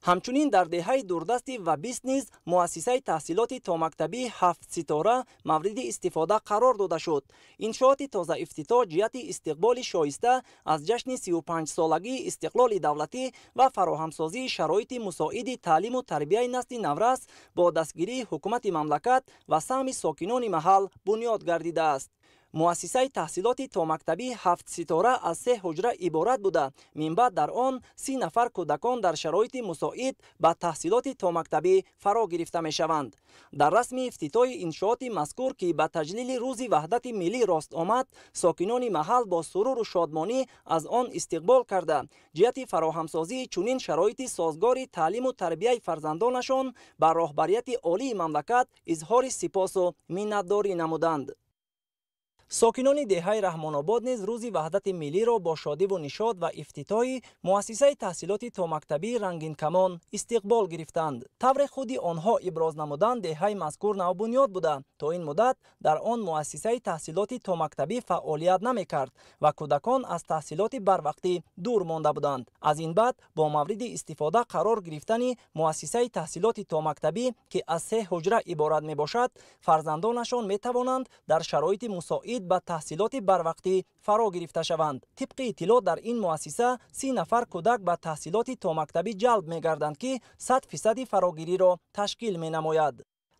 Speaker 25: Ҳамчунин дар деҳаи дурдасти Вабист низ муассисаи таҳсилоти томактабии ҳафтситора мавриди истифода қарор дода шуд. Иншооти тозаифтитоҳ ҷиҳати истиқболи шоиста аз ҷашни 35-солагии истиқлоли давлатӣ ва фароҳамсозии шароити мусоиди таълиму тарбияи насли наврас бо дастгирии ҳукумати мамлакат ва саҳми сокинони маҳал бунёд гардидааст. Муассисаи таҳсилоти томактабии ҳафтситора аз се ҳуҷра иборат буда, минбаъд дар он 30 нафар кӯдакон дар шароити мусоид ба таҳсилоти томактабӣ фаро гирифта мешаванд. Дар расми ифтитоҳи иншооти мазкур, ки ба таҷлили рӯзи ваҳдати миллӣ рост омад, сокинони маҳал бо суруру шодмонӣ аз он истиқбол карда, ҷиҳати фароҳамсозии чунин шароити созгори таълиму тарбияи фарзандонашон ба роҳбарияти олии мамлакат изҳори сипосу миннатдорӣ намуданд. Сокинони деҳаи Раҳмонобод низ рӯзи ваҳдати миллиро бо шодиву нишод ва ифтитоҳи муассисаи таҳсилоти томактабии Рангинкамон истиқбол гирифтанд. Тавре худи онҳо иброз намуданд, деҳаи мазкур навбунёд буда, то ин муддат дар он муассисаи таҳсилоти томактабӣ фаъолият намекард ва кӯдакон аз таҳсилоти барвақтӣ дур монда буданд. Аз ин баъд бо мавриди истифода қарор гирифтани муассисаи таҳсилоти томактабӣ, ки аз се ҳуҷра иборат мебошад, фарзандонашон метавонанд дар шароити мусоид ба таҳсилоти барвақтӣ фаро гирифта шаванд. Тибқи иттилоъ, дар ин муассиса 30 нафар кӯдак ба таҳсилоти томактабӣ ҷалб мегарданд, ки 100% фарогириро ташкил менамояд.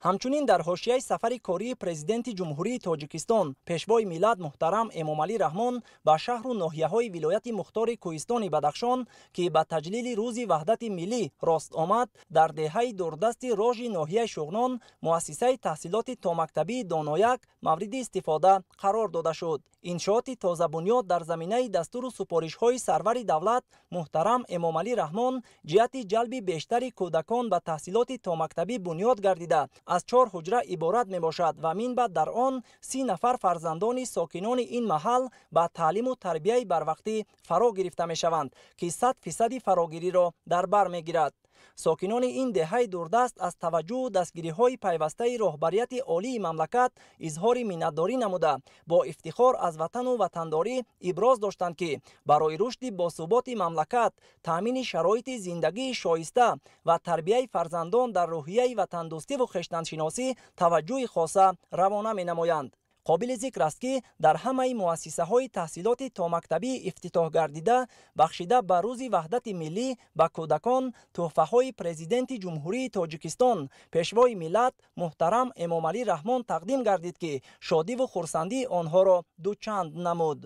Speaker 25: Ҳамчунин дар ҳошияи сафари кории Президенти Ҷумҳурии Тоҷикистон, Пешвои миллат муҳтарам Эмомалӣ Раҳмон ба шаҳру ноҳияҳои вилояти мухтори Кӯҳистони Бадахшон, ки ба таҷлили рӯзи ваҳдати миллӣ рост омад, дар деҳаи дурдасти Рожи ноҳияи Шуғнон муассисаи таҳсилоти томактабии Донояк мавриди истифода қарор дода шуд. Иншооти тозабунёд дар заминаи дастуру супоришҳои сарвари давлат муҳтарам Эмомалӣ Раҳмон ҷиҳати ҷалби бештари кӯдакон ба таҳсилоти томактабӣ бунёд гардида, аз чор ҳуҷра иборат мебошад ва минбаъд дар он 30 нафар фарзандони сокинони ин маҳал ба таълиму тарбияи барвақтӣ фаро гирифта мешаванд, ки 100% фарогириро дар бар мегирад. Сокинони ин деҳаи дурдаст аз таваҷҷӯҳу дастгириҳои пайвастаи роҳбарияти олии мамлакат изҳори миннатдорӣ намуда, бо ифтихор аз ватану ватандорӣ иброз доштанд, ки барои рушди босуботи мамлакат, таъмини шароити зиндагии шоиста ва тарбияи фарзандон дар рӯҳияи ватандӯстиву хештаншиносӣ таваҷҷӯҳи хоса равона менамоянд. Қобили зикр аст, ки дар ҳамаи муассисаҳои таҳсилоти томактабии ифтитоҳ гардида, бахшида ба рӯзи ваҳдати миллӣ, ба кӯдакон тӯҳфаҳои Президенти Ҷумҳурии Тоҷикистон, Пешвои миллат муҳтарам Эмомалӣ Раҳмон тақдим гардид, ки шодиву хурсандии онҳоро дучанд намуд.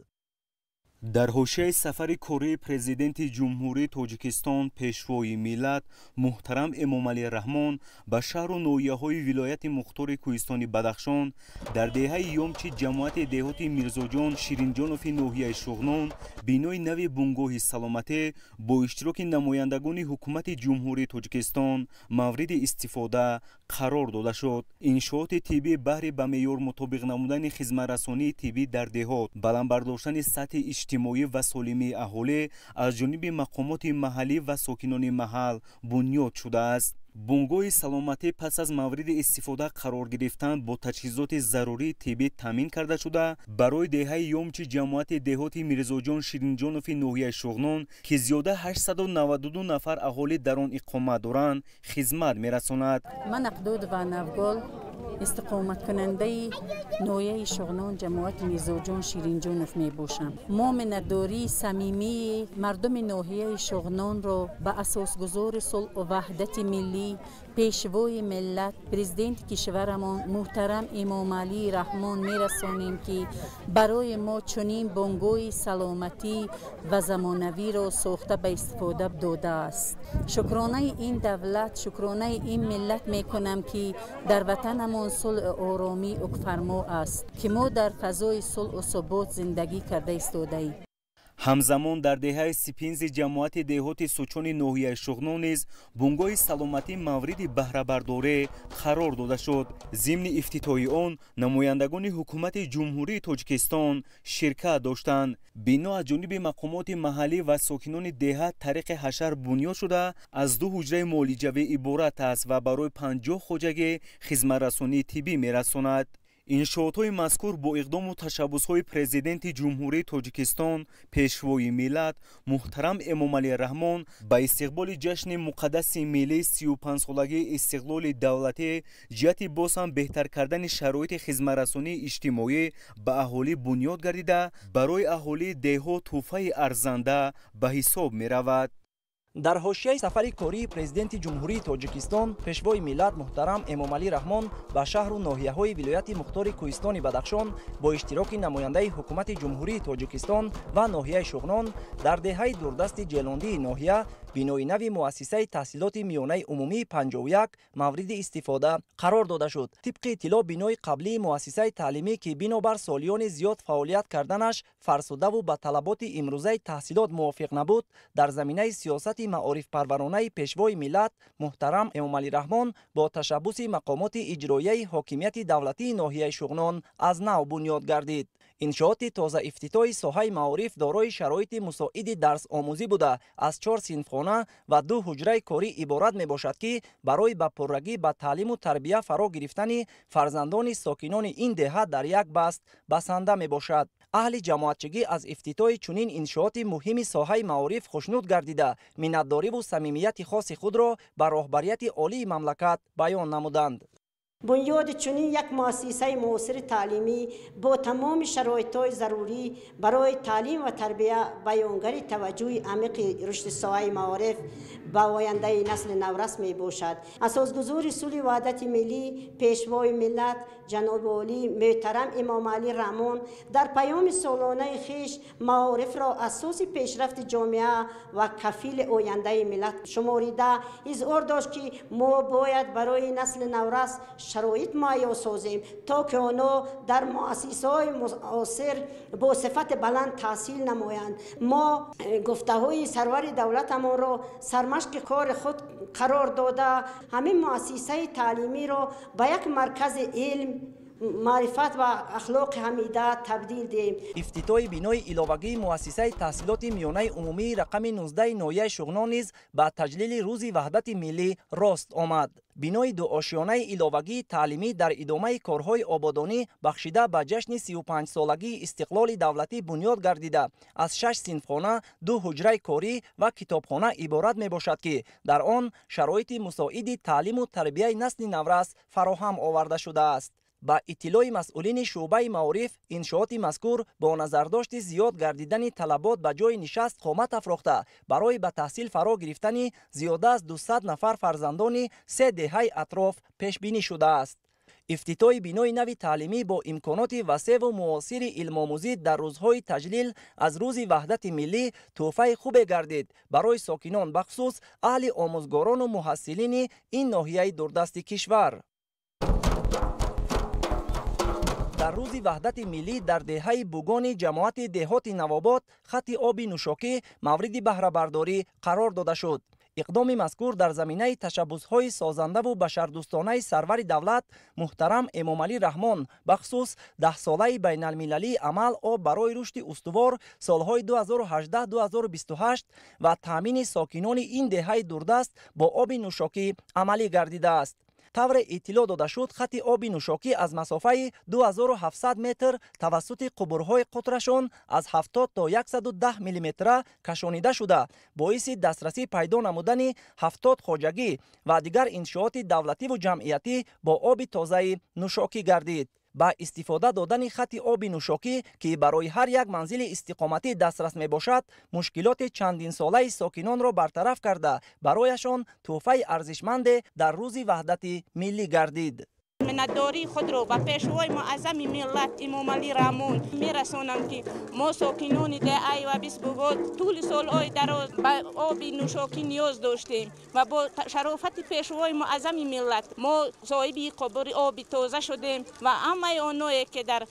Speaker 4: Дар ҳошияи сафари кории Президенти Ҷумҳурии Тоҷикистон, Пешвои миллат муҳтарам Эмомалӣ Раҳмон ба шаҳру ноҳияҳои вилояти мухтори Кӯҳистони Бадахшон, дар деҳаи Ёмчи ҷамоати деҳоти Мирзоҷон Ширинҷонофи ноҳияи Шуғнон бинои нави бунгоҳи саломатӣ бо иштироки намояндагони ҳукумати Ҷумҳурии Тоҷикистон мавриди истифода қарор дода шуд. Иншооти тиббӣ баҳри ба меъёр мутобиқ намудани хизматрасонии тиббӣ дар деҳот, баланд бардоштани сатҳи иҷтимоӣ ва солимии аҳолӣ аз ҷониби мақомоти маҳаллӣ ва сокинони маҳал бунёд шудааст. Бунгоҳи саломатӣ пас аз мавриди истифода қарор гирифтан бо таҷҳизоти зарурии тиббӣ таъмин карда шуда, барои деҳаи Ёмчи ҷамоати деҳоти Мирзоҷон Ширинҷонови ноҳияи Шуғнон, ки зиёда 892 нафар аҳолӣ дар он иқомат доранд, хизмат мерасонад.
Speaker 9: Ман Ақдудова Навгол, истиқоматкунандаи ноҳияи Шуғнон, ҷамоати Мирзоҷон Ширинҷонов мебошам. Мо миннатдории самимии мардуми ноҳияи Шуғнонро ба асосгузори сулҳу ваҳдати миллӣ, пешвои миллат, президенти кишварамон муҳтарам Эмомалӣ Раҳмон мерасонем, ки барои мо чунин бунгоҳи саломатӣ ва замонавиро сохта ба истифода додааст. Шукронаи ин давлат, шукронаи ин миллат мекунам, ки дар ватанамон сулҳу оромӣ ҳукмфармо аст, ки мо дар фазои сулҳу субот зиндагӣ карда истодаем.
Speaker 4: Ҳамзамон дар деҳаи Сипинзи ҷамоати деҳоти Сучони ноҳияи Шуғнон низ бунгоҳи саломатӣ мавриди баҳрабардорӣ қарор дода шуд. Зимни ифтитоҳи он намояндагони ҳукумати Ҷумҳурии Тоҷикистон ширкат доштанд. Бино аз ҷониби мақомоти маҳаллӣ ва сокинони деҳа тариқи ҳашар бунёд шуда, аз ду ҳуҷраи муолиҷавӣ иборат аст ва барои 50 хоҷагӣ хизматрасонии тиббӣ мерасонад. Иншоотҳои мазкур бо иқдому ташаббусҳои Президенти Ҷумҳурии Тоҷикистон, Пешвои миллат муҳтарам Эмомалӣ Раҳмон ба истиқболи ҷашни муқаддаси миллӣ 35-солагии истиқлоли давлатӣ ҷиҳати боз ҳам беҳтар кардани шароити хизматрасонии иҷтимоӣ ба аҳолӣ бунёд гардида, барои аҳолии деҳот тӯҳфаи арзанда ба ҳисоб меравад.
Speaker 25: Дар ҳошияи сафари кории Президенти Ҷумҳурии Тоҷикистон, Пешвои миллат муҳтарам Эмомалӣ Раҳмон ба шаҳру ноҳияҳои вилояти Мухтори Кӯҳистони Бадахшон бо иштироки намояндаи ҳукумати Ҷумҳурии Тоҷикистон ва ноҳияи Шуғнон дар деҳаи дурдасти Ҷелондии ноҳия бинои нави муассисаи таҳсилоти миёнаи умумии 51 мавриди истифода қарор дода шуд. Тибқи иттилоъ, бинои қаблии муассисаи таълимӣ, ки бинобар солиёни зиёд фаъолият карданаш фарсудаву ба талаботи имрӯзаи таҳсилот мувофиқ набуд, дар заминаи сиёсати маорифпарваронаи Пешвои миллат муҳтарам Эмомалӣ Раҳмон бо ташаббуси мақомоти иҷроияи ҳокимияти давлатии ноҳияи Шуғнон аз нав бунёд гардид. Иншооти тозаифтитоҳи соҳаи маориф дорои шароити мусоиди дарсомӯзӣ буда, аз 4 синфхона ва 2 ҳуҷраи корӣ иборат мебошад, ки барои ба пуррагӣ ба таълиму тарбия фаро гирифтани фарзандони сокинони ин деҳа дар як баст басанда мебошад. Аҳли ҷамоатчигӣ аз ифтитоҳи чунин иншооти муҳими соҳаи маориф хушнуд гардида, миннатдориву самимияти хоси худро ба роҳбарияти олии мамлакат баён намуданд.
Speaker 12: Бунёди чунин як муассисаи муосири таълимӣ бо тамоми шароитҳои зарурӣ барои таълим ва тарбия баёнгари таваҷҷӯҳи амиқи рушди соҳаи маориф ба ояндаи насли наврас мебошад. Асосгузори сулҳи ваҳдати миллӣ, Пешвои миллат ҷаноби олӣ муҳтарам Эмомалӣ Раҳмон дар паёми солонаи хеш маорифро асоси пешрафти ҷомеа ва кафили ояндаи миллат шуморида изҳор дошт, ки мо бояд барои насли наврас шароит муҳайё созем, то ки онҳо дар муассисаҳои муосир бо сифати баланд таҳсил намоянд. Мо гуфтаҳои сарвари давлатамонро сармашқи кори худ қарор дода, ҳамин муассисаи таълимиро ба як маркази илм, маърифат ва ахлоқи ҳамида табдил диҳем.
Speaker 25: Ифтитоҳи бинои иловагии муассисаи таҳсилоти миёнаи умумии рақами 19 ноҳияи Шуғнон низ ба таҷлили рӯзи ваҳдати миллӣ рост омад. Бинои дуошиёнаи иловагии таълимӣ дар идомаи корҳои ободонӣ бахшида ба ҷашни 35-солагии истиқлоли давлатӣ бунёд гардида, аз 6 синфхона, 2 ҳуҷраи корӣ ва китобхона иборат мебошад, ки дар он шароити мусоиди таълиму тарбияи насли наврас фароҳам оварда шудааст. Ба иттилои масъулини шӯъбаи маориф, иншооти мазкур бо назардошти зиёд гардидани талабот ба ҷои нишаст қомат афрохта, барои ба таҳсил фаро гирифтани зиёда аз 200 нафар фарзандони 3 деҳаи атроф пешбинӣ шудааст. Ифтитоҳи бинои нави таълимӣ бо имконоти васеъву муосири илмомӯзӣ дар рӯзҳои таҷлил аз рӯзи ваҳдати миллӣ тӯҳфаи хубе гардид барои сокинон, бахусус аҳли омӯзгорону муҳассилини ин ноҳияи дурдасти кишвар. Дар рӯзи ваҳдати миллӣ дар деҳаи Бугони ҷамоати деҳоти Навобод хатти оби нӯшокӣ мавриди баҳрабардорӣ қарор дода шуд. Иқдоми мазкур дар заминаи ташаббусҳои созандаву башардӯстонаи сарвари давлат муҳтарам Эмомалӣ Раҳмон, бахусус даҳсолаи байналмилалии амал об барои рушди устувор солҳои 2018-2028 ва таъмини сокинони ин деҳаи дурдаст бо оби нӯшокӣ амалӣ гардидааст. Тавре иттилоъ дода шуд, хати оби нӯшокӣ аз масофаи 2700 метр тавассути қубурҳои қутрашон аз 70 то 110 миллиметра кашонида шуда, боиси дастрасӣ пайдо намудани 70 хоҷагӣ ва дигар иншооти давлативу ҷамъиятӣ бо оби тозаи нӯшокӣ гардид. Ба истифода додани хати оби нӯшокӣ, ки барои ҳар як манзили истиқоматӣ дастрас мебошад, мушкилоти чандинсолаи сокинонро бартараф карда, барояшон тӯҳфаи арзишманде дар рӯзи ваҳдати миллӣ гардид.
Speaker 3: Миннатдории худро ба пешвои муаззами миллат Эмомалӣ Раҳмон мерасонам, ки мо сокинони деҳаи Вабисбобод тӯли солҳои дароз ба оби нӯшокӣ ниёз доштем ва бо шарофати пешвои муаззами миллат мо соҳиби қубури оби тоза шудем ва ҳамаи оное ки дар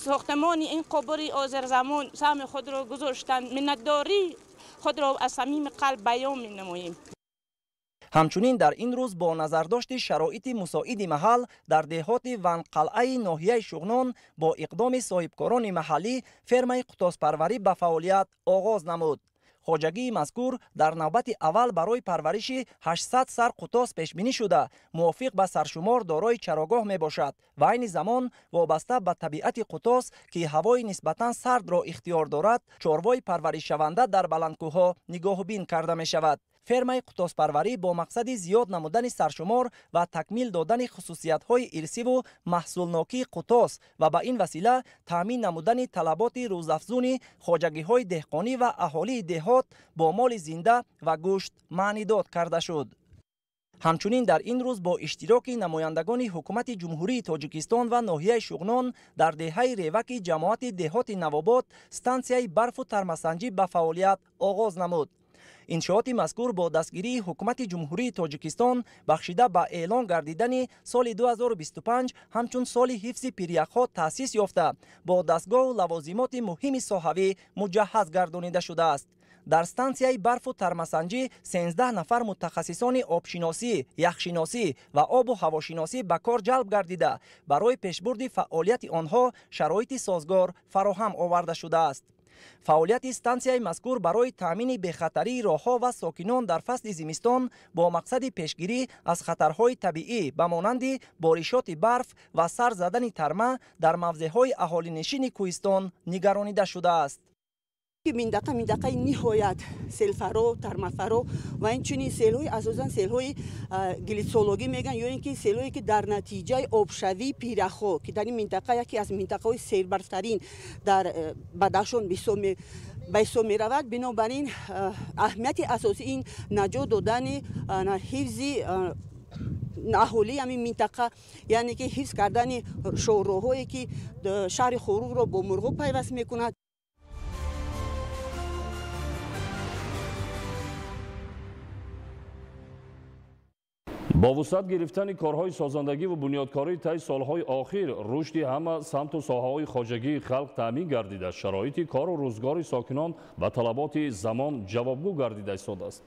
Speaker 3: сохтмони ин қубури ҳозирзамон саҳми худро гузоштанд, миннатдории худро аз самими қалб баён менамоем.
Speaker 25: Ҳамчунин дар ин рӯз бо назардошти шароити мусоиди маҳал дар деҳоти Ванқалъаи ноҳияи Шуғнон бо иқдоми соҳибкорони маҳаллӣ фермаи қутоспарварӣ ба фаъолият оғоз намуд. Хоҷагии мазкур дар навбати аввал барои парвариши 800 сар қутос пешбинӣ шуда, мувофиқ ба саршумор дорои чарогоҳ мебошад ва айни замон вобаста ба табиати қутос, ки ҳавои нисбатан сардро ихтиёр дорад, чорвои парваришшаванда дар баландкӯҳҳо нигоҳубин карда мешавад. Фермаи қутоспарварӣ бо мақсади зиёд намудани саршумор ва такмил додани хусусиятҳои ирсиву маҳсулнокии қутос ва ба ин васила таъмин намудани талаботи рӯзафзуни хоҷагиҳои деҳқонӣ ва аҳолии деҳот бо моли зинда ва гӯшт маънидод карда шуд. Ҳамчунин дар ин рӯз бо иштироки намояндагони ҳукумати Ҷумҳурии Тоҷикистон ва ноҳияи Шуғнон дар деҳаи Реваки ҷамоати деҳоти Навобод стансияи барфу тармасанҷӣ ба фаъолият оғоз намуд. Иншооти мазкур бо дастгирии ҳукумати Ҷумҳурии Тоҷикистон бахшида ба эълон гардидани соли 2025 ҳамчун соли ҳифзи пиряхҳо таъсис ёфта, бо дастгоҳу лавозимоти муҳими соҳавӣ муҷаҳҳаз гардонида шудааст. Дар стансияи барфу тармасанҷӣ 13 нафар мутахассисони обшиносӣ, яхшиносӣ ва обу ҳавошиносӣ ба кор ҷалб гардида, барои пешбурди фаъолияти онҳо шароити созгор фароҳам оварда шудааст. Фаъолияти стансияи мазкур барои таъмини бехатарии роҳҳо ва сокинон дар фасли зимистон бо мақсади пешгирӣ аз хатарҳои табиӣ ба монанди боришоти барф ва сар задани тарма дар мавзеъҳои аҳолинишини кӯҳистон нигаронида шудааст.
Speaker 16: Минтақа минтақаи ниҳоят селфаро, тармафаро ва инчунин селҳои асосан селҳои глитсологӣ мегӯянд, ё ин ки селҳое ки дар натиҷаи обшавии пиряхҳо, ки дар ин минтақа яке аз минтақаҳои сербарфтарин дар Бадахшон ба ҳисоб меравад. Бинобар ин аҳамияти асосӣ ин наҷот додани ҳифзи аҳолии ҳамин минтақа, яъне ки ҳифз кардани шоҳроҳое ки шаҳри Хоруғро бо Мурғоб пайваст мекунад.
Speaker 17: Бо вусъат гирифтани корҳои созандагӣ ва бунёдкорӣ таи солҳои охир рушди ҳама самту соҳаҳои хоҷагии халқ таъмин гардида, шароити кору рӯзгори сокинон ба талаботи замон ҷавобгӯ гардида истодааст.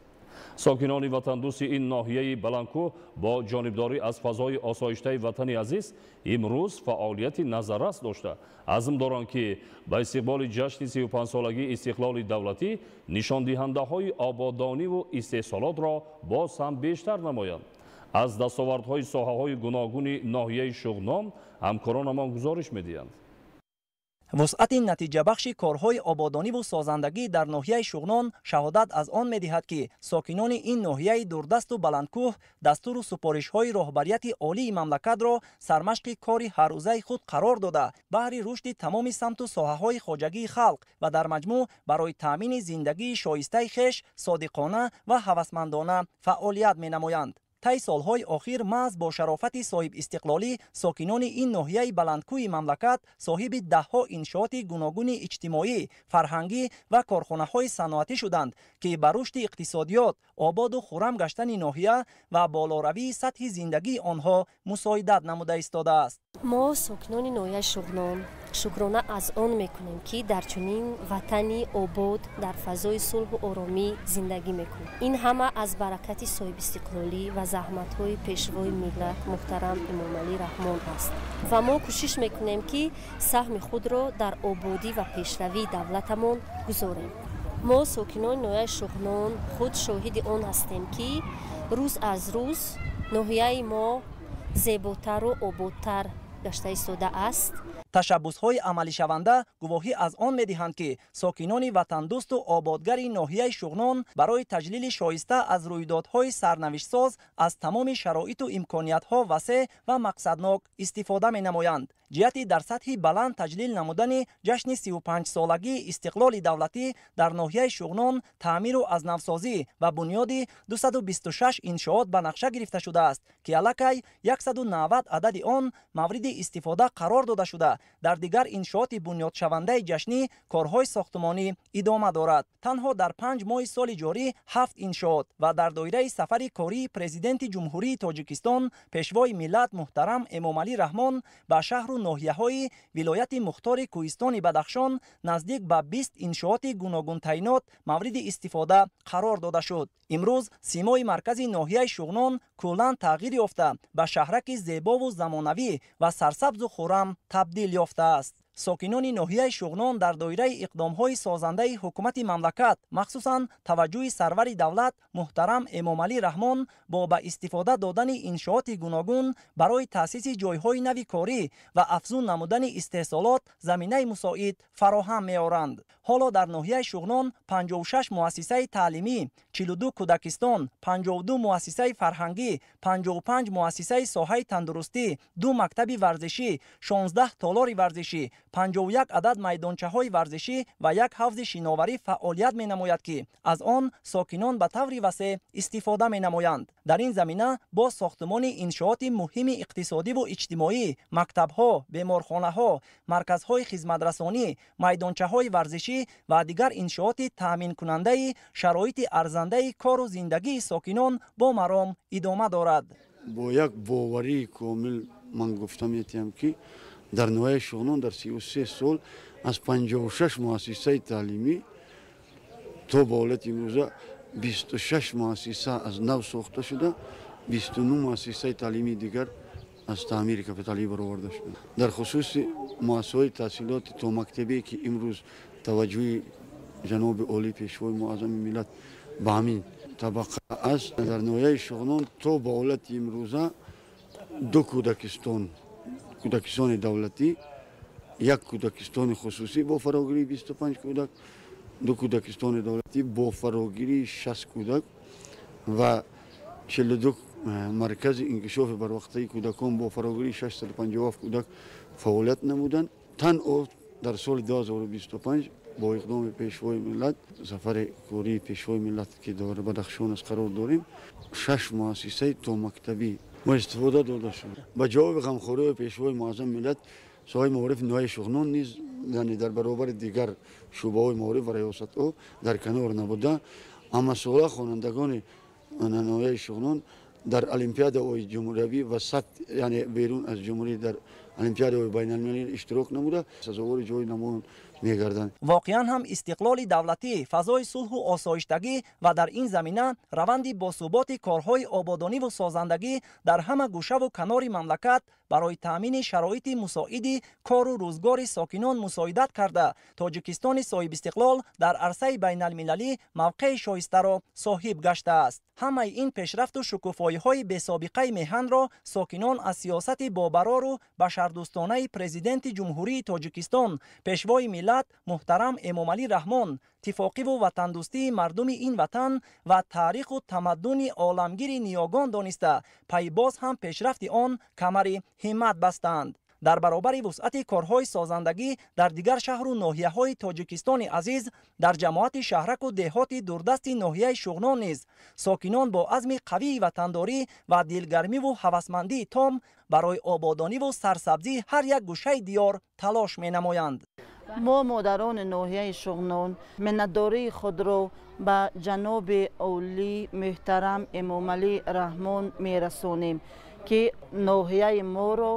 Speaker 17: Сокинони ватандӯсти ин ноҳияи баландкӯҳ бо ҷонибдорӣ аз фазои осоиштаи ватани азиз имрӯз фаъолияти назаррас дошта, азм доранд, ки ба истиқболи ҷашни 35-солагии истиқлоли давлатӣ нишондиҳандаҳои ободониву истеҳсолотро боз ҳам бештар намоянд. Аз дастовардҳои соҳаҳои гуногуни ноҳияи Шуғнон ҳамкоронамон гузориш медиҳанд.
Speaker 25: Вусъати натиҷабахши корҳои ободониву созандагӣ дар ноҳияи Шуғнон шаҳодат аз он медиҳад, ки сокинони ин ноҳияи дурдасту баландкӯҳ дастуру супоришҳои роҳбарияти олии мамлакатро сармашқи кори ҳаррӯзаи худ қарор дода, баҳри рушди тамоми самту соҳаҳои хоҷагии халқ ва дар маҷмӯъ барои таъмини зиндагии шоистаи хеш содиқона ва ҳавасмандона фаъолият менамоянд. Таи солҳои охир маҳз бо шарофати соҳибистиқлолӣ сокинони ин ноҳияи баландкӯҳи мамлакат соҳиби даҳҳо иншооти гуногуни иҷтимоӣ, фарҳангӣ ва корхонаҳои саноатӣ шуданд, ки ба рушди иқтисодиёт, ободу хуррам гаштани ноҳия ва болоравии сатҳи зиндагии онҳо мусоидат намуда истодааст.
Speaker 2: Мо сокинони ноҳияи Шуғнон шукрона аз он мекунем, ки дар чунин ватани обод, дар фазои сулҳу оромӣ зиндагӣ мекунем. Ин ҳама аз баракати соҳибистиқлолӣ ва заҳматҳои Пешвои миллат муҳтарам Эмомалӣ Раҳмон аст. Ва мо кӯшиш мекунем, ки саҳми худро дар ободӣ ва пешравии давлатамон гузорем. Мо сокинони ноҳияи Шуғнон худ шоҳиди он ҳастем, ки рӯз аз рӯз ноҳияи мо зеботару ободтар гашта истодааст.
Speaker 25: Ташаббусҳои амалишаванда гувоҳӣ аз он медиҳанд, ки сокинони ватандӯсту ободгари ноҳияи Шуғнон барои таҷлили шоиста аз рӯйдодҳои сарнавиштсоз аз тамоми шароиту имкониятҳо васеъ ва мақсаднок истифода менамоянд. Ҷиҳати дар сатҳи баланд таҷлил намудани ҷашни 35-солагии истиқлоли давлатӣ дар ноҳияи Шуғнон таъмиру аз навсозӣ ва бунёди 226 иншоот ба нақша гирифта шудааст, ки аллакай 190 адади он мавриди истифода қарор дода шуда, дар дигар иншооти бунёдшавандаи ҷашнӣ корҳои сохтмонӣ идома дорад. Танҳо дар 5 моҳи соли ҷорӣ 7 иншоот ва дар доираи сафари кории Президенти Ҷумҳурии Тоҷикистон, Пешвои миллат муҳтарам Эмомалӣ Раҳмон ба шаҳру ноҳияҳои вилояти мухтори Кӯҳистони Бадахшон наздик ба 20 иншооти гуногунтайнот мавриди истифода қарор дода шуд. Имрӯз симои маркази ноҳияи Шуғнон куллан тағйир ёфта, ба шаҳраки зебову замонавӣ ва сарсабзу хуррам табдил ёфтааст. Сокинони ноҳияи Шуғнон дар доираи иқдомҳои созандаи ҳукумати мамлакат, махсусан таваҷҷӯҳи сарвари давлат муҳтарам Эмомалӣ Раҳмон бо ба истифода додани иншооти гуногун барои таъсиси ҷойҳои нави корӣ ва афзун намудани истеҳсолот заминаи мусоид фароҳам меоранд. Ҳоло дар ноҳияи Шуғнон 56 муассисаи таълимӣ, 42 кӯдакистон, 52 муассисаи фарҳангӣ, 55 муассисаи соҳаи тандурустӣ, 2 мактаби варзишӣ, 16 толори варзишӣ, 51 адад майдончаҳои варзишӣ ва як ҳавзи шиноварӣ фаъолият менамояд, ки аз он сокинон ба таври васеъ истифода менамоянд. Дар ин замина бо сохтмони иншооти муҳими иқтисодиву иҷтимоӣ, мактабҳо, беморхонаҳо, марказҳои хизматрасонӣ, майдончаҳои варзишӣ ва дигар иншооти таъминкунандаи шароити арзандаи кору зиндагии сокинон бо маром идома дорад.
Speaker 6: Бо як боварии комил ман гуфта метиҳам, ки дар ноҳияи Шуғнон дар 33 сол аз 56 муассисаи таълимӣ то ба ҳолати имрӯза 26 муассиса аз нав сохта шуда, 29 муассисаи таълимии дигар аз таъмири капиталӣ бароварда шуда. Дар хусуси муассисаҳои таҳсилоти томактабие, ки имрӯз таваҷҷӯҳи ҷаноби олӣ, Пешвои муаззами миллат ба ҳамин табақа аст, дар ноҳияи Шуғнон то ба ҳолати имрӯза 2 кӯдакистон, кӯдакистони давлатӣ, як кӯдакистони хусусӣ бо фарогирии 25 кӯдак, 2 кӯдакистони давлатӣ бо фарогирии 60 кӯдак ва 42 маркази инкишофи барвақтаи кӯдакон бо фарогирии 657 кӯдак фаъолият намуданд. Танҳо дар соли 2025 бо иқдоми Пешвои миллат, сафари кории Пешвои миллат, ки дар Бадахшон аст қарор дорем, 6 муассисаи томактабӣ ва истифода дода шуд. Ба ҷавоби ғамхориҳои Пешвои муаззами миллат соҳаи маорифи ноҳияи Шуғнон низ, яъне дар баробари дигар шӯъбаҳои маориф ва риёсатҳо дар канор набуда, ҳамасола хонандагони ноҳияи Шуғнон дар олимпиадаҳои ҷумҳуриявӣ ва сатҳ, яъне берун аз ҷумҳурӣ дар олимпиадаҳои байналмилалӣ иштирок намуда, сазовори ҷои намоён мегарданд.
Speaker 25: Воқеан ҳам истиқлоли давлатӣ, фазои сулҳу осоиштагӣ ва дар ин замина раванди босуботи корҳои ободониву созандагӣ дар ҳама гӯшаву канори мамлакат барои таъмини шароити мусоиди кору рӯзгори сокинон мусоидат карда, Тоҷикистони соҳибистиқлол дар арсаи байналмилалӣ мавқеи шоистаро соҳиб гаштааст. Ҳамаи ин пешрафту шукуфоиҳои бесобиқаи меҳанро сокинон аз сиёсати бобарору башардӯстонаи Президенти Ҷумҳурии Тоҷикистон, Пешвои миллат муҳтарам Эмомалӣ Раҳмон, тифоқиву ватандӯстии мардуми ин ватан ва таъриху тамаддуни оламгири ниёгон дониста, пайбоз ҳам пешрафти он камари ҳиммат бастанд. Дар баробари вусъати корҳои созандагӣ дар дигар шаҳру ноҳияҳои Тоҷикистони азиз, дар ҷамоати шаҳраку деҳоти дурдасти ноҳияи Шуғнон низ сокинон бо азми қавии ватандорӣ ва дилгармиву ҳавасмандии том барои ободониву сарсабзии ҳар як гӯшаи диёр талош менамоянд.
Speaker 13: Мо модарони ноҳияи Шуғнон миннатдории худро ба ҷаноби олӣ муҳтарам Эмомалӣ Раҳмон мерасонем, ки ноҳияи моро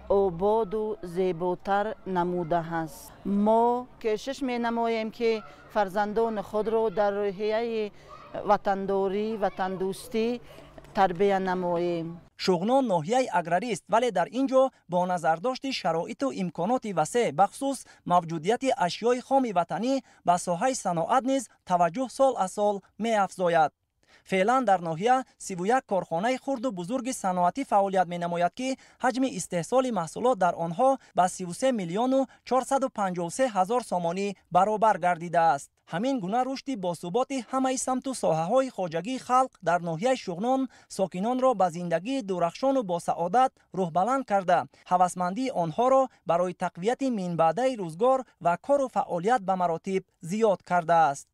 Speaker 13: ободу зеботар намудааст. Мо кӯшиш менамоем, ки фарзандони худро дар рӯҳияи ватандорӣ, ватандӯстӣ тарбия намоем.
Speaker 25: Шуғнон ноҳияи аграрист, вале дар ин ҷо бо назардошти шароиту имконоти васеъ, бахусус мавҷудияти ашёи хоми ватанӣ, ба соҳаи саноат низ таваҷҷӯҳ сол аз сол меафзояд. Феълан дар ноҳия 31 корхонаи хурду бузурги саноатӣ фаъолият менамояд, ки ҳаҷми истеҳсоли маҳсулот дар онҳо ба 33 миллиону 453 ҳазор сомонӣ баробар гардидааст. Ҳамин гуна рушди босуботи ҳамаи самту соҳаҳои хоҷагии халқ дар ноҳияи Шуғнон сокинонро ба зиндагии дурахшону босаодат рӯҳбаланд карда, ҳавасмандии онҳоро барои тақвияти минбаъдаи рӯзгор ва кору фаъолият ба маротиб зиёд кардааст.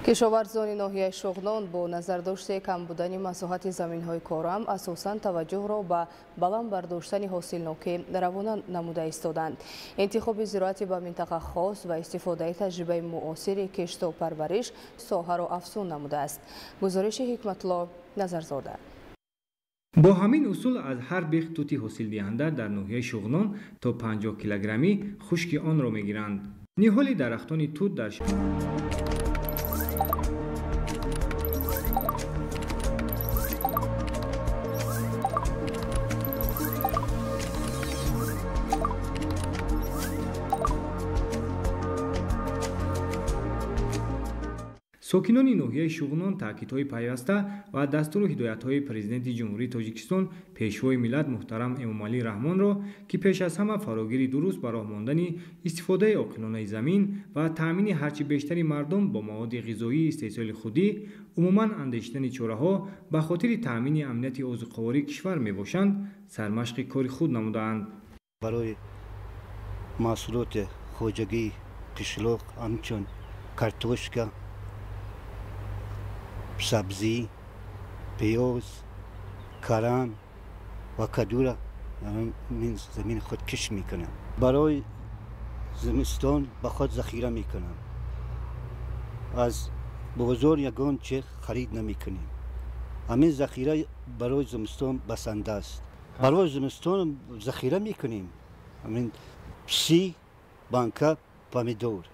Speaker 1: Кишоварзони ноҳияи Шуғнон бо назардошти кам будани масоҳати заминҳои корам асосан таваҷҷӯҳро ба баланд бардоштани ҳосилнокӣ равона намуда истоданд. Интихоби зироати ба минтақа хос ва истифодаи таҷрибаи муосири кишту парвариш соҳаро афзун намудааст. Гузориши Ҳикматулло Назарзода.
Speaker 23: Бо ҳамин усул аз ҳар бех тути ҳосилдиҳанда дар ноҳияи Шуғнон то 50 килограммӣ хушки онро мегиранд. Ниҳоли дарахтони тут дар Сокинони ноҳияи Шуғнон таъкидҳои пайваста ва дастуру ҳидоятҳои Президенти Ҷумҳурии Тоҷикистон, Пешвои миллат муҳтарам Эмомалӣ Раҳмонро, ки пеш аз ҳама фарогири дуруст ба роҳ мондани истифодаи оқилонаи замин ва таъмини ҳарчи бештари мардум бо маводи ғизоии истеҳсоли худӣ, умуман андешидани чораҳо ба хотири таъмини амнияти озуқавории кишвар мебошанд, сармашқи кори худ намудаанд.
Speaker 7: Барои маҳсулоти хоҷагии қишлоқ ҳамчун картошка, сабзӣ, пиёз, карам ва кадура замини худ кишт мекунам. Барои зимистон ба худ захира мекунам. Аз бозор ягон чи харид намекунем. Ҳамин захира барои зимистон басанда аст. Барои зимистон захира мекунем. Ҳамин 30 банка помидор.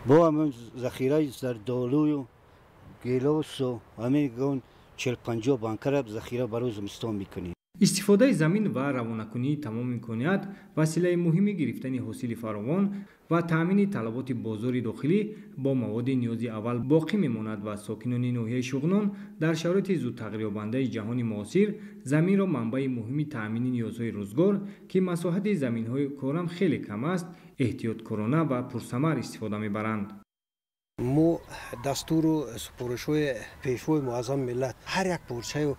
Speaker 7: Бо ҳамин захираи зардолую гелосу ҳамин 40-50 банкара захира барои зимистон мекунем.
Speaker 23: Истифодаи замин ва равонакунии тамоми имконият василаи муҳими гирифтани ҳосили фаровон ва таъмини талаботи бозори дохилӣ бо маводи ниёзи аввал боқӣ мемонад ва сокинони ноҳияи Шуғнон дар шароити зудтағйирёбандаи ҷаҳони муосир заминро манбаи муҳими таъмини ниёзҳои рӯзгор, ки масоҳати заминҳои корам хеле кам аст, эҳтиёткорона ва пурсамар истифода мебаранд.
Speaker 19: Мо дастуру супоришҳои Пешвои муаззами миллат ҳар як порчаи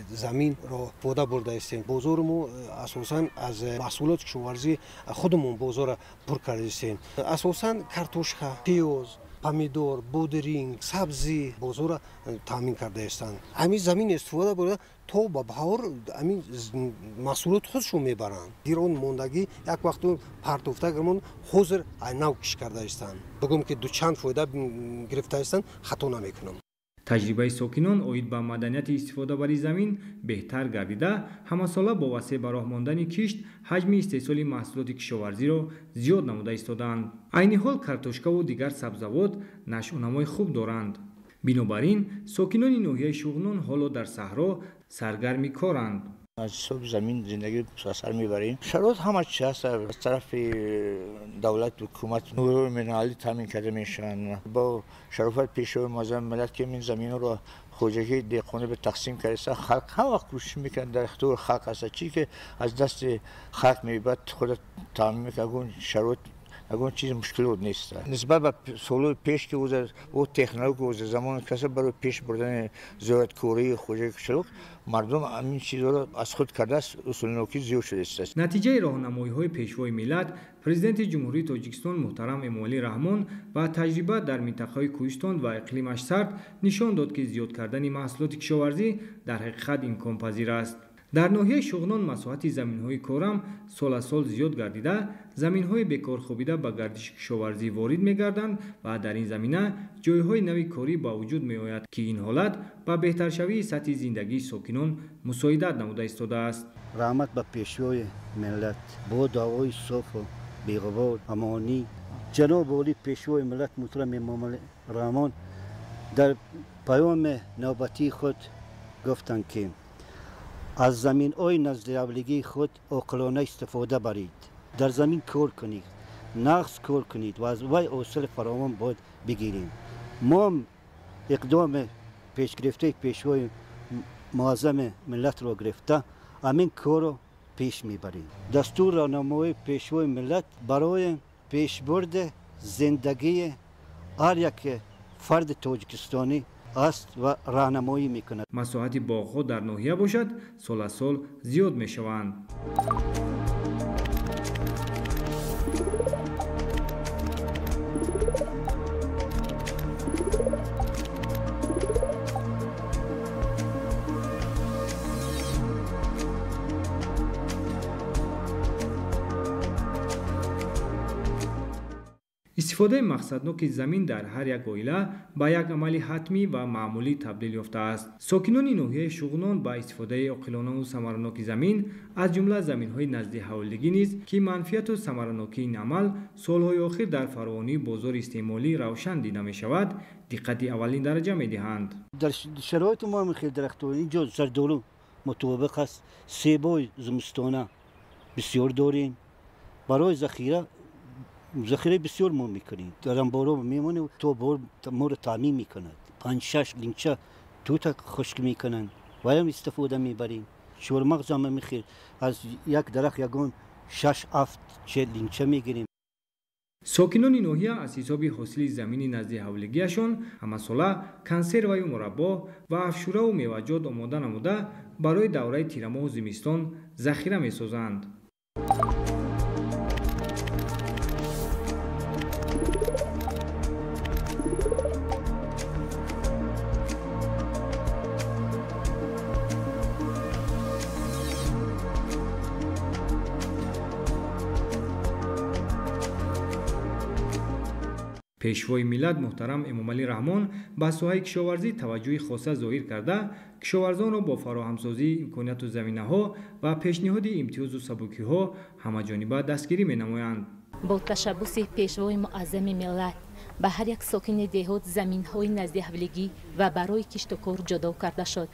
Speaker 19: заминро фода бурда истем. Бозори мо асосан аз маҳсулоти кишоварзӣ худамон бозорро пур карда истем. Асосан картошка, пиёз, помидор, бодиринг, сабзӣ бозорро таъмин карда истанд. Ҳамин замин истифода бурда то ба баҳор ҳамин маҳсулоти худшон мебаранд. Дирон мондагӣ як вақту партофта гирмон ҳозир нав кишт карда истанд. Бигӯм ки дучанд фоида гирифта истанд, хато намекунам.
Speaker 23: Таҷрибаи сокинон оид ба маданияти истифодабари замин беҳтар гардида, ҳамасола бо васеъ ба роҳ мондани кишт ҳаҷми истеҳсоли маҳсулоти кишоварзиро зиёд намуда истодаанд. Айни ҳол картошкаву дигар сабзавот нашъунамои хуб доранд. Бинобар ин сокинони ноҳияи Шуғнон ҳоло дар саҳро саргарми коранд.
Speaker 20: Аз ҳисоби замин зиндагӣ ба сар мебарем. Шароит ҳама чи ҳаст. Аз тарафи давлат, ҳукумат нурҳои минералӣ таъмин карда мешаванд. Бо шарофати Пешвои муаззами миллат, ки ин заминҳоро хоҷагии деҳқонӣ ба тақсим кардааст, халқ ҳама вақт кӯшиш мекунад, дар ихтиёри халқ аст. Чи ки аз дасти халқ мебарад, худат таъмин мекунад. Ягон шароит, ягон чиз мушкилот нест. Нисбат ба солҳои пеш, ки о технология оза замони каса барои пеш бурдани зироаткории хоҷагии қишлоқ мардум ҳамин чизҳоро аз худ кардааст, усулнокӣ зиёд шудааст.
Speaker 23: Натиҷаи роҳнамоиҳои Пешвои миллат, Президенти Ҷумҳурии Тоҷикистон муҳтарам Эмомалӣ Раҳмон ва таҷриба дар минтақаҳои кӯҳистон ва иқлимаш сард нишон дод, ки зиёд кардани маҳсулоти кишоварзӣ дар ҳақиқат имконпазир аст. Дар ноҳияи Шуғнон масоҳати заминҳои корам сол аз сол зиёд гардида, заминҳои бекорхобида ба гардиши кишоварзӣ ворид мегарданд ва дар ин замина ҷойҳои нави корӣ ба вуҷуд меояд, ки ин ҳолат ба беҳтаршавии сатҳи зиндагии сокинон мусоидат намуда истодааст.
Speaker 7: Раҳмат ба пешвои миллат бо дуои софу беғубор амонӣ ҷаноби олӣ пешвои миллат муҳтарам Эмомалӣ Раҳмон дар паёми навбатии худ гуфтанд, ки аз заминҳои наздиҳавлигии худ оқилона истифода баред, дар замин кор кунед, нағз кор кунед ва аз вай ҳосили фаровон бояд бигирем. Мо иқдоми пешгирифтаи пешвои муаззами миллатро гирифта ҳамин корро пеш мебарем. Дастур роҳнамоии пешвои миллат барои пешбурди зиндагии ҳар як фарди тоҷикистонӣ аст ва роҳнамоӣ мекунад.
Speaker 23: Масоҳати боғҳо дар ноҳия бошад сол аз сол зиёд мешаванд. Истифодаи мақсадноки замин дар ҳар як оила ба як амали ҳатмӣ ва маъмулӣ табдил ёфтааст. Сокинони ноҳияи Шуғнон ба истифодаи оқилонаву самараноки замин, аз ҷумла заминҳои назди ҳавлигӣ низ, ки манфиату самаранокии ин амал солҳои охир дар фаровонии бозори истеъмолӣ равшан дида мешавад, диққати аввалин дараҷа медиҳанд.
Speaker 7: Дар шароити мо ҳам хеле дарахтҳо инҷо зардолу мутобиқ аст, себои зимистона бисёр дорем, барои захира бисёр мо мекунем, дар анборо мемонем то бор моро таъмин мекунад. 5-6 линча тута хушк мекунанд, ваям истифода мебарем. Чормағз ҳам мехел аз як дарахт ягон 6-7 линча мегирем.
Speaker 23: Сокинони ноҳия аз ҳисоби ҳосили замини назди ҳавлигиашон ҳамасола консерваю мураббо ва афшураву меваҷот омода намуда барои давраи тирамоҳу зимистон захира месозанд. Пешвои миллат муҳтарам Эмомалӣ Раҳмон ба соҳаи кишоварзӣ таваҷҷӯҳи хоса зоҳир карда, кишоварзонро бо фароҳамсозии имконияту заминаҳо ва пешниҳоди имтиёзу сабукиҳо ҳамаҷониба дастгирӣ менамоянд.
Speaker 5: Бо ташаббуси пешвои муаззами миллат ба ҳар як сокини деҳот заминҳои наздиҳавлигӣ ва барои киштукор ҷудо карда шуд.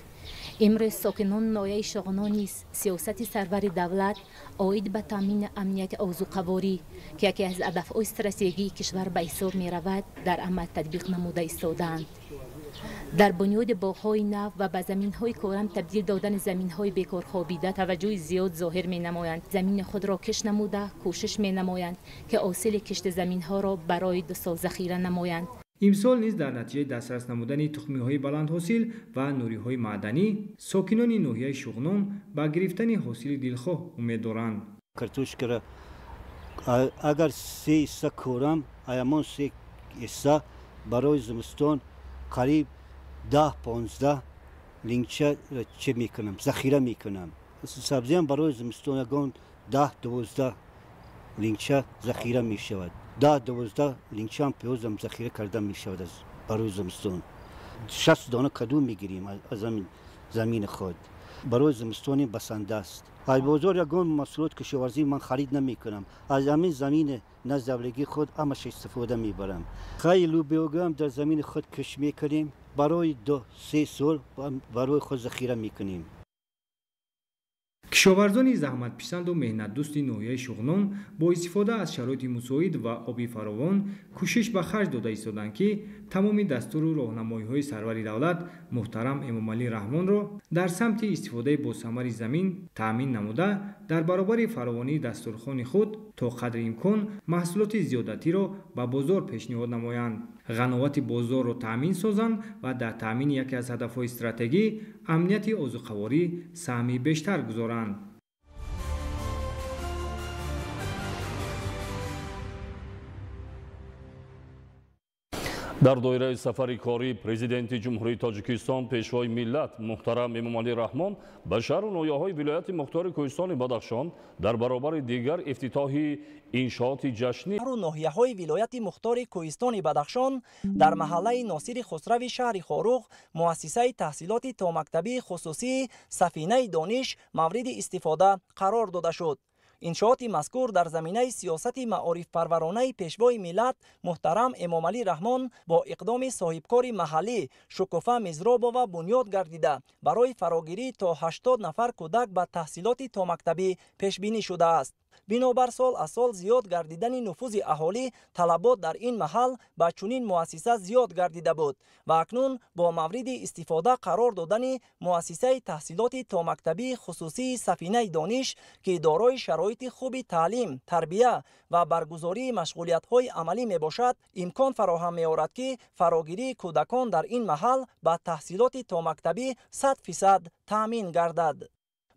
Speaker 5: Имрӯз сокинон ноҳияи Шуғнон низ сиёсати сарвари давлат оид ба таъмини амнияти озуқаворӣ, ки яке аз ҳадафҳои стратегии кишвар ба ҳисоб меравад, дар амал татбиқ намуда истодаанд. Дар бунёди боғҳои нав ва ба заминҳои корам табдил додани заминҳои бекорхобида таваҷҷӯҳи зиёд зоҳир менамоянд. Замини худро кишт намуда кӯшиш менамоянд, ки ҳосили кишти заминҳоро барои 2 сол захира намоянд.
Speaker 23: Имсол низ дар натиҷаи дастрас намудани тухмиҳои баландҳосил ва нуриҳои маъданӣ сокинони ноҳияи Шуғнон ба гирифтани ҳосили дилхоҳ умед доранд.
Speaker 7: Картошкара агар 3 ҳисса корам, аямон 3 ҳисса барои зимистон қариб 10-15 линча чӣ мекунам, захира мекунам. Сабзиам барои зимистон ягон 10-12 линча захира мешавад. 10-12 линчаам пиёзам захира карда мешавад барои зимистон. 60 дона каду мегирем аз замини худ. Барои зимистони басанда аст. Аз бозор ягон маҳсулот кишоварзӣ ман харид намекунам. Аз ҳамин замини наздиҳавлигии худ ҳамаша истифода мебарам. Хай лӯбиёгиам дар замини худ кишт мекунем, барои 2-3 сол барои худ захира мекунем.
Speaker 23: Кишоварзони заҳматписанду меҳнатдӯсти ноҳияи Шуғнон бо истифода аз шароити мусоид ва оби фаровон кӯшиш ба харҷ дода истоданд, ки тамоми дастуру роҳнамоиҳои сарвари давлат муҳтарам Эмомалӣ Раҳмонро дар самти истифодаи босамари замин таъмин намуда, дар баробари фаровонии дастурхони худ то қадри имкон маҳсулоти зиёдатиро ба бозор пешниҳод намоянд, ғановати бозорро таъмин созанд ва дар таъмини яке аз ҳадафҳои стратегӣ амнияти озуқаворӣ саҳми бештар гузоранд.
Speaker 17: Дар доираи сафари кории Президенти Ҷумҳурии Тоҷикистон Пешвои миллат муҳтарам Эмомалӣ Раҳмон ба шаҳру ноҳияҳои вилояти мухтори Кӯҳистони Бадахшон дар баробари дигар ифтитоҳи иншооти ҷашнӣ
Speaker 25: шаҳру ноҳияҳои вилояти мухтори Кӯҳистони Бадахшон дар маҳаллаи Носири Хусрави шаҳри Хоруғ муассисаи таҳсилоти томактабии хусусии Сафинаи Дониш мавриди истифода қарор дода шуд. Иншооти мазкур дар заминаи сиёсати маорифпарваронаи Пешвои миллат муҳтарам Эмомалӣ Раҳмон бо иқдоми соҳибкори маҳаллӣ Шукуфа Мизробова бунёд гардида барои фарогирӣ то 80 нафар кӯдак ба таҳсилоти томактабӣ пешбинӣ шудааст. Бинобар сол аз сол зиёд гардидани нуфузи аҳолӣ, талабот дар ин маҳал ба чунин муассиса зиёд гардида буд ва акнун бо мавриди истифода қарор додани муассисаи таҳсилоти томактабии хусусии Сафинаи Дониш, ки дорои шароити хуби таълим, тарбия ва баргузории машғулиятҳои амалӣ мебошад, имкон фароҳам меорад, ки фарогирии кӯдакон дар ин маҳал ба таҳсилоти томактабӣ 100% таъмин гардад.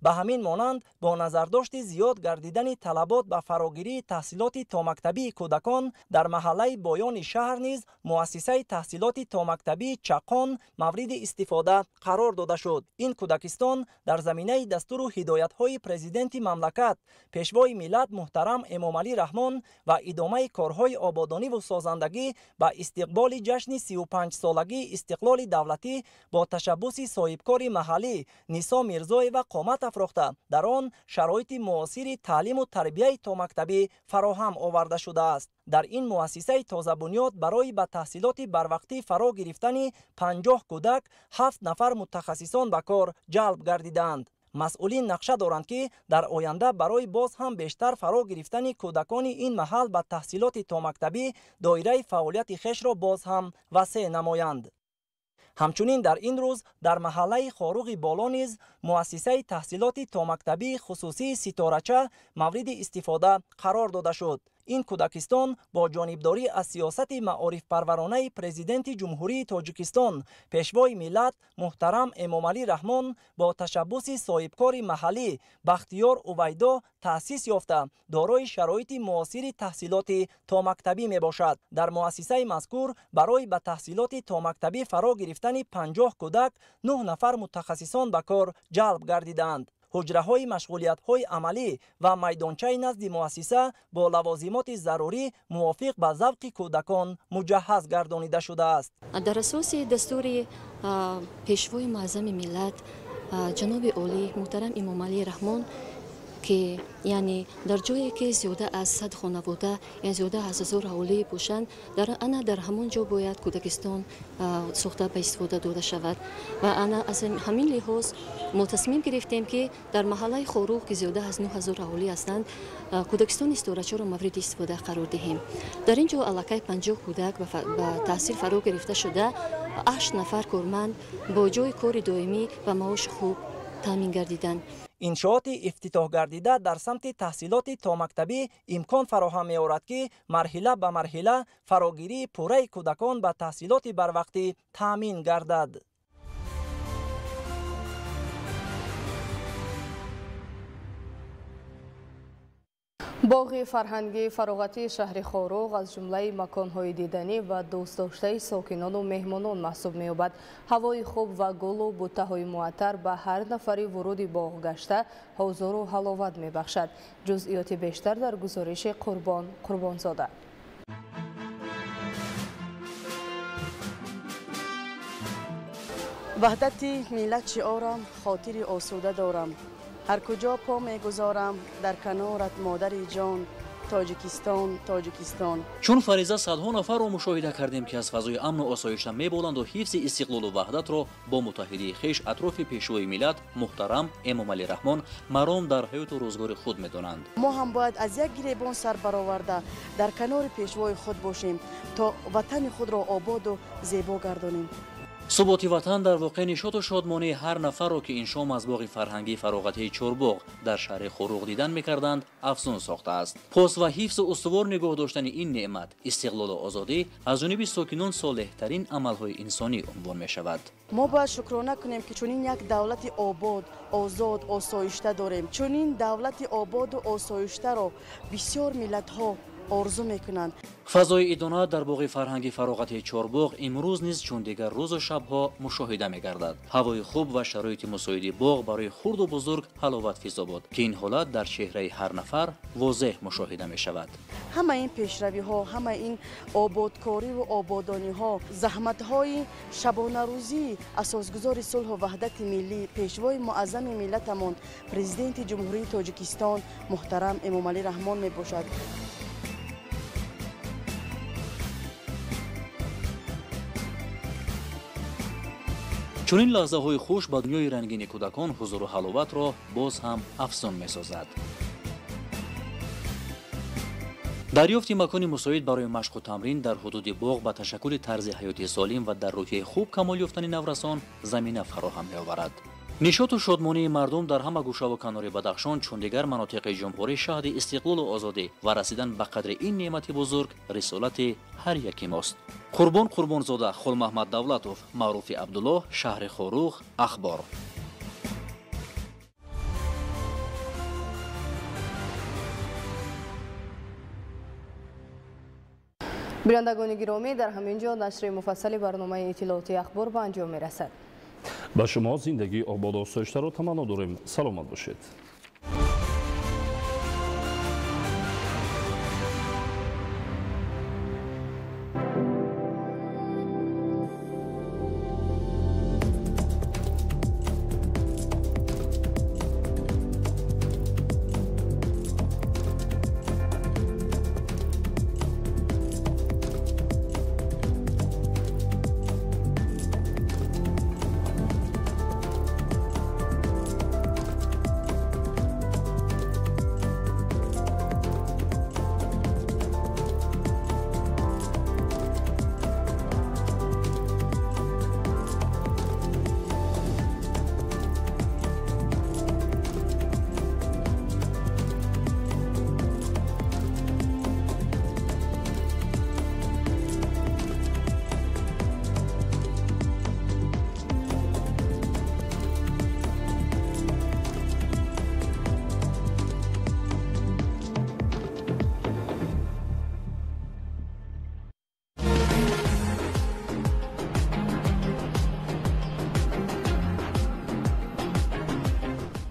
Speaker 25: Ба ҳамин монанд, бо назардошти зиёд гардидани талабот ба фарогирии таҳсилоти томактабии кӯдакон дар маҳаллаи Боёни шаҳр низ муассисаи таҳсилоти томактабии Чақон мавриди истифода қарор дода шуд. Ин кӯдакистон дар заминаи дастуру ҳидоятҳои Президенти мамлакат Пешвои миллат муҳтарам Эмомалӣ Раҳмон ва идомаи корҳои ободониву созандагӣ ба истиқболи ҷашни 35-солагии истиқлоли давлатӣ бо ташаббуси соҳибкори маҳаллӣ Нисо Мирзоева қомат афрохта, дар он шароити муосири таълиму тарбияи томактабӣ фароҳам оварда шудааст. Дар ин муассисаи тозабунёд барои ба таҳсилоти барвақтӣ фаро гирифтани 50 кӯдак 7 нафар мутахассисон ба кор ҷалб гардидаанд. Масъулин нақша доранд, ки дар оянда барои боз ҳам бештар фаро гирифтани кӯдакони ин маҳал ба таҳсилоти томактабӣ доираи фаъолияти хешро боз ҳам васеъ намоянд. Ҳамчунин дар ин рӯз дар маҳаллаи Хоруғи Боло низ муассисаи таҳсилоти томактабии хусусии Ситорача мавриди истифода қарор дода шуд. Ин кӯдакистон бо ҷонибдорӣ аз сиёсати маорифпарваронаи Президенти Ҷумҳурии Тоҷикистон Пешвои миллат муҳтарам Эмомалӣ Раҳмон бо ташаббуси соҳибкори маҳаллӣ Бахтиёр Увайдо таъсис ёфта, дорои шароити муосири таҳсилоти томактабӣ мебошад. Дар муассисаи мазкур барои ба таҳсилоти томактабӣ фаро гирифтани 50 кӯдак 9 нафар мутахассисон ба кор ҷалб гардидаанд. Ҳуҷраҳои машғулиятҳои амалӣ ва майдончаи назди муассиса бо лавозимоти зарурӣ мувофиқ ба завқи кӯдакон муҷаҳҳаз гардонида шудааст.
Speaker 8: Дар асоси дастури Пешвои муаззами миллат ҷаноби олӣ муҳтарам Эмомалӣ Раҳмон, ки яъне дар ҷое ки зиёда аз 100 хонавода, яъне зиёда аз 1000 аҳолӣ бошанд, ана дар ҳамон ҷо бояд кӯдакистон сохта ба истифода дода шавад. Ва ана аз ҳамин лиҳоз мо тасмим гирифтем, ки дар маҳаллаи Хоруғ, ки зиёда аз 9000 аҳолӣ ҳастанд, кӯдакистони Ситорачаро мавриди истифода қарор диҳем. Дар ин ҷо аллакай 50 кӯдак ба таҳсил фаро гирифта шуда, 8 нафар корманд бо ҷои кори доимӣ ва маоши хуб таъмин гардиданд.
Speaker 25: Иншооти ифтитоҳгардида дар самти таҳсилоти томактабӣ имкон фароҳам меорад, ки марҳила ба марҳила фарогирии пурраи кӯдакон ба таҳсилоти барвақтӣ таъмин гардад.
Speaker 1: Боғи фарҳангии фароғатии шаҳри Хоруғ аз ҷумлаи маконҳои диданӣ ва дӯстдоштаи сокинону меҳмонон маҳсуб меёбад. Ҳавои хуб ва гулу буттаҳои муаттар ба ҳар нафари вуруди боғ гашта ҳузуру ҳаловат мебахшад. Ҷузъиёти бештар дар гузориши Қурбон Қурбонзода.
Speaker 14: Ваҳдати миллат шиорам, хотири осуда дорам. Ҳар куҷо по мегузорам, дар канорат модари ҷон, Тоҷикистон, Тоҷикистон.
Speaker 18: Чун фариза садҳо нафарро мушоҳида кардем, ки аз фазои амну осоишта меболанду ҳифзи истиқлолу ваҳдатро бо муттаҳидии хеш атрофи Пешвои миллат муҳтарам Эмомалӣ Раҳмон маром дар ҳаёту рӯзгори худ медонанд.
Speaker 14: Мо ҳам бояд аз як гиребон сар бароварда дар канори пешвои худ бошем, то ватани худро ободу зебо гардонем.
Speaker 18: Суботи ватан дар воқеъ нишоту шодмонии ҳар нафарро, ки ин шом аз боғи фарҳангии фароғатии Чорбоғ дар шаҳри Хоруғ дидан мекарданд, афзун сохтааст. Пос ва ҳифзу устувор нигоҳ доштани ин неъмат, истиқлолу озодӣ аз ҷониби сокинон солеҳтарин амалҳои инсонӣ унвон мешавад.
Speaker 14: Мо бояд шукрона кунем, ки чунин як давлати обод, озод, осоишта дорем. Чунин давлати ободу осоиштаро бисёр миллатҳо Орзу мекунанд.
Speaker 18: Фазои идона дар боғи фарҳанги фароғати Чорбоғ имрӯз низ чун дигар рӯзу шабҳо мушоҳида мегардад. Ҳавои хуб ва шароити мусоиди боғ барои хурду бузург ҳаловатфизо буд, ки ин ҳолат дар чеҳраи ҳар нафар возеҳ мушоҳида мешавад.
Speaker 14: Ҳама ин пешравиҳо, ҳама ин ободкориву ободониҳо, заҳматҳои шабонарӯзии асосгузори сулҳу ваҳдати миллӣ, пешвои муаззами миллатамон, Президенти Ҷумҳурии Тоҷикистон муҳтарам Эмомалӣ Раҳмон мебошад.
Speaker 18: Чунин лаҳзаҳои хуш ба дунёи рангини кӯдакон ҳузуру ҳаловатро боз ҳам афзун месозад. Дарёфти макони мусоид барои машқу тамрин дар ҳудуди боғ ба ташаккули тарзи ҳаёти солим ва дар рӯҳияи хуб камол ёфтани наврасон замина фароҳам меоварад. Нишоту шодмонии мардум дар ҳама гӯшаву канори Бадахшон чун дигар манотиқи ҷумҳурӣ шаҳди истиқлолу озодӣ ва расидан ба қадри ин неъмати бузург рисолати ҳар яки мост. Қурбон Қурбонзода, Хулмаҳмад Давлатов, Маъруфи Абдуллоҳ, шаҳри Хоруғ, Ахбор.
Speaker 1: Бинандагони гиромӣ, дар ҳамин ҷо нашри муфассали барномаи иттилоотии Ахбор ба анҷом мерасад.
Speaker 17: Ба шумо зиндагии ободу осоиштаро таманно дорем. Саломат бошед.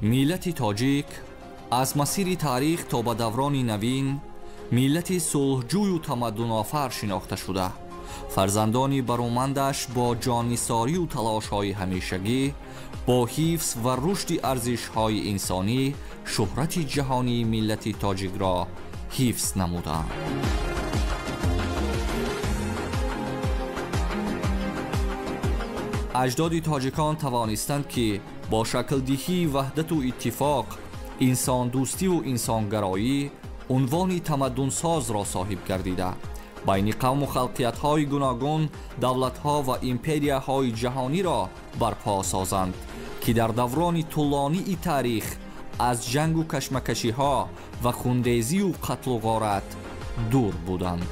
Speaker 11: Миллати тоҷик аз масири таърих то ба даврони навин миллати сулҳҷӯю тамаддунофар шинохта шуда. Фарзандони баромандаш бо ҷоннисорию талошҳои ҳамешагӣ, бо ҳифз ва рушди арзишҳои инсонӣ шӯҳрати ҷаҳонии миллати тоҷикро ҳифз намуданд. Аҷдоди тоҷикон тавонистанд, ки бо шаклдиҳии ваҳдату иттифоқ, инсондӯстиву инсонгароӣ унвони тамаддунсозро соҳиб гардида, байни қавму халқиятҳои гуногун давлатҳо ва империяҳои ҷаҳониро барпо созанд, ки дар даврони тӯлонии таърих аз ҷангу кашмакашиҳо ва хунрезию қатлу ғорат дур буданд.